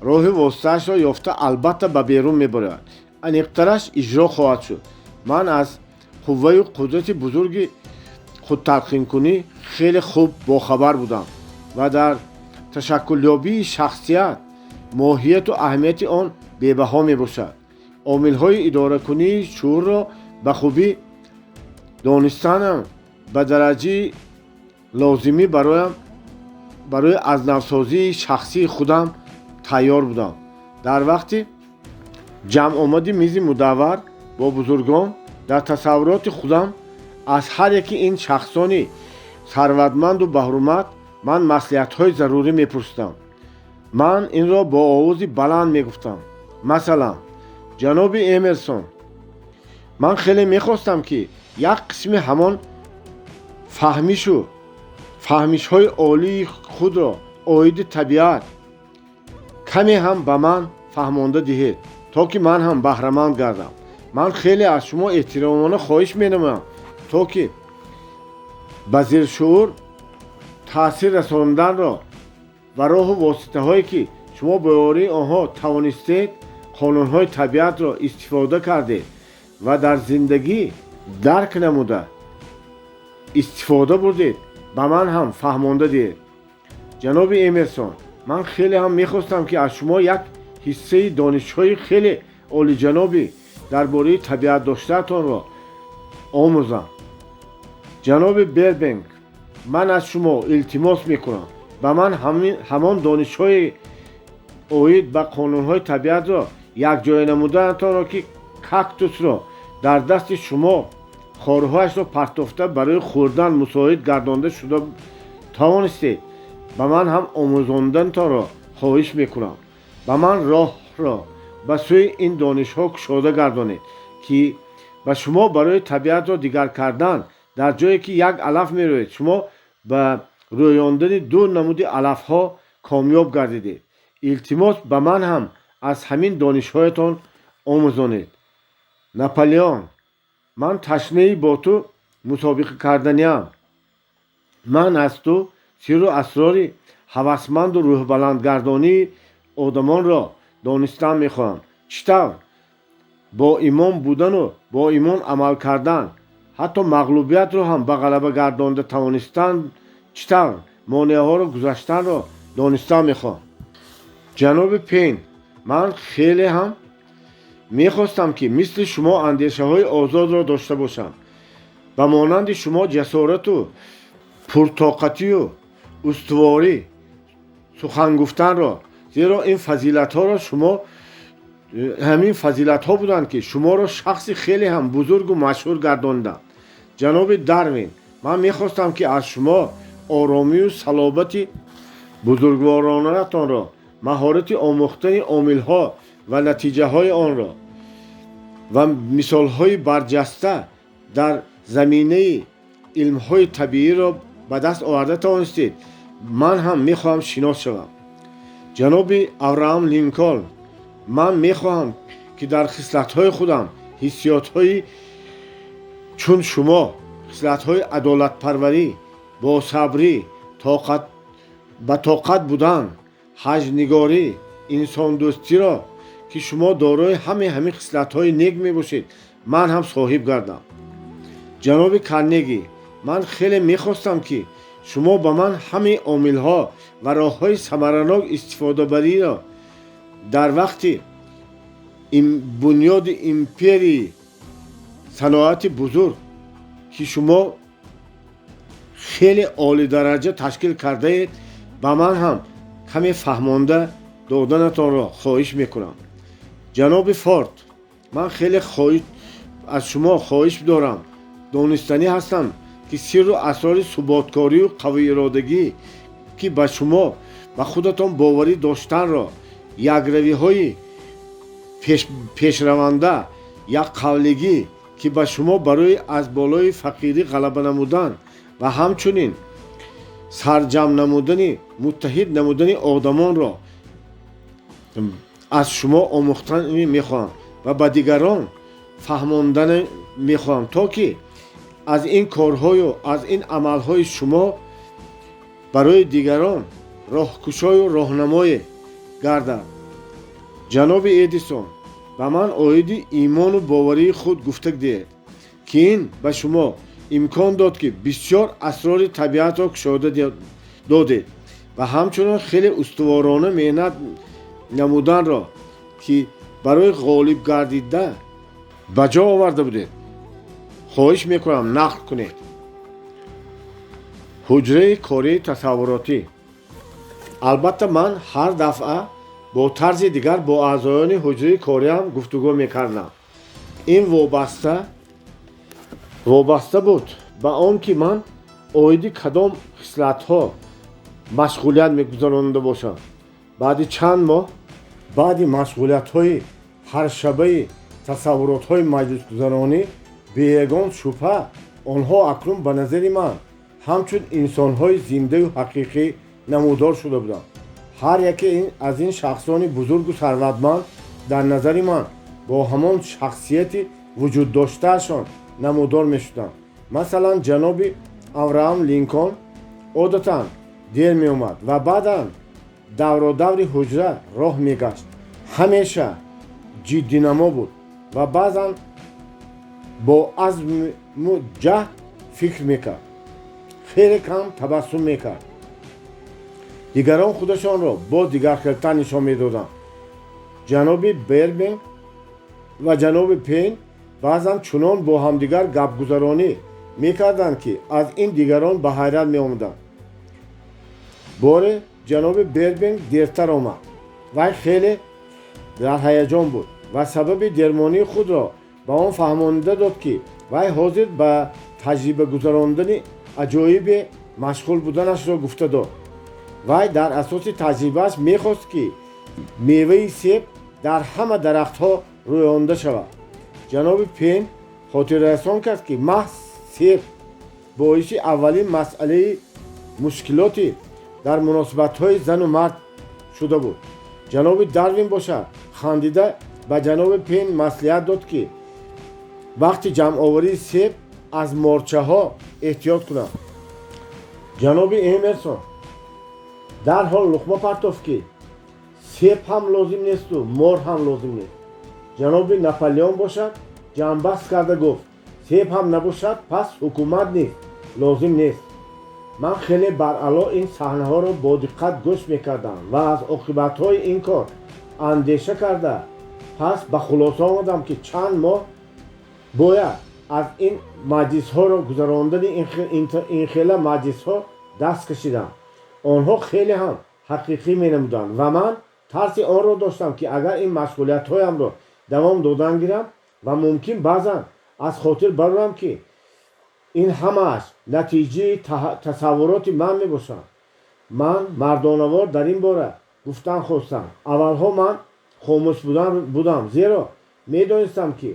роҳи воситаашро ёфта албатта ба берун мебарояд, аниқтараш иҷро хоҳад шуд. Ман аз қувваю қудрати бузурги худталқинкунӣ хеле хуб бохабар будам ва дар ташаккулёбии шахсият моҳияту аҳамияти он бебаҳо мебошад. Омилҳои идоракунии шуурро ба хубӣ донистанам ба дараҷаи лозимӣ бароям барои аз навсозии шахсии худам тайёр будам. Дар вақти ҷамъомади мизи мудаввар бо бузургон дар тасаввуроти худам аз ҳар яки ин шахсони сарватманду баҳурмат ман маслиҳатҳои зарурӣ мепурсидам. Ман инро бо овози баланд мегуфтам. Масалан, ҷаноби Эмерсон, ман хеле мехостам, ки як қисми ҳамон фаҳмишу фаҳмишҳои олии худро оиди табиат каме ҳам ба ман фаҳмонда диҳед, то ки ман ҳам баҳраманд гардам. Ман хеле аз шумо эҳтиромона хоҳиш менамоям, то ки ба зершуур таъсир расонданро ва роҳу воситаҳое, ки шумо бо ёрии онҳо тавонистед қонунҳои табиатро истифода кардед ва дар зиндагӣ дарк намуда истифода бурдед, ба ман ҳам фаҳмонда диҳед. Ҷаноби Эмерсон, ман хеле ҳам мехостам, ки аз шумо як ҳиссаи донишҳои хеле олиҷанобӣ дар бораи табиат доштаатонро омӯзам. Ҷаноби Бербенк, ман аз шумо илтимос мекунам, ба ман ҳамон донишҳои оид ба қонунҳои табиатро якҷоя намудаатонро, ки кактусро дар дасти шумо хорҳояшро партофта барои хӯрдан мусоид гардонда шуда тавонистед, ба ман ҳам омӯзондантонро хоҳиш мекунам. Ба ман роҳро ба сӯи ин донишҳо кушода гардонед, ки ба шумо барои табиатро дигар кардан, дар ҷое ки як алаф мерӯед, шумо ба рӯёндани ду намуди алафҳо комёб гардидед. Илтимос, ба ман ҳам аз ҳамин донишҳоятон омӯзонед. Наполеон, ман ташнаи бо ту мусобиқа карданиам. Ман аз ту сирру асрори ҳавасманду рӯҳбаландгардонии одамонро донистан мехоҳам. Чӣ тавр бо имон будану бо имон амал кардан, ҳатто мағлубиятро ҳам ба ғалаба гардонда тавонистан, чӣ тавр монеаҳоро гузаштанро донистан мехоҳам. Ҷаноби Пейн, ман хеле ҳам мехостам, ки мисли шумо андешаҳои озодро дошта бошам, ба монанди шумо ҷасорату пуртоқатию устуворӣ сухан гуфтанро, зеро ин фазилатҳоро шумо, ҳамин фазилатҳо буданд, ки шуморо шахси хеле ҳам бузургу машҳур гардониданд. Ҷаноби Дарвин, ман мехостам, ки аз шумо оромию салобати бузургворонаатонро, маҳорати омӯхтани омилҳо ва натиҷаҳои онро ва мисолҳои барҷаста дар заминаи илмҳои табииро ба даст оварда тавонистед, ман ҳам мехоҳам шинос шавам. Ҷаноби Авраам Линколн, ман мехоҳам, ки дар хислатҳои худам ҳиссиётҳои чун шумо, хислатҳои адолатпарварӣ, босабрӣ, ба тоқат будан, ҳаҷнигорӣ, инсондӯстиро, ки шумо дорои ҳамаи ҳамин хислатҳои нек мебошед, ман ҳам соҳиб гардам. Ҷаноби Карнеги, ман хеле мехостам, ки шумо ба ман ҳамаи омилҳо ва роҳҳои самаранок истифодабариро дар вақти бунёди империяи саноати бузург, ки шумо хеле олидараҷа ташкил кардаед, ба ман ҳам каме фаҳмонда доданатонро хоҳиш мекунам. Ҷаноби Форд, ман хеле аз шумо хоҳиш дорам, донистанӣ ҳастам, ки сирру асрори суботкорию қавииродагӣ, ки ба шумо ба худатон боварӣ доштанро, якравиҳои пешраванда, якқавлигӣ, ки ба шумо барои аз болои фақирӣ ғалаба намудан ва ҳамчунин сарҷамъ намудани, муттаҳид намудани одамонро аз шумо омӯхтан мехоҳам ва ба дигарон фаҳмондан мехоҳам, то ки аз ин корҳою аз ин амалҳои шумо барои дигарон роҳкушою роҳнамое гардад. Ҷаноби Эдисон, ба ман оиди имону боварии худ гуфта диҳед, ки ин ба шумо имкон дод, ки бисёр асрори табиатро кушода додед ва ҳамчунин хеле устуворона меҳнат намуданро, ки Барои ғолиб гардида ба ҷо оварда будед, хоҳиш мекунам, нақл кунед. Ҳуҷраи кории тасаввуротӣ. Албатта, ман ҳар дафъа бо тарзи дигар бо аъзоёни ҳуҷраи кориам гуфтугӯ мекардам. Ин вобаста буд ба он, ки ман оиди кадом хислатҳо машғулият мегузаронида бошам. Баъди чанд моҳ, баъди машғулиятҳои ҳаршабаи тасаввуротҳои маҷлисгузаронӣ, беягон шубҳа онҳо акнун ба назари ман ҳамчун инсонҳои зиндаю ҳақиқӣ намудор шуда буданд. Ҳар яке аз ин шахсони бузургу сарватманд дар назари ман бо ҳамон шахсияти вуҷуддоштаашон намудор мешуданд. Масалан, ҷаноби Авраам Линколн одатан дер меомад ва баъдан давродаври ҳуҷра роҳ мегашт. Ҳамеша ҷиддинамо буд ва баъзан бо азму ҷаҳд фикр мекард, хеле кам табассум мекард. Дигарон худашонро бо дигархелтар нишон медоданд. Ҷаноби Бербенк ва ҷаноби Пейн баъзан чунон бо ҳамдигар гапгузаронӣ мекарданд, ки аз ин дигарон ба ҳайрат меомаданд. Боре ҷаноби Бербенк дертар омад. Вай хеле дар ҳаяҷон буд ва сабаби дермонии худро ба он фаҳмонида дод, ки вай ҳозир ба таҷрибагузарондани аҷоибе машғул буданашро гуфта дод. Вай дар асоси таҷрибааш мехост, ки меваи себ дар ҳама дарахтҳо рӯёнда шавад. Ҷаноби Пейн хотиррасон кард, ки маҳз себ боиси аввалин масъалаи мушкилоти дар муносибатҳои зану мард шуда буд. Ҷаноби Дарвин бошад, хандида ба ҷаноби Пейн маслиҳат дод, ки вақти ҷамъоварии себ аз морчаҳо эҳтиёт кунанд. Ҷаноби Эмерсон дарҳол луқма партофт, ки себ ҳам лозим несту мор ҳам лозим нест. Ҷаноби Наполеон бошад, ҷамъбаст карда гуфт: «Себ ҳам набошад, пас ҳукумат низ лозим нест». Ман хеле баръало ин саҳнаҳоро бо диққат гӯш мекардам ва аз оқибатҳои ин кор андеша карда, пас ба хулоса омадам, ки чанд моҳ бояд аз ин маҷлисҳоро гузарондани инхела маҷлисҳо даст кашидам. Онҳо хеле ҳам ҳақиқӣ менамуданд ва ман тарси онро доштам, ки агар ин машғулиятҳоямро давом додан гирам ва мумкин баъзан аз хотир барорам, ки ин ҳамааш натиҷаи тасаввуроти ман мебошанд. Ман мардонавор дар ин бора гуфтан хостам. Аввалҳо ман хомӯш будам, зеро медонистам, ки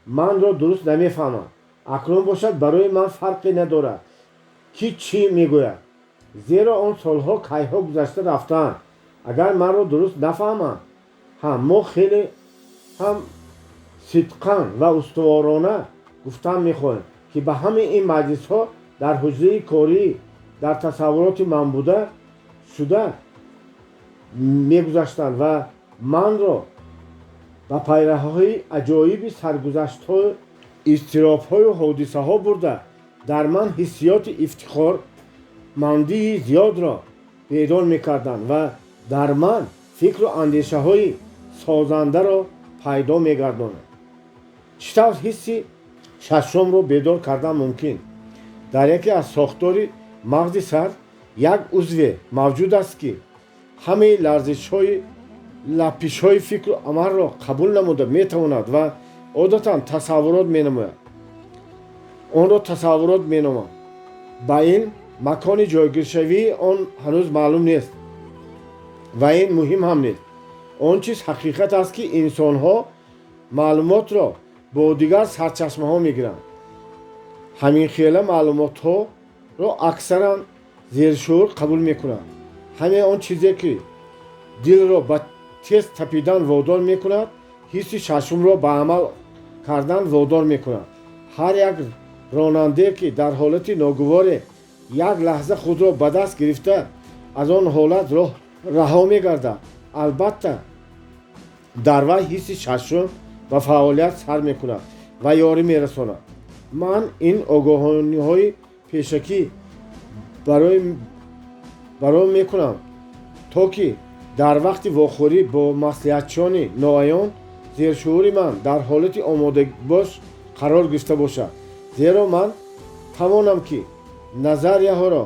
манро дуруст намефаҳманд. Акнун бошад барои ман фарқе надорад, ки чӣ мегӯяд, зеро он солҳо кайҳо гузашта рафтаанд. Агар манро дуруст нафаҳманд ҳам, мо хеле ҳам сидқан ва устуворона гуфтан мехоҳем, ки ба ҳамаи ин маҷлисҳо дар ҳуҷраи корӣ дар тасаввуроти ман буда шуда мегузаштанд ва манро ба пайраҳаҳои аҷоиби саргузаштҳо, изтиробҳою ҳодисаҳо бурда, дар ман ҳиссиёти ифтихормандии зиёдро бедор мекарданд ва дар ман фикру андешаҳои созандаро пайдо мегардонанд. Чӣ тавр ҳисси шашумро бедор кардан мумкин? Дар яке аз сохтори мағзи сар як узве мавҷуд аст, ки ҳамаи ларзишҳои лаппишҳои фикру амалро қабул намуда метавонад ва одатан тасаввурот менамояд. Онро тасаввурот меноманд. Ба илм макони ҷойгиршавии он ҳанӯз маълум нест ва ин муҳим ҳам нест. Он чиз ҳақиқат аст, ки инсонҳо маълумотро бо дигар сарчашмаҳо мегиранд. Ҳамин хела маълумотҳоро аксаран зершуур қабул мекунанд. Ҳамаи он чизе, ки дилро ба тез тапидан водор мекунад, ҳисси шашумро ба амал кардан водор мекунад. Ҳар як ронандае, ки дар ҳолати ногуворе як лаҳза худро ба даст гирифта, аз он ҳолат роҳ раҳо мегардад, албатта дар вай ҳисси шашум ба фаъолият сар мекунад ва ёрӣ мерасонад. Ман ин огоҳониҳои пешакӣ баром мекунам, то ки дар вақти вохӯрӣ бо маслиҳатчиёни ноаён Зершуури ман дар ҳолати омодабош қарор гирифта бошад, зеро ман тавонам, ки назарияҳоро,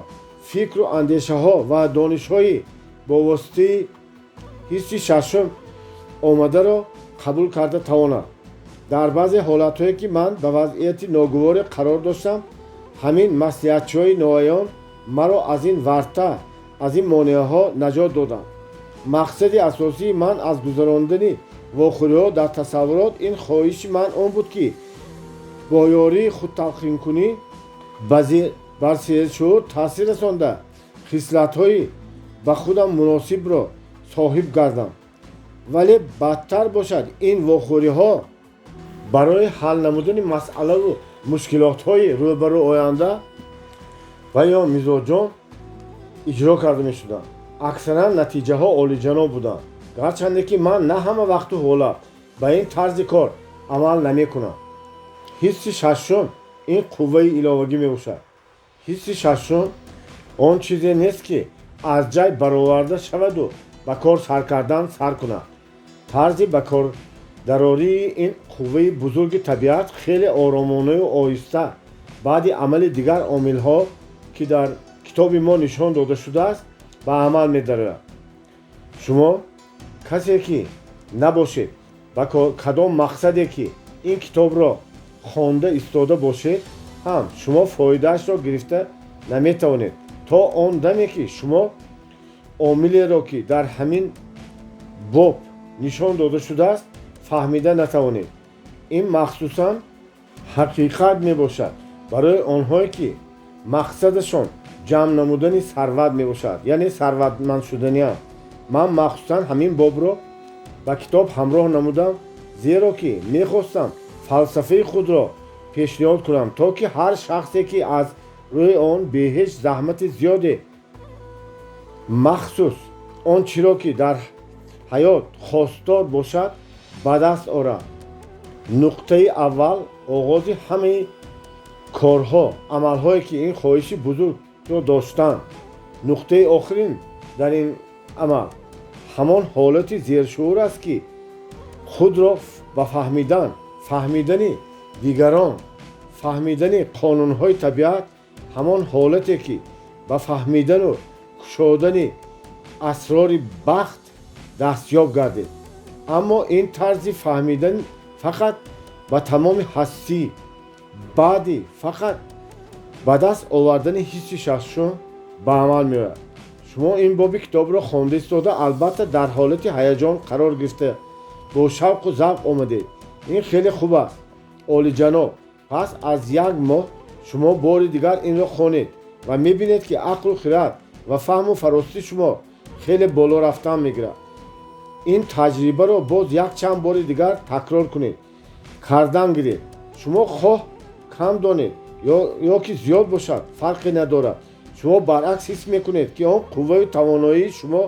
фикру андешаҳо ва донишҳои бо воситаи ҳисси шашум омадаро қабул карда тавонам. Дар баъзе ҳолатҳое, ки ман ба вазъияти ногуворе қарор доштам, ҳамин маслиҳатчиҳои ноаён маро аз ин варта, аз ин монеаҳо наҷот доданд. Мақсади асосии ман аз гузарондани вохӯриҳо дар тасаввурот ин хоҳиши ман он буд, ки бо ёрии худталқинкунӣ бар зершуур таъсир расонда, хислатҳои ба худам муносибро соҳиб гардам. Вале бадтар бошад, ин вохӯриҳо барои ҳал намудани масъалаву мушкилотҳои рӯбарӯ оянда ва ё мизоҷон иҷро карда мешуданд. Аксаран натиҷаҳо олиҷаноб буданд, гарчанде ки ман на ҳама вақту ҳолат ба ин тарзи кор амал намекунам. Ҳисси шашум ин қувваи иловагӣ мебошад. Ҳисси шашум он чизе нест, ки аз ҷай бароварда шаваду ба кор сар кардан сар кунад. Тарзи ба кор дарории ин қувваи бузурги табиат хеле оромонаю оҳиста, баъди амали дигар омилҳо, ки дар китоби мо нишон дода шудааст, ба амал медарояд. Шумо касе ки набошед, ба кадом мақсаде ки ин китобро хонда истода бошед ҳам, шумо фоидаашро гирифта наметавонед то он даме, ки шумо омилеро, ки дар ҳамин боб нишон дода шудааст, фаҳмида натавонед. Ин махсусан ҳақиқат мебошад барои онҳое, ки мақсадашон ҷамъ намудани сарват мебошад, яъне сарватманд шуданиам. Ман махсусан ҳамин бобро ба китоб ҳамроҳ намудам, зеро ки мехостам фалсафаи худро пешниҳод кунам, то ки ҳар шахсе, ки аз рӯи он бе ҳеҷ заҳмати зиёде махсус он чиро, ки дар ҳаёт хостор бошад, ба даст орад. Нуқтаи аввал, оғози ҳамаи корҳо, амалҳое, ки ин хоҳиши бузургро доштанд, нуқтаи охирин дар ин амал ҳамон ҳолати зершуур аст, ки худро ба фаҳмидан, фаҳмидани дигарон, фаҳмидани қонунҳои табиат, ҳамон ҳолате, ки ба фаҳмидану кушодани асрори бахт дастёб гардид. Аммо ин тарзи фаҳмидан фақат ба тамоми ҳастӣ баъди фақат ба даст овардани ҳисси шашум ба амал меояд. Шумо ин боби китобро хонда истода, албатта, дар ҳолати ҳаяҷон қарор гирифта, бо шавқу завқ омадед. Ин хеле хуб аст, олиҷаноб. Пас аз як моҳ шумо бори дигар инро хонед ва мебинед, ки ақлу хирад ва фаҳму фаросати шумо хеле боло рафтан мегирад. Ин таҷрибаро боз якчанд бори дигар такрор кунед, кардан гиред. Шумо хоҳ кам донед ё ки зиёд бошад, фарқе надорад. Шумо баръакс ҳис мекунед, ки он қувваю тавоноии шумо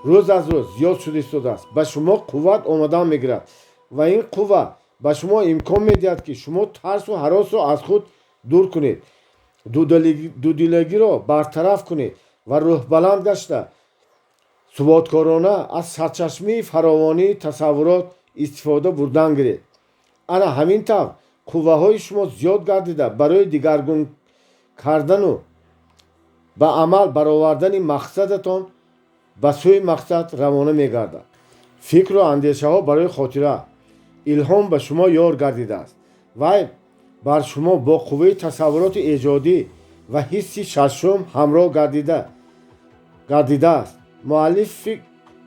рӯз аз рӯз зиёд шуда истодааст. Ба шумо қувват омадан мегирад ва ин қувва ба шумо имкон медиҳад, ки шумо тарсу ҳаросро аз худ дур кунед, дудилагиро бартараф кунед ва рӯҳбаланд гашта, суботкорона аз сарчашмаи фаровонии тасаввурот истифода бурдан гиред. Ана ҳамин тавр қувваҳои шумо зиёд гардида, барои дигаргун кардану ба амал баровардани мақсадатон ба сӯи мақсад равона мегардад. Фикру андешаҳо барои хотира. Илҳом ба шумо ёр гардидааст. Вай бар шумо бо қувваи тасаввуроти эҷодӣ ва ҳисси шашум ҳамроҳ гардидааст. Муаллифи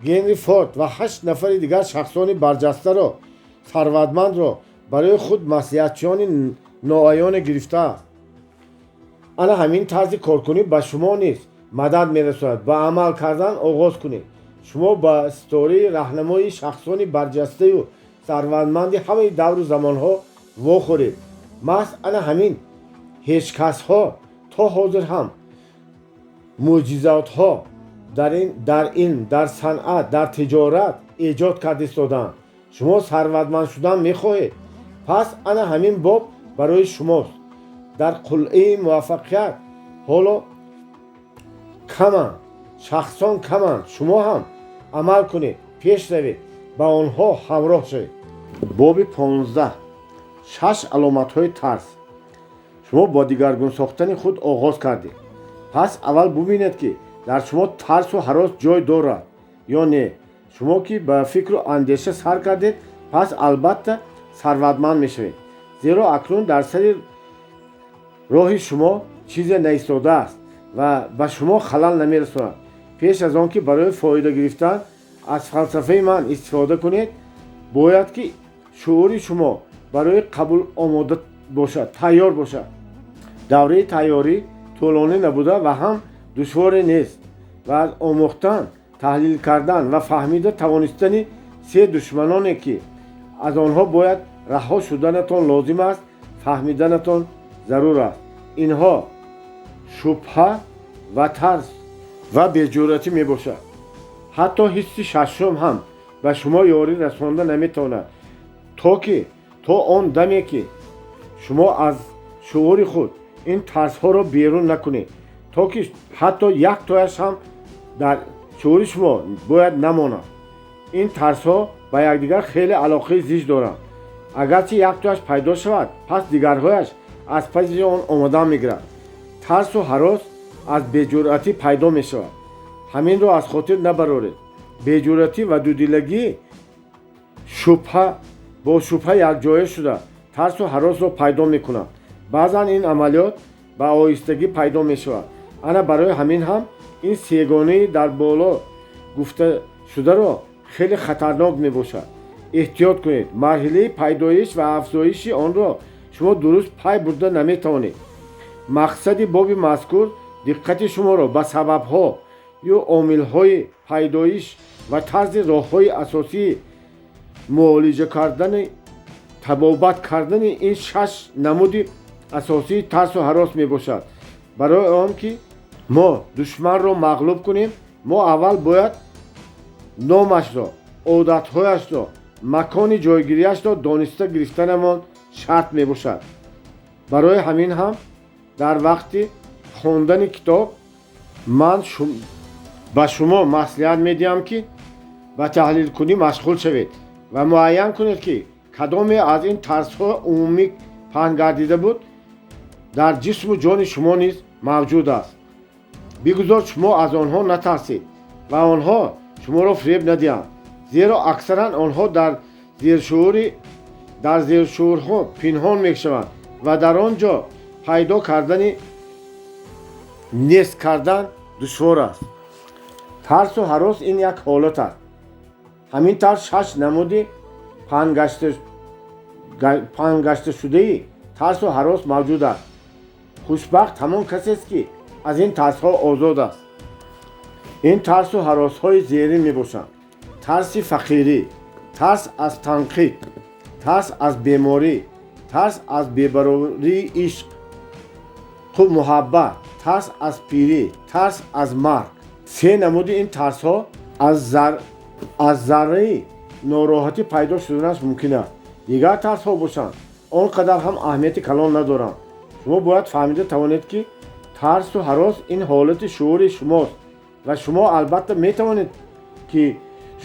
Генри Форд ва ҳашт нафари дигар шахсони барҷастаро, сарватмандро барои худ маслиҳатчиёни ноаёне гирифтааст. Ана ҳамин тарзи коркунӣ ба шумо низ мадад мерасонад. Ба амал кардан оғоз кунед. Шумо ба ситораи раҳнамои шахсони барҷастаю сарватманди ҳамаи давру замонҳо вохӯред. Маҳз ана ҳамин ҳечкасҳо то ҳозир ҳам мӯъҷизотҳо дар илм, дар санъат, дар тиҷорат эҷод карда истодаанд. Шумо сарватманд шудан мехоҳед? Пас ана ҳамин боб барои шумост. Дар қуллаи муваффақият ҳоло каманд, шахсон каманд. Шумо ҳам амал кунед, пеш равед, ба онҳо ҳамроҳ шавед. Боби 15. Шаш аломатҳои тарс. Шумо бо дигаргун сохтани худ оғоз кардед, пас аввал бубинед, ки дар шумо тарсу ҳарос ҷой дорад ё не. Шумо ки ба фикру андеша сар кардед, пас албатта сарватманд мешавед, зеро акнун дар сари роҳи шумо чизе наистодааст ва ба шумо халал намерасонад. Пеш аз он ки барои фоида гирифтан аз фалсафаи ман истифода кунед, бояд ки шуури шумо барои қабул омода бошад, тайёр бошад. Давраи тайёрӣ тӯлонӣ набуда ва ҳам душворе нест ва аз омӯхтан, таҳлил кардан ва фаҳмида тавонистани се душманоне, ки аз онҳо бояд раҳо шуданатон лозим аст, фаҳмиданатон зарур аст. Инҳо шубҳа ва тарс ва беҷуръатӣ мебошад. Ҳатто ҳисси шашум ҳам ба шумо ёрӣ расонда наметавонад, то ки то он даме ки шумо аз шуури худ ин тарсҳоро берун накунед, то ки ҳатто яктояш ҳам дар шуури шумо бояд намонад. Ин тарсҳо ба якдигар хеле алоқаи зич доранд. Агарчи яктояш пайдо шавад, пас дигарҳояш аз паси он омодан мегирад. Тарсу ҳарос аз беҷуръатӣ пайдо мешавад. Ҳаминро аз хотир набароред. Беҷуръатӣ ва дудилагӣ шубҳа бо шубҳа якҷоя шуда, тарсу ҳаросро пайдо мекунад. Баъзан ин амалиёт ба оҳистагӣ пайдо мешавад. Ана барои ҳамин ҳам ин сегонаи дар боло гуфташударо хеле хатарнок мебошад. Эҳтиёт кунед, марҳилаи пайдоиш ва афзоиши онро шумо дуруст пай бурда наметавонед. Мақсади боби мазкур диққати шуморо ба сабабҳо ё омилҳои пайдоиш ва тарзи роҳҳои асосии муолиҷа кардани, табобат кардани ин шаш намуди асосии тарсу ҳарос мебошад. Барои он ки мо душманро мағлуб кунем, мо аввал бояд номашро, одатҳояшро, макони ҷойгириашро дониста гирифтанамон шарт мебошад. Барои ҳамин ҳам дар вақти хондани китоб ман ба шумо маслиҳат медиҳам, ки ба таҳлилкунӣ машғул шавед ва муайян кунед, ки кадоме аз ин тарсҳо умумӣ паҳн гардида буд, дар ҷисму ҷони шумо низ мавҷуд аст. Бигузор шумо аз онҳо натарсед ва онҳо шуморо фиреб надиҳанд, зеро аксаран онҳо дар зершуурҳо пинҳон мешаванд ва дар он ҷо пайдо кардани нест кардан душвор аст. Тарсу ҳарос ин як ҳолат аст. Ҳамин тавр шаш намуди паҳнгашташудаи тарсу ҳарос мавҷуд аст. Хушбахт ҳамон касест, ки аз ин тарсҳо озод аст. Ин тарсу ҳаросҳои зерин мебошанд: тарси фақирӣ, тарс аз танқид, тарс аз беморӣ, тарс аз бебарории ишқ хуб муҳаббат, тарс аз пирӣ, тарс аз марг. Се намуди ин тарсҳо аз зарраи нороҳатӣ пайдо шуданаш мумкин аст. Дигар тарсҳо бошанд, он қадар ҳам аҳамияти калон надоранд. Шумо бояд фаҳмида тавонед, ки тарсу ҳарос ин ҳолати шуури шумост ва шумо албатта метавонед, ки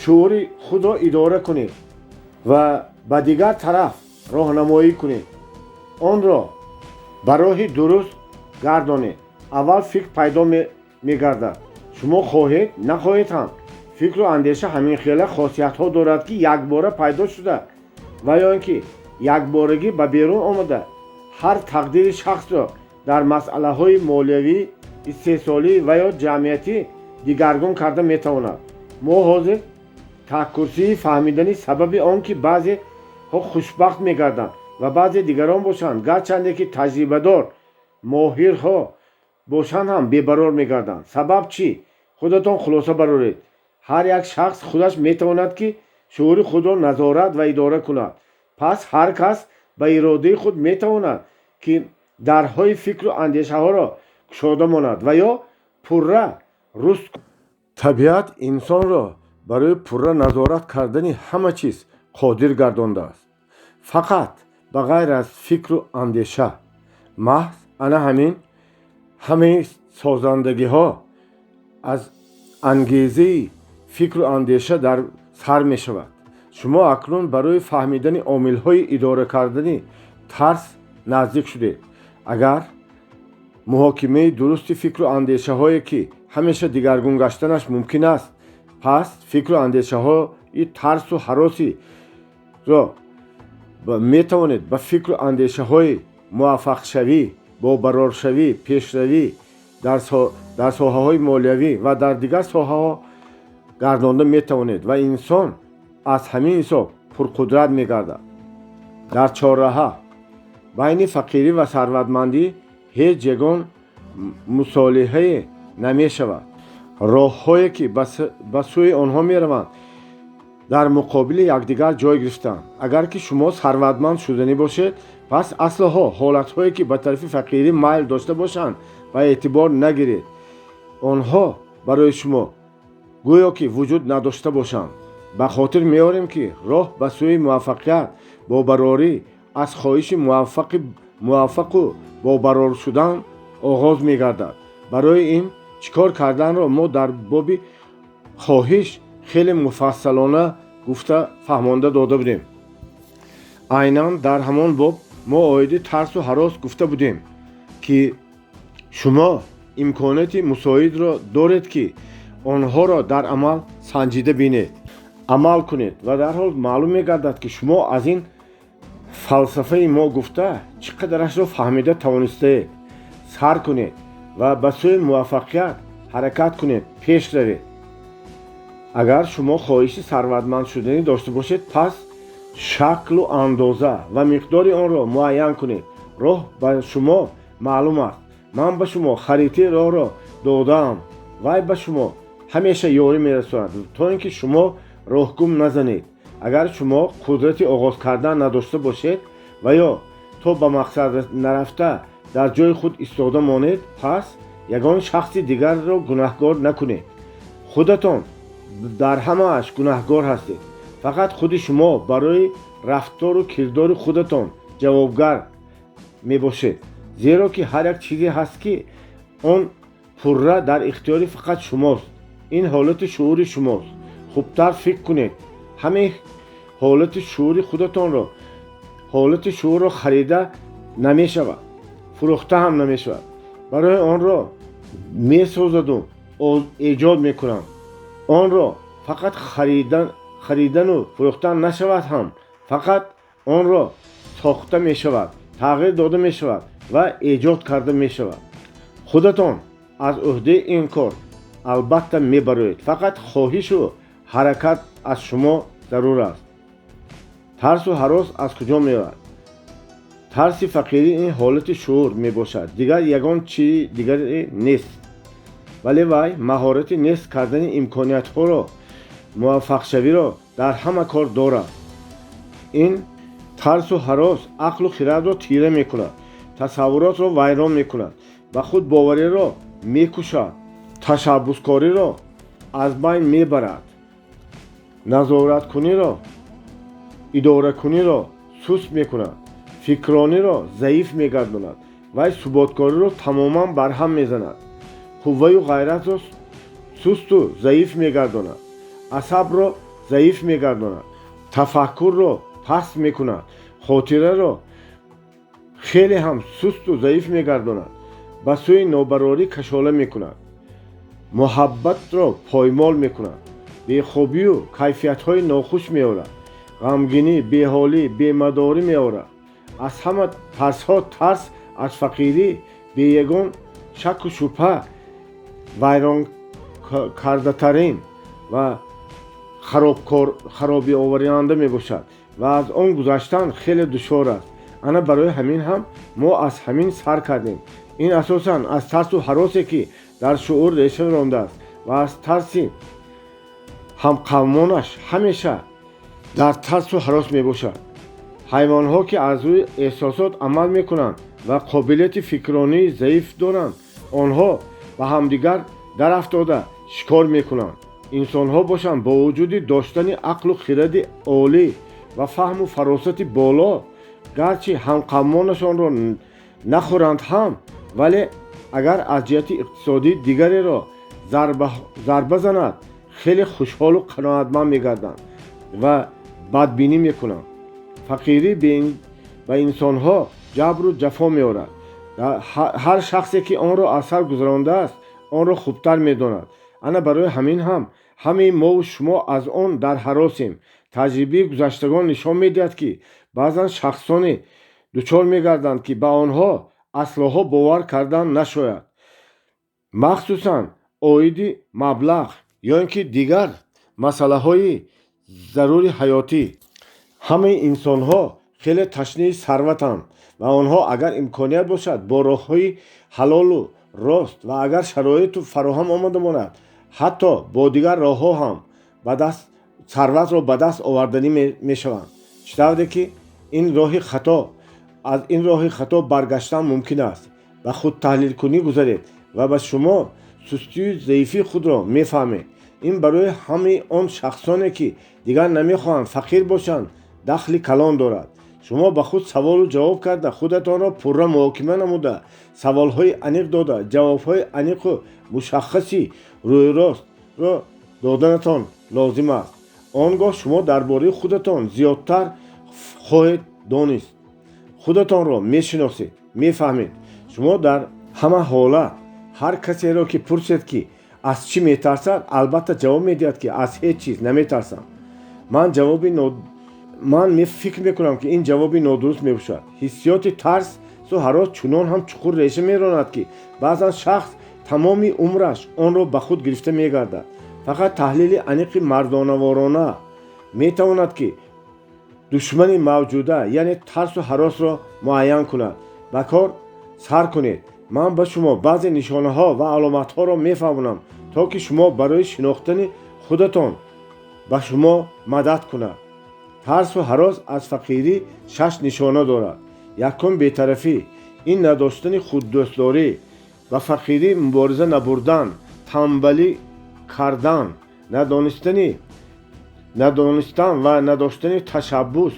шуури худро идора кунед ва ба дигар тараф роҳнамоӣ кунед, онро ба роҳи дуруст гардонед. Аввал фикр пайдо мегардад. Шумо хоҳед нахоҳед ҳам, фикру андеша ҳамин хела хосиятҳо дорад, ки якбора пайдо шуда ва ё ин ки якборагӣ ба берун омада, ҳар тақдири шахсро дар масъалаҳои молиявӣ, истеҳсолӣ ва ё ҷамъиятӣ дигаргун карда метавонад. Мо ҳозир таҳкурсии фаҳмидани сабаби он ки баъзеҳо хушбахт мегарданд ва баъзе дигарон бошанд, гарчанде ки таҷрибадор, моҳирҳо бошанд ҳам, бебарор мегарданд. Сабаб чӣ? Худатон хулоса бароред. Ҳар як шахс худаш метавонад, ки шуури худро назорат ва идора кунад. Пас ҳар кас ба иродаи худ метавонад, ки дарҳои фикру андешаҳоро кушода монад ва ё пурра руст. Табиат инсонро барои пурра назорат кардани ҳама чиз қодир гардондааст, фақат ба ғайр аз фикру андеша. Маҳз ана ҳамин ҳамаи созандагиҳо аз ангезаи фикру андеша дар сар мешавад. Шумо акнун барои фаҳмидани омилҳои идора кардани тарс наздик шудед. Агар муҳокимаи дурусти фикру андешаҳое, ки ҳамеша дигаргун гаштанаш мумкин аст, пас фикру андешаҳои тарсу ҳаросиро метавонед ба фикру андешаҳои муваффақшавӣ, бобароршавӣ, пешравӣ дар соҳаҳои молиявӣ ва дар дигар соҳаҳо гардонда метавонед ва инсон аз ҳамин ҳисоб пурқудрат мегардад. Дар чорраҳа байни фақирӣ ва сарватмандӣ ҳеҷ ягон мусолиҳае намешавад. Роҳҳое, ки ба сӯи онҳо мераванд, дар муқобили якдигар ҷой гирифтаанд. Агар ки шумо сарватманд шуданӣ бошед, пас аслиҳо ҳолатҳое, ки ба тарафи фақирӣ майл дошта бошанд, ба эътибор нагиред. Онҳо барои шумо гӯё ки вуҷуд надошта бошанд. Ба хотир меорем, ки роҳ ба сӯи муваффақият, бобарорӣ аз хоҳиши муваффақу бобарор шудан оғоз мегардад. Барои ин чӣ кор карданро мо дар боби хоҳиш хеле муфассалона гуфта фаҳмонда дода будем. Айнан дар ҳамон боб мо оиди тарсу ҳарос гуфта будем, ки шумо имконияти мусоидро доред, ки онҳоро дар амал санҷида бинед, амал кунед ва дарҳол маълум мегардад, ки шумо аз ин фалсафаи мо гуфта чӣ қадарашро фаҳмида тавонистаед. Сар кунед ва ба сӯи муваффақият ҳаракат кунед, пеш равед. Агар шумо хоҳиши сарватманд шуданӣ дошта бошед, пас шаклу андоза ва миқдори онро муайян кунед. Роҳ ба шумо маълум аст. Ман ба шумо харитаи роҳро додаам. Вай ба шумо ҳамеша ёрӣ мерасонад, то ин ки шумо роҳгум назанед. Агар шумо қудрати оғоз кардан надошта бошед ва ё то ба мақсад нарафта дар ҷои худ истода монед, пас ягон шахси дигарро гунаҳкор накунед. Худатон дар ҳамааш гунаҳкор ҳастед. Фақат худи шумо барои рафтору кирдори худатон ҷавобгар мебошед, зеро ки ҳар як чизе ҳаст, ки он пурра дар ихтиёри фақат шумост. Ин ҳолати шуури шумост. Хубтар фикр кунед. Ҳамин ҳолати шуури худатонро, ҳолати шуурро харида намешавад, фурӯхта ҳам намешавад. Барои онро месозаду эҷод мекунанд. Онро фақат харидану фурӯхтан нашавад ҳам, фақат онро сохта мешавад, тағйир дода мешавад ва эҷод карда мешавад. Худатон аз ӯҳдаи ин кор албатта мебароед. Фақат хоҳишу ҳаракат аз шумо зарур аст. Тарсу ҳарос аз куҷо меояд? Тарси фақирӣ ин ҳолати шуур мебошад, дигар ягон чизи дигаре нест. Вале вай маҳорати нест кардани имкониятҳоро, муваффақшавиро дар ҳама кор дорад. Ин тарсу ҳарос ақлу хирадро тира мекунад, тасаввуротро вайрон мекунад, ба худ бовариро мекушад, ташаббускориро аз байн мебарад, назораткуниро, идоракуниро суст мекунад, фикрониро заиф мегардонад, вай суботкориро тамоман барҳам мезанад, қувваю ғайратро сусту заиф мегардонад, асабро заиф мегардонад, тафаккурро паст мекунад, хотираро хеле ҳам сусту заиф мегардонад, ба сӯи нобарорӣ кашола мекунад, муҳаббатро поймол мекунад, бехобию кайфиятҳои нохуш меорад, ғамгинӣ, беҳолӣ, бемадорӣ меорад. Аз ҳама тарсҳо тарс аз фақирӣ бе ягон шакку шубҳа вайронкардатарин ва харобиоваранда мебошад ва аз он гузаштан хеле душвор аст. Ана барои ҳамин ҳам мо аз ҳамин сар кардем. Ин асосан аз тарсу ҳаросе, ки дар шуур реша рондааст ва аз тарси ҳамқавмонаш ҳамеша дар тарсу ҳарос мебошад. Ҳайвонҳо, ки аз рӯи эҳсосот амал мекунанд ва қобилияти фикронии заиф доранд, онҳо ба ҳамдигар дарафтода шикор мекунанд. Инсонҳо бошанд, бо вуҷуди доштани ақлу хиради олӣ ва фаҳму фаросати боло, гарчи ҳамқавмонашонро нахӯранд ҳам, вале агар аз ҷиҳати иқтисодӣ дигареро зарба занад, хеле хушҳолу қаноатманд мегарданд ва Бадбинӣ мекунанд. Фақирӣ ба инсонҳо ҷабру ҷафо меорад. Ҳар шахсе, ки онро аз сар гузарондааст, онро хубтар медонад. Ана барои ҳамин ҳам ҳамаи мову шумо аз он дар ҳаросем. Таҷрибаи гузаштагон нишон медиҳад, ки баъзан шахсоне дучор мегарданд, ки ба онҳо аслоҳо бовар кардан нашояд, махсусан оиди маблағ ё ин ки дигар масъалаҳои зарури ҳаётӣ. Ҳамаи инсонҳо хеле ташнаи сарватанд ва онҳо, агар имконият бошад, бо роҳҳои ҳалолу рост ва агар шароиту фароҳам омада монад, ҳатто бо дигар роҳҳо ҳам ба даст сарватро ба даст оварданӣ мешаванд. Чӣ тавре ки ин роҳи хато, аз ин роҳи хато баргаштан мумкин аст. Ба худтаҳлилкунӣ гузаред ва ба шумо сустию заифии худро мефаҳмед. Ин барои ҳамаи он шахсоне, ки дигар намехоҳанд фақир бошанд, дахли калон дорад. Шумо ба худ саволу ҷавоб карда, худатонро пурра муҳокима намуда, саволҳои аниқ дода, ҷавобҳои аниқу мушаххаси рӯйростро доданатон лозим аст. Он гоҳ шумо дар бораи худатон зиёдтар хоҳед донист, худатонро мешиносед, мефаҳмед. Шумо дар ҳама ҳолат ҳар касеро ки пурсед, ки аз чӣ метарсад, албатта ҷавоб медиҳад, ки аз ҳеҷ чиз наметарсам. Ман фикр мекунам, ки ин ҷавоби нодуруст мебошад. Ҳиссиёти тарсу ҳарос чунон ҳам чуқур реша меронад, ки баъзан шахс тамоми умраш онро ба худ гирифта мегардад. Фақат таҳлили аниқи мардонаворона метавонад, ки душмани мавҷуда, яъне тарсу ҳаросро муайян кунад. Ба кор сар кунед. Ман ба шумо баъзе нишонаҳо ва аломатҳоро мефаҳмонам, то ки шумо барои шинохтани худатон ба шумо мадад кунад. Тарсу ҳарос аз фақирӣ шаш нишона дорад. Якум: бетарафӣ. Ин надоштани худдӯстдорӣ, ба фақирӣ мубориза набурдан, тамбалӣ кардан, надонистан ва надоштани ташаббус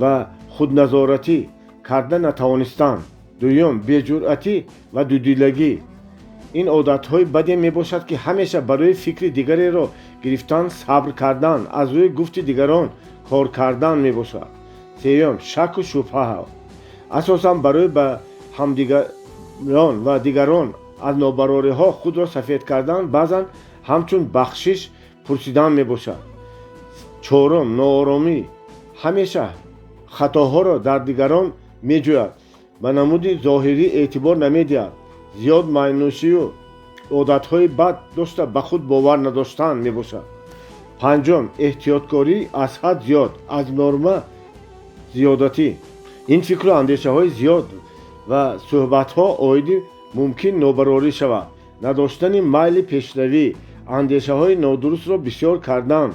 ва худназоратӣ карда натавонистан. Дуюм: беҷуръатӣ ва дудилагӣ. Ин одатҳои баде мебошад, ки ҳамеша барои фикри дигареро гирифтан сабр кардан, аз рӯи гуфти дигарон кор кардан мебошад. Сеюм: шаку шубҳа. Асосан барои ба ҳамдигарон ва дигарон аз нобарориҳо худро сафед кардан, баъзан ҳамчун бахшиш пурсидан мебошад. Чорум: нооромӣ. Ҳамеша хатоҳоро дар дигарон меҷӯяд, ба намуди зоҳирӣ эътибор намедиҳад, зиёд майнӯшию одатҳои бад дошта, ба худ бовар надоштан мебошад. Панҷум: эҳтиёткорӣ аз ҳад зиёд, аз норма зиёдатӣ. Ин фикру андешаҳои зиёд ва суҳбатҳо оиди мумкин нобарорӣ шавад, надоштани майли пешравӣ, андешаҳои нодурустро бисёр кардан,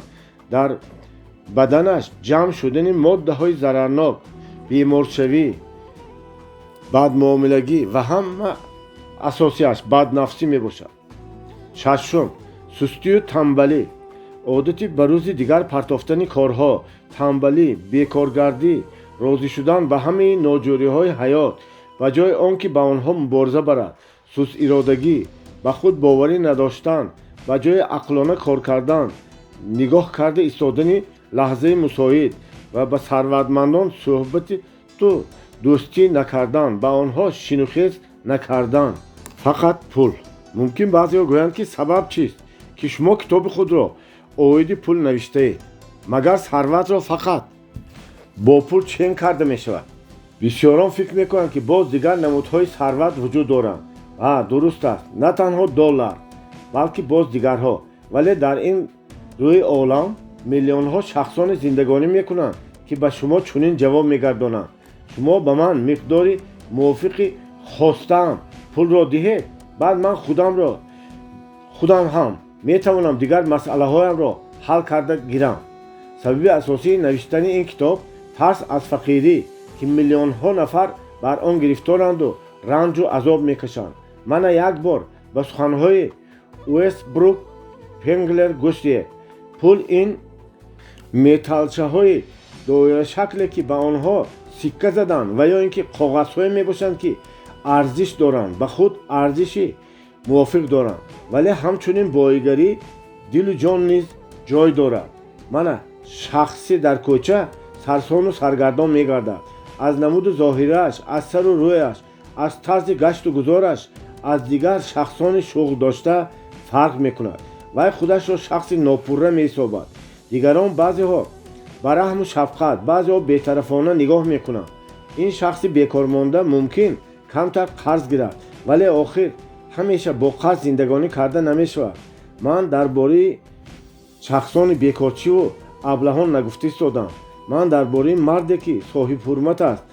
дар баданаш ҷамъ шудани моддаҳои зарарнок, беморшавӣ, бадмуомилагӣ ва ҳама асосиаш баднафсӣ мебошад. Шашум: сустию тамбалӣ. Одати ба рӯзи дигар партофтани корҳо, тамбалӣ, бекоргардӣ, розӣ шудан ба ҳамаи ноҷӯриҳои ҳаёт ба ҷои он ки ба онҳо мубориза барад, сустиродагӣ, ба худ боварӣ надоштан, ба ҷои ақлона кор кардан, нигоҳ карда истодани лаҳзаи мусоид ва ба сарватмандон суҳбати ту дӯстӣ накардан, ба онҳо шинухез накардан. Фақат пул. Мумкин баъзеҳо гӯянд, ки сабаб чист, ки шумо китоби худро оиди пул навиштаед? Магар сарватро фақат бо пул чен карда мешавад? Бисёрон фикр мекунанд, ки боз дигар намудҳои сарват вуҷуд доранд. А дуруст аст, на танҳо доллар, балки боз дигарҳо. Вале дар ин рӯи олам миллионҳо шахсоне зиндагонӣ мекунанд, ки ба шумо чунин ҷавоб мегардонанд: шумо ба ман миқдори мувофиқи хостаам пулро диҳед, баъд ман худам ҳам метавонам дигар масъалаҳоямро ҳал карда гирам. Сабаби асосии навиштани ин китоб тарс аз фақирӣ, ки миллионҳо нафар бар он гирифторанду ранҷу азоб мекашанд. Мана як бор ба суханҳои Уэстбрук Пенглер гӯш диҳед: пул ин металчаҳои доирашакле, ки ба онҳо сикка заданд, ва ё ин ки коғазҳое мебошанд, ки арзиш доранд, ба худ арзиши мувофиқ доранд, вале ҳамчунин боигарӣ, дилу ҷон низ ҷой дорад. Мана. Шахси дар кӯча сарсону саргардон мегардад. Аз намуду зоҳирааш, аз сару рӯяш, аз тарзи гашту гузораш аз дигар шахсони шуғл дошта фарқ мекунад. Вай худашро шахси нопурра меҳисобад. Дигарон баъзеҳо ба раҳму шафқат, баъзеҳо бетарафона нигоҳ мекунанд. Ин шахси бекормонда мумкин камтар қарз гирад, вале охир ҳамеша бо қарз зиндагонӣ карда намешавад. Ман дар бораи шахсони бекорчиву аблаҳон нагуфта истодам. Ман дар бораи марде, ки соҳибҳурмат аст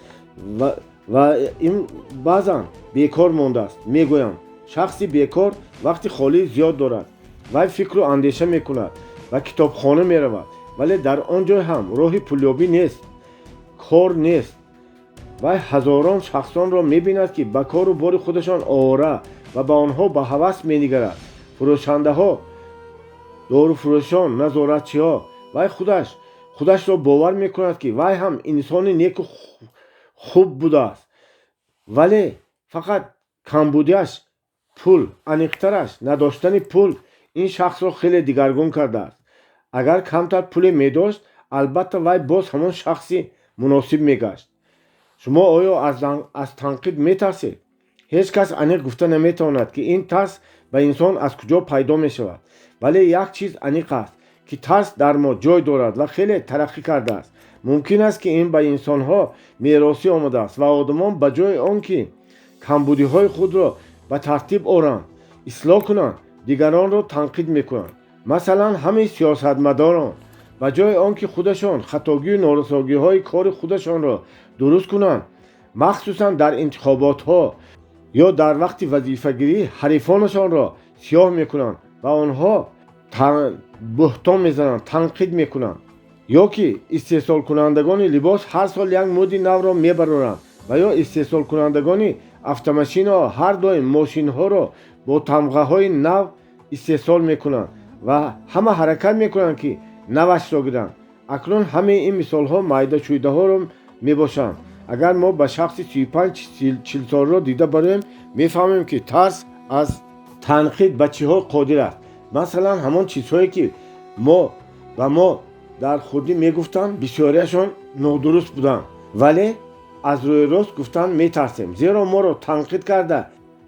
ва ин баъзан бекор мондааст, мегӯям. Шахси бекор вақти холии зиёд дорад. Вай фикру андеша мекунад ва китобхона меравад, вале дар он ҷой ҳам роҳи пулёбӣ нест, кор нест. Вай ҳазорон шахсонро мебинад, ки ба кору бори худашон овора ва ба онҳо ба ҳавас менигарад: фурӯшандаҳо, доруфурӯшон, назоратчиҳо. Вай худашро бовар мекунад, ки вай ҳам инсони неку хуб будааст, вале фақат камбудиаш пул, аниқтараш надоштани пул ин шахсро хеле дигаргун кардааст. Агар камтар пуле медошт, албатта вай боз ҳамон шахси муносиб мегашт. Шумо оё аз танқид метарсед? Ҳеҷ кас аниқ гуфта наметавонад, ки ин тарс ба инсон аз куҷо пайдо мешавад, вале як чиз аниқ аст, ки тарс дар мо ҷой дорад ва хеле тараққӣ кардааст. Мумкин аст, ки ин ба инсонҳо меросӣ омадааст ва одамон ба ҷои он ки камбудиҳои худро ба тартиб оранд, ислоҳ кунанд, дигаронро танқид мекунанд. Масалан, ҳамаи сиёсатмадорон ба ҷои он ки худашон хатогию норасогиҳои кори худашонро дуруст кунанд, махсусан дар интихоботҳо ё дар вақти вазифагирӣ, ҳарифонашонро сиёҳ мекунанд ва онҳо буҳтон мезананд, танқид мекунанд. Ё ки истеҳсолкунандагони либос ҳар сол як мӯди навро мебароранд ва ё истеҳсолкунандагони автомашинаҳо ҳар доим мошинҳоро бо тамғаҳои нав истеҳсол мекунанд ва ҳама ҳаракат мекунанд, ки навашро гиранд. Акнун ҳамаи ин мисолҳо майдачӯйдаҳоро мебошанд. Агар мо ба шахси 35-40 солро дида бароем, мефаҳмем, ки тарс аз танқид ба чиҳо қодир аст. Масалан, ҳамон чизҳое, ки мо ба мо дар хурдӣ мегуфтанд, бисёриашон нодуруст буданд, вале аз рӯи рост гуфтан метарсем, зеро моро танқид карда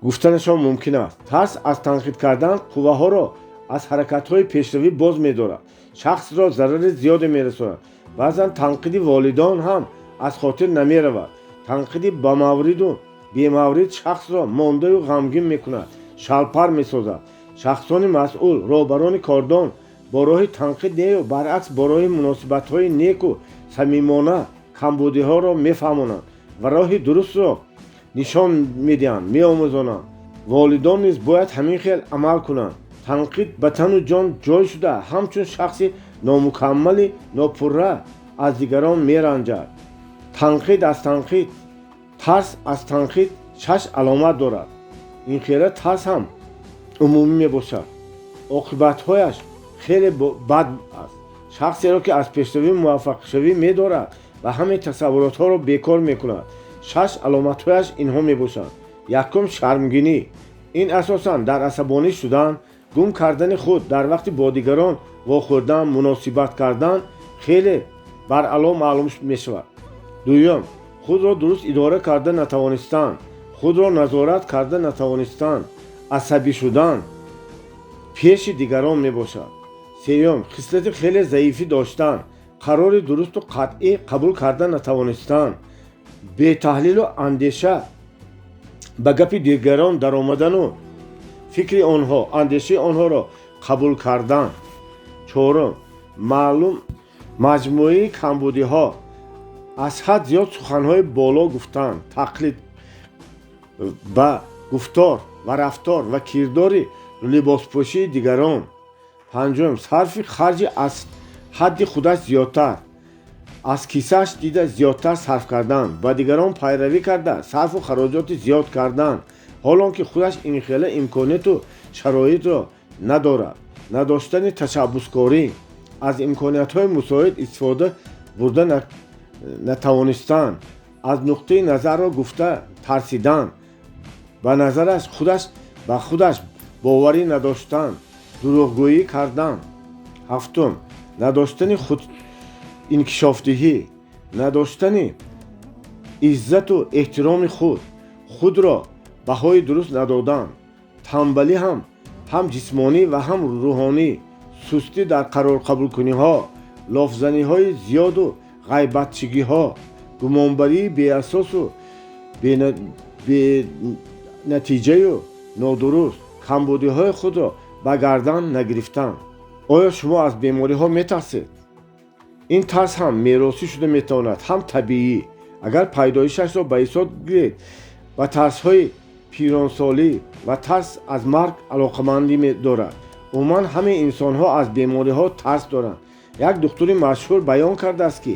гуфтанашон мумкин аст. Тарс аз танқид кардан қувваҳоро аз ҳаракатҳои пешравӣ боз медорад, шахсро зарари зиёде мерасонад. Баъзан танқиди волидон ҳам аз хотир намеравад. Танқиди бамавриду бемаврид шахсро мондаю ғамгин мекунад, шалпар месозад. Шахсони масъул, роҳбарони кордон бо роҳи танқид нею, баръакс, бо роҳи муносибатҳои неку самимона камбудиҳоро мефаҳмонанд ва роҳи дурустро нишон медиҳанд, меомӯзонанд. Волидон низ бояд ҳамин хел амал кунанд. Танқид ба тану ҷон ҷой шуда, ҳамчун шахси номукаммали нопурра аз дигарон меранҷад. Танқид аз танқид, тарс аз танқид шаш аломат дорад. Ин хела тарс ҳам умумӣ мебошад, оқибатҳояш хеле бад аст. Шахсеро, ки аз пешравӣ, муваффақшавӣ медорад ва ҳамаи тасаввуротҳоро бекор мекунад. Шаш аломатҳояш инҳо мебошанд. Якум: шармгинӣ. Ин асосан дар асабонӣ шудан, гум кардани худ дар вақти бо дигарон вохӯрдан, муносибат кардан хеле баръало маълум мешавад. Дуюм: худро дуруст идора карда натавонистан, худро назорат карда натавонистан, асабӣ шудан пеши дигарон мебошад. Сеюм: хислати хеле заифӣ доштан, қарори дурусту қатъӣ қабул карда натавонистан, бетаҳлилу андеша ба гапи дигарон даромадану фикри онҳо, андешаи онҳоро қабул кардан. Чорум: маълум маҷмӯаи камбудиҳо, аз ҳад зиёд суханҳои боло гуфтан, тақлид ба гуфтор ва рафтор ва кирдори либоспӯшии дигарон. Панҷум: сарфи харҷи аз ҳадди худаш зиёдтар, аз кисааш дида зиёдтар сарф кардан, ба дигарон пайравӣ карда сарфу хароҷоти зиёд кардан, ҳолон ки худаш ин хела имконияту шароитро надорад. Надоштани ташаббускорӣ, аз имкониятҳои мусоид истифода бурда натавонистан, аз нуқтаи назарро гуфта тарсидан, ба назараш худаш ба худаш боварӣ надоштан, дурӯғгӯӣ кардан. Ҳафтум: надоштани худ Инкишофдиҳӣ, надоштани иззату эҳтироми худ, худро баҳои дуруст надодан, танбалӣ ҳам ҷисмонӣ ва ҳам рӯҳонӣ, сустӣ дар қарорқабулкуниҳо, лофзаниҳои зиёду ғайбатчигиҳо, гумонбарии беасосу бенатиҷаю нодуруст, камбудиҳои худро ба гардан нагирифтан. Оё шумо аз бемориҳо метарсед? Ин тарс ҳам меросӣ шуда метавонад, ҳам табиӣ. Агар пайдоишашро ба ҳисоб гиред, ба тарсҳои пиронсолӣ ва тарс аз марг алоқамандӣ дорад. Умуман ҳамаи инсонҳо аз бемориҳо тарс доранд. Як духтури машҳур баён кардааст, ки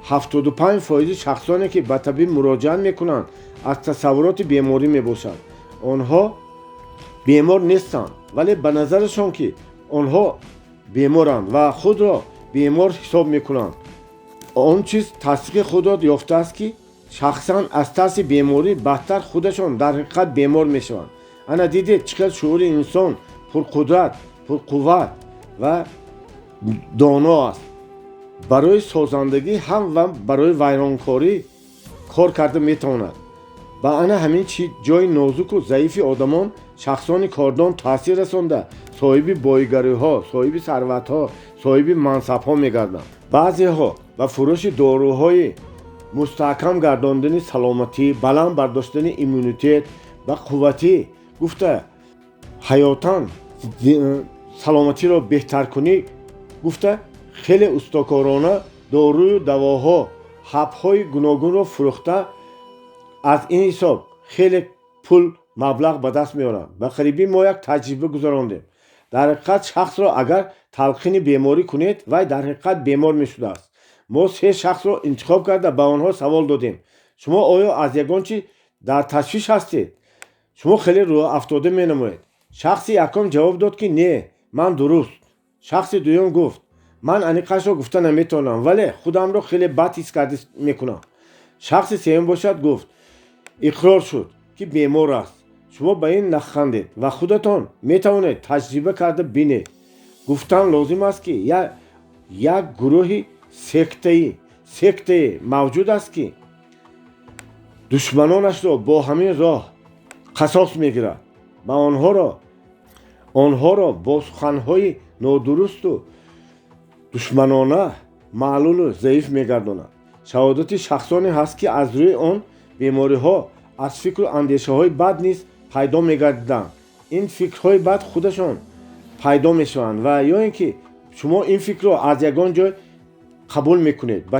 75% шахсоне, ки ба табиб муроҷиат мекунанд, аз тасаввуроти беморӣ мебошанд. Онҳо бемор нестанд, вале ба назарашон, ки онҳо беморанд ва худро бемор ҳисоб мекунанд. Он чиз тасдиқи худро ёфтааст, ки шахсан аз тарси беморӣ бадтар худашон дар ҳақиқат бемор мешаванд. Ана дидед, чӣ хел шуури инсон пурқудрат, пурқувват ва доно аст. Барои созандагӣ ҳам ва барои вайронкорӣ кор карда метавонад. Ба ана ҳамин чи ҷои нозуку заифи одамон шахсони кордон таъсир расонда, соҳиби боигариҳо, соҳиби сарватҳо, соҳиби мансабҳо мегарданд. Баъзеҳо ба фурӯши доруҳои мустаҳкам гардондани саломатӣ, баланд бардоштани иммунитет ба қувватӣ гуфта, ҳаётан саломатиро беҳтаркунӣ гуфта, хеле устокорона дорую давоҳо, ҳабҳои гуногунро фурӯхта, аз ин ҳисоб хеле пул маблағ ба даст меоранд. Ба қарибӣ мо як таҷриба гузарондем. Дар ҳақиқат шахсро агар талқини беморӣ кунед, вай дар ҳақиқат бемор мешудааст. Мо се шахсро интихоб карда, ба онҳо савол додем: шумо оё аз ягон чӣ дар ташвиш ҳастед? Шумо хеле рӯҳафтода менамоед. Шахси якум ҷавоб дод, ки не, ман дуруст. Шахси дуюм гуфт: ман аниқашро гуфта наметавонам, вале худамро хеле бад ҳис карда мекунам. Шахси сеюм бошад гуфт, иқрор шуд, ки бемор аст. Шумо ба ин нахандед ва худатон метавонед таҷриба карда бинед. Гуфтан лозим аст, ки як гурӯҳи сектае мавҷуд аст, ки душманонашро бо ҳамин роҳ қасос мегирад ва онҳоро бо суханҳои нодурусту душманона маълулу заиф мегардонад. Шаҳодати шахсоне ҳаст, ки аз рӯи он бемориҳо аз фикру андешаҳои бад низ пайдо мегардиданд. Ин фикрҳои бад худашон пайдо мешаванд ва ё ин ки шумо ин фикрро аз ягон ҷой қабул мекунед, ба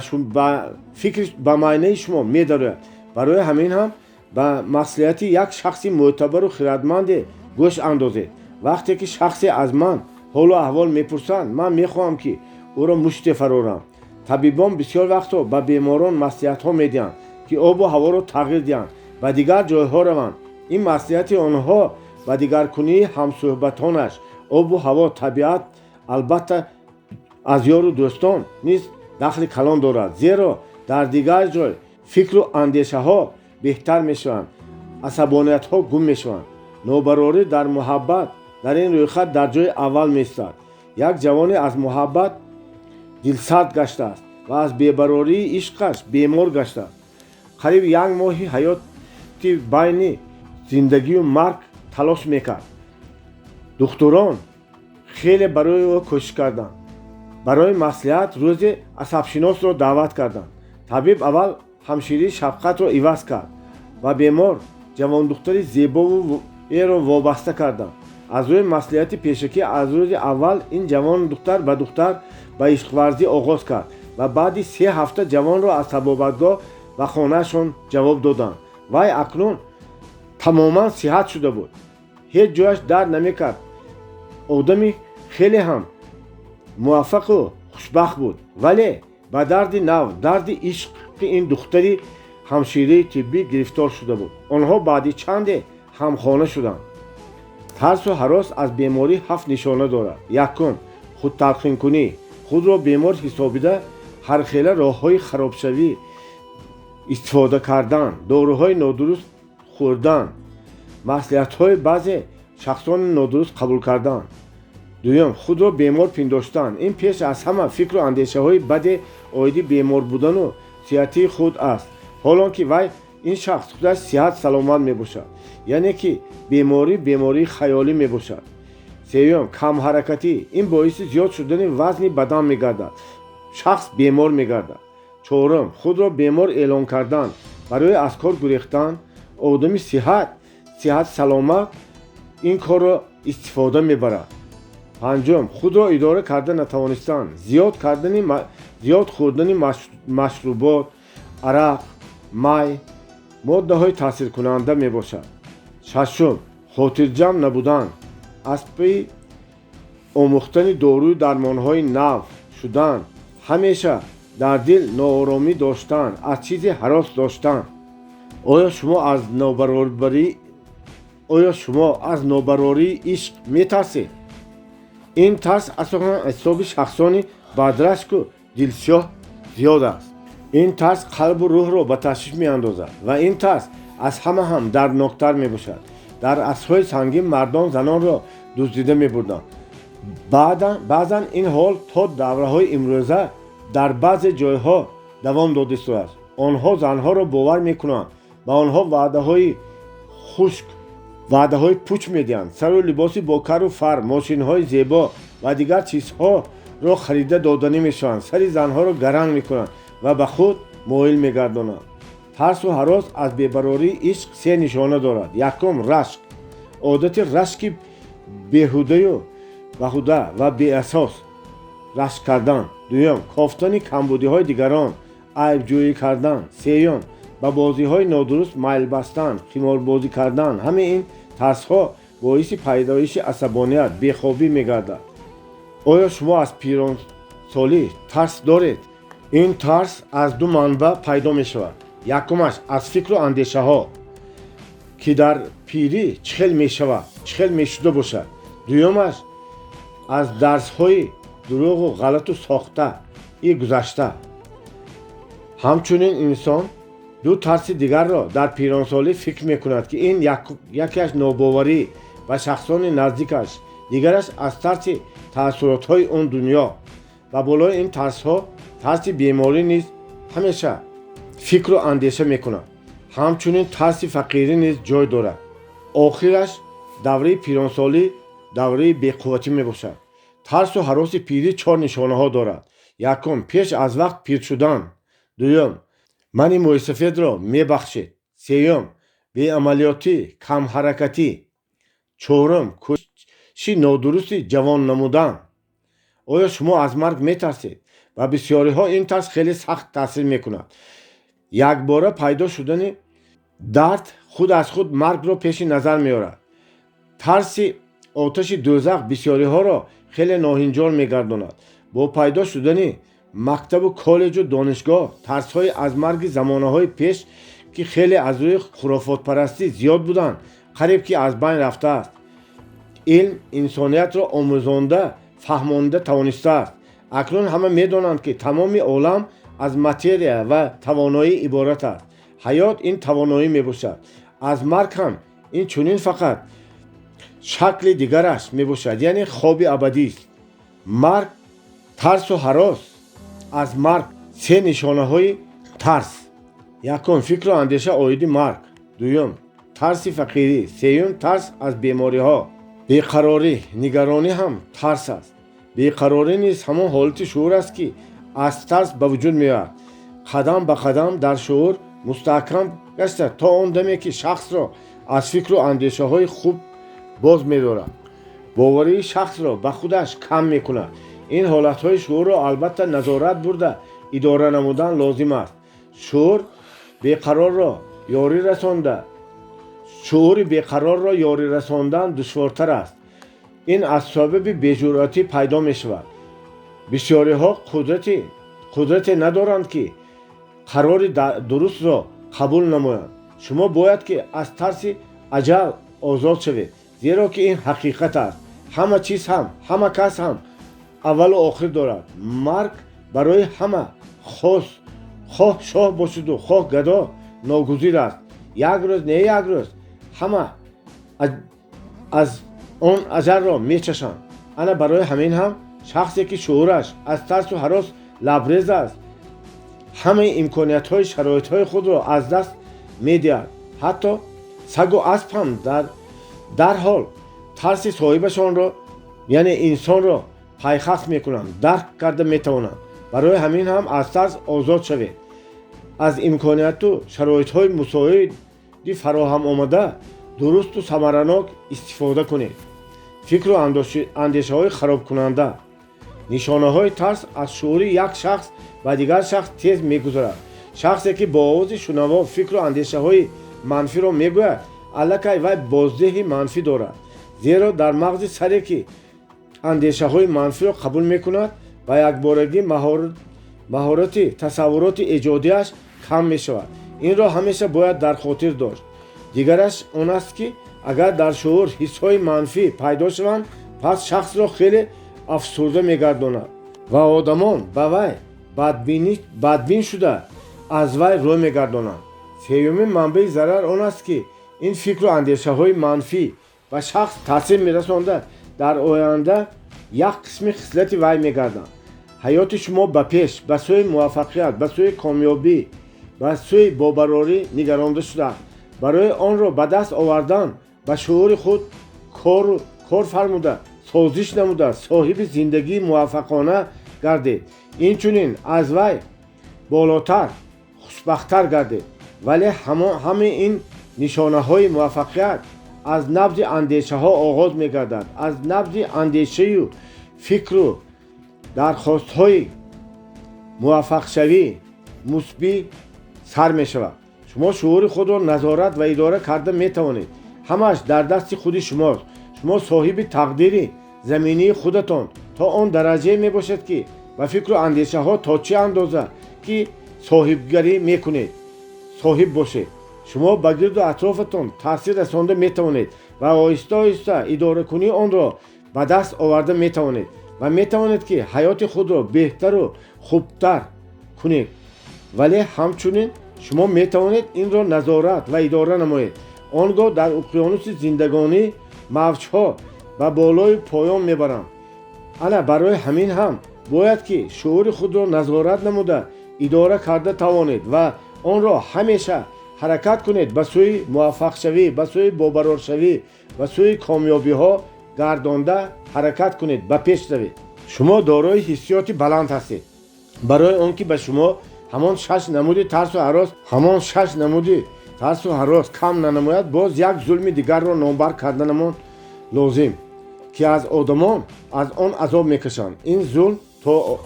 фикр, ба маънаи шумо медарояд. Барои ҳамин ҳам ба маслиҳати як шахси мӯътабару хирадманде гӯш андозед. Вақте ки шахсе аз ман ҳолу аҳвол мепурсанд, ман мехоҳам, ки ӯро муште фарорам. Табибон бисёр вақтҳо ба беморон маслиҳатҳо медиҳанд, ки обу ҳаворо тағйир диҳанд, ба дигар ҷойҳо раванд. Ин маслиҳати онҳо ба дигаркунии ҳамсӯҳбатонаш, обу ҳаво, табиат, албатта аз ёру дӯстон низ дахли калон дорад, зеро дар дигар ҷой фикру андешаҳо беҳтар мешаванд, асабониятҳо гум мешаванд. Нобарорӣ дар муҳаббат дар ин рӯйхат дар ҷои аввал меистад. Як ҷавоне аз муҳаббат дилсард гаштааст ва аз бебарории ишқаш бемор гаштааст. Қариб як моҳи ҳаёти байни зиндагию марг талош мекард. Духтурон хеле барои ӯ кӯшиш карданд. Барои маслиҳат рӯзе асабшиносро даъват карданд. Табиб аввал ҳамширии шафқатро иваз кард ва бемор ҷавондухтари зебоеро вобаста карданд. Аз рӯи маслиҳати пешакӣ аз рӯзи аввал ин ҷавондухтар ба духтар ба ишқварзӣ оғоз кард ва баъди 3 ҳафта ҷавонро аз табобатгоҳ ба хонаашон ҷавоб доданд. Вай акнун тамоман сиҳат шуда буд, ҳеҷ ҷояш дард намекард. Одами хеле ҳам муваффақу хушбахт буд, вале ба дарди нав, дарди ишқи ин духтари ҳамшираи тиббӣ гирифтор шуда буд. Онҳо баъди чанде ҳамхона шуданд. Тарсу ҳарос аз беморӣ 7 нишона дорад. Якум, худталқинкунӣ, худро бемор ҳисобида ҳархела роҳҳои харобшавӣ истифода кардан, доруҳои нодуруст хӯрдан, маслиҳатҳои баъзе шахсони нодуруст қабул кардан. Дуюм, худро бемор пиндоштан. Ин пеш аз ҳама фикру андешаҳои баде оиди бемор будану сиҳатии худ аст, ҳолон ки вай ин шахс худаш сиҳат саломат мебошад, яъне ки беморӣ бемории хаёлӣ мебошад. Сеюм, камҳаракатӣ. Ин боиси зиёд шудани вазни бадан мегардад, шахс бемор мегардад. Чорум, худро бемор эълон кардан барои аз кор гурехтан. Одами сиҳат саломат ин корро истифода мебарад. Панҷум, худро идора карда натавонистан. Зиёд хӯрдани машрубот, арақ, май, моддаҳои таъсиркунанда мебошад. Шашум, хотирҷамъ набудан. Аз паи омӯхтани дорую дармонҳои нав шудан, ҳамеша дар дил нооромӣ доштан, аз чизе ҳарос доштан. Оё шумо аз нобарории ишқ метарсед? Ин тарс асосан аз ҳисоби шахсони бадрашку дилсиёҳ зиёд аст. Ин тарс қалбу рӯҳро ба ташвиш меандозад ва ин тарс аз ҳама ҳам дардноктар мебошад. Дар асрҳои сангин мардон занонро дуздида мебурданд. Баъзан ин ҳол то давраҳои имрӯза дар баъзе ҷойҳо давом дода истодааст. Онҳо занҳоро бовар мекунанд, ба онҳо ваъдаҳои хушк, ваъдаҳои пуч медиҳанд, сару либоси бо кару фар, мошинҳои зебо ва дигар чизҳоро харида доданӣ мешаванд, сари занҳоро гаранг мекунанд ва ба худ моил мегардонанд. Тарсу ҳарос аз бебарории ишқ се нишона дорад. Якум, рашк. Одати рашки беҳудаю баҳуда ва беасос рашк кардан. Дуюм, кофтани камбудиҳои дигарон, айбҷӯӣ кардан. Сеюм, ба бозиҳои нодуруст майл бастан, қиморбозӣ кардан. Ҳамаи ин тарсҳо боиси пайдоиши асабоният, бехобӣ мегардад. Оё шумо аз пиронсолӣ тарс доред? Ин тарс аз ду манбаъ пайдо мешавад. Якумаш аз фикру андешаҳо, ки дар пирӣ чӣ хел мешавад, чӣ хел мешуда бошад. Дуюмаш аз дарсҳои дурӯғу ғалату сохта и гузашта. Ҳамчунин инсон ду тарси дигарро дар пиронсолӣ фикр мекунад, ки ин якеаш нобоварӣ ба шахсони наздикаш, дигараш аз тарси таассуротҳои он дунё. Ба болои ин тарсҳо тарси беморӣ низ ҳамеша фикру андеша мекунад. Ҳамчунин тарси фақирӣ низ ҷой дорад. Охираш давраи пиронсолӣ давраи беқувватӣ мебошад. Тарсу ҳароси пирӣ чор нишонаҳо дорад. Якум, пеш аз вақт пир шудан. Дуюм, мани мӯйсафедро мебахшед. Сеюм, беамалиётӣ, камҳаракатӣ. Чорум, кӯшиши нодурусти ҷавон намудан. Оё шумо аз марг метарсед? Ба бисёриҳо ин тарс хеле сахт таъсир мекунад. Якбора пайдо шудани дард худ аз худ маргро пеши назар меорад. Тарси оташи дӯзах бисёриҳоро хеле ноҳинҷор мегардонад. Бо пайдо шудани мактабу коллеҷу донишгоҳ тарсҳои аз марги замонаҳои пеш, ки хеле аз рӯи хурофотпарастӣ зиёд буданд, қариб ки аз байн рафтааст. Илм инсониятро омӯзонда, фаҳмонда тавонистааст. Акнун ҳама медонанд, ки тамоми олам аз материя ва тавоноӣ иборат аст. Ҳаёт ин тавоноӣ мебошад. Аз марг ҳам ин чунин фақат шакли дигараш мебошад, яъне хоби абадист. Марг, тарсу ҳарос аз марг се нишонаҳои тарс. Якум, фикру андеша оиди марг. Дуюм, тарси фақирӣ. Сеюм, тарс аз бемориҳо. Беқарорӣ, нигаронӣ ҳам тарс аст. Беқарорӣ низ ҳамон ҳолати шуур аст, ки аз тарс ба вуҷуд меояд. Қадам ба қадам дар шуур мустаҳкам гашта, то он даме ки шахсро аз фикру андешаҳои хуб боз медорад, боварии шахсро ба худаш кам мекунад. Ин ҳолатҳои шуурро албатта назорат бурда идора намудан лозим аст. Шуур беқарорро ёрӣ расонда шуури беқарорро ёрӣ расондан душвортар аст. Ин аз сабаби беҷуръатӣ пайдо мешавад. Бисёриҳо қудрате надоранд, ки қарори дурустро қабул намоянд. Шумо бояд ки аз тарси аҷал озод шавед, зеро ки ин ҳақиқат аст. Ҳама чиз ҳам, ҳама кас ҳам аввалу охир дорад. Марг барои ҳама, хос хоҳ шоҳ бошиду хоҳ гадо, ногузир аст. Як рӯз не як рӯз ҳама аз он аҷалро мечашанд. Ана барои ҳамин ҳам шахсе, ки шуураш аз тарсу ҳарос лабрез аст, ҳамаи имкониятҳои шароитҳои худро аз даст медиҳад. Ҳатто сагу асп ҳам дарҳол тарси соҳибашонро, яъне инсонро, пайхас мекунанд, дарк карда метавонанд. Барои ҳамин ҳам аз тарс озод шавед, аз имконияту шароитҳои мусоиди фароҳам омада дурусту самаранок истифода кунед. Фикру андешаҳои харобкунанда. Нишонаҳои тарс аз шуури як шахс ба дигар шахс тез мегузарад. Шахсе, ки бо овози шунаво фикру андешаҳои манфиро мегӯяд, аллакай вай боздеҳи манфӣ дорад, зеро дар мағзи саре, ки андешаҳои манфиро қабул мекунад, ба якборагӣ маҳорати тасаввуроти эҷодиаш кам мешавад. Инро ҳамеша бояд дар хотир дошт. Дигараш он аст, ки агар дар шуур ҳиссҳои манфӣ пайдо шаванд, пас шахсро хеле афсурда мегардонад ва одамон ба вай бадбин шуда, аз вай рӯ мегардонанд. Сеюмин манбаи зарар он аст, ки ин фикру андешаҳои манфӣ ба шахс таъсир мерасонда, дар оянда як қисми хислати вай мегарданд. Ҳаёти шумо ба пеш, ба сӯи муваффақият, ба сӯи комёбӣ, ба сӯи бобарорӣ нигаронда шудааст. Барои онро ба даст овардан ба шуури худ кор фармуда, созиш намуда, соҳиби зиндагии муваффақона гардед, инчунин аз вай болотар, хушбахттар гардед. Вале ҳамаи ин нишонаҳои муваффақият аз набзи андешаҳо оғоз мегардад, аз набзи андешаю фикру дархостҳои муваффақшавӣ мусбӣ сар мешавад. Шумо шуури худро назорат ва идора карда метавонед. Ҳамааш дар дасти худи шумост. Шумо соҳиби тақдири заминии худатон то он дараҷае мебошед, ки ба фикру андешаҳо то чӣ андоза ки соҳибгарӣ мекунед, соҳиб бошед. Шумо ба гирду атрофатон таъсир расонда метавонед ва оҳиста оҳиста идоракунии онро ба даст оварда метавонед ва метавонед, ки ҳаёти худро беҳтару хубтар кунед. Вале ҳамчунин шумо метавонед инро назорат ва идора намоед. Он гоҳ дар уқёнуси зиндагонӣ мавҷҳо ба болою поён мебаранд. Ана барои ҳамин ҳам бояд, ки шуури худро назорат намуда, идора карда тавонед ва онро ҳамеша ҳаракат кунед ба сӯи муваффақшавӣ, ба сӯи бобароршавӣ, ба сӯи комёбиҳо гардонда ҳаракат кунед, ба пеш равед. Шумо дорои ҳиссиёти баланд ҳастед. Барои он ки ба шумо ҳамон шаш намуди тарсу ҳарос, ҳамон шаш намуди тарсу ҳарос кам нанамояд, боз як зулми дигарро номбар карданамон лозим, ки аз одамон аз он азоб мекашанд. Ин зулм то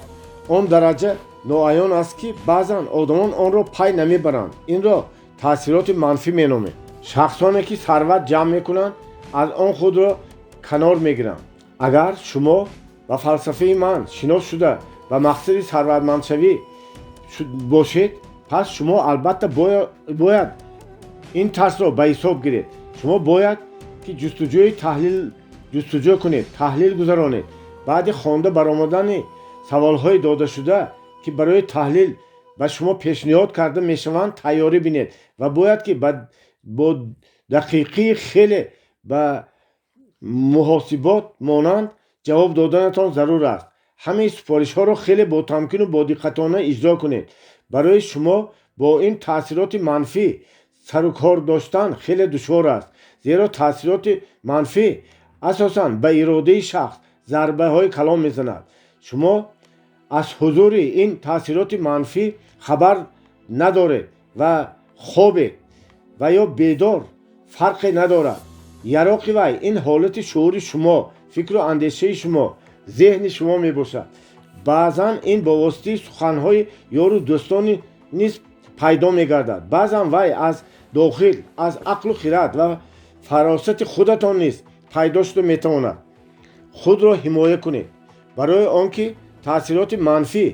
он дараҷа ноаён аст, ки баъзан одамон онро пай намебаранд. Инро таъсироти манфӣ меномем. Шахсоне, ки сарват ҷамъ мекунанд, аз он худро канор мегиранд. Агар шумо ба фалсафаи ман шинос шуда, ба мақсади сарватмандшавӣ бошед, пас шумо албатта бояд ин тарсро ба ҳисоб гиред. Шумо бояд ки ҷустуҷӯи таҳлил ҷустуҷӯ кунед, таҳлил гузаронед. Баъди хонда баромадани саволҳои додашуда, ки барои таҳлил ба шумо пешниҳод карда мешаванд, тайёрӣ бинед ва бояд, ки бо дақиқии хеле ба муҳосибот монанд ҷавоб доданатон зарур аст. Ҳамаи супоришҳоро хеле ботамкину бодиққатона иҷро кунед. Барои шумо бо ин таъсироти манфӣ сарукор доштан хеле душвор аст, зеро таъсироти манфӣ асосан ба иродаи шахс зарбаҳои калон мезанад. Шумо аз ҳузури ин таъсироти манфӣ хабар надоред ва хобед ва ё бедор, фарқе надорад. Яроқи вай ин ҳолати шуури шумо, фикру андешаи шумо, зеҳни шумо мебошад. Баъзан ин бо воситаи суханҳои ёру дӯстони низ пайдо мегардад. Баъзан вай аз дохил, аз ақлу хирад ва фаросати худатон низ пайдо шуда метавонад. Худро ҳимоя кунед. Барои он ки таъсироти манфӣ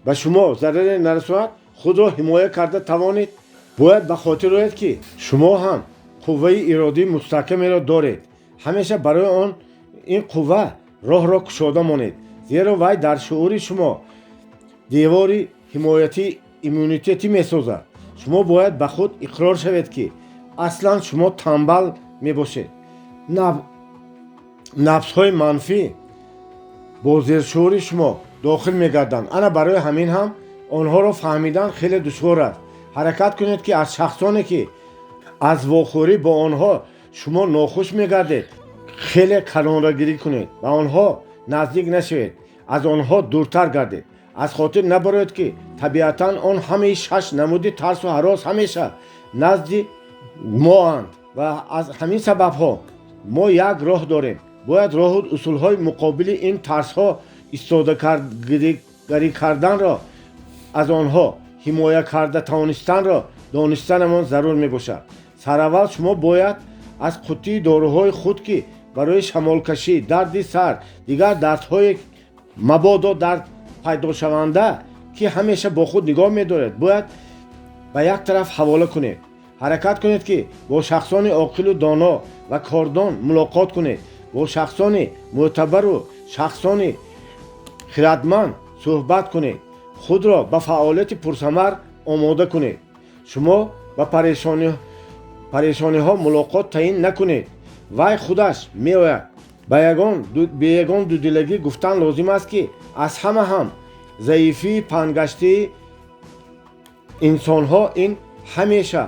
ба шумо зараре нарасонад, худро ҳимоя карда тавонед, бояд ба хотир ояд, ки шумо ҳам қувваи иродии мустаҳкамеро доред. Ҳамеша барои он ин қувва роҳро кушода монед, зеро вай дар шуури шумо девори ҳимоятии иммунитетӣ месозад. Шумо бояд ба худ иқрор шавед, ки аслан шумо тамбал мебошед. Нафсҳои манфӣ бо зершуури шумо дохил мегарданд. Ана барои ҳамин ҳам онҳоро фаҳмидан хеле душвор аст. Ҳаракат кунед, ки аз шахсоне, ки аз вохӯрӣ бо онҳо шумо нохуш мегардед, хеле канорагирӣ кунед, ба онҳо наздик нашавед, аз онҳо дуртар гардед. Аз хотир набароед, ки табиатан он ҳамаи шаш намуди тарсу ҳарос ҳамеша назди моанд ва аз ҳамин сабабҳо мо як роҳ дорем. Бояд роҳу усулҳои муқобили ин тарсҳо истодагарӣ карданро, аз онҳо ҳимоя карда тавонистанро донистанамон зарур мебошад. Сараввал шумо бояд аз қуттии доруҳои худ, ки барои шамолкашӣ, дарди сар, дигар дардҳои мабодо дард пайдошаванда, ки ҳамеша бо худ нигоҳ медоред, бояд ба як тараф ҳавола кунед. Ҳаракат кунед, ки бо шахсони оқилу доно ва кордон мулоқот кунед, бо шахсони мӯътабару шахсони хирадманд суҳбат кунед. Худро ба фаъолияти пурсамар омода кунед. Шумо ба парешониҳо мулоқот таъин накунед, вай худаш меояд. Бе ягон дудилагӣ гуфтан лозим аст, ки аз ҳама ҳам заифии пангаштии инсонҳо ин ҳамеша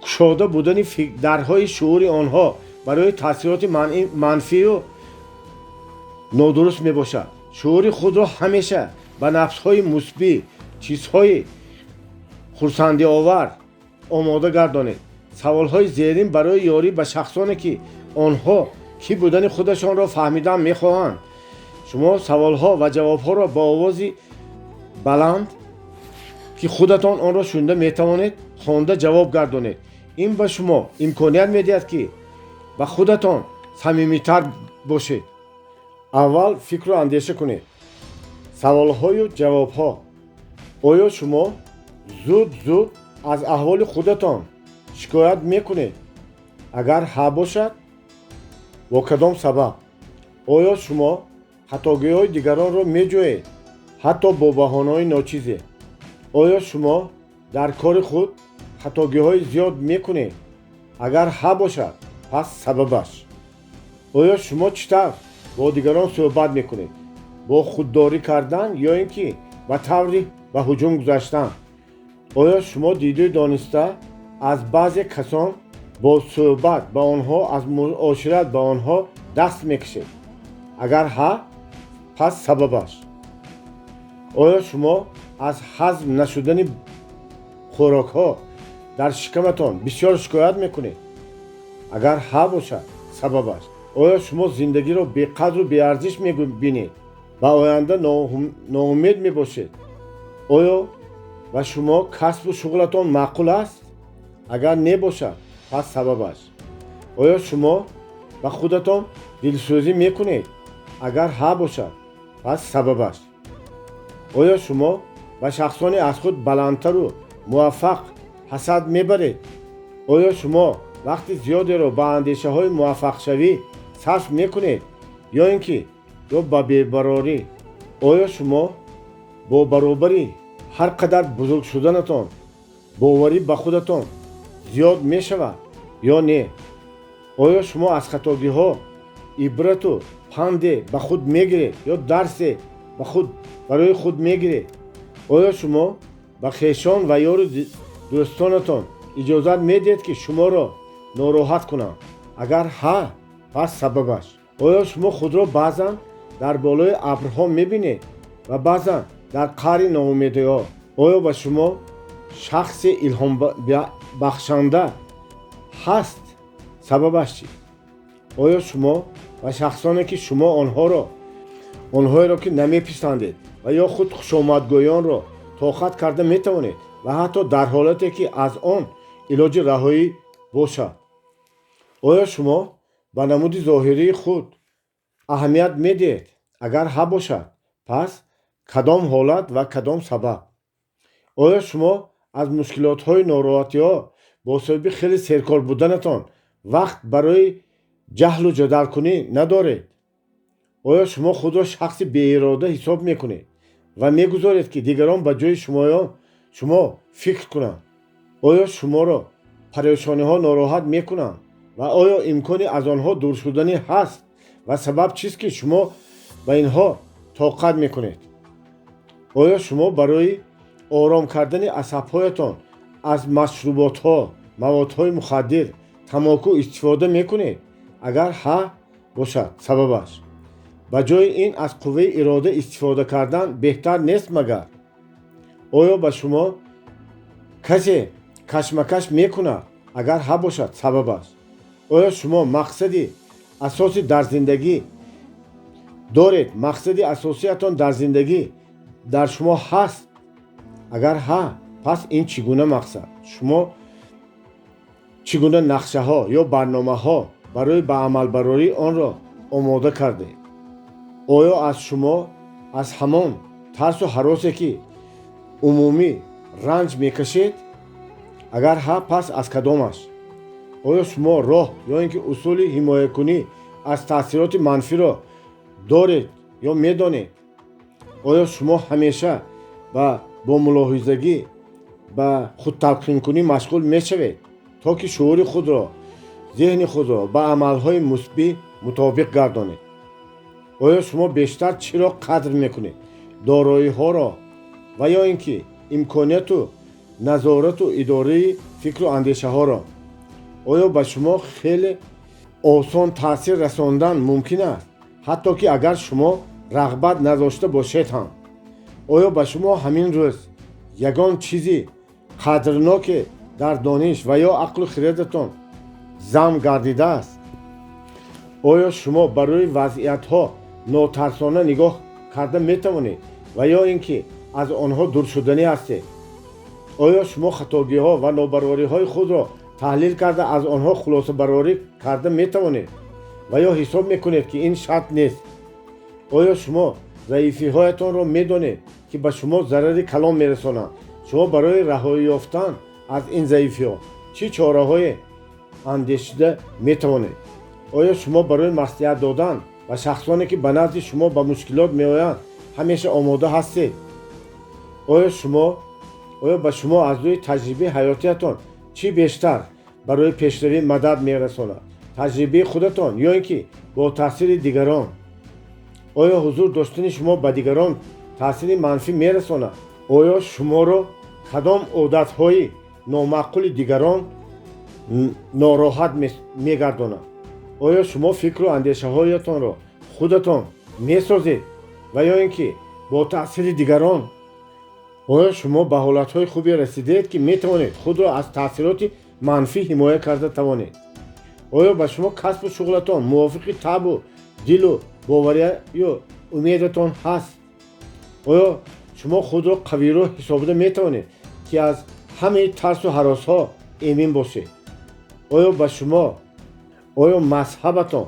кушода будани дарҳои шуури онҳо барои таъсироти манфию нодуруст мебошад. Шуури худро ҳамеша ба нафсҳои мусбӣ, чизҳои хурсандиовар омода гардонед. Саволҳои зерин барои ёрӣ ба шахсоне, ки онҳо кӣ будани худашонро фаҳмидан мехоҳанд. Шумо саволҳо ва ҷавобҳоро бо овози баланд, ки худатон онро шунида метавонед, хонда ҷавоб гардонед. Ин ба шумо имконият медиҳад, ки ба худатон самимитар бошед. Аввал фикру андеша кунед. Саволҳою ҷавобҳо. Оё шумо зуд зуд аз аҳволи худатон шикоят мекунед? Агар ҳа бошад, бо кадом сабаб? Оё шумо хатогиҳои дигаронро меҷӯед, ҳатто бо баҳонаҳои ночизе? Оё шумо дар кори худ хатогиҳои зиёд мекунед? Агар ҳа бошад, пас сабабаш? Оё шумо чӣ тавр бо дигарон суҳбат мекунед? Бо худдорӣ кардан ё ин ки ба таври ба ҳуҷум гузаштан? Оё шумо диду дониста аз баъзе касон бо суҳбат ба онҳо, аз муошират ба онҳо даст мекашед? Агар ҳа, пас сабабаш? Оё шумо аз ҳазм нашудани хӯрокҳо дар шикаматон бисёр шикоят мекунед? Агар ҳа бошад, сабабаш? Оё шумо зиндагиро беқадру беарзиш мебинед, ба оянда ноумед мебошед? Оё ба шумо касбу шуғлатон маъқул аст? Агар не бошад, пас сабабаш? Оё шумо ба худатон дилсӯзӣ мекунед? Агар ҳа бошад, пас сабабаш? Оё шумо ба шахсони аз худ баландтару муваффақ ҳасад мебаред? Оё шумо вақти зиёдеро ба андешаҳои муваффақшавӣ сарф мекунед ё ин ки ё ба бебарорӣ? Оё шумо бо баробари ҳар қадар бузург шуданатон боварӣ ба худатон зиёд мешавад ё не? Оё шумо аз хатогиҳо ибрату панде ба худ мегиред ё дарсе ба худ барои худ мегиред? Оё шумо ба хешон ва ёру дӯстонатон иҷозат медиҳед, ки шуморо нороҳат кунанд? Агар ҳа, пас сабабаш? Оё шумо худро баъзан дар болои абрҳо мебинед ва баъзан дар қаъри ноумедиҳо? Оё ба шумо шахси илҳомбахшанда ҳаст? Сабабаш чӣ? Оё шумо ба шахсоне, ки шумо онҳоеро ки намеписандед ва ё худ хушомадгӯёнро тоқат карда метавонед ва ҳатто дар ҳолате, ки аз он илоҷи раҳоӣ бошад? Оё шумо ба намуди зоҳирии худ аҳамият медиҳед? Агар ҳа бошад, пас кадом ҳолат ва кадом сабаб? Оё шумо аз мушкилотҳои нороҳатиҳо бо сабаби хеле серкор буданатон вақт барои ҷаҳлу ҷадалкунӣ надоред? Оё шумо худро шахси беирода ҳисоб мекунед ва мегузоред, ки дигарон ба ҷои шумо фикр кунанд? Оё шуморо парешониҳо нороҳат мекунанд ва оё имкони аз онҳо дур шуданӣ ҳаст? Ва сабаб чист, ки шумо ба инҳо тоқат мекунед? Оё шумо барои ором кардани асабҳоятон аз машруботҳо, маводҳои мухаддир, тамоку истифода мекунед? Агар ҳа бошад, сабабаш? Ба ҷои ин аз қувваи ирода истифода кардан беҳтар нест магар? Оё ба шумо касе кашмакаш мекунад? Агар ҳа бошад, сабабаш? Оё шумо мақсади асосӣ дар зиндагӣ доред? Мақсади асосиятон дар зиндагӣ дар шумо ҳаст? Агар ҳа, пас ин чӣ гуна мақсад? Шумо чӣ гуна нақшаҳо ё барномаҳо барои ба амалбарории онро омода кардед? Оё аз шумо аз ҳамон тарсу ҳаросе, ки умумӣ ранҷ мекашед? Агар ҳа, пас аз кадомаш? Оё шумо роҳ ё ин ки усули ҳимоякунӣ аз таъсироти манфиро доред ё медонед? Оё шумо ҳамеша бо мулоҳизагӣ, ба худталқинкунӣ машғул мешавед, то ки шуури худро, зеҳни худро ба амалҳои мусбӣ мутобиқ гардонед? Оё шумо бештар чиро қадр мекунед: дороиҳоро ва ё ин ки имконияту назорату идораи фикру андешаҳоро? Оё ба шумо хеле осон таъсир расондан мумкин аст, ҳатто ки агар шумо рағбат надошта бошед ҳам? Оё ба шумо ҳамин рӯз ягон чизи қадрноке дар дониш ва ё ақлу хирадатон зам гардидааст? Оё шумо барои вазъиятҳо нотарсона нигоҳ карда метавонед ва ё ин ки аз онҳо дуршуданӣ ҳастед? Оё шумо хатогиҳо ва нобарориҳои худро таҳлил карда, аз онҳо хулосабарорӣ карда метавонед ва ё ҳисоб мекунед, ки ин шарт нест? Оё шумо заифиҳоятонро медонед, ки ба шумо зарари калон мерасонанд? Шумо барои раҳоӣ ёфтан аз ин заифиҳо чӣ чораҳое андешида метавонед? Оё шумо барои маслиҳат додан ба шахсоне, ки ба назди шумо ба мушкилот меоянд, ҳамеша омода ҳастед? Оё ба шумо аз рӯи таҷрибаи ҳаётиятон чӣ бештар барои пешравӣ мадад мерасонад: таҷрибаи худатон ё ин ки бо таъсири дигарон? Оё ҳузур доштани шумо ба дигарон таъсири манфӣ мерасонад? Оё шуморо кадом одатҳои номаъқули дигарон нороҳат мегардонад? Оё шумо фикру андешаҳоятонро худатон месозед ва ё ин ки бо таъсири дигарон? Оё шумо ба ҳолатҳои хубе расидед, ки метавонед худро аз таъсироти манфӣ ҳимоя карда тавонед? Оё ба шумо касбу шуғлатон мувофиқи табъу дилу боварию умедатон ҳаст? Оё шумо худро қавирӯҳ ҳисобида метавонед, ки аз ҳамаи тарсу ҳаросҳо эмин бошед? Оё мазҳабатон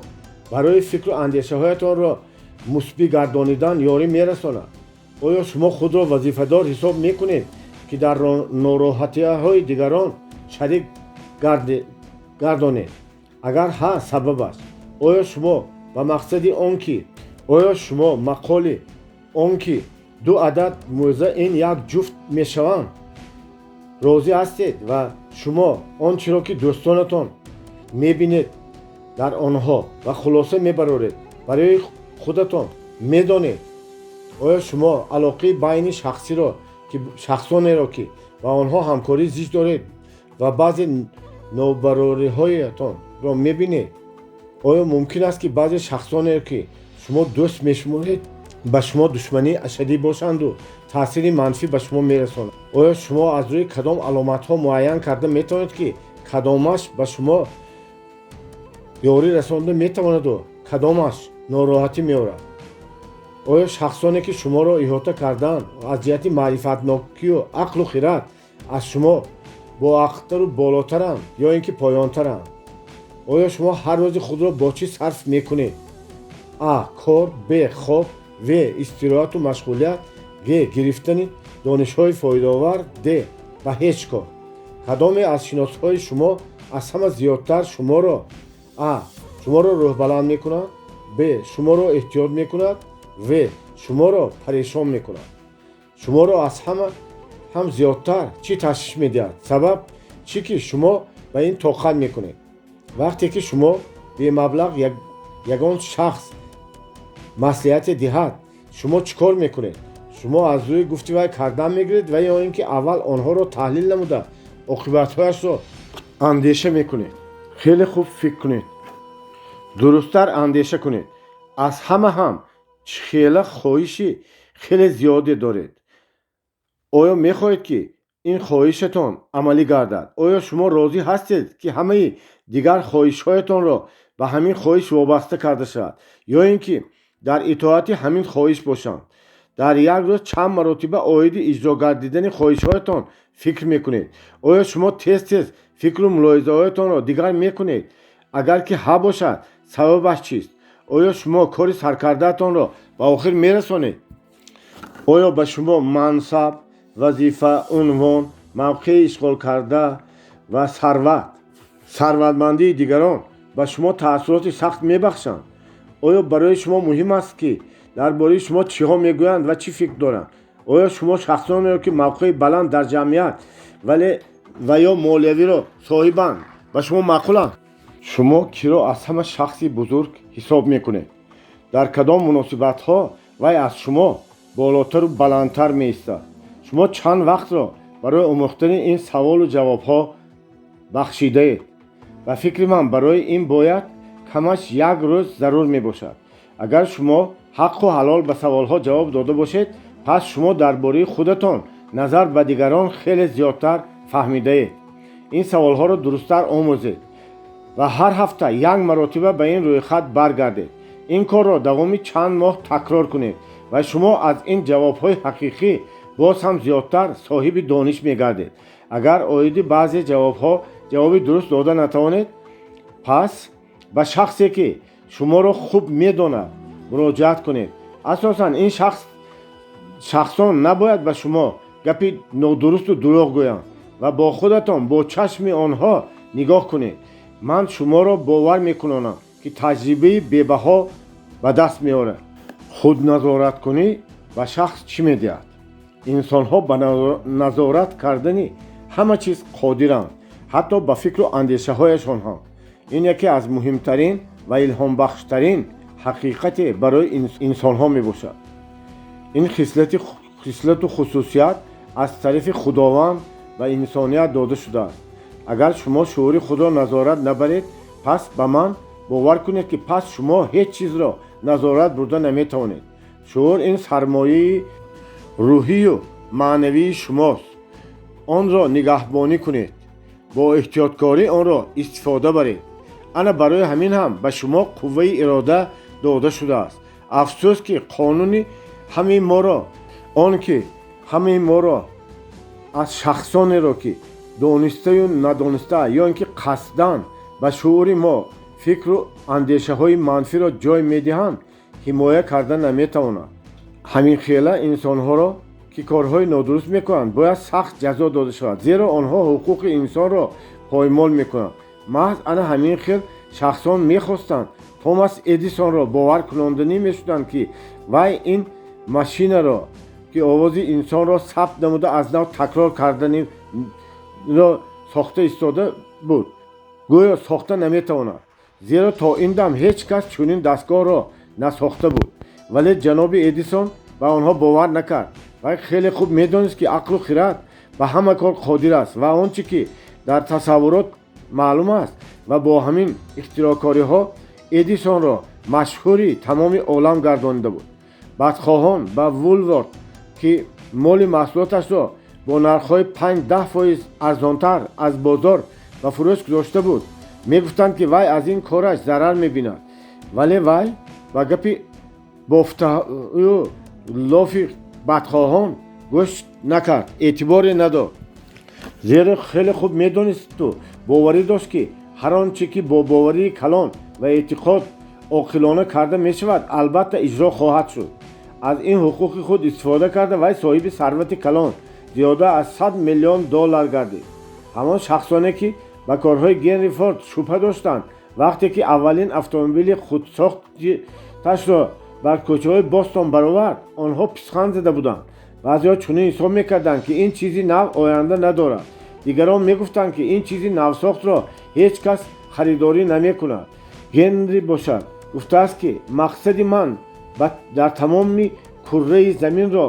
барои фикру андешаҳоятонро мусбӣ гардонидан ёрӣ мерасонад? Оё шумо худро вазифадор ҳисоб мекунед, ки дар нороҳатиҳои дигарон шарик гардонед? Агар ҳа, сабабаш? Оё шумо ба мақсади он ки оё шумо мақоли он ки ду адад мӯза ин як ҷуфт мешаванд розӣ ҳастед ва шумо он чиро, ки дӯстонатон мебинед дар онҳо ва хулоса мебароред, барои худатон медонед? Оё шумо алоқаи байни шахсиро, ки шахсонеро, ки ба онҳо ҳамкорӣ зич доред ва баъзе нобарориҳоятонро мебинед? Оё мумкин аст, ки баъзе шахсонеро, ки шумо дӯст мешуморед, ба шумо душмании ашаддӣ бошанду таъсири манфӣ ба шумо мерасонанд? Оё шумо аз рӯи кадом аломатҳо муайян карда метавонед, ки кадомаш ба шумо ёрӣ расонда метавонаду кадомаш нороҳатӣ меорад? Оё шахсоне, ки шуморо иҳота кардаанд, аз ҷиҳати маърифатнокию ақлу хирад аз шумо боақлтару болотаранд ё ин ки поёнтаранд? Оё шумо ҳар рӯзи худро бо чӣ сарф мекунед? А. Кор, Б. Хоб, В. Истироҳату машғулият, Г. Гирифтани донишҳои фоидаовар, Д. Ба ҳеҷ кор. Кадоме аз шиносҳои шумо аз ҳама зиёдтар шуморо: А. Шуморо рӯҳбаланд мекунад, Б. Шуморо эҳтиёт мекунад, В. Шуморо парешон мекунад? Шуморо аз ҳама ҳам зиёдтар чӣ ташвиш медиҳад? Сабаб чӣ, ки шумо ба ин тоқат мекунед? Вақте ки шумо бемаблағ ягон шахс маслиҳате диҳад, шумо чӣ кор мекунед? Шумо аз рӯи гуфти вай кардан мегиред ва ё ин ки аввал онҳоро таҳлил намуда, оқибатҳояшро андеша мекунед? Хеле хуб фикр кунед, дурусттар андеша кунед. Аз ҳама ҳам чӣ хела хоҳиши хеле зиёде доред? Оё мехоҳед, ки ин хоҳишатон амалӣ гардад? Оё шумо розӣ ҳастед, ки ҳамаи дигар хоҳишҳоятонро ба ҳамин хоҳиш вобаста карда шавад, ё ин ки дар итоати ҳамин хоҳиш бошанд? Дар як рӯз чанд маротиба оиди иҷро гардидани хоҳишҳоятон фикр мекунед? Оё шумо тез тез фикру мулоҳизаҳоятонро дигар мекунед? Агар ки ҳа бошад, сабабаш чист? Оё шумо кори саркардаатонро ба охир мерасонед? Оё ба шумо мансаб, вазифа, унвон, мавқеи ишғолкарда ва сарват, сарватмандии дигарон ба шумо таассуроти сахт мебахшанд? Оё барои шумо муҳим аст, ки дар бораи шумо чиҳо мегӯянд ва чӣ фикр доранд? Оё шумо шахсонеро, ки мавқеи баланд дар ҷамъият, вале ва ё молиявиро соҳибанд, ба шумо маъқуланд? Шумо киро аз ҳама шахси бузург ҳисоб мекунед? Дар кадом муносибатҳо вай аз шумо болотару баландтар меистад? Шумо чанд вақтро барои омӯхтани ин саволу ҷавобҳо бахшидаед? Ба фикри ман, барои ин бояд камаш як рӯз зарур мебошад. Агар шумо ҳаққу ҳалол ба саволҳо ҷавоб дода бошед, пас шумо дар бораи худатон назар ба дигарон хеле зиёдтар фаҳмидаед. Ин саволҳоро дурусттар омӯзед ва ҳар ҳафта як маротиба ба ин рӯйхат баргардед. Ин корро давоми чанд моҳ такрор кунед ва шумо аз ин ҷавобҳои ҳақиқӣ боз ҳам зиёдтар соҳиби дониш мегардед. Агар оиди баъзе ҷавобҳо ҷавоби дуруст дода натавонед, пас ба шахсе, ки шуморо хуб медонад, муроҷиат кунед. Асосан ин шахс шахсон набояд ба шумо гапи нодурусту дурӯғ гӯянд ва бо худатон бо чашми онҳо нигоҳ кунед. Ман шуморо бовар мекунонам, ки таҷрибаи бебаҳо ба даст меорад. Худназораткунӣ ба шахс чӣ медиҳад? Инсонҳо ба назорат кардани ҳама чиз қодиранд, ҳатто ба фикру андешаҳояшон ҳам. Ин яке аз муҳимтарин ва илҳомбахштарин ҳақиқате барои инсонҳо мебошад. Ин хислату хусусият аз тарафи Худованд ба инсоният дода шудааст. Агар шумо шуури худро назорат набаред, пас ба ман бовар кунед, ки пас шумо ҳеҷ чизро назорат бурда наметавонед. Шуур ин сармояи рӯҳию маънавии шумост. Онро нигаҳбонӣ кунед, бо эҳтиёткорӣ онро истифода баред. Ана барои ҳамин ҳам ба шумо қувваи ирода дода шудааст. Афсӯс, ки қонуни ҳамаи моро, он ки ҳамаи моро аз шахсонеро, ки донистаю надониста ё ин ки қасдан ба шуури мо фикру андешаҳои манфиро ҷой медиҳанд, ҳимоя карда наметавонад. Ҳамин хела инсонҳоро, ки корҳои нодуруст мекунанд, бояд сахт ҷазо дода шавад, зеро онҳо ҳуқуқи инсонро поймол мекунанд. Маҳз ана ҳамин хел шахсон мехостанд Томас Эдисонро бовар кунонданӣ мешуданд, ки вай ин машинаро, ки овози инсонро сабт намуда аз нав такрор карданиро сохта истода буд, гӯё сохта наметавонад, зеро то ин дам ҳеҷ кас чунин дастгоҳро насохта буд. Вале ҷаноби Эдисон ба онҳо бовар накард. Вай хеле хуб медонист, ки ақлу хирад ба ҳама кор қодир аст ва он чӣ ки дар тасаввурот маълум аст, ва бо ҳамин ихтироъкориҳо Эдисонро машҳури тамоми олам гардонида буд. Бадхоҳон ба Вулворт, ки моли маҳсулоташро бо нархҳои 5-10% арзонтар аз бозор ба фурӯш гузошта буд, мегуфтанд, ки вай аз ин кораш зарар мебинад. Вале вай ба гапи бофтаю лофи бадхоҳон гӯш накард, эътиборе надод, зеро хеле хуб медонисту боварӣ дошт, ки ҳар он чӣ ки бо боварии калон ва эътиқод оқилона карда мешавад, албатта иҷро хоҳад шуд. Аз ин ҳуқуқи худ истифода карда, вай соҳиби сарвати калон, зиёда аз 100 миллион доллар гардид. Ҳамон шахсоне, ки ба корҳои Генри Форд шубҳа доштанд, вақте ки аввалин автомобили худсохташро бар кӯчаҳои Бостон баровард, онҳо писханд зада буданд. Баъзеҳо чунин ҳисоб мекарданд, ки ин чизи нав оянда надорад. Дигарон мегуфтанд, ки ин чизи навсохтро ҳеҷ кас харидорӣ намекунад. Генри бошад, Гуфтааст, ки мақсади ман дар тамоми курраи заминро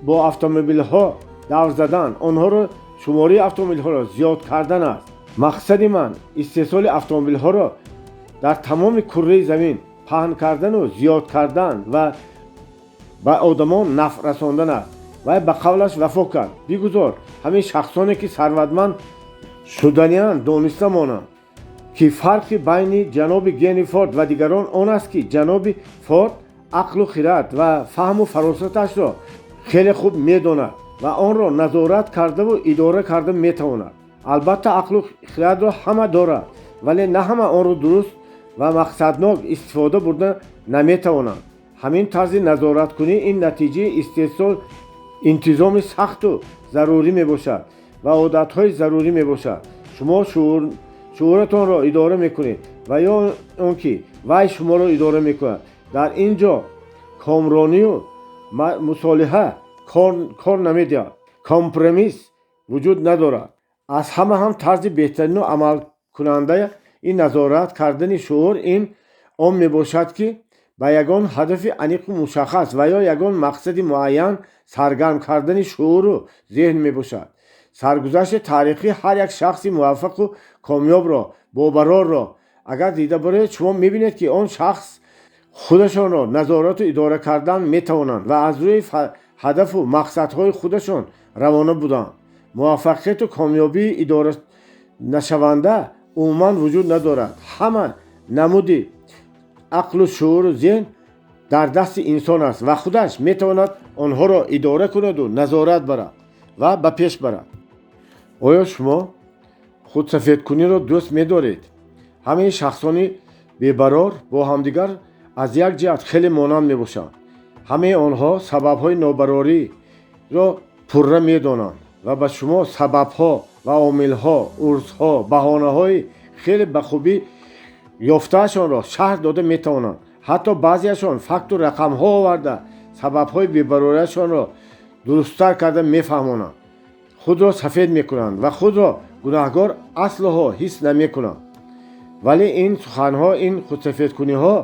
бо автомобилҳо давр задан, онҳоро, шумораи автомобилҳоро зиёд кардан аст. Мақсади ман истеҳсоли автомобилҳоро дар тамоми курраи замин паҳн кардану зиёд кардан ва ба одамон нафъ расондан аст. Вай ба қавлаш вафо кард. Бигузор ҳамин шахсоне, ки сарватманд шуданианд, дониста монанд, ки фарқи байни ҷаноби Генри Форд ва дигарон он аст, ки ҷаноби Форд ақлу хирад ва фаҳму фаросаташро хеле хуб медонад ва онро назорат кардаву идора карда метавонад. Албатта, ақлу хирадро ҳама дорад, вале на ҳама онро дуруст ва мақсаднок истифода бурда наметавонанд. Ҳамин тарзи назораткунӣ ин натиҷаи истеҳсол, интизоми сахту зарурӣ мебошад ва одатҳои зарурӣ мебошад. Шумо шууратонро идора мекунед ва ё он ки вай шуморо идора мекунад. Дар ин ҷо комронию мусолиҳа кор намедиҳад, компромисс вуҷуд надорад. Аз ҳама ҳам тарзи беҳтарину амалкунанда ин назорат кардани шуур ин он мебошад, ки ба ягон ҳадафи аниқу мушаххас ва ё ягон мақсади муайян саргарм кардани шууру зеҳн мебошад. Саргузашти таърихӣ ҳар як шахси муваффақу комёбро, бобарорро агар дида бароед, шумо мебинед, ки он шахс худашонро назорату идора кардан метавонанд ва аз рӯи ҳадафу мақсадҳои худашон равона буданд. Муваффақияту комёбии идора нашаванда умуман вуҷуд надорад. Ҳама намуди ақлу шууру зеҳн дар дасти инсон аст ва худаш метавонад онҳоро идора кунаду назорат барад ва ба пеш барад. Оё шумо худсафедкуниро дӯст медоред? Ҳамаи шахсони бебарор бо ҳамдигар аз як ҷиҳат хеле монанд мебошанд. Ҳамаи онҳо сабабҳои нобарориро пурра медонанд ва ба шумо сабабҳо ва омилҳо, урзҳо, баҳонаҳои хеле ба хубӣ ёфтаашонро шарҳ дода метавонанд. Ҳатто баъзеашон факту рақамҳо оварда, сабабҳои бебарориашонро дурусттар карда мефаҳмонанд. Худро сафед мекунанд ва худро гунаҳгор аслоҳо ҳис намекунанд. Вале ин суханҳо, ин худсафедкуниҳо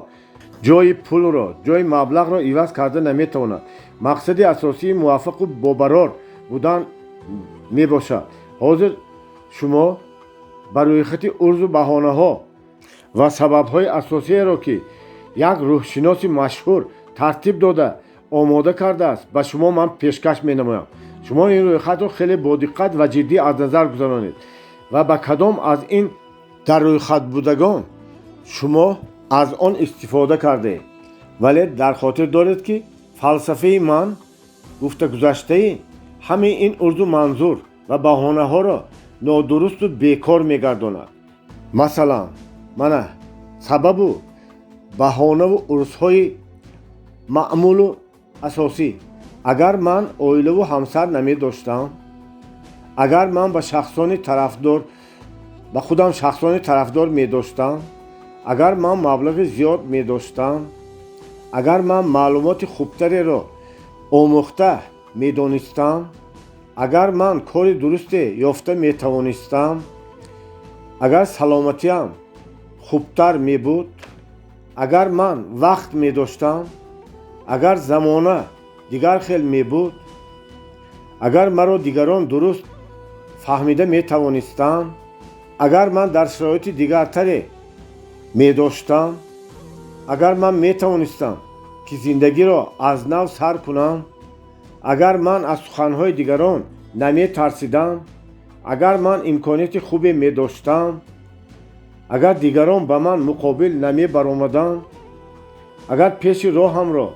ҷои пулро, ҷои маблағро иваз карда наметавонад. Мақсади асосии муваффақу бобарор будан мебошад. Ҳозир шумо ба рӯйхати урзу баҳонаҳо ва сабабҳои асосиеро, ки як рӯҳшиноси машҳур тартиб дода омода кардааст, ба шумо ман пешкаш менамоям. Шумо ин рӯйхатро хеле бодиққат ва ҷиддӣ аз назар гузаронед ва ба кадом аз ин дар рӯйхатбудагон шумо аз он истифода кардед. Вале дар хотир доред, ки фалсафаи ман гуфта гузаштаи ҳамаи ин урзу манзур ва баҳонаҳоро нодурусту бекор мегардонад. Масалан, мана сабабу баҳонаву урзҳои маъмулу асосӣ: агар ман оилаву ҳамсар намедоштам, агар ман ба шахсони тарафдор, ба худам шахсони тарафдор медоштам, агар ман маблағи зиёд медоштам, агар ман маълумоти хубтареро омӯхта медонистам, агар ман кори дурусте ёфта метавонистам, агар саломатиам хубтар мебуд, агар ман вақт медоштам, агар замона дигар хел мебуд, агар маро дигарон дуруст фаҳмида метавонистанд, агар ман дар шароити дигартаре медоштам, агар ман метавонистам, ки зиндагиро аз нав сар кунам, агар ман аз суханҳои дигарон наметарсидам, агар ман имконияти хубе медоштам, агар дигарон ба ман муқобил намебаромаданд, агар пеши роҳамро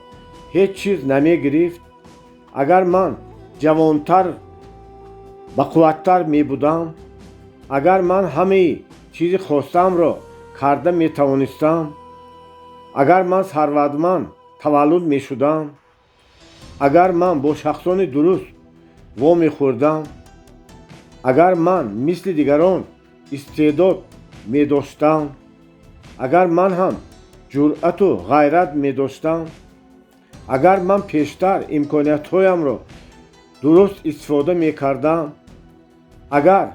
ҳеҷ чиз намегирифт, агар ман ҷавонтар, бақувваттар мебудам, агар ман ҳамаи чизи хостаамро карда метавонистам, агар ман сарватманд таваллуд мешудам, агар ман бо шахсони дуруст вомехӯрдам, агар ман мисли дигарон истеъдод медоштам, агар ман ҳам ҷуръату ғайрат медоштам, агар ман пештар имкониятҳоямро дуруст истифода мекардам, агар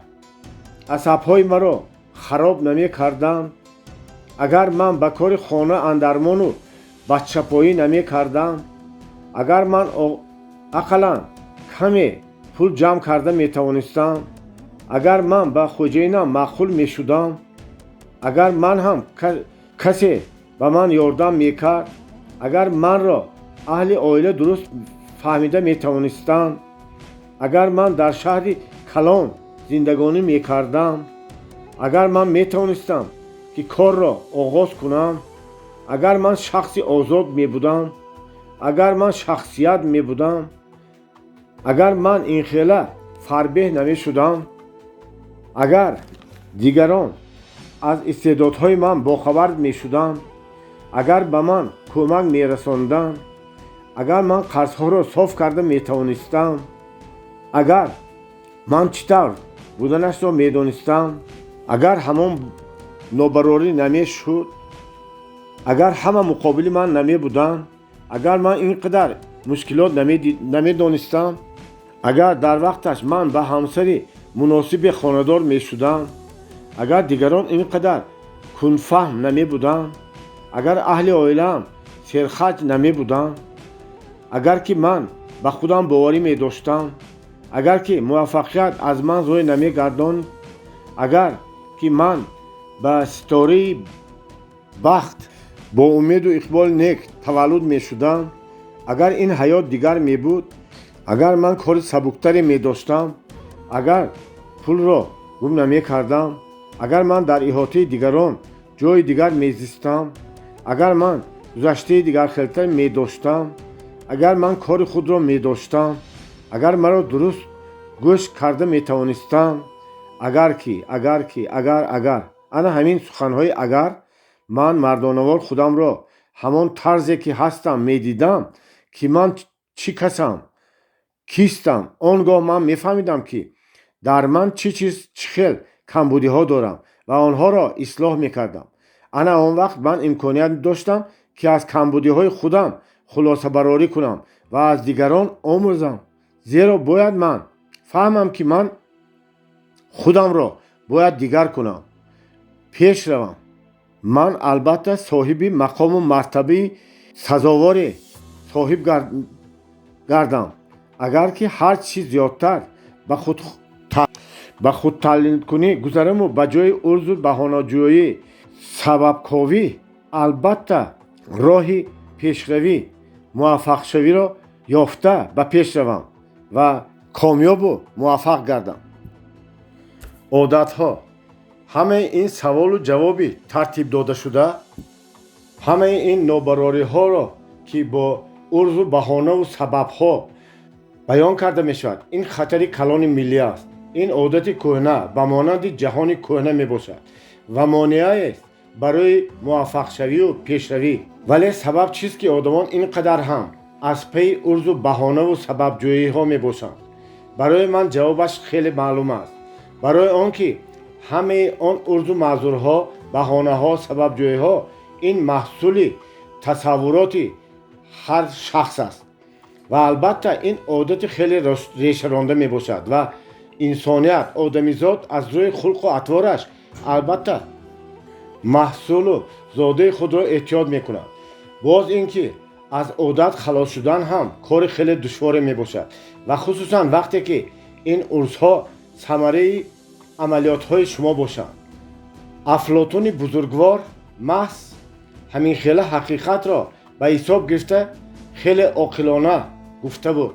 асабҳои маро хароб намекардам, Агар ман ба кори хона андармону бачапоӣ намекардам, агар ман ақаллан каме пул ҷамъ карда метавонистам, агар ман ба хоҷаинам маъқул мешудам, агар ман ҳам касе ба ман ёрдам мекард, агар манро аҳли оила дуруст фаҳмида метавонистанд, агар ман дар шаҳри калон зиндагонӣ мекардам, агар ман метавонистам, ки корро оғоз кунам, агар ман шахси озод мебудам, агар ман шахсият мебудам, агар ман инхела фарбеҳ намешудам, агар дигарон аз истеъдодҳои ман бохабар мешуданд, агар ба ман кӯмак мерасонданд, агар ман қарзҳоро соф карда метавонистам, агар ман чӣ тавр буданашро медонистам, агар ҳамон нобарорӣ намешуд, агар ҳама муқобили ман намебуданд, агар ман ин қадар мушкилот намедонистам, агар дар вақташ ман ба ҳамсари муносибе хонадор мешудам, агар дигарон ин қадар кунфаҳм намебуданд, агар аҳли оилаам серхарҷ намебуданд, агар ки ман ба худам боварӣ медоштам, агар ки муваффақият аз ман рӯй намегардонд, агар ки ман ба ситораи бахт бо умеду иқболи нек таваллуд мешудам, агар ин ҳаёт дигар мебуд, агар ман кори сабуктаре медоштам, агар пулро гум намекардам, агар ман дар иҳотаи дигарон ҷои дигар мезистам, агар ман гузаштаи дигархелтар медоштам, агар ман кори худро медоштам, агар маро дуруст гӯш карда метавонистам, агар ки, агар ки, агар, агар. Ана ҳамин суханҳои агар ман мардонавор худамро ҳамон тарзе ки ҳастам медидам, ки ман чӣ касам, кистам, он гоҳ ман мефаҳмидам, ки дар ман чӣ чиз, чӣ хел камбудиҳо дорам ва онҳоро ислоҳ мекардам. Ана он вақт ман имконият доштам, ки аз камбудиҳои худам хулосабарорӣ кунам ва аз дигарон омӯзам, зеро бояд ман фаҳмам, ки ман худамро бояд дигар кунам, пеш равам. Ман албатта соҳиби мақому мартабаи сазоворе соҳиб гардам, агар ки ҳар чӣ зиёдтар ба худтаълимкунӣ гузараму ба ҷои узру баҳонаҷӯӣ сабабковӣ, албатта роҳи пешравӣ, муваффақшавиро ёфта ба пеш равам ва комёбу муваффақ гардам. Одатҳо. Ҳамаи ин саволу ҷавоби тартиб додашуда, ҳамаи ин нобарориҳоро, ки бо узру баҳонаву сабабҳо баён карда мешавад, ин хатари калони миллӣ аст. Ин одати кӯҳна ба монанди ҷаҳони кӯҳна мебошад ва монеаест барои муваффақшавию пешравӣ. Вале сабаб чист, ки одамон ин қадар ҳам аз пайи узру баҳонаву сабабҷӯиҳо мебошанд? Барои ман ҷавобаш хеле маълум аст. Барои он ки ҳамаи он узру маъзурҳо, баҳонаҳо, сабабҷӯиҳо ин маҳсули тасаввуроти ҳар шахс аст ва албатта ин одати хеле решаронда мебошад ва инсоният, одамизод аз рӯи хулқу атвораш албатта маҳсулу зодаи худро эҳтиёт мекунад. Боз ин ки аз одат халос шудан ҳам кори хеле душворе мебошад ва хусусан вақте ки ин узрҳо самараи амалиётҳои шумо бошанд. Афлотуни бузургвор маҳз ҳаминхела ҳақиқатро ба ҳисоб гирифта хеле оқилона гуфта буд: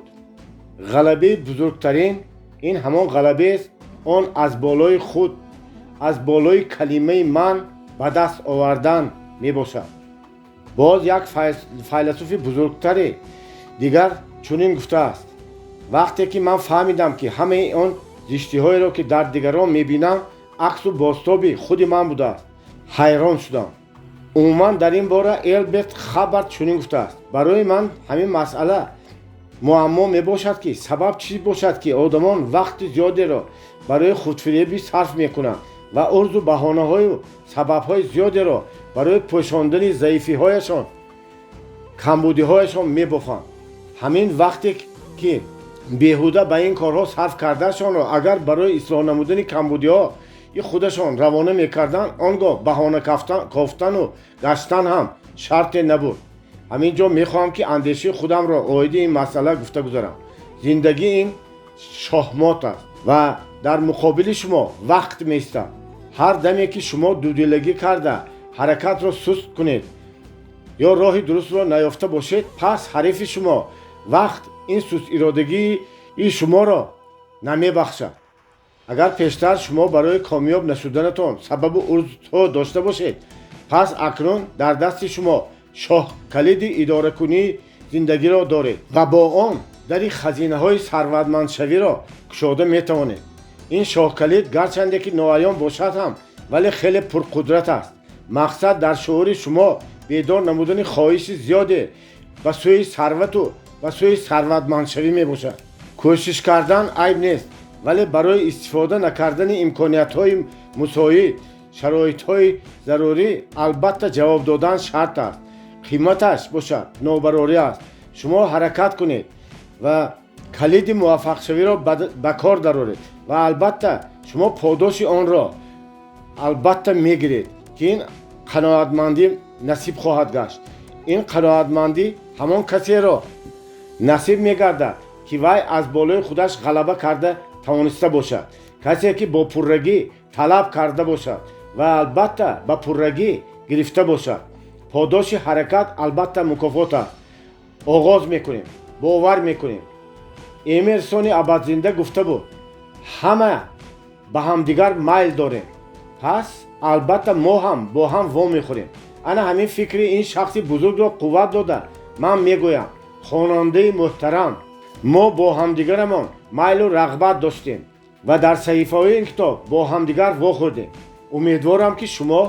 ғалабаи бузургтарин ин ҳамон ғалабест, он аз болои худ, аз болои калимаи ман ба даст овардан мебошад. Боз як файласуфи бузургтари дигар чунин гуфтааст: вақте ки ман фаҳмидам, ки ҳамаи он зиштиҳоеро, ки дар дигарон мебинам, аксу бозтоби худи ман будааст, ҳайрон шудам. Умуман дар ин бора Элберт Хаббард чунин гуфтааст: барои ман ҳамин масъала муаммо мебошад, ки сабаб чӣ бошад, ки одамон вақти зиёдеро барои худфиребӣ сарф мекунанд ва узру баҳонаҳою сабабҳои зиёдеро барои пӯшондани заифиҳояшон, камбудиҳояшон мебофанд. Ҳамин вақте ки беҳуда ба ин корҳо сарф кардаашонро агар барои ислоҳ намудани камбудиҳо худашон равона мекарданд, он гоҳ баҳона кофтану гаштан ҳам шарте набуд. Ҳамин ҷо мехоҳам, ки андешаи худамро оиди ин масъала гуфта гузарам. Зиндагӣ ин шоҳмот аст ва дар муқобили шумо вақт меистад. Ҳар даме ки шумо дудилагӣ карда ҳаракатро суст кунед ё роҳи дурустро наёфта бошед, пас ҳарифи шумо вақт ин сустиродагии шуморо намебахшад. Агар пештар шумо барои комёб нашуданатон сабабу узрҳо дошта бошед, пас акнун дар дасти шумо шоҳкалиди идоракунии зиндагиро доред ва бо он дари хазинаҳои сарватмандшавиро кушода метавонед. Ин шоҳкалид гарчанде ки ноаён бошад ҳам, вале хеле пурқудрат аст. Мақсад дар шуури шумо бедор намудани хоҳиши зиёде ба сӯи сарвату ба сӯи сарватмандшавӣ мебошад. Кӯшиш кардан айб нест, вале барои истифода накардани имкониятҳои мусоид, шароитҳои зарурӣ албатта ҷавоб додан шарт аст. Қиматаш бошад нобарорӣ аст. Шумо ҳаракат кунед ва калиди муваффақшавиро ба кор дароред ва албатта шумо подоши онро албатта мегиред, ки ин қаноатмандӣ насиб хоҳад гашт. Ин қаноатмандӣ ҳамон касеро насиб мегардад, ки вай аз болои худаш ғалаба карда тавониста бошад, касе ки бо пуррагӣ талаб карда бошад ва албатта ба пуррагӣ гирифта бошад. Подоши ҳаракат албатта мукофот аст. Оғоз мекунем, бовар мекунем. Эмерсони абадзинда гуфта буд: ҳама ба ҳамдигар майл дорем, пас албатта мо ҳам бо ҳам вомехӯрем. Ана ҳамин фикри ин шахси бузургро қувват дода ман мегӯям: хонандаи муҳтарам, мо бо ҳамдигарамон майлу рағбат доштем ва дар саҳифаҳои ин китоб бо ҳамдигар вохӯрдем. Умедворам, ки шумо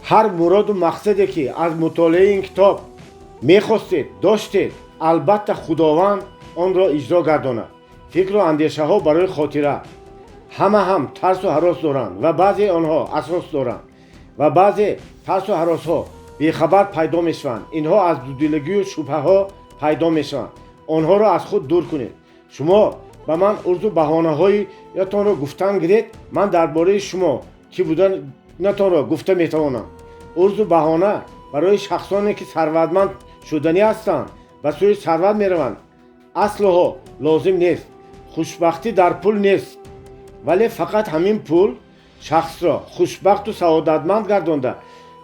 ҳар муроду мақсаде ки аз мутолиаи ин китоб мехостед, доштед, албатта Худованд онро иҷро гардонад. Фикру андешаҳо барои хотира. Ҳама ҳам тарсу ҳарос доранд ва баъзе онҳо асос доранд ва баъзе тарсу ҳаросҳо бехабар пайдо мешаванд. Инҳо аз дудилагию шубҳаҳо пайдо мешаванд. Онҳоро аз худ дур кунед. Шумо ба ман узру баҳонаҳоятонро гуфтан гиред, ман дар бораи шумо кӣ буданатонро гуфта метавонам. Узру баҳона барои шахсоне ки сарватманд шуданӣ ҳастанд, ба сӯи сарват мераванд, аслиҳо лозим нест. Хушбахтӣ дар пул нест, вале фақат ҳамин пул шахсро хушбахту саодатманд гардонда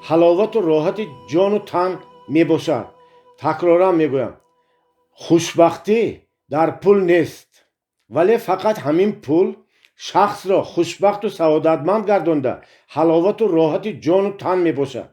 ҳаловату роҳати ҷону тан мебошад. Такроран мегӯям: хушбахтӣ дар пул нест, вале фақат ҳамин пул шахсро хушбахту саодатманд гардонда ҳаловату роҳати ҷону тан мебошад.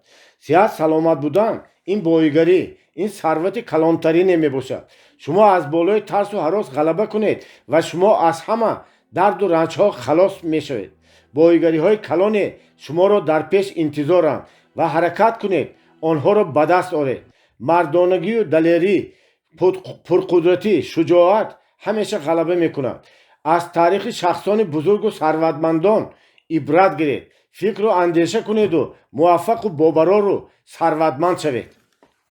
Сиҳат саломат будан ин боигарӣ, ин сарвати калонтарине мебошад. Шумо аз болои тарсу ҳарос ғалаба кунед ва шумо аз ҳама дарду ранҷҳо халос мешавед. Боигариҳои калоне шуморо дар пеш интизоранд ва ҳаракат кунед, онҳоро ба даст оред. Мардонагию далерӣ, пурқудратӣ, шуҷоат ҳамеша ғалаба мекунад. Аз таърихи шахсони бузургу сарватмандон ибрат гиред, фикру андеша кунеду муваффақу бобарору сарватманд шавед.